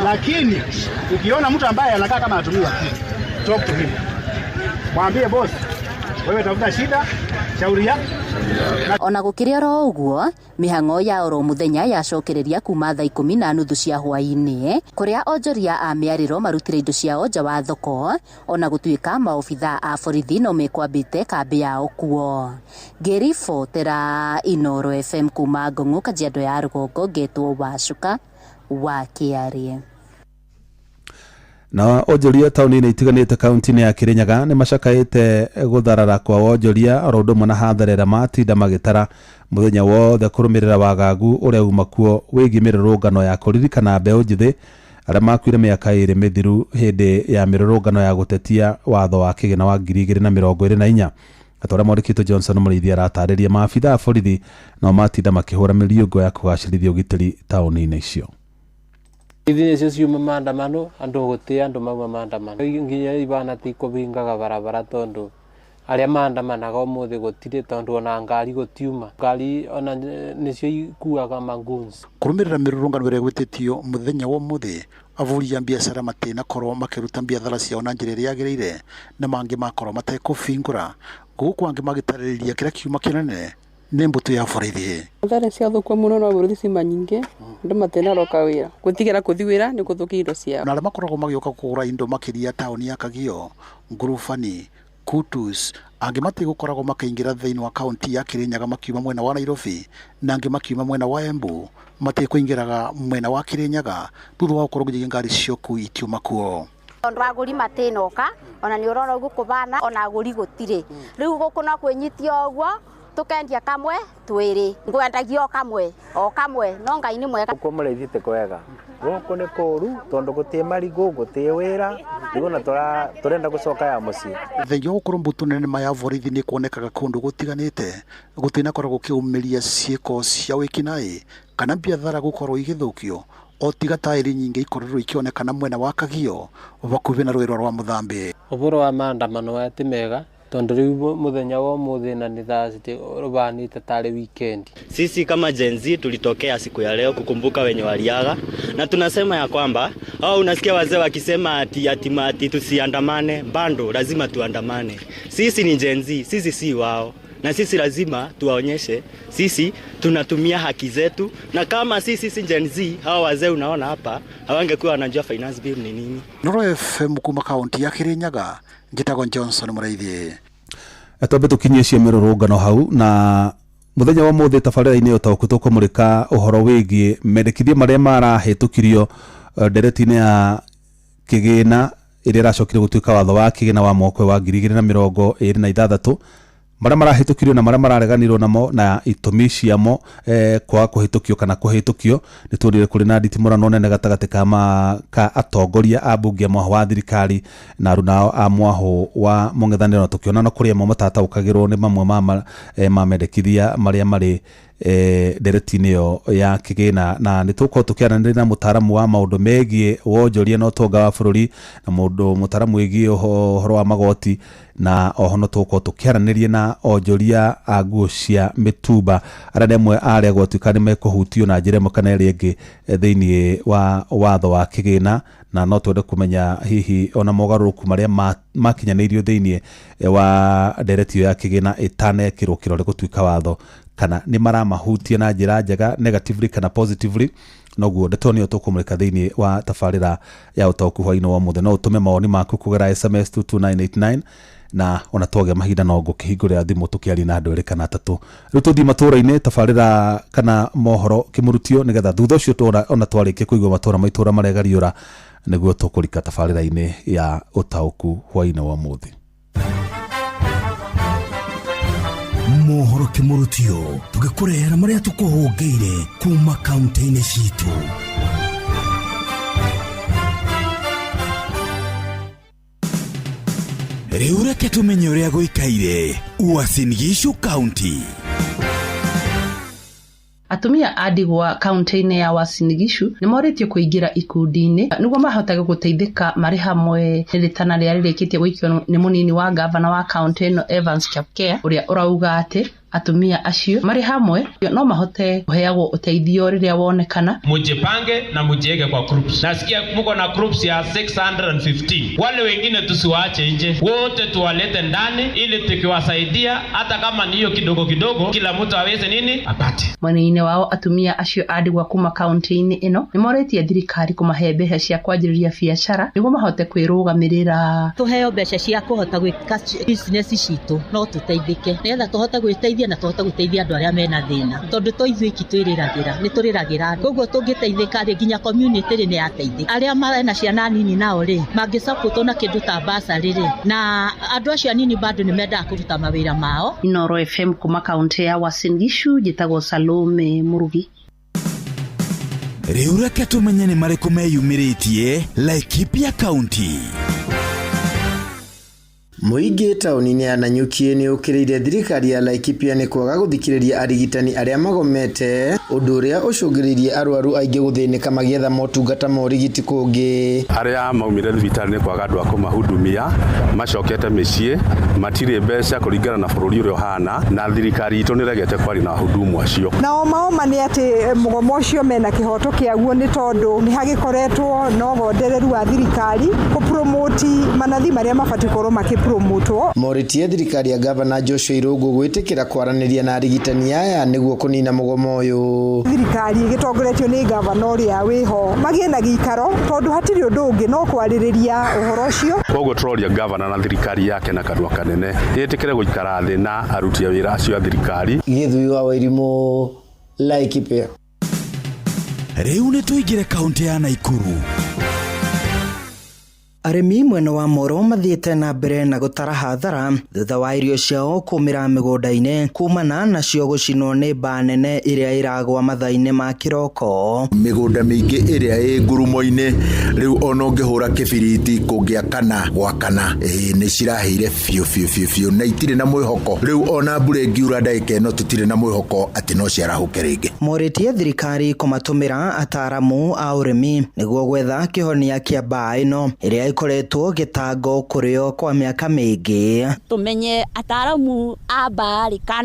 Lakini ukiona mtu ambaye anakaa kama anatumiwa kitu, talk to him. Mwambie boss, wewe tafuta shida, shauri ya Ona gũkĩrĩ oro ũguo, mĩhang'o ya oro mũthenya yacokereria kuma thaa 10:30 cia hwaĩ-inĩ kũrĩa onjoria a mĩarĩro marutire indo ciao nja wa thoko ona gũtuĩka maobitha a borithi no mekwambĩte kambĩ yao kuo. Ngĩribotera Inooro FM kuma Ngong'o, Kajiado ya Rũgongo, ngetwo Wacuka wa Kĩarĩ. Na onjoria taũni-inĩ itiganĩte kaunti-inĩ ya Kirinyaga nĩ macakaĩte gũtharara kwa wonjoria oro ũndũ ũmwe na hathara ĩrĩa matinda magĩtara mũthenya wothe kũrũmĩrĩra wagagu ũrĩa uma kuo wĩgiĩ mĩrũrũngano ya kũririkana mbeũ njĩthĩ arĩa makuire mĩaka 2 mĩthiru hĩndĩ ya mĩrũrũngano ya gũtetia watho wa kĩgĩna wa 2024. Atwara mwandĩki Johnson Mũrĩithi aratarĩria maabitha a borithi nao matinda makĩhũra mĩriũngo ya kũgacĩrithia ũgitĩri taũni-inĩ icio. Ithi nicio ciuma maandamano andu guti andu mauma maandamano nginya ibana ti kubingaga barabara tondu aria maandamanaga umuthi gutire tondu ona ngari gutiuma ngari ona nicio ikuaga manguns. Kurumirira mirurungano iria gwititio muthenya wa umuthi avuri a biacara matinakorwo makiruta biathara ciao na njira iria yagiriire na mangi makorwo matekubingura guku angi magitaririria kiria kiuma kinene ni mbutu ya borithi. Thare ciathukwo muno no borithi cima nyingi andu matinaroka wira gutigira kuthi wira ni kuthukia indo ciao. Na aria makoragwo magioka kugura indo makiria tauni ya Kagio, Ngurubani, Kutus angi matigukoragwo makiingira thiini wa kaunti ya Kirinyaga makiuma mwena wa Nairobi na angi makiuma mwena wa Embu matikuingiraga mwena wa Kirinyaga thutha wa gukorwo nginyagia ngari cioku itiuma kuo. Tondu aguri matinoka ona ni urona uguo kubana ona aguri gutire riu guku no kwinyitia uguo tukendia kamwe twiri ngwendagia o kamwe o kamwe no Ngai ni mwega. Guku murithite kwega guku ni kuru tondu gutie marigu gutie wira riu na turenda gucoka ya mucii. Thengia gukorwo mbutu nene ma ya borithi ni kuonekaga kundu gutiganite gutinakorwo gukiumiria ciiko cia wikinaĩ kana biathara gukorwo igithukio o tiga tairi nyingi ikorirwo ikionekana mwena wa Kagio bakubi na rwiro rwa Muthambi. Uboro wa maandamano aya ti mega tondu riu muthenya wa umuthi na ni Thursday rubanite tari weekend. Sisi kama Gen Z tulitokea siku ya leo kukumbuka wenye waliaga na tunasema ya kwamba au unasikia wazee wakisema ati ati ati tusiandamane, bando lazima tuandamane. Sisi ni Gen Z, sisi si wao. Na sisi lazima tuwaonyeshe sisi tunatumia haki zetu, na kama sisi si Gen Z hawa wazee unaona hapa hawangekuwa wanajua finance bill ni nini. Nuru FM kuma kaunti ya Kirinyaga njitagwo Johnson Mũrĩithi. Twambe tukinyie cio mĩrũrũngano hau na muthenya wa mũthĩ tabarĩra-inĩ ũtaũku tũkũmũrĩka ũhoro wĩgiĩ mendekithia marĩa marahĩtũkirio ndereti-inĩ ya kĩgĩna ĩrĩa ĩracokire gũtuĩka watho wa kĩgĩna wa mwaka wa 2026 marĩa marahĩtũkirio na marĩa marareganirwo namo na itũmi ciamo kwaga kũhĩtũkio kana kũhĩtũkio. Nĩ tuonire kũrĩ na nditimũrano nene gatagatĩ ka atongoria a mbunge a mwahũ wa thirikari na arunao a mwahũ wa mũng'ethanĩro, na tũkĩona no kũrĩ amwe matataũkagĩrwo nĩ mamwe ma mendekithia marĩa marĩ ndereti-inĩ ĩyo ya kĩgĩna. Na nĩ tũgũkorwo tũkĩaranĩria na mũtaaramu wa maũndũ megiĩ wonjoria na ũtonga wa bũrũri na mũndũ mũtaaramu wĩgiĩ ũhoro wa magoti, na oho no tũgũkorwo tũkĩaranĩria na onjoria a nguo cia mĩtumba arĩa nĩ amwe a arĩa gwatuĩka nĩ mekũhutio na njĩra ĩmwe kana ĩrĩa ĩngĩ thĩinĩ wa watho wa kĩgĩna, na no twende kũmenya hihi ona mogarũrũku marĩa makinyanĩirio thĩinĩ wa ndereti ĩyo ya kĩgĩna ĩtanekĩrwo kĩrore gũtuĩka watho kana nĩ maramahutia na njĩra njega negatively kana positively. Noguo ndeto nĩyo tũkũmũrĩka thĩinĩ wa tabarĩra ya ũtaũku hwaĩ-inĩ wa ũmũthĩ. No ũtũme mawoni maku kũgerera SMS 22989 na ona twagĩa mahinda no ngũkĩhingũrĩra thimũ tũkĩaria na andũ erĩ kana atatũ. Rĩu tũthiĩ matũũra-inĩ tabarĩra kana mohoro kĩmũrutio nĩgetha thutha ũcio ona twarĩkia kũigua matũũra maitũ ũrĩa maregariũra nĩguo tũkũrika tabarĩra-inĩ ya ũtaũku hwaĩ-inĩ wa ũmũthĩ. Mohoro kĩmũrutio tũgĩkũrehera marĩa tũkũhũngĩire kuma kaunti-inĩ citũ. Rĩu reke tũmenye ũrĩa gũikaire Uasin Gishu County. Atumia a ndigwa kaunti-inĩ ya Uasin Gishu nĩ morĩtio kũingĩra ikundi-inĩ nĩguo mahotage gũteithĩka marĩ hamwe. Nĩ rĩtana rĩrĩa rĩrĩkĩtie gũikio nĩ mũnini wa ngavana wa kaunti ĩno Evans Chapkea, ũrĩa ũrauga atĩ atumia acio marĩ hamwe no mahote kũheagwo ũteithio rĩrĩa wonekana. Mujipange na mujiweke kwa groups. Nasikia muko na groups ya 615. Wale wengine tusiwaache nje, wote tuwalete ndani ili tukiwasaidia hata kama ni hiyo kidogo kidogo, kila mtu aweze nini apate. Mwena-inĩ wao atumia acio a ndigwa kuma kaunti-inĩ ĩno nĩ morĩtie thirikari kũmahe mbeca cia kwanjĩrĩria biacara nĩguo mahote kwĩrũgamĩrĩra. Tuheo mbeca cia kũhota gwĩka business citũ no tũteithĩke nĩgetha tũhote gwĩteithia na tũhote gũteithia andũ arĩa mena thĩna, tondũ to ithuĩ iki twĩrĩragĩra, nĩ tũrĩragĩra, koguo tũngĩteithĩka rĩ, nginya community rĩ nĩ yateithĩka. Arĩa mena ciana nini nao rĩ mangĩcapũtwo na kĩndũ ta basarĩ rĩ, na andũ acio anini bado nĩ mendaga kũruta mawĩra mao. Inoro FM kuma kaunti ya Uasin Gishu, njĩtagwo Salome Murugi. Rĩu reke tũmenye nĩ marĩkũ meyumĩrĩtie Laikipia County. Mũingĩ taũni-inĩ ya Nanyuki nĩ ũkĩrĩire thirikari ya Laikipia nĩ kwaga gũthikĩrĩria arigitani arĩa magomete, ũndũ ũrĩa ũcũngĩrĩirie arwaru aingĩ gũthĩnĩka magĩetha motungata ma ũrigiti kũngĩ. Arĩa maumire thibitarĩ nĩ kwaga andũ a kũmahudumia, macokete mĩciĩ, matirĩ mbeca kũringana na bũrũri ũrĩa ũhana, na thirikari itũ nĩregete kwaria na wahudumu acio. Nao maoma nĩ atĩ mũgomo ũcio mena kĩhoto kĩaguo nĩ tondũ nĩ hagĩkoretwo na ũgondereru wa thirikari kũpromoti manathi marĩa mabatiĩ gũkorwo makĩ promotwo. Morĩtie thirikari ya gavana Joshua Irũngũ gwĩtĩkĩra kwaranĩria na arigitani aya nĩguo kũnina mũgomo ũyũ. Thirikari ĩgĩtongoretio nĩ gavana ũrĩa wĩho magĩe na gĩikaro, tondũ hatirĩ ũndũ ũngĩ no kwarĩrĩria ũhoro ũcio. Koguo tũroria gavana na thirikari yake na kanua kanene ĩtĩkĩre gũikara thĩ na aruti a wĩra acio a thirikari. Gĩthui wa Wairimu, Laikipia. Rĩu nĩ tũingĩre kaunti ya Naikuru. Arĩmi mwena wa Moro mathiĩte na mbere na gũtara hathara thutha wa irio ciao kũmĩra mĩgũnda-inĩ kumana nacio gũcinwo nĩ mbaa nene ĩrĩa ĩragwa mathaa-inĩ ma kĩroko. Mĩgũnda mĩingĩ ĩrĩa ĩ ngurumo-inĩ rĩu ona ũngĩhũra kĩbiriti kũngĩakana gwakana nĩ cirahĩire biũ biũ biũ biũ na itirĩ na mwĩhoko. Rĩu ona mbura ĩngiura ndagĩka ĩno tũtirĩ na mwĩhoko atĩ no ciarahũke rĩngĩ. Morĩtie thirikari kũmatũmĩra ataaramu a ũrĩmi nĩguo gwetha kĩhonia kĩa mbaa ĩno ĩrĩa ĩkoretwo gĩtango kũrĩo kwa mĩaka mĩingĩ. Tũmenye ataaramu a mbaa rĩ kana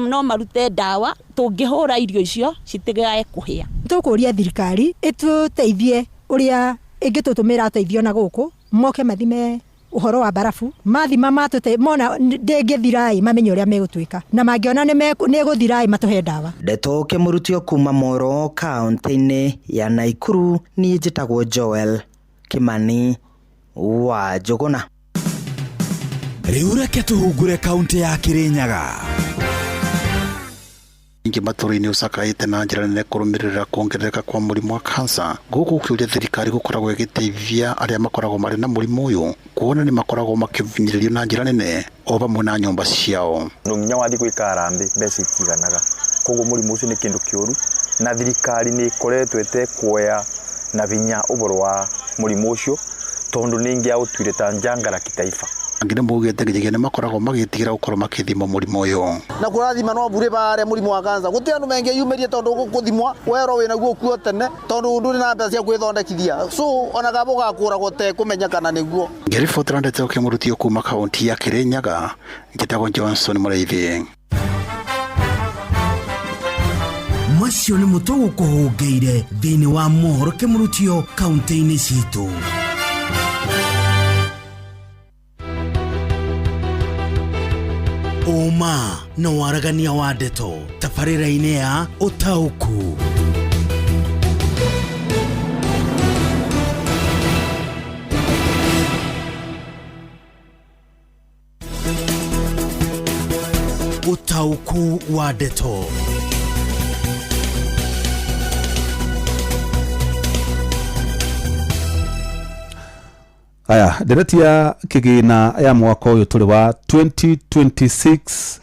no marute ndawa tũngĩhũra irio icio citigae kũhĩa. Tũkũria thirikari ĩtũteithie ũrĩa ĩngĩtũtũmĩra ateithio na gũkũ moke mathime ũhoro wa barafu, mathima matũte mona ndĩngĩthira mamenye ũrĩa megũtuĩka, na mangĩona nĩ ĩgũthira matũhe ndawa. Ndeto kĩmũrutio kuma Moro kaunti-inĩ ya Naikuru, niĩ njĩtagwo Joel Kimani wa Njũgũna. Rĩu reke tũhungure kaunti ya Kirinyaga. Ingĩ matũra-inĩ ũcakaĩte na njĩra nene kũrũmĩrĩra kuongerereka kwa mũrimũ wa kansa, gũkũ ũkĩũria thirikari gũkoragwo ĩgĩteithia arĩa makoragwo marĩ na mũrimũ ũyũ kuona nĩ makoragwo makĩvinyĩrĩrio na njĩra nene o vamwe na nyũmba ciao. No nginya wathiĩ gwĩka harambĩ mbeca itiganaga, koguo mũrimũ ũcio nĩ kĩndũ kĩũru na thirikari nĩ ĩkoretwo ĩtekuoya na vinya ũhoro wa mũrimũ ũcio tondũ nĩ ingĩaũtuire ta njangara kitaifa. Angĩ nĩ maugĩte nginyagia nĩ makoragwo magĩtigĩra gũkorwo makĩthimwo mũrimũ ũyũ. Na kũrathima no mbure bare mũrimũ wa kansa gũtirĩ andũ mengĩyumĩrie tondũ gũthimwa werwo wĩnaguo kuo tene tondũ ndũrĩ na mbeca cia gwĩthondekithia, so ona kaba ũgakũragwo ũtekũmenya kana nĩguo. Ngĩribotera ndeto kĩmũrutio kuma kaunti ya Kirinyaga, njĩtagwo Johnson Mũrĩithi. Macio nĩ mũtũ gũkũhũngĩire thĩinĩ wa mohoro kĩmũrutio kaunti-inĩ citũ. Ũma na waragania wa ndeto tabarĩra-inĩ ya Ũtaũku. Ũtaũku wa ndeto. Aya, ndereti ya kĩgĩna ya mwaka ũyũ tũrĩ wa 2026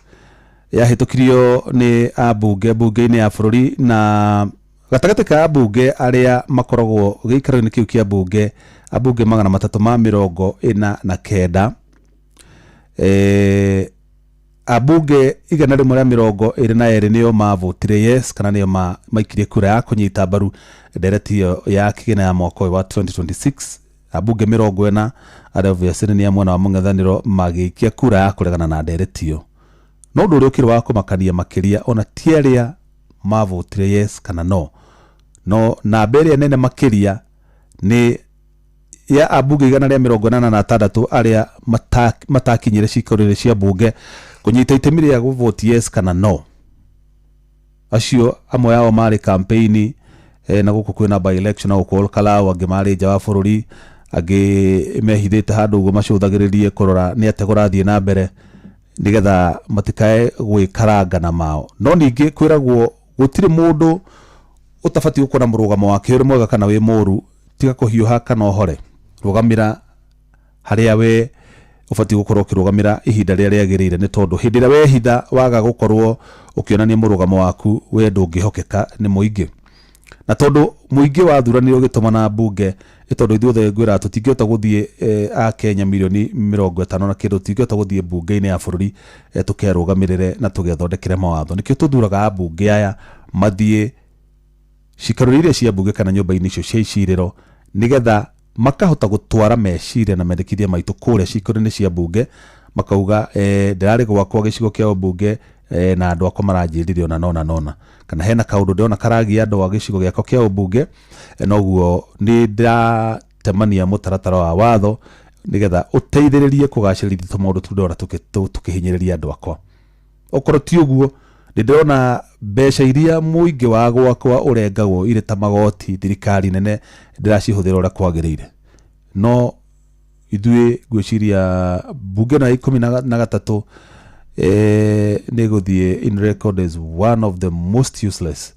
yahĩtũkirio nĩ ambunge bunge-inĩ ya bũrũri, na gatagatĩ ka ambunge arĩa makoragwo gĩikaro-inĩ kĩu kĩa bunge, ambunge 349 Abunge 122 nĩo mavotire yes kana nĩo maikirie kura ya kũnyita mbaru ndereti ĩyo ya kĩgĩna ya mwaka ũyũ wa 2026. Abunge 40 arĩa obviously nĩ a mwena wa mũng'ethanĩro magĩikia kura ya kũregana na ndereti ĩyo. No ũndũ ũrĩa ũkĩrĩ wa kũmakania makĩria ona ti arĩa mavotire yes kana no, no namba ĩrĩa nene makĩria nĩ ya abunge 186 arĩa matakinyire ciikaro cia bunge kũnyita itemi rĩa gũvoti yes kana no. Acio amwe ao marĩ campaign na gũkũ kwĩna by election na gũkũ Olkalau, angĩ marĩ nja wa bũrũri, angĩ mehithĩte handũ ũguo macũthagĩrĩrie kũrora nĩ atĩa kũrathiĩ na mbere nĩgetha matikae gwĩkaranga na mao. No ningĩ kwĩragwo gũtirĩ mũndũ ũtabatiĩ gũkorwo na mũrũgamo wake ũrĩ mwega kana wĩ mũũru, tiga kũhiũha kana ũhore, rũgamĩra harĩa we ũbatiĩ gũkorwo ũkĩrũgamĩra ihinda rĩrĩa rĩagĩrĩire, nĩ tondũ hĩndĩ ĩrĩa wehitha waga gũkorwo ũkĩonania mũrũgamo waku we ndũngĩhokeka nĩ mũingĩ. Na tondũ mũingĩ wathuranire ũgĩtũmana mbunge, nĩ tondũ ithuothe ngwĩra tũtingĩhota gũthiĩ a Kenya mirioni 50 na kĩndũ, tũtingĩhota gũthiĩ mbunge-inĩ ya bũrũri tũkerũgamĩrĩre na tũgethondekere mawatho. Nĩkĩo tũthuraga ambunge aya mathiĩ cikaro iria cia mbunge kana nyũmba-inĩ icio cia icirĩro nĩgetha makahota gũtwara meciria na mendekithia maitũ kũrĩa cikaro-inĩ cia mbunge, makauga ndĩrarĩ gwakwa gĩcigo kĩa ũmbunge na andũ akwa maranjĩrire ona nona nona, kana hena kaũndũ ndĩrona karagia andũ a gĩcigo gĩakwa kĩa ũmbunge, noguo nĩ ndĩratemania mũtaratara wa watho nĩgetha ũteithĩrĩrie kũgacĩrithia tũmaũndũ tũu ndĩrona tũkĩhinyĩrĩria andũ akwa. Okorwo ti ũguo nĩ ndĩrona mbeca iria mũingĩ wa gwakwa ũrengagwo irĩ ta magoti thirikari nene ndĩracihũthĩra ũrĩa kwagĩrĩire. No ithuĩ ngwĩciria mbunge ĩno ya 13 nĩ ĩgũthiĩ in record as one of the most useless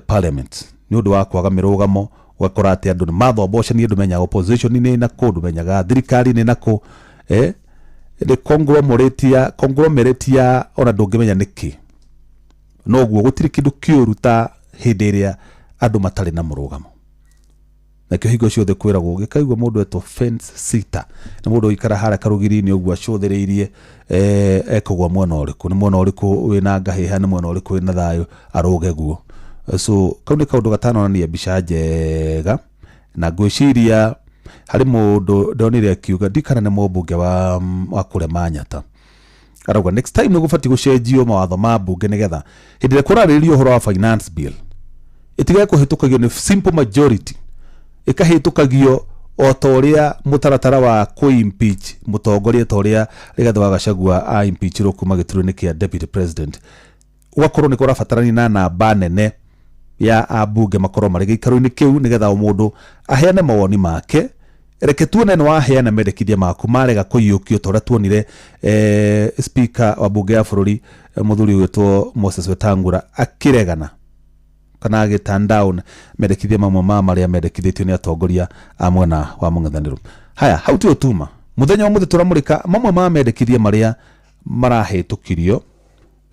parliament nĩ ũndũ wa kwaga mĩrũgamo. Ũgakora atĩ andũ nĩ mathombocanie, ndũmenyaga opposition nĩ nakũ, ndũmenyaga thirikari nĩ nakũ, nĩ conglomerate ya ona ndũngĩmenya nĩkĩ. Noguo gũtirĩ kĩndũ kĩũru ta hĩndĩ ĩrĩa andũ matarĩ na mũrũgamo. Nakĩo hingo ciothe kwĩragwo ũgĩkaigua mũndũ etwo fence sitter, nĩ mũndũ ũikara harĩa karũgiri-inĩ ũguo acũthĩrĩirie ekũgwa mwena ũrĩkũ, nĩ mwena ũrĩkũ wĩna ngahĩha, nĩ mwena ũrĩkũ wĩna thayũ, arũge guo. So kau nĩ kaũndũ gatanonania mbica njega, na ngwĩciria harĩ mũndũ ndonire akiuga, ndikana nĩ mũmbunge wa kũrĩa Manyata, arauga next time nĩ gũbatiĩ gũcenjio mawatho ma mbunge nĩgetha hĩndĩ ĩrĩa kũrarĩrĩrio ũhoro wa finance bill ĩtigage kũhĩtũkagio nĩ simple majority, ĩkahĩtũkagio o ta ũrĩa mũtaratara wa kũ-impeach mũtongoria ta ũrĩa Rigathĩ wa Gachagua a impeachirwo kuma gĩturwa-inĩ kĩa deputy president, ũgakorwo nĩ kũrabatarania na namba nene ya ambunge makorwo marĩ gĩikaro-inĩ kĩu nĩgetha o mũndũ aheane mawoni make. Reke tuone nĩ waheana mendekithia maku marega kũiyũkio ta ũrĩa tuonire speaker wa mbunge ya bũrũri mũthuri ũgwĩtwo Moses Wetangula akĩregana kana agĩ turn down mendekithia mamwe ma marĩa mendekithĩtio nĩ atongoria a mwena wa mũng'ethanĩro. Haya, hau tiho tuma mũthenya wa mũthĩ tũramũrĩka mamwe ma mendekithia marĩa marahĩtũkirio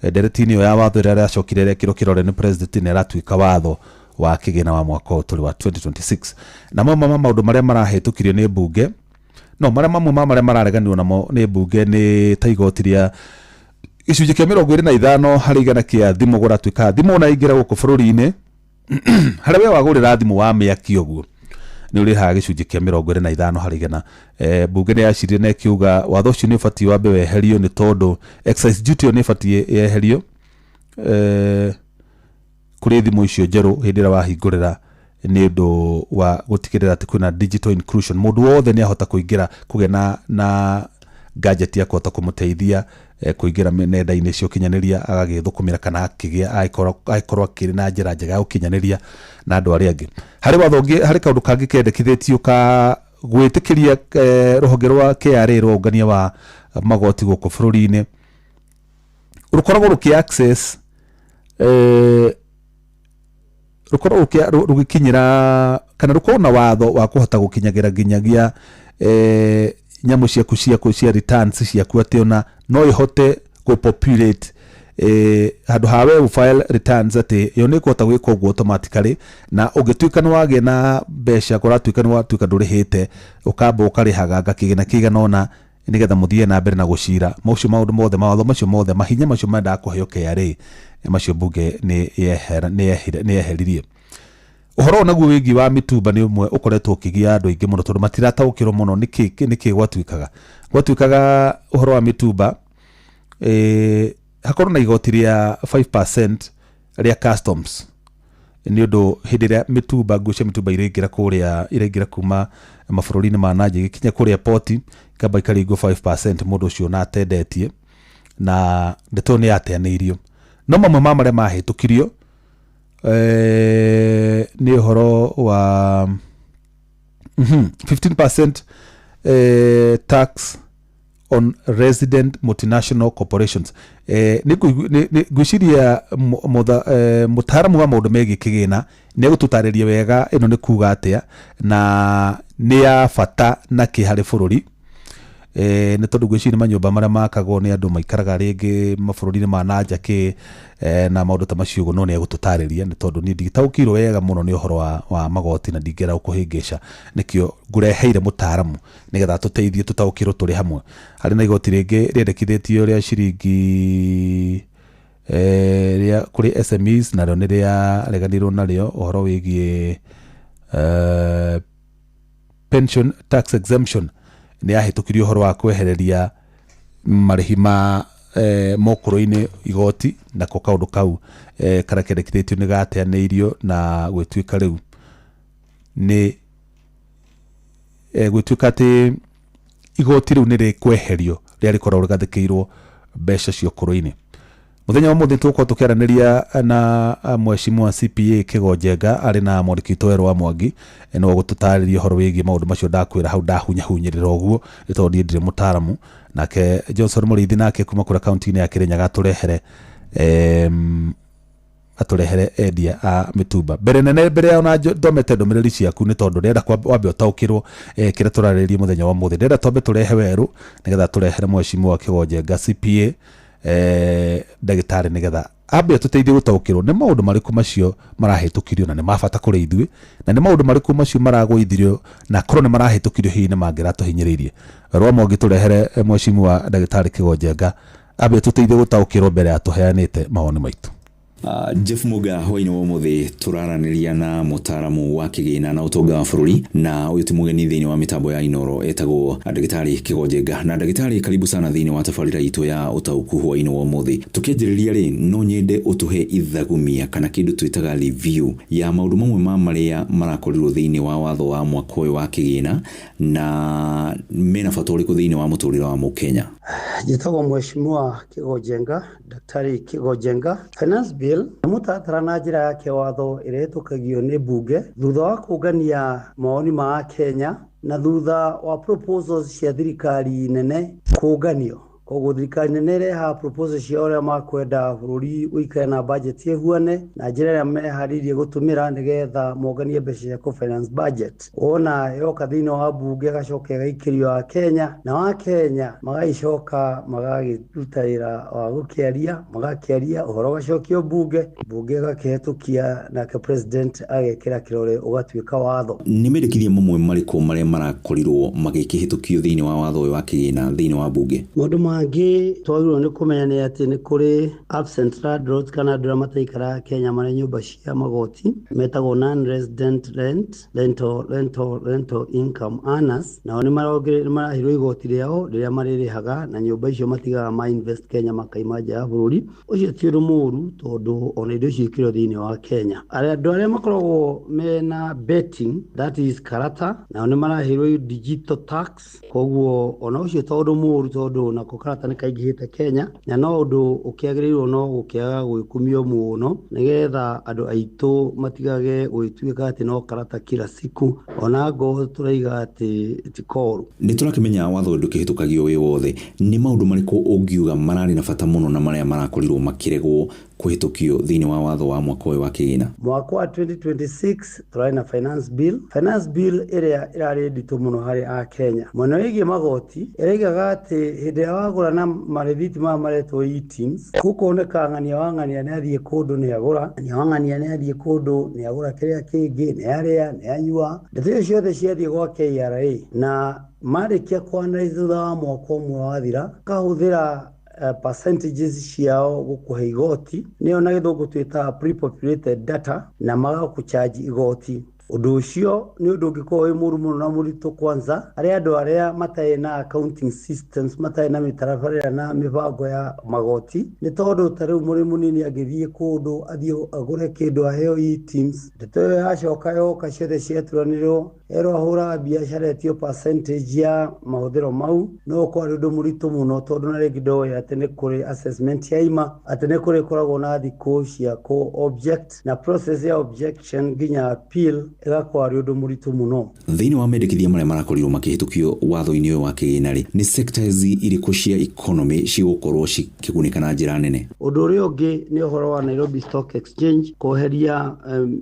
ndereti-inĩ ĩyo ya watho ĩrĩa ĩracokire ĩrekĩrwo kĩrore nĩ president na ĩratuĩka watho wa kĩgĩna wa mwaka ũyũ tũrĩ wa 2026. Na mamwe ma maũndũ marĩa marahĩtũkirio nĩ mbunge, no marĩa mamwe ma marĩa marareganirwo namo nĩ mbunge nĩ ta igoti rĩa gĩcunjĩ kĩa 25 harĩ igana kĩa thimũ gũratuĩka thimũ ona ingĩra gũkũ bũrũri-inĩ harĩa we wagũrĩra thimũ wa mĩaki ũguo nĩ ũrĩhaga gĩcunjĩ kĩa 25 harĩ igana. Mbunge nĩ yacirire na ĩkiuga watho ũcio nĩ ũbatiĩ wambe weherio nĩ tondũ excise duty ĩyo nĩ ĩbatiĩ yeherio kũrĩ thimũ icio njerũ hĩndĩ ĩrĩa wahingũrĩra, nĩ ũndũ wa gũtigĩrĩra atĩ kwĩna digital inclusion, mũndũ wothe nĩ ahota kũingĩra kũgĩa na gadget ya kũhota kũmũteithia kũingĩra nenda-inĩ cia ũkinyanĩria agagĩthũkũmĩra kana akĩgĩa agĩkorwo akĩrĩ na njĩra njega ya gũkinyanĩria na andũ arĩa angĩ. Harĩ watho ũngĩ, harĩ kaũndũ kangĩ kendekithĩtio ka gwĩtĩkĩria rũhonge rwa KRA rwa ũngania wa magoti gũkũ bũrũri-inĩ rũkoragwo rũkĩ access rũkoragwo rũgĩkinyĩra kana rũkoragwo na watho wa kũhota gũkinyagĩra nginyagia nyamũ ciaku cia returns ciaku atĩ ona no ihote gũ-populate handũ ha we file returns atĩ yo nĩ ĩkũhota gwĩka ũguo automatically, na ũngĩtuĩka nĩ wagĩa na mbeca kũratuĩka nĩ watuĩka ndũrĩhĩte ũkamba ũkarĩhaga kĩgĩna kĩigana ũna Nĩgetha mũthiĩ na mbere na gũcira macio maũndũ mothe, mawatho macio mothe, mahinya macio mendaga kũheo KRA, macio mbunge nĩ yeheririe. Ũhoro ũyũ naguo wĩgiĩ wa mĩtumba nĩ ũmwe ũkoretwo ũkĩgia andũ aingĩ mũno, tondũ matirataũkĩrwo mũno nĩkĩ gwatuĩkaga ũhoro wa mĩtumba, hakorwo na igoti rĩa 5% rĩa customs, nĩ ũndũ hĩndĩ ĩrĩa mĩtumba, nguo cia mĩtumba iraingĩra kũrĩa, iraingĩra kuma mabũrũri-inĩ ma nanja, igĩkinya kũrĩa poti ikamba ikaringwo 5%, mũndũ ũcio ona atendetie, na ndeto ĩyo nĩ yateanĩirio. No mamwe ma marĩa mahĩtũkirio nĩ ũhoro wa 15% tax on resident multinational corporations. Nĩ ngwĩciria mũtaaramu wa maũndũ megiĩ kĩgĩna nĩ egũtũtarĩria wega ĩno nĩ kuga atĩa na nĩ ya bata na kĩ harĩ bũrũri. Nĩ tondũ ngwĩciria manyũmba marĩa makagwo nĩ andũ maikaraga rĩngĩ mabũrũri-inĩ ma nanja kĩ, na maũndũ ta macio ũguo, no nĩ egũtũtarĩria, nĩ tondũ niĩ nditaũkĩirwo wega mũno nĩ ũhoro wa magoti na ndingĩenda gũkũhĩngĩca, nĩkĩo ngũreheire mũtaaramu nĩgetha atũteithie tũtaũkĩrwo tũrĩ hamwe. Harĩ na igoti rĩngĩ rĩendekithĩtio rĩa ciringi rĩa kũrĩ SMEs, narĩo nĩ rĩareganirwo narĩo, ũhoro wĩgiĩ pension tax exemption nĩ yahĩtũkirio, ũhoro wa kwehereria marĩhi ma mokũrũ-inĩ igoti, nako kaũndũ kau karĩa kendekithĩtio nĩ gateanĩirio na gwĩtuĩka rĩu nĩ gwĩtuĩka atĩ igoti rĩu nĩ rĩkweherio rĩrĩa rĩkoragwo rĩgathĩkĩirwo mbeca cia ũkũrũ-inĩ. Mũthenya wa ũmũthĩ tũgũkorwo tũkĩaranĩria na mheshimiwa CPA Kĩgonjenga arĩ na mwandĩki witũ Werũ wa Mwangi, no gũtũtarĩria ũhoro wĩgiĩ maũndũ macio ndakwĩra hau ndahunyahunyĩrĩra ũguo, nĩ tondũ niĩ ndirĩ mũtaaramu. Nake Johnson Mũrĩithi nake kuma kũrĩa kaunti-inĩ ya Kĩrĩnyaga atũrehere endia a mĩtumba. Mbere nene, mbere ya ona thomete ndũmĩrĩri ciaku, nĩ tondũ ndĩrenda wambe ũtaũkĩrwo kĩrĩa tũrarĩrĩria mũthenya wa ũmũthĩ, ndĩrenda twambe tũrehe Werũ nĩgetha tũrehere mheshimiwa Kĩgonjenga CPA, ndagĩtarĩ, nĩgetha ambe atũteithie gũtaũkĩrwo nĩ maũndũ marĩkũ macio marahĩtũkirio na nĩ ma bata kũrĩ ithuĩ, na nĩ maũndũ marĩkũ macio maragũithirio na korwo nĩ marahĩtũkirio hihi nĩ mangĩratũhinyĩrĩirie. Werũ wa Mwangi, tũrehere mheshimiwa ndagĩtarĩ Kĩgonjenga ambe atũteithie gũtaũkĩrwo mbere ya tũheanĩte mawoni maitũ. Jeff Muga, hwainĩ wa ũmũthĩ tũraranĩria na mũtaaramu wa kĩgĩna na ũtonga wa bũrũri, na ũyũ ti mũgeni thĩinĩ wa mĩtambo ya Inoro, etagwo ndagĩtarĩ Kĩgonjenga. Na ndagĩtarĩ, karibu sana thĩinĩ wa tabarĩra itũ ya ũtaũku hwainĩ wa ũmũthĩ. Tũkĩanjĩrĩria rĩ, no nyende ũtũhe ithagumia kana kĩndũ twĩtaga review ya maũndũ mamwe ma marĩa marakorirwo thĩinĩ wa watho wa mwaka ũyũ wa kĩgĩna, na mena bata ũrĩkũ thĩinĩ wa mũtũrĩre wa mũkenya. Njĩtagwo Mheshimiwa Kĩgonjenga, Daktari Kĩgonjenga. Finance Bill nĩ mũtaratara na njĩra ya kĩwatho ĩrĩa ĩhĩtũkagio nĩ mbunge thutha wa kũngania mawoni ma Akenya na thutha wa proposals cia thirikari nene kũnganio. Koguo thirikari nene ĩrehaga proposal cia ũrĩa makwenda bũrũri ũikare na budget ĩhuane na njĩra ĩrĩa meharĩirie gũtũmĩra nĩgetha monganie mbeca cia kũ-finance budget. Wona yoka thĩinĩ wa mbunge ĩgacoka ĩgaikĩrio Akenya, na Akenya magagĩcoka magagĩruta wĩra wa gũkĩaria, magakĩaria ũhoro ũgacokio mbunge, mbunge ĩgakĩhetũkia, nake president agekĩra kĩrore ũgatuĩka watho. Nĩ mendekithia mamwe marĩkũ marĩa marakorirwo magĩkĩhĩtũkio thĩinĩ wa watho ũyũ wa kĩgĩna thĩinĩ wa mbunge? Maũndũ mangĩ twagĩrĩirwo nĩ kũmenya nĩ atĩ nĩ kũrĩ absent landlords kana andũ arĩa mataikaraga Kenya marĩ nyũmba cia magoti metagwo non-resident rent rental rental rental income earners, nao nĩ maraheirwo igoti rĩao rĩrĩa marĩrĩhaga, na nyũmba icio matigaga ma invest Kenya makaima nja ya bũrũri. Ũcio ti ũndũ mũũru tondũ ona indo icio ikĩrwo thĩinĩ wa Kenya. Andũ arĩa makoragwo mena betting, that is karata, nao nĩ maraheirwo digital tax. Koguo ona ũcio to ũndũ mũũru tondũ nako karata nĩ kaingĩhĩte Kenya, na no ũndũ ũkĩagĩrĩirwo no gũkĩaga gwĩkumio mũno nĩgetha andũ aitũ matigage gwĩtuĩka atĩ no karata kila siku, ona ngo tũraiga atĩ ti koru. Nĩ tũrakĩmenya watho ũyũ ndũkĩhĩtũkagio wĩ wothe. Nĩ maũndũ marĩkũ ũngiuga mararĩ na bata mũno na marĩa marakorirwo makĩregwo kũhĩtũkio thĩinĩ wa watho wa mwaka ũyũ wa kĩgĩna. Mwaka wa 2026 tũrarĩ na finance bill. Finance bill ĩrĩa ĩrarĩ nditũ mũno harĩ akenya mwena wĩgiĩ magoti, ĩraigaga atĩ hĩndĩ ĩrĩa wagũra na marĩthiti maya maretwo e-TIMS, gũkoneka ng'ania wa ng'ania nĩ athiĩ kũndũ nĩ agũra, ng'ania wa ng'ania nĩ athiĩ kũndũ nĩ agũra kĩrĩa kĩngĩ, nĩ arĩa, nĩ anyua, ndeto icio ciothe ciathiĩ gwa KRA na marĩkia kũ-analyse thutha wa mwaka ũmwe wathira, kahũthĩra percentages ciao gũkũhe igoti, nĩyo na gĩthũngũ twĩtaga pre-populated data, na magakũcharge igoti. Ũndũ ũcio nĩ ũndũ ũngĩkorwo wĩ mũru mũno na mũritũ, kwanza harĩ andũ arĩa matarĩ na accounting systems, matarĩ na mĩtaratara na mĩbango ya magoti, nĩ tondũ ta rĩu mũrĩ mũnini angĩthiĩ kũndũ athiĩ agũre kĩndũ aheo e-TIMS, ndeto ĩyo yacoka yoka ciothe ciaturanĩrwo erwo ahũraga biacara etio percentage ya mahũthĩro mau, no ũkorwo arĩ ũndũ mũritũ mũno, tondũ na rĩngĩ ndoĩ atĩ nĩ kũrĩ assessment ya ima, atĩ nĩ kũrĩ koragwo na thikũ cia kũ object na process ya objection nginya appeal ĩgakorwo arĩ ũndũ mũritũ mũno. Thĩinĩ wa mendekithia marĩa marakorirwo makĩhĩtũkio watho-inĩ ũyũ wa kĩgĩna rĩ, nĩ sectors irĩkũ cia economy cigũkorwo cikĩgunĩka na njĩra nene? Ũndũ ũrĩa ũngĩ nĩ ũhoro wa Nairobi Stock Exchange kweheria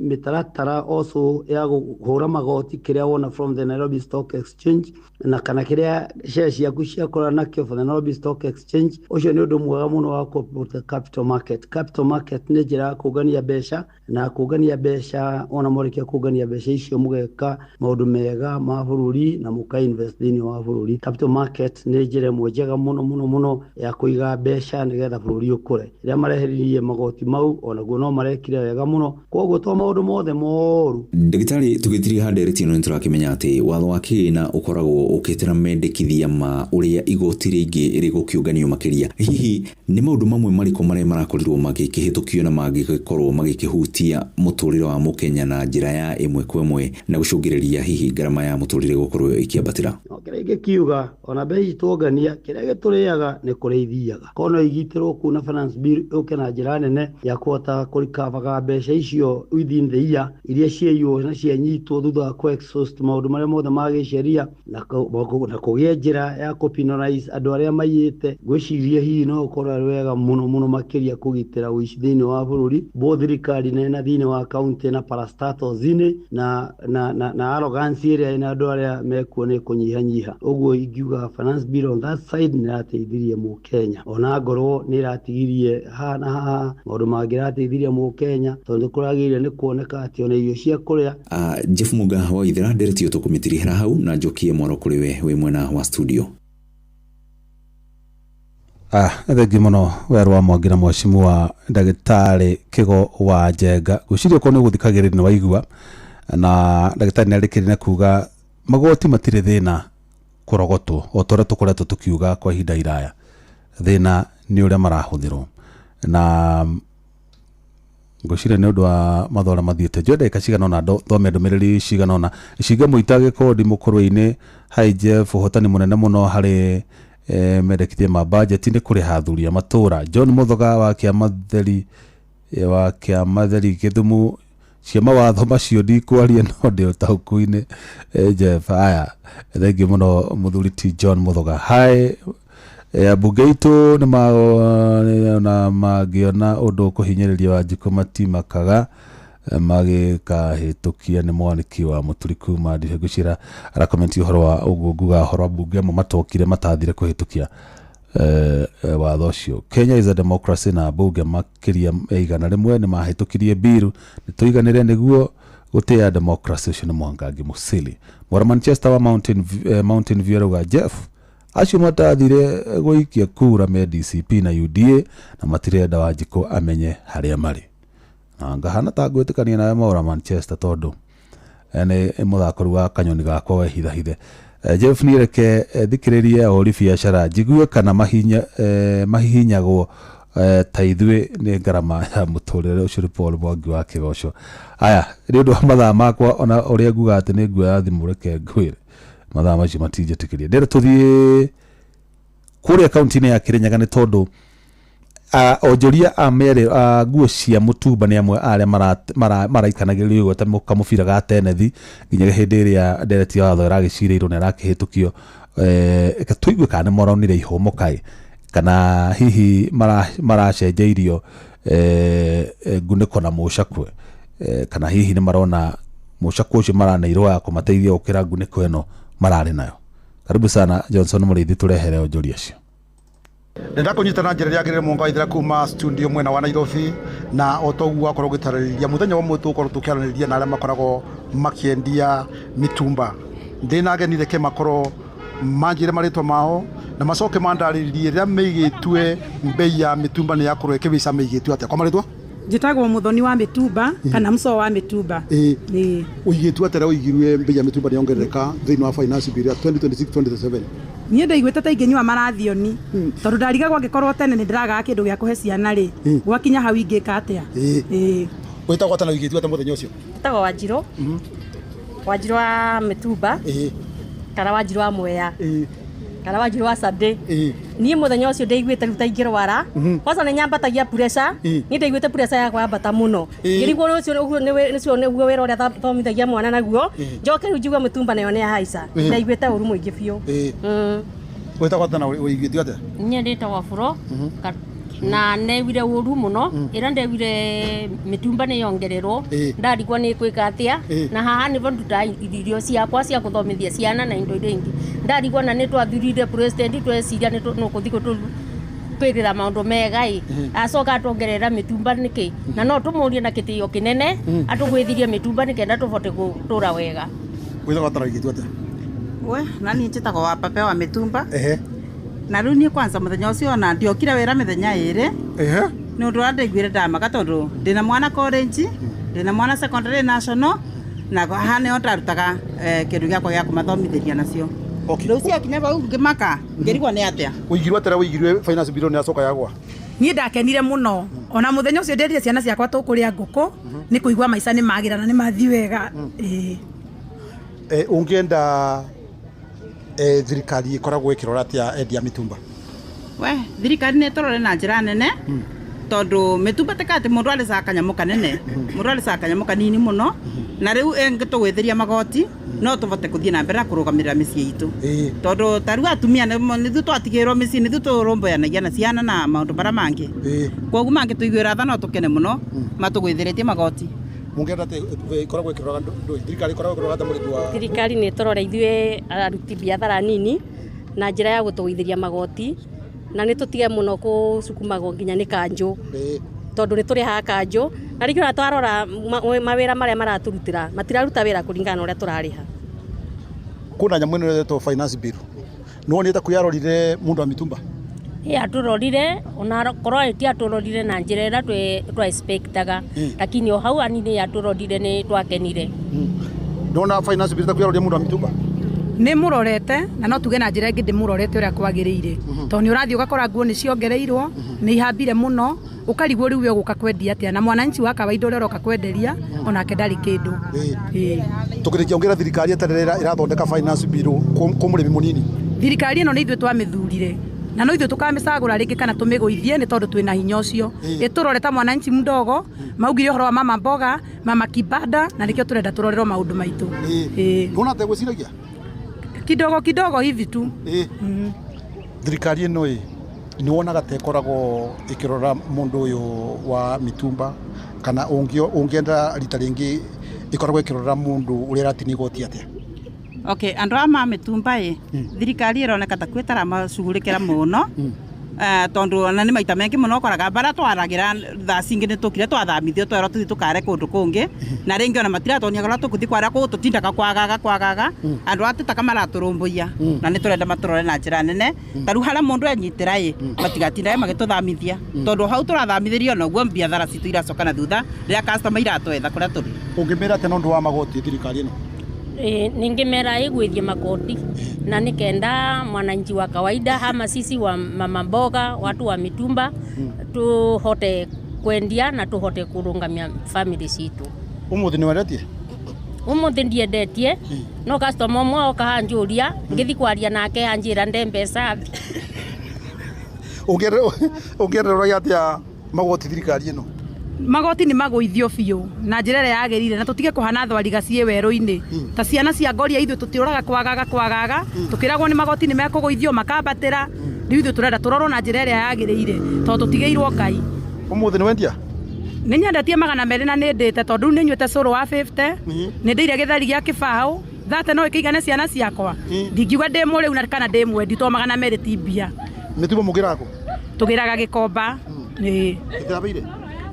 mĩtaratara also ya kũhũra magoti kĩrĩa wona from the Nairobi Stock Exchange na kana kĩrĩa share ciaku ciakũra nakĩo for the Nairobi Stock Exchange. Ũcio nĩ ũndũ mwega mũno wa kũ capital market. Capital market nĩ njĩra ya kũngania mbeca, na kũngania mbeca ona mwarĩkia kũngania mbeca icio mũgeka maũndũ mega ma bũrũri na mũka invest thĩinĩ wa bũrũri. Capital market nĩ njĩra ĩmwe njega mũno mũno mũno ya kũiga mbeca nĩgetha bũrũri ũkũre. Rĩrĩa mareheririe magoti mau onaguo no marekire wega mũno, koguo to maũndũ mothe moru. Ndagĩtarĩ, tũgĩtiriha ndereti ĩno nĩtũrakĩmenya atĩ watho wa kĩgĩna ũkoragwo ũkĩtĩra mendekithia ma ũrĩa igoti rĩingĩ rĩgũkĩũnganio makĩria. Hihi nĩ maũndũ mamwe marĩkũ marĩa marakorirwo magĩkĩhĩtũkio na mangĩgĩkorwo magĩkĩhutia mũtũrĩre wa mũkenya na njĩra ya ĩmwe kwa ĩmwe na gũcũngĩrĩria hihi ngarama ya mũtũrĩre gũkorwo ĩkĩambatĩra? No kĩrĩa ingĩkiuga ona mbeca ici tuongania, kĩrĩa gĩtũrĩaga nĩ kũrĩa ithiaga, korwo no igitĩrwo kuu na finance bill yũke na njĩra nene ya kũhota kũrikavaga mbeca icio within the year iria ciaiywo na cianyitwo thutha wa kũ exhaust maũndũ marĩa mothe ma gĩsheria na kũgĩe njĩra ya kũ penalize andũ arĩa maiyĩte. Ngwĩciria hihi no ũkorwo arĩ wega mũno mũno makĩria kũgitĩra ũici thĩinĩ wa bũrũri, both thirikari nene na thĩinĩ wa county na parastatals-inĩ na arrogance ĩrĩa ĩna andũ arĩa mekuo nĩ kũnyihanyiha. Ũguo ingiuga finance bill on that side nĩ ĩrateithirie mũkenya, ona ngorwo nĩ ĩratigirie haha na haha maũndũ mangĩ ĩrateithirie mũkenya, tondũ kũragĩrĩire nĩ kuoneka atĩ ona irio cia kũrĩa. Jeff Muga wa Ithera, ndereti ĩyo tũkũmĩtirihĩra hau na njokie mwaro kũrĩ we wĩ mwena wa studio. Thengi mũno werũ wa Mwangi na mheshimiwa ndagĩtarĩ Kĩgo wa Njenga. Ngwĩciria okorwo nĩ ũgũthikagĩrĩria nĩ waigua, na ndagĩtarĩ nĩ arĩkĩrĩria na kuga magoti matirĩ thĩna kũrogotwo o ta ũrĩa tũkoretwo tũkiuga kwa ihinda iraya, thĩna nĩ ũrĩa marahũthĩrwo, na ngwĩciria nĩ ũndũ wa mathaa ũrĩa mathiĩte. Njoe ndagĩka cigana ũna thome ndũmĩrĩri cigana ũna. Icinga Mũita Gĩkondi Mũkũrwe-inĩ, hi Jeff, ũhotani mũnene mũno harĩ mendekithia ma bajeti nĩ kũrĩha athuri a matũra. John Muthoga wa Kĩamatheri Gĩthumu, cia mawatho macio ndikwaria no ndĩ ũtaũku-inĩ. Jeff, aya thengiũ mũno mũthuri ti John Muthoga. Hi ambunge aitũ nĩ na mangĩona ũndũ ũkũhinyĩrĩria Wanjikũ matimakaga magĩkahĩtũkia. Nĩ mwaniki wa Mũturi kuma Ndihe. Ngwĩciria arakomenti ũhoro wa ũguo nguga ũhoro wa mbunge amwe matokire matathire kũhĩtũkia watho ũcio. Kenya is a democracy na mbunge makĩria ya 100 nĩ mahĩtũkirie biru, nĩ tũiganĩre nĩguo gũtĩa democracy. Ũcio nĩ Mwangangi Musili. Mwara Manchester wa Mountain View arauga Jeff, acio matathire gũikia kura me DCP na UDA na matirenda Wanjikũ amenye harĩa marĩ. Na ngahana ta ngwĩtĩkania nawe Maura Manchester, tondũ nĩ mũthako rĩu wa kanyoni gakwa wehithahithe. Jeff, niĩ reke thikĩrĩrie ahũri biacara njigue kana mahihinyagwo ta ithuĩ nĩ ngarama ya mũtũrĩre. Ũcio nĩ Paul Mwangi wa Kĩgoco. Aya, nĩ ũndũ wa mathaa makwa ona ũrĩa nguga atĩ nĩ nguoya thimũ, reke ngwĩre mathaa macio matinjĩtĩkĩria. Ndĩrenda tũthiĩ kũrĩa kaunti-inĩ ya Kĩrĩnyaga nĩ tondũ onjoria a merĩ a nguo cia mũtumba nĩ amwe arĩa maraikanagĩrĩrio igweta kamũbira ga tenethi nginya hĩndĩ ĩrĩa ndereti ya watho ĩragĩcirĩirwo na ĩrakĩhĩtũkio. Reke tũigue kana nĩ moronire ihũmo kaĩ Kana hihi maracenjeirio ngunĩko na mũcakwe, kana hihi nĩ marona mũcakwe ũcio maraneirwo wa kũmateithia gũkĩra ngunĩko ĩno mararĩ nayo. Karibu sana Johnson Mũrĩithi, tũrehere onjoria acio. Ndenda kũnyita na njĩra ĩrĩa yagĩrĩire Mwongo Waithera kuma studio mwena wa Nairobi, na o ta ũguo wakorwo ũgĩtarĩria mũthenya wa ũmũthĩ tũgũkorwo tũkĩaranĩria na arĩa makoragwo makĩendia mĩtumba. Ndĩna ageni, reke makorwo manjĩre marĩtwa mao na macoke mandarĩrie rĩrĩa meigĩtue mbei ya mĩtumba nĩ yakorwo ĩkĩhaica, meigĩtue atĩa. Kwa marĩtwa? Njĩtagwo Mũthoni wa Mĩtumba kana Mũcoo wa Mĩtumba. Ĩĩ, ũigĩtue atĩa rĩrĩa ũigirue mbei ya mĩtumba nĩ yongerereka thĩinĩ wa finance bill ya 2026-2027? Niĩ ndaiguĩte ta ingĩnyua marathioni, tondũ ndarigagwo angĩkorwo tene nĩ ndĩragaga kĩndũ gĩa kũhe ciana rĩ, gwakinya hau ingĩka atĩa? Ĩĩ. Wĩtagwo atĩa na ũigĩtue atĩa mũthenya ũcio? Njĩtagwo Wanjirũ, Wanjirũ wa Mĩtumba kana Wanjirũ wa Mwea kana Wanjirũ wa Sunday. Niĩ mũthenya ũcio ndaiguĩte rĩu ta ingĩrwara. Kwanza nĩ nyambatagia pressure. Niĩ ndaiguĩte pressure yakwa yambata mũno, ngĩrigwo ũcio ũcio nĩguo wĩra ũrĩa thomithagia mwana naguo, njoke rĩu njigue mĩtumba nayo nĩ yahaica. Ndaiguĩte ũru mũingĩ biũ. Wĩtagwo atĩa na ũigĩtue atĩa? Niĩ ndĩtagwo Buro na ndewire ũru mũno ĩrĩa ndewire mĩtumba nĩ yongererwo. Ndarigwo nĩ kwĩka atĩa, na haha nĩvo ndutaga irio ciakwa cia gũthomithia ciana na indo iria ingĩ. Ndarigwo na nĩ twathurire president, tweciria nĩ nũkũthi gũtũ kwĩrĩra maũndũ mega ĩ, acoka atwongerera mĩtumba nĩkĩ? Na no tũmũrie na gĩtĩo kĩnene atũgwĩthirie mĩtumba nĩkenda tũbote gũtũra wega. Wĩtagwo atĩa na ũigĩtue atĩa? We na niĩ njĩtagwo wa Pape wa Mĩtumba. Na rĩu niĩ kwanza mũthenya ũcio ona ndiokire wĩra mĩthenya ĩrĩ, nĩ ũndũ ũrĩa ndaiguire ndamaka, tondũ ndĩna mwana college, ndĩna mwana secondary national, na haha nĩho ndarutaga kĩndũ gĩakwa gĩa kũmathomithĩria nacio. Rĩu ciakinya vau ngĩmaka, ngĩrigwo nĩ atĩa. Ũigirwo atĩa rĩrĩa ũigirwe finance bill nĩ yacoka yagwa? Niĩ ndakenire mũno. Ona mũthenya ũcio nderire ciana ciakwa tũkũrĩa ngũkũ, nĩ kũigua maica nĩ magĩra na nĩ mathiĩ wega. Ĩĩ. Ũngĩenda thirikari ĩkoragwo ĩkĩrora atĩa endia mĩtumba? We thirikari nĩ ĩtũrore na njĩra nene, tondũ mĩtumba tika atĩ mũndũ arĩcaga kanyamũ kanene, mũndũ arĩcaga kanyamũ kanini mũno, na rĩu ĩngĩtũgwĩthĩria magoti no tũbote kũthiĩ na mbere na kũrũgamĩrĩra mĩciĩ itũ, tondũ ta rĩu atumia nĩthuĩ twatigĩrwo mĩciĩ, nĩthuĩ tũrũmbũyanagia na ciana na maũndũ marĩa mangĩ. Koguo mangĩtũiguĩra tha no tũkene mũno matũgwĩthĩrĩtie magoti. Mũngĩenda atĩ ĩkoragwo ĩkĩrora ndũĩ thirikari ĩkoragwo ĩkĩrora atĩa mũrĩmi wa Thirikari nĩ ĩtũrore ithuĩ aruti biathara nini na njĩra ya gũtũgũithĩria magoti, na nĩ tũtige mũno gũcukumagwo nginya nĩ kanjũ, tondũ nĩ tũrĩhaga kanjũ, na rĩngĩ ona twarora mawĩra marĩa maratũrutĩra, matiraruta wĩra kũringana na ũrĩa tũrarĩha. Kwĩna nyamũ ĩno ĩretwo finance bill, nĩwonire ta kwĩyarorire mũndũ wa mĩtumba? Ĩ, atũrorire, ona korwo ĩti atũrorire na njĩra ĩrĩa twa expectaga, lakini o hau anini atũrorire nĩ twakenire. Ndona finance bill ta kwĩyaroria mũndũ wa mĩtumba? Nĩ mũrorete, na no tuge na njĩra ĩngĩ ndĩmũrorete ũrĩa kwagĩrĩire, tondũ nĩ ũrathiĩ ũgakora nguo nĩ ciongereirwo, nĩ ihambire mũno, ũkarigwo rĩu we ũgũka kwendia atĩa, na mwananchi wa kawaida ũrĩa ũroka kwenderia onake ndarĩ kĩndũ. Ĩĩ. Tũkĩrĩkia, ũngĩra thirikari atĩa rĩrĩa ĩrathondeka finance bill kũ mũrĩmi mũnini? Thirikari ĩno nĩ ithuĩ twamĩthurire, na no ithuĩ tũkamĩcagũra rĩngĩ kana tũmĩgũithie, nĩ tondũ twĩna hinya ũcio. Ĩtũrore ta mwananchi mdogo. Maugire ũhoro wa mama mboga, mama kibanda, na nĩkĩo tũrenda tũrorerwo maũndũ maitũ. Ĩĩ. Ndona atĩa gwĩciragia? Kidogo kidogo hivi tu. Thirikari ĩno ĩ nĩ wonaga ta ĩkoragwo ĩkĩrora mũndũ ũyũ wa mĩtumba, kana ũngĩenda rita rĩngĩ ĩkoragwo ĩkĩrora mũndũ ũrĩa ĩratinia igoti atĩa? Okay, andũ aya ma mĩtumba ĩ, thirikari ĩroneka ta kwĩ taramacugurĩkĩra mũno. Tondũ ona nĩ maita maingĩ mũno ũkoraga barĩa twaragĩra thaa cingĩ nĩ tũkire twathamithio, twerwo tũthiĩ tũkare kũndũ kũngĩ, na rĩngĩ ona matiratonia kũrĩa tũkũthiĩ kwara kũu, tũtindaga kwagaga kwagaga. Andũ aya tĩtaka maratũrũmbũiya, na nĩ tũrenda matũrore na njĩra nene. Ta rĩu harĩa mũndũ enyitĩra ĩ, matigatindage magĩtũthamithia, tondũ hau tũrathamithĩrio noguo biathara citũ iracoka na thutha rĩrĩa customer iratwetha kũrĩa tũrĩ. Ũngĩmĩra atĩa na ũndũ wa magoti thirikari ĩno? Ningĩmera ĩgwĩthie makoti na nĩkenda mwananchi wa kawaida ama sisi wa mama mboga, watu wa mitumba, tuhote kwendia na tuhote kurungamia family citu. Ũmũthĩ nĩ wendetie? Umuthi ndiendetie, no customer ũmwe oka anjũria, ngĩthi kwaria nake anjĩra nde mbeca. Ũngĩenderoragia atĩa magoti thirikari ĩno? Magoti nĩ magũithio biũ na njĩra ĩrĩa yagĩrĩire, na tũtige kũhana thwariga ciĩ werũ-inĩ ta ciana cia ngoria. Ithuĩ tũtĩũraga kwagaga kwagaga, tũkĩragwo nĩ magoti nĩ mekũgũithio makambatĩra. Rĩu ithuĩ tũrenda tũrorwo na njĩra ĩrĩa yagĩrĩire tondũ tũtigĩirwo Ngai. Ũmũthĩ nĩ wendia? Nĩ nyendetie 200 na nĩ ndĩte tondũ rĩu nĩ nyuĩte cũrũ wa 50, nĩ ndĩire gĩtheri gĩa kĩbaũ, thate no ĩkĩigane ciana ciakwa. Ndingiuga ndĩ mũrĩu na kana ndĩ mwendi tondũ 200 ti mbia. Mĩtumba mũgĩraga kũ? Tũgĩraga Gĩkomba. Ĩĩ. Gĩtirabĩire?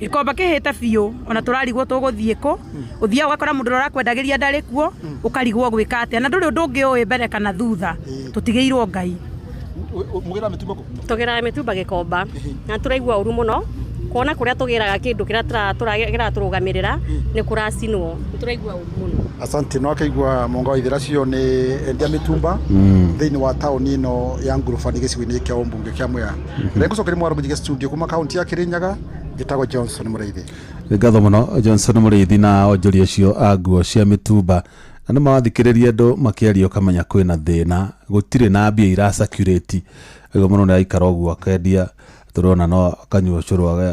Gĩkomba kĩhĩte biũ ona tũrarigwo tũgũthiĩ kũ. Ũthiaga ũgakora mũndũ ũrĩa ũrakwendagĩria ndarĩ kuo, ũkarigwo gwĩka atĩa na ndũrĩ ũndũ ũngĩ ũĩ mbere kana thutha. Tũtigĩirwo Ngai. Mũgĩraga mĩtumba kũ? Tũgĩraga mĩtumba Gĩkomba na tũraigua ũru mũno kuona kũrĩa tũgĩraga kĩndũ kĩrĩa kĩratũrũgamĩrĩra nĩ kũracinwo. Nĩ tũraigua ũru mũno. Asante no akĩigua Mũnga wa Ithera cio nĩ endia mĩtumba thĩinĩ wa taũni ĩno ya Ngurubani gĩcigo-inĩ kĩa ũmbunge kĩa Mwea. Reke ngũcokerie mwaro mũnjige studio kuma kaunti ya Kirinyaga njĩtagwo Johnson Mũrĩithi. Nĩ ngatho mũno Johnson Mũrĩithi na onjoria acio a nguo cia mĩtumba. Na nĩ mawathikĩrĩria andũ makĩaria ũkamenya kwĩna thĩna, gũtirĩ na mbia ira circulate. Ũguo mũndũ nĩ araikara ũguo akendia, tũrona no akanyua ũcũrũ,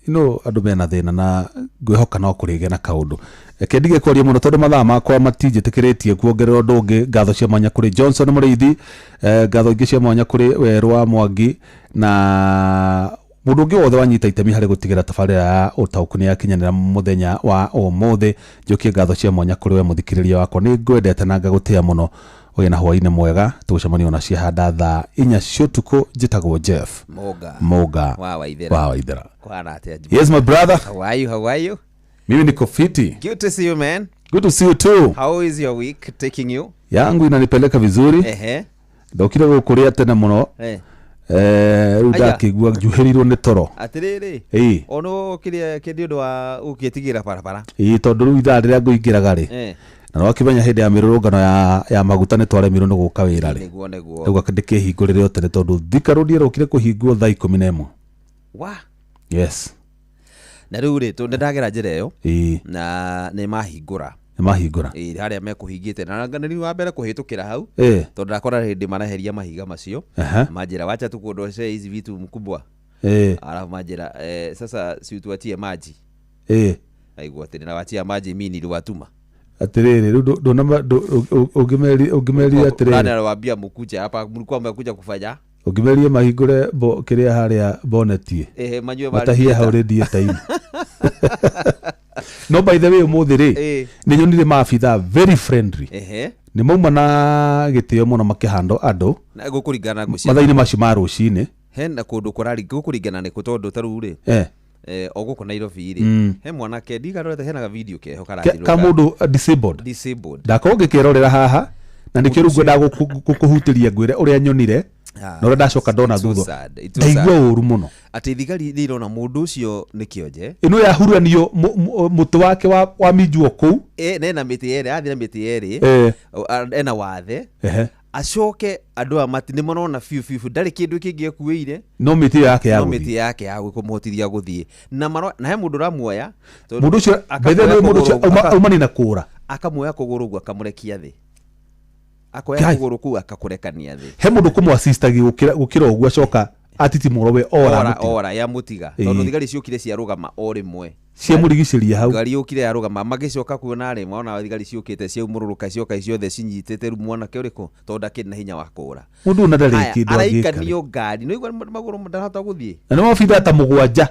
you know, andũ mena thĩna na ngwĩhoka no kũrĩgĩa na kaũndũ. Reke ndige kwaria mũno tondũ mathaa makwa matinjĩtĩkĩrĩtie kuongerera ũndũ ũngĩ. Ngatho cia mwanya kũrĩ Johnson Mũrĩithi, ngatho ingĩ cia mwanya kũrĩ Werũ wa Mwangi na mũndũ ũngĩ wothe wanyita itemi harĩ gũtigĩra tabarĩra ya ũtaũku nĩ yakinyanĩra mũthenya wa ũmũthĩ. Njokie ngatho cia mwanya kũrĩ we mũthikĩrĩria wakwa, nĩ ngwendete na ngagũtĩa mũno. Ũgĩe na hwaĩ-inĩ mwega, tũgũcemania ona ciahanda thaa 4 cia ũtukũ. Njĩtagwo Jeff Mũnga. Mũnga Wa Waithera. wa Waithera. Kwana atĩa? Yes, my brother. How are you? How are you? Mimi niko fiti. Good to see you, man. Good to see you too. How is your week taking you? Yangu inanipeleka vizuri. Ndokire gũkũrĩa tene mũno. Rĩu Aya. ndakĩigua njuhĩrirwo nĩ toro. Atĩrĩrĩ. Ĩĩ. Ono ũkire kĩndĩ ũndũ wa ũgĩtigĩra barabara. Ĩĩ, tondũ rĩu ithaa rĩrĩa ngũingĩraga rĩ, na nĩwakĩmenya hĩndĩ ya mĩrũrũngano ya maguta nĩ twaremirwo nĩ gũka wĩra rĩ. Nĩguo, nĩguo. Rĩu ndĩkĩhingũrĩre o tene tondũ Thika Road ĩrokire kũhingwo thaa 11. Wa. Yes. Na rĩu rĩ, nĩ ndagera njĩra ĩyo. Ĩĩ. Na nĩ mahingũra. Nĩ mahingũra. Ĩĩ, harĩa mekũhingĩte. Na nĩ wa mbere kũhĩtũkĩra hau. Tondũ ndakora hĩndĩ maraheria mahiga macio. Manjĩra wacha tu kuondoshe hizi vitu mkubwa. Alafu manjĩra, sasa si utuachie maji. Aigua atĩ nĩwachia maji mimi niliwatuma. Atĩrĩrĩ, rĩu ũngĩmerire atĩrĩrĩ. Nani aliwaambia mkuje hapa, mlikuwa mmekuja kufanya? Ũngĩmerire mahingũre kĩrĩa harĩa boneti. Ehe, manyue Matahie hau radiator-inĩ. No by the way ũmũthĩ rĩ, nĩ nyonire maabithaa very friendly. Nĩ mauma na gĩtĩo mũno makĩhandwo andũ. Na gũkũringana na ngũcia. Mathaa-inĩ macio ma rũcinĩ. Hena kũndũ gũkũringana nĩkũ tondũ ta rĩu rĩ, o gũkũ Nairobi rĩ, he mwanake ndigarorete hena video keho karathiũrũrũka. Ka mũndũ disabled. Disabled. Ndakorwo ngĩkĩrorera haha na nĩkĩo rĩu ngwendaga gũkũhutĩria ngwĩre ũrĩa nyonire na ũrĩa ndacoka ndona It's so thutha. sad, it's so Ndaigua sad. ũru mũno. Atĩ thigari nĩ irona mũndũ ũcio nĩ kĩonje. Ĩno yahuranio mũtĩ wake wa minjuo kũu. Na ena mĩtĩ yerĩ, athiĩ na mĩtĩ yerĩ. Ena wathe. Acoke andũ aya nĩ marona biũ biũ biũ, ndarĩ kĩndũ kĩngĩ ekuĩire. No mĩtĩ ĩyo yake ya No gũthiĩ. mĩtĩ yake ya kũmũhotithia gũthiĩ. Na he mũndũ ũramuoya, tondũ Mũndũ ũcio, by the way, mũndũ ũcio aumani na kũra. Akamuoya kũgũrũ ũguo akamũrekia thĩ. Akoya Guy. kũgũrũ kũu akakũrekania thĩ. He mũndũ kũmũ-assist gũkĩra ũguo acoka atitimũrwo we ora Ora, mũtiga. ora, ya mũtiga. Tondũ thigari ciokire ciarũgama o rĩmwe. Ciamũrigicĩria hau. Ngari yũkire yarũgama, magĩcoka kuona rĩ, mona thigari ciũkĩte ciaumũrũrũka cioka ciothe cinyitĩte rĩu mwanake ũrĩkũ, tondũ ndakĩrĩ na hinya wa kũũra. Mũndũ ũyũ na ndarĩ Aya, kĩndũ angĩka rĩ. araikanio ngari. Nĩ ũigua magũrũ ndarahota gũthiĩ. Na nĩ maabithaa ta 7.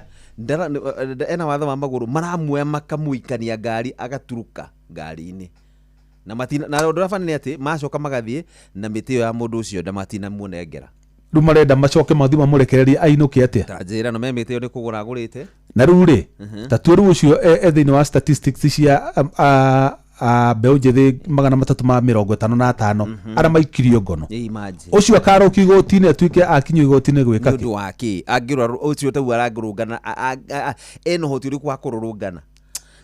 Ena watho wa magũrũ, maramuoya makamũikania ngari agaturũka ngari-inĩ. Na matina, na ũndũ ũrĩa bani nĩ atĩ, macoka magathiĩ na mĩtĩ ĩyo ya mũndũ ũcio na matinamuonengera. Rĩu marenda macoke mathiĩ mamũrekererie ainũke atĩa? Ta njĩra, no me mĩtĩ ĩyo nĩ kũgũra agũrĩte. Na rĩu rĩ, ta tue rĩu ũcio e thĩinĩ wa statistics cia mbeũ njĩthĩ 355 arĩa maikirio ngono. Ĩ, imagine. Ũcio akarũkio igoti-inĩ atuĩke akinyio igoti-inĩ gwĩka Nĩ kĩ? ũndũ wa kĩ? Angĩrora ũcio tau arangĩrũngana, ena ũhoti ũrĩkũ wa kũrũrũngana?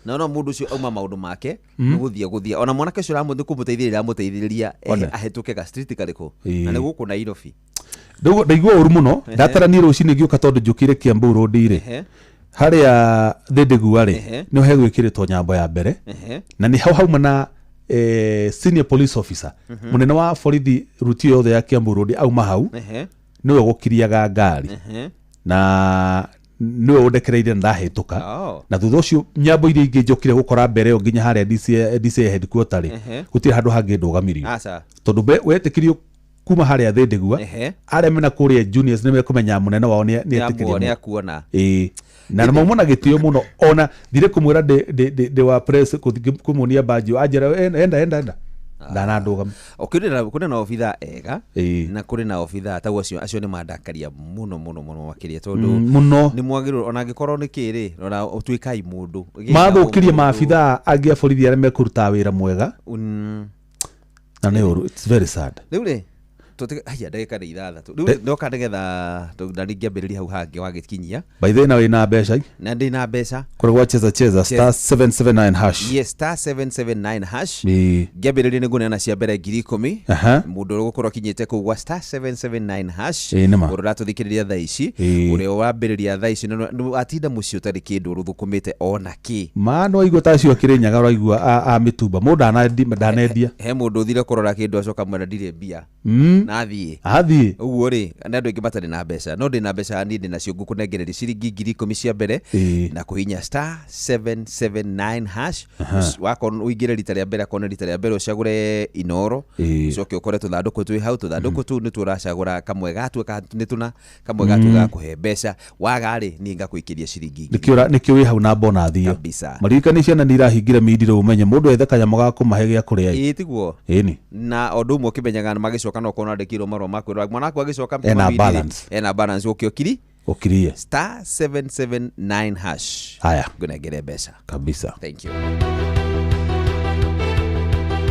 Na no mũndũ ũcio auma maũndũ make, nĩ gũthiĩ gũthiĩ. Ona mwanake ũcio nĩ kũmũteithĩrĩria aramũteithĩrĩria, One. ahĩtũke ga street karĩkũ. Na nĩ gũkũ Nairobi. Ndaigua ũru mũno, ndataraniĩ rũcinĩ ngĩũka tondũ njũkĩire Kiambu Road rĩ. Harĩa Thĩndĩgua rĩ, nĩho hegwĩkĩrĩtwo nyambo ya mbere. Na nĩ hau hauma na senior police officer. Mũnene wa borithi ruti yothe ya Kiambu Road auma hau. Nĩwe ũgũkiriaga ngari. Na nĩwe ũndekereire na ndahĩtũka. Na thutha ũcio nyambo iria ingĩ njokire gũkora mbere ĩyo nginya harĩa DCI headquarter rĩ, gũtirĩ handũ hangĩ ndũgamirio. Aca. Tondũ wetĩkirio Kuma harĩa thĩ ndigua, arĩa mena kũrĩa juniors nĩ mekũmenya mũnene wao nĩ etĩkĩria. Nĩ akuona. Ĩĩ, na mauma na gĩtĩo mũno, ona thire kũmwĩra ndĩ wa press, kũmuonia banji, anjĩra enda enda enda, ndanandũgama. Kũrĩ na obitha ega na kũrĩ na obitha tau acio nĩ mandakaria mũno mũno mũno makĩria, tondũ Mũno. Nĩ mwagĩrĩirwo ona angĩkorwo nĩ kĩrĩ, ona ũtuĩkai mũndũ. Mathũkirie maabithaa angĩ a borithi arĩa mekũrutaga wĩra mwega, na nĩ ũru, it's very sad. Rĩu rĩ, haya, ndagĩka nĩ 6. Rĩu ndoka nĩgetha na ningĩambĩrĩria hau hangĩ wagĩkinyia. By the way, na wĩna mbeca? Na ndĩ na mbeca. Kũrĩ gwa cheza cheza star 779 hash. Yes, star 779 hash. Ĩĩ. Ngĩambĩrĩria nĩ ngũneana cia mbere 10,000. Mũndũ ũrĩa ũgũkorwo akinyĩte kũu gwa star 779 hash, Ĩĩ, nĩma. ũrĩa ũratũthikĩrĩria thaa ici, ũrĩa wambĩrĩria thaa ici, atinda mũciĩ ũtarĩ kĩndũ ũrũthũkũmĩte ona kĩ. Ma nĩ waigua ta acio akĩrĩ nyaga, ũraigua a mĩtumba mũndũ ndanendia. He mũndũ ũthire kũrora kĩndũ, acoka mwena ndirĩ mbia, na athiĩ. Athiĩ. Ũguo rĩ, nĩ andũ aingĩ matarĩ na mbeca, no ndĩ na mbeca niĩ, ndĩ nacio, ngũkũnengereria ciringi 10,000 cia mbere na kũhinya star 779 hash. Wakorwo ũingĩre rita rĩa mbere, akorwo nĩ rita rĩa mbere, ũcagũre Inoro. Ũcoke ũkore tũthandũkũ twĩ hau, tũthandũkũ tũu nĩtuo ũracagũra, kamwe gatuo nĩ tũna kamwe gatuo gakũhe mbeca, waga rĩ, niĩ ngakũikĩria ciringi ngiri. Nĩkĩo wĩ hau na bonathi ĩyo. Kabisa. Maririkani, ciana nĩ irahingire mindirũ, ũmenye mũndũ ethe kanyamũ ga kũmahe gĩa kũrĩa ĩ. Ĩĩ, tiguo. Ĩni. Na o ũndũ ũmwe ũkĩmenyaga nĩ magĩcoka, no ũkorwo andĩkĩirwo marũa ma kwĩrwo mwana waku agĩcoka Ena mabindi rĩ, balance. Ena balance ũkĩ ũkiri. Ũkirie. Star 779 hash. Haya. Ngũnengere mbeca. Kabisa. Thank you.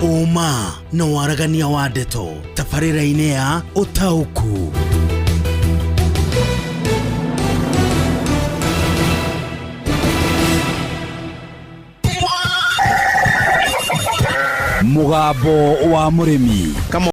Ũma na waragania wa ndeto tabarĩra-inĩ ya ũtaũku. Mũgambo wa mũrĩmi.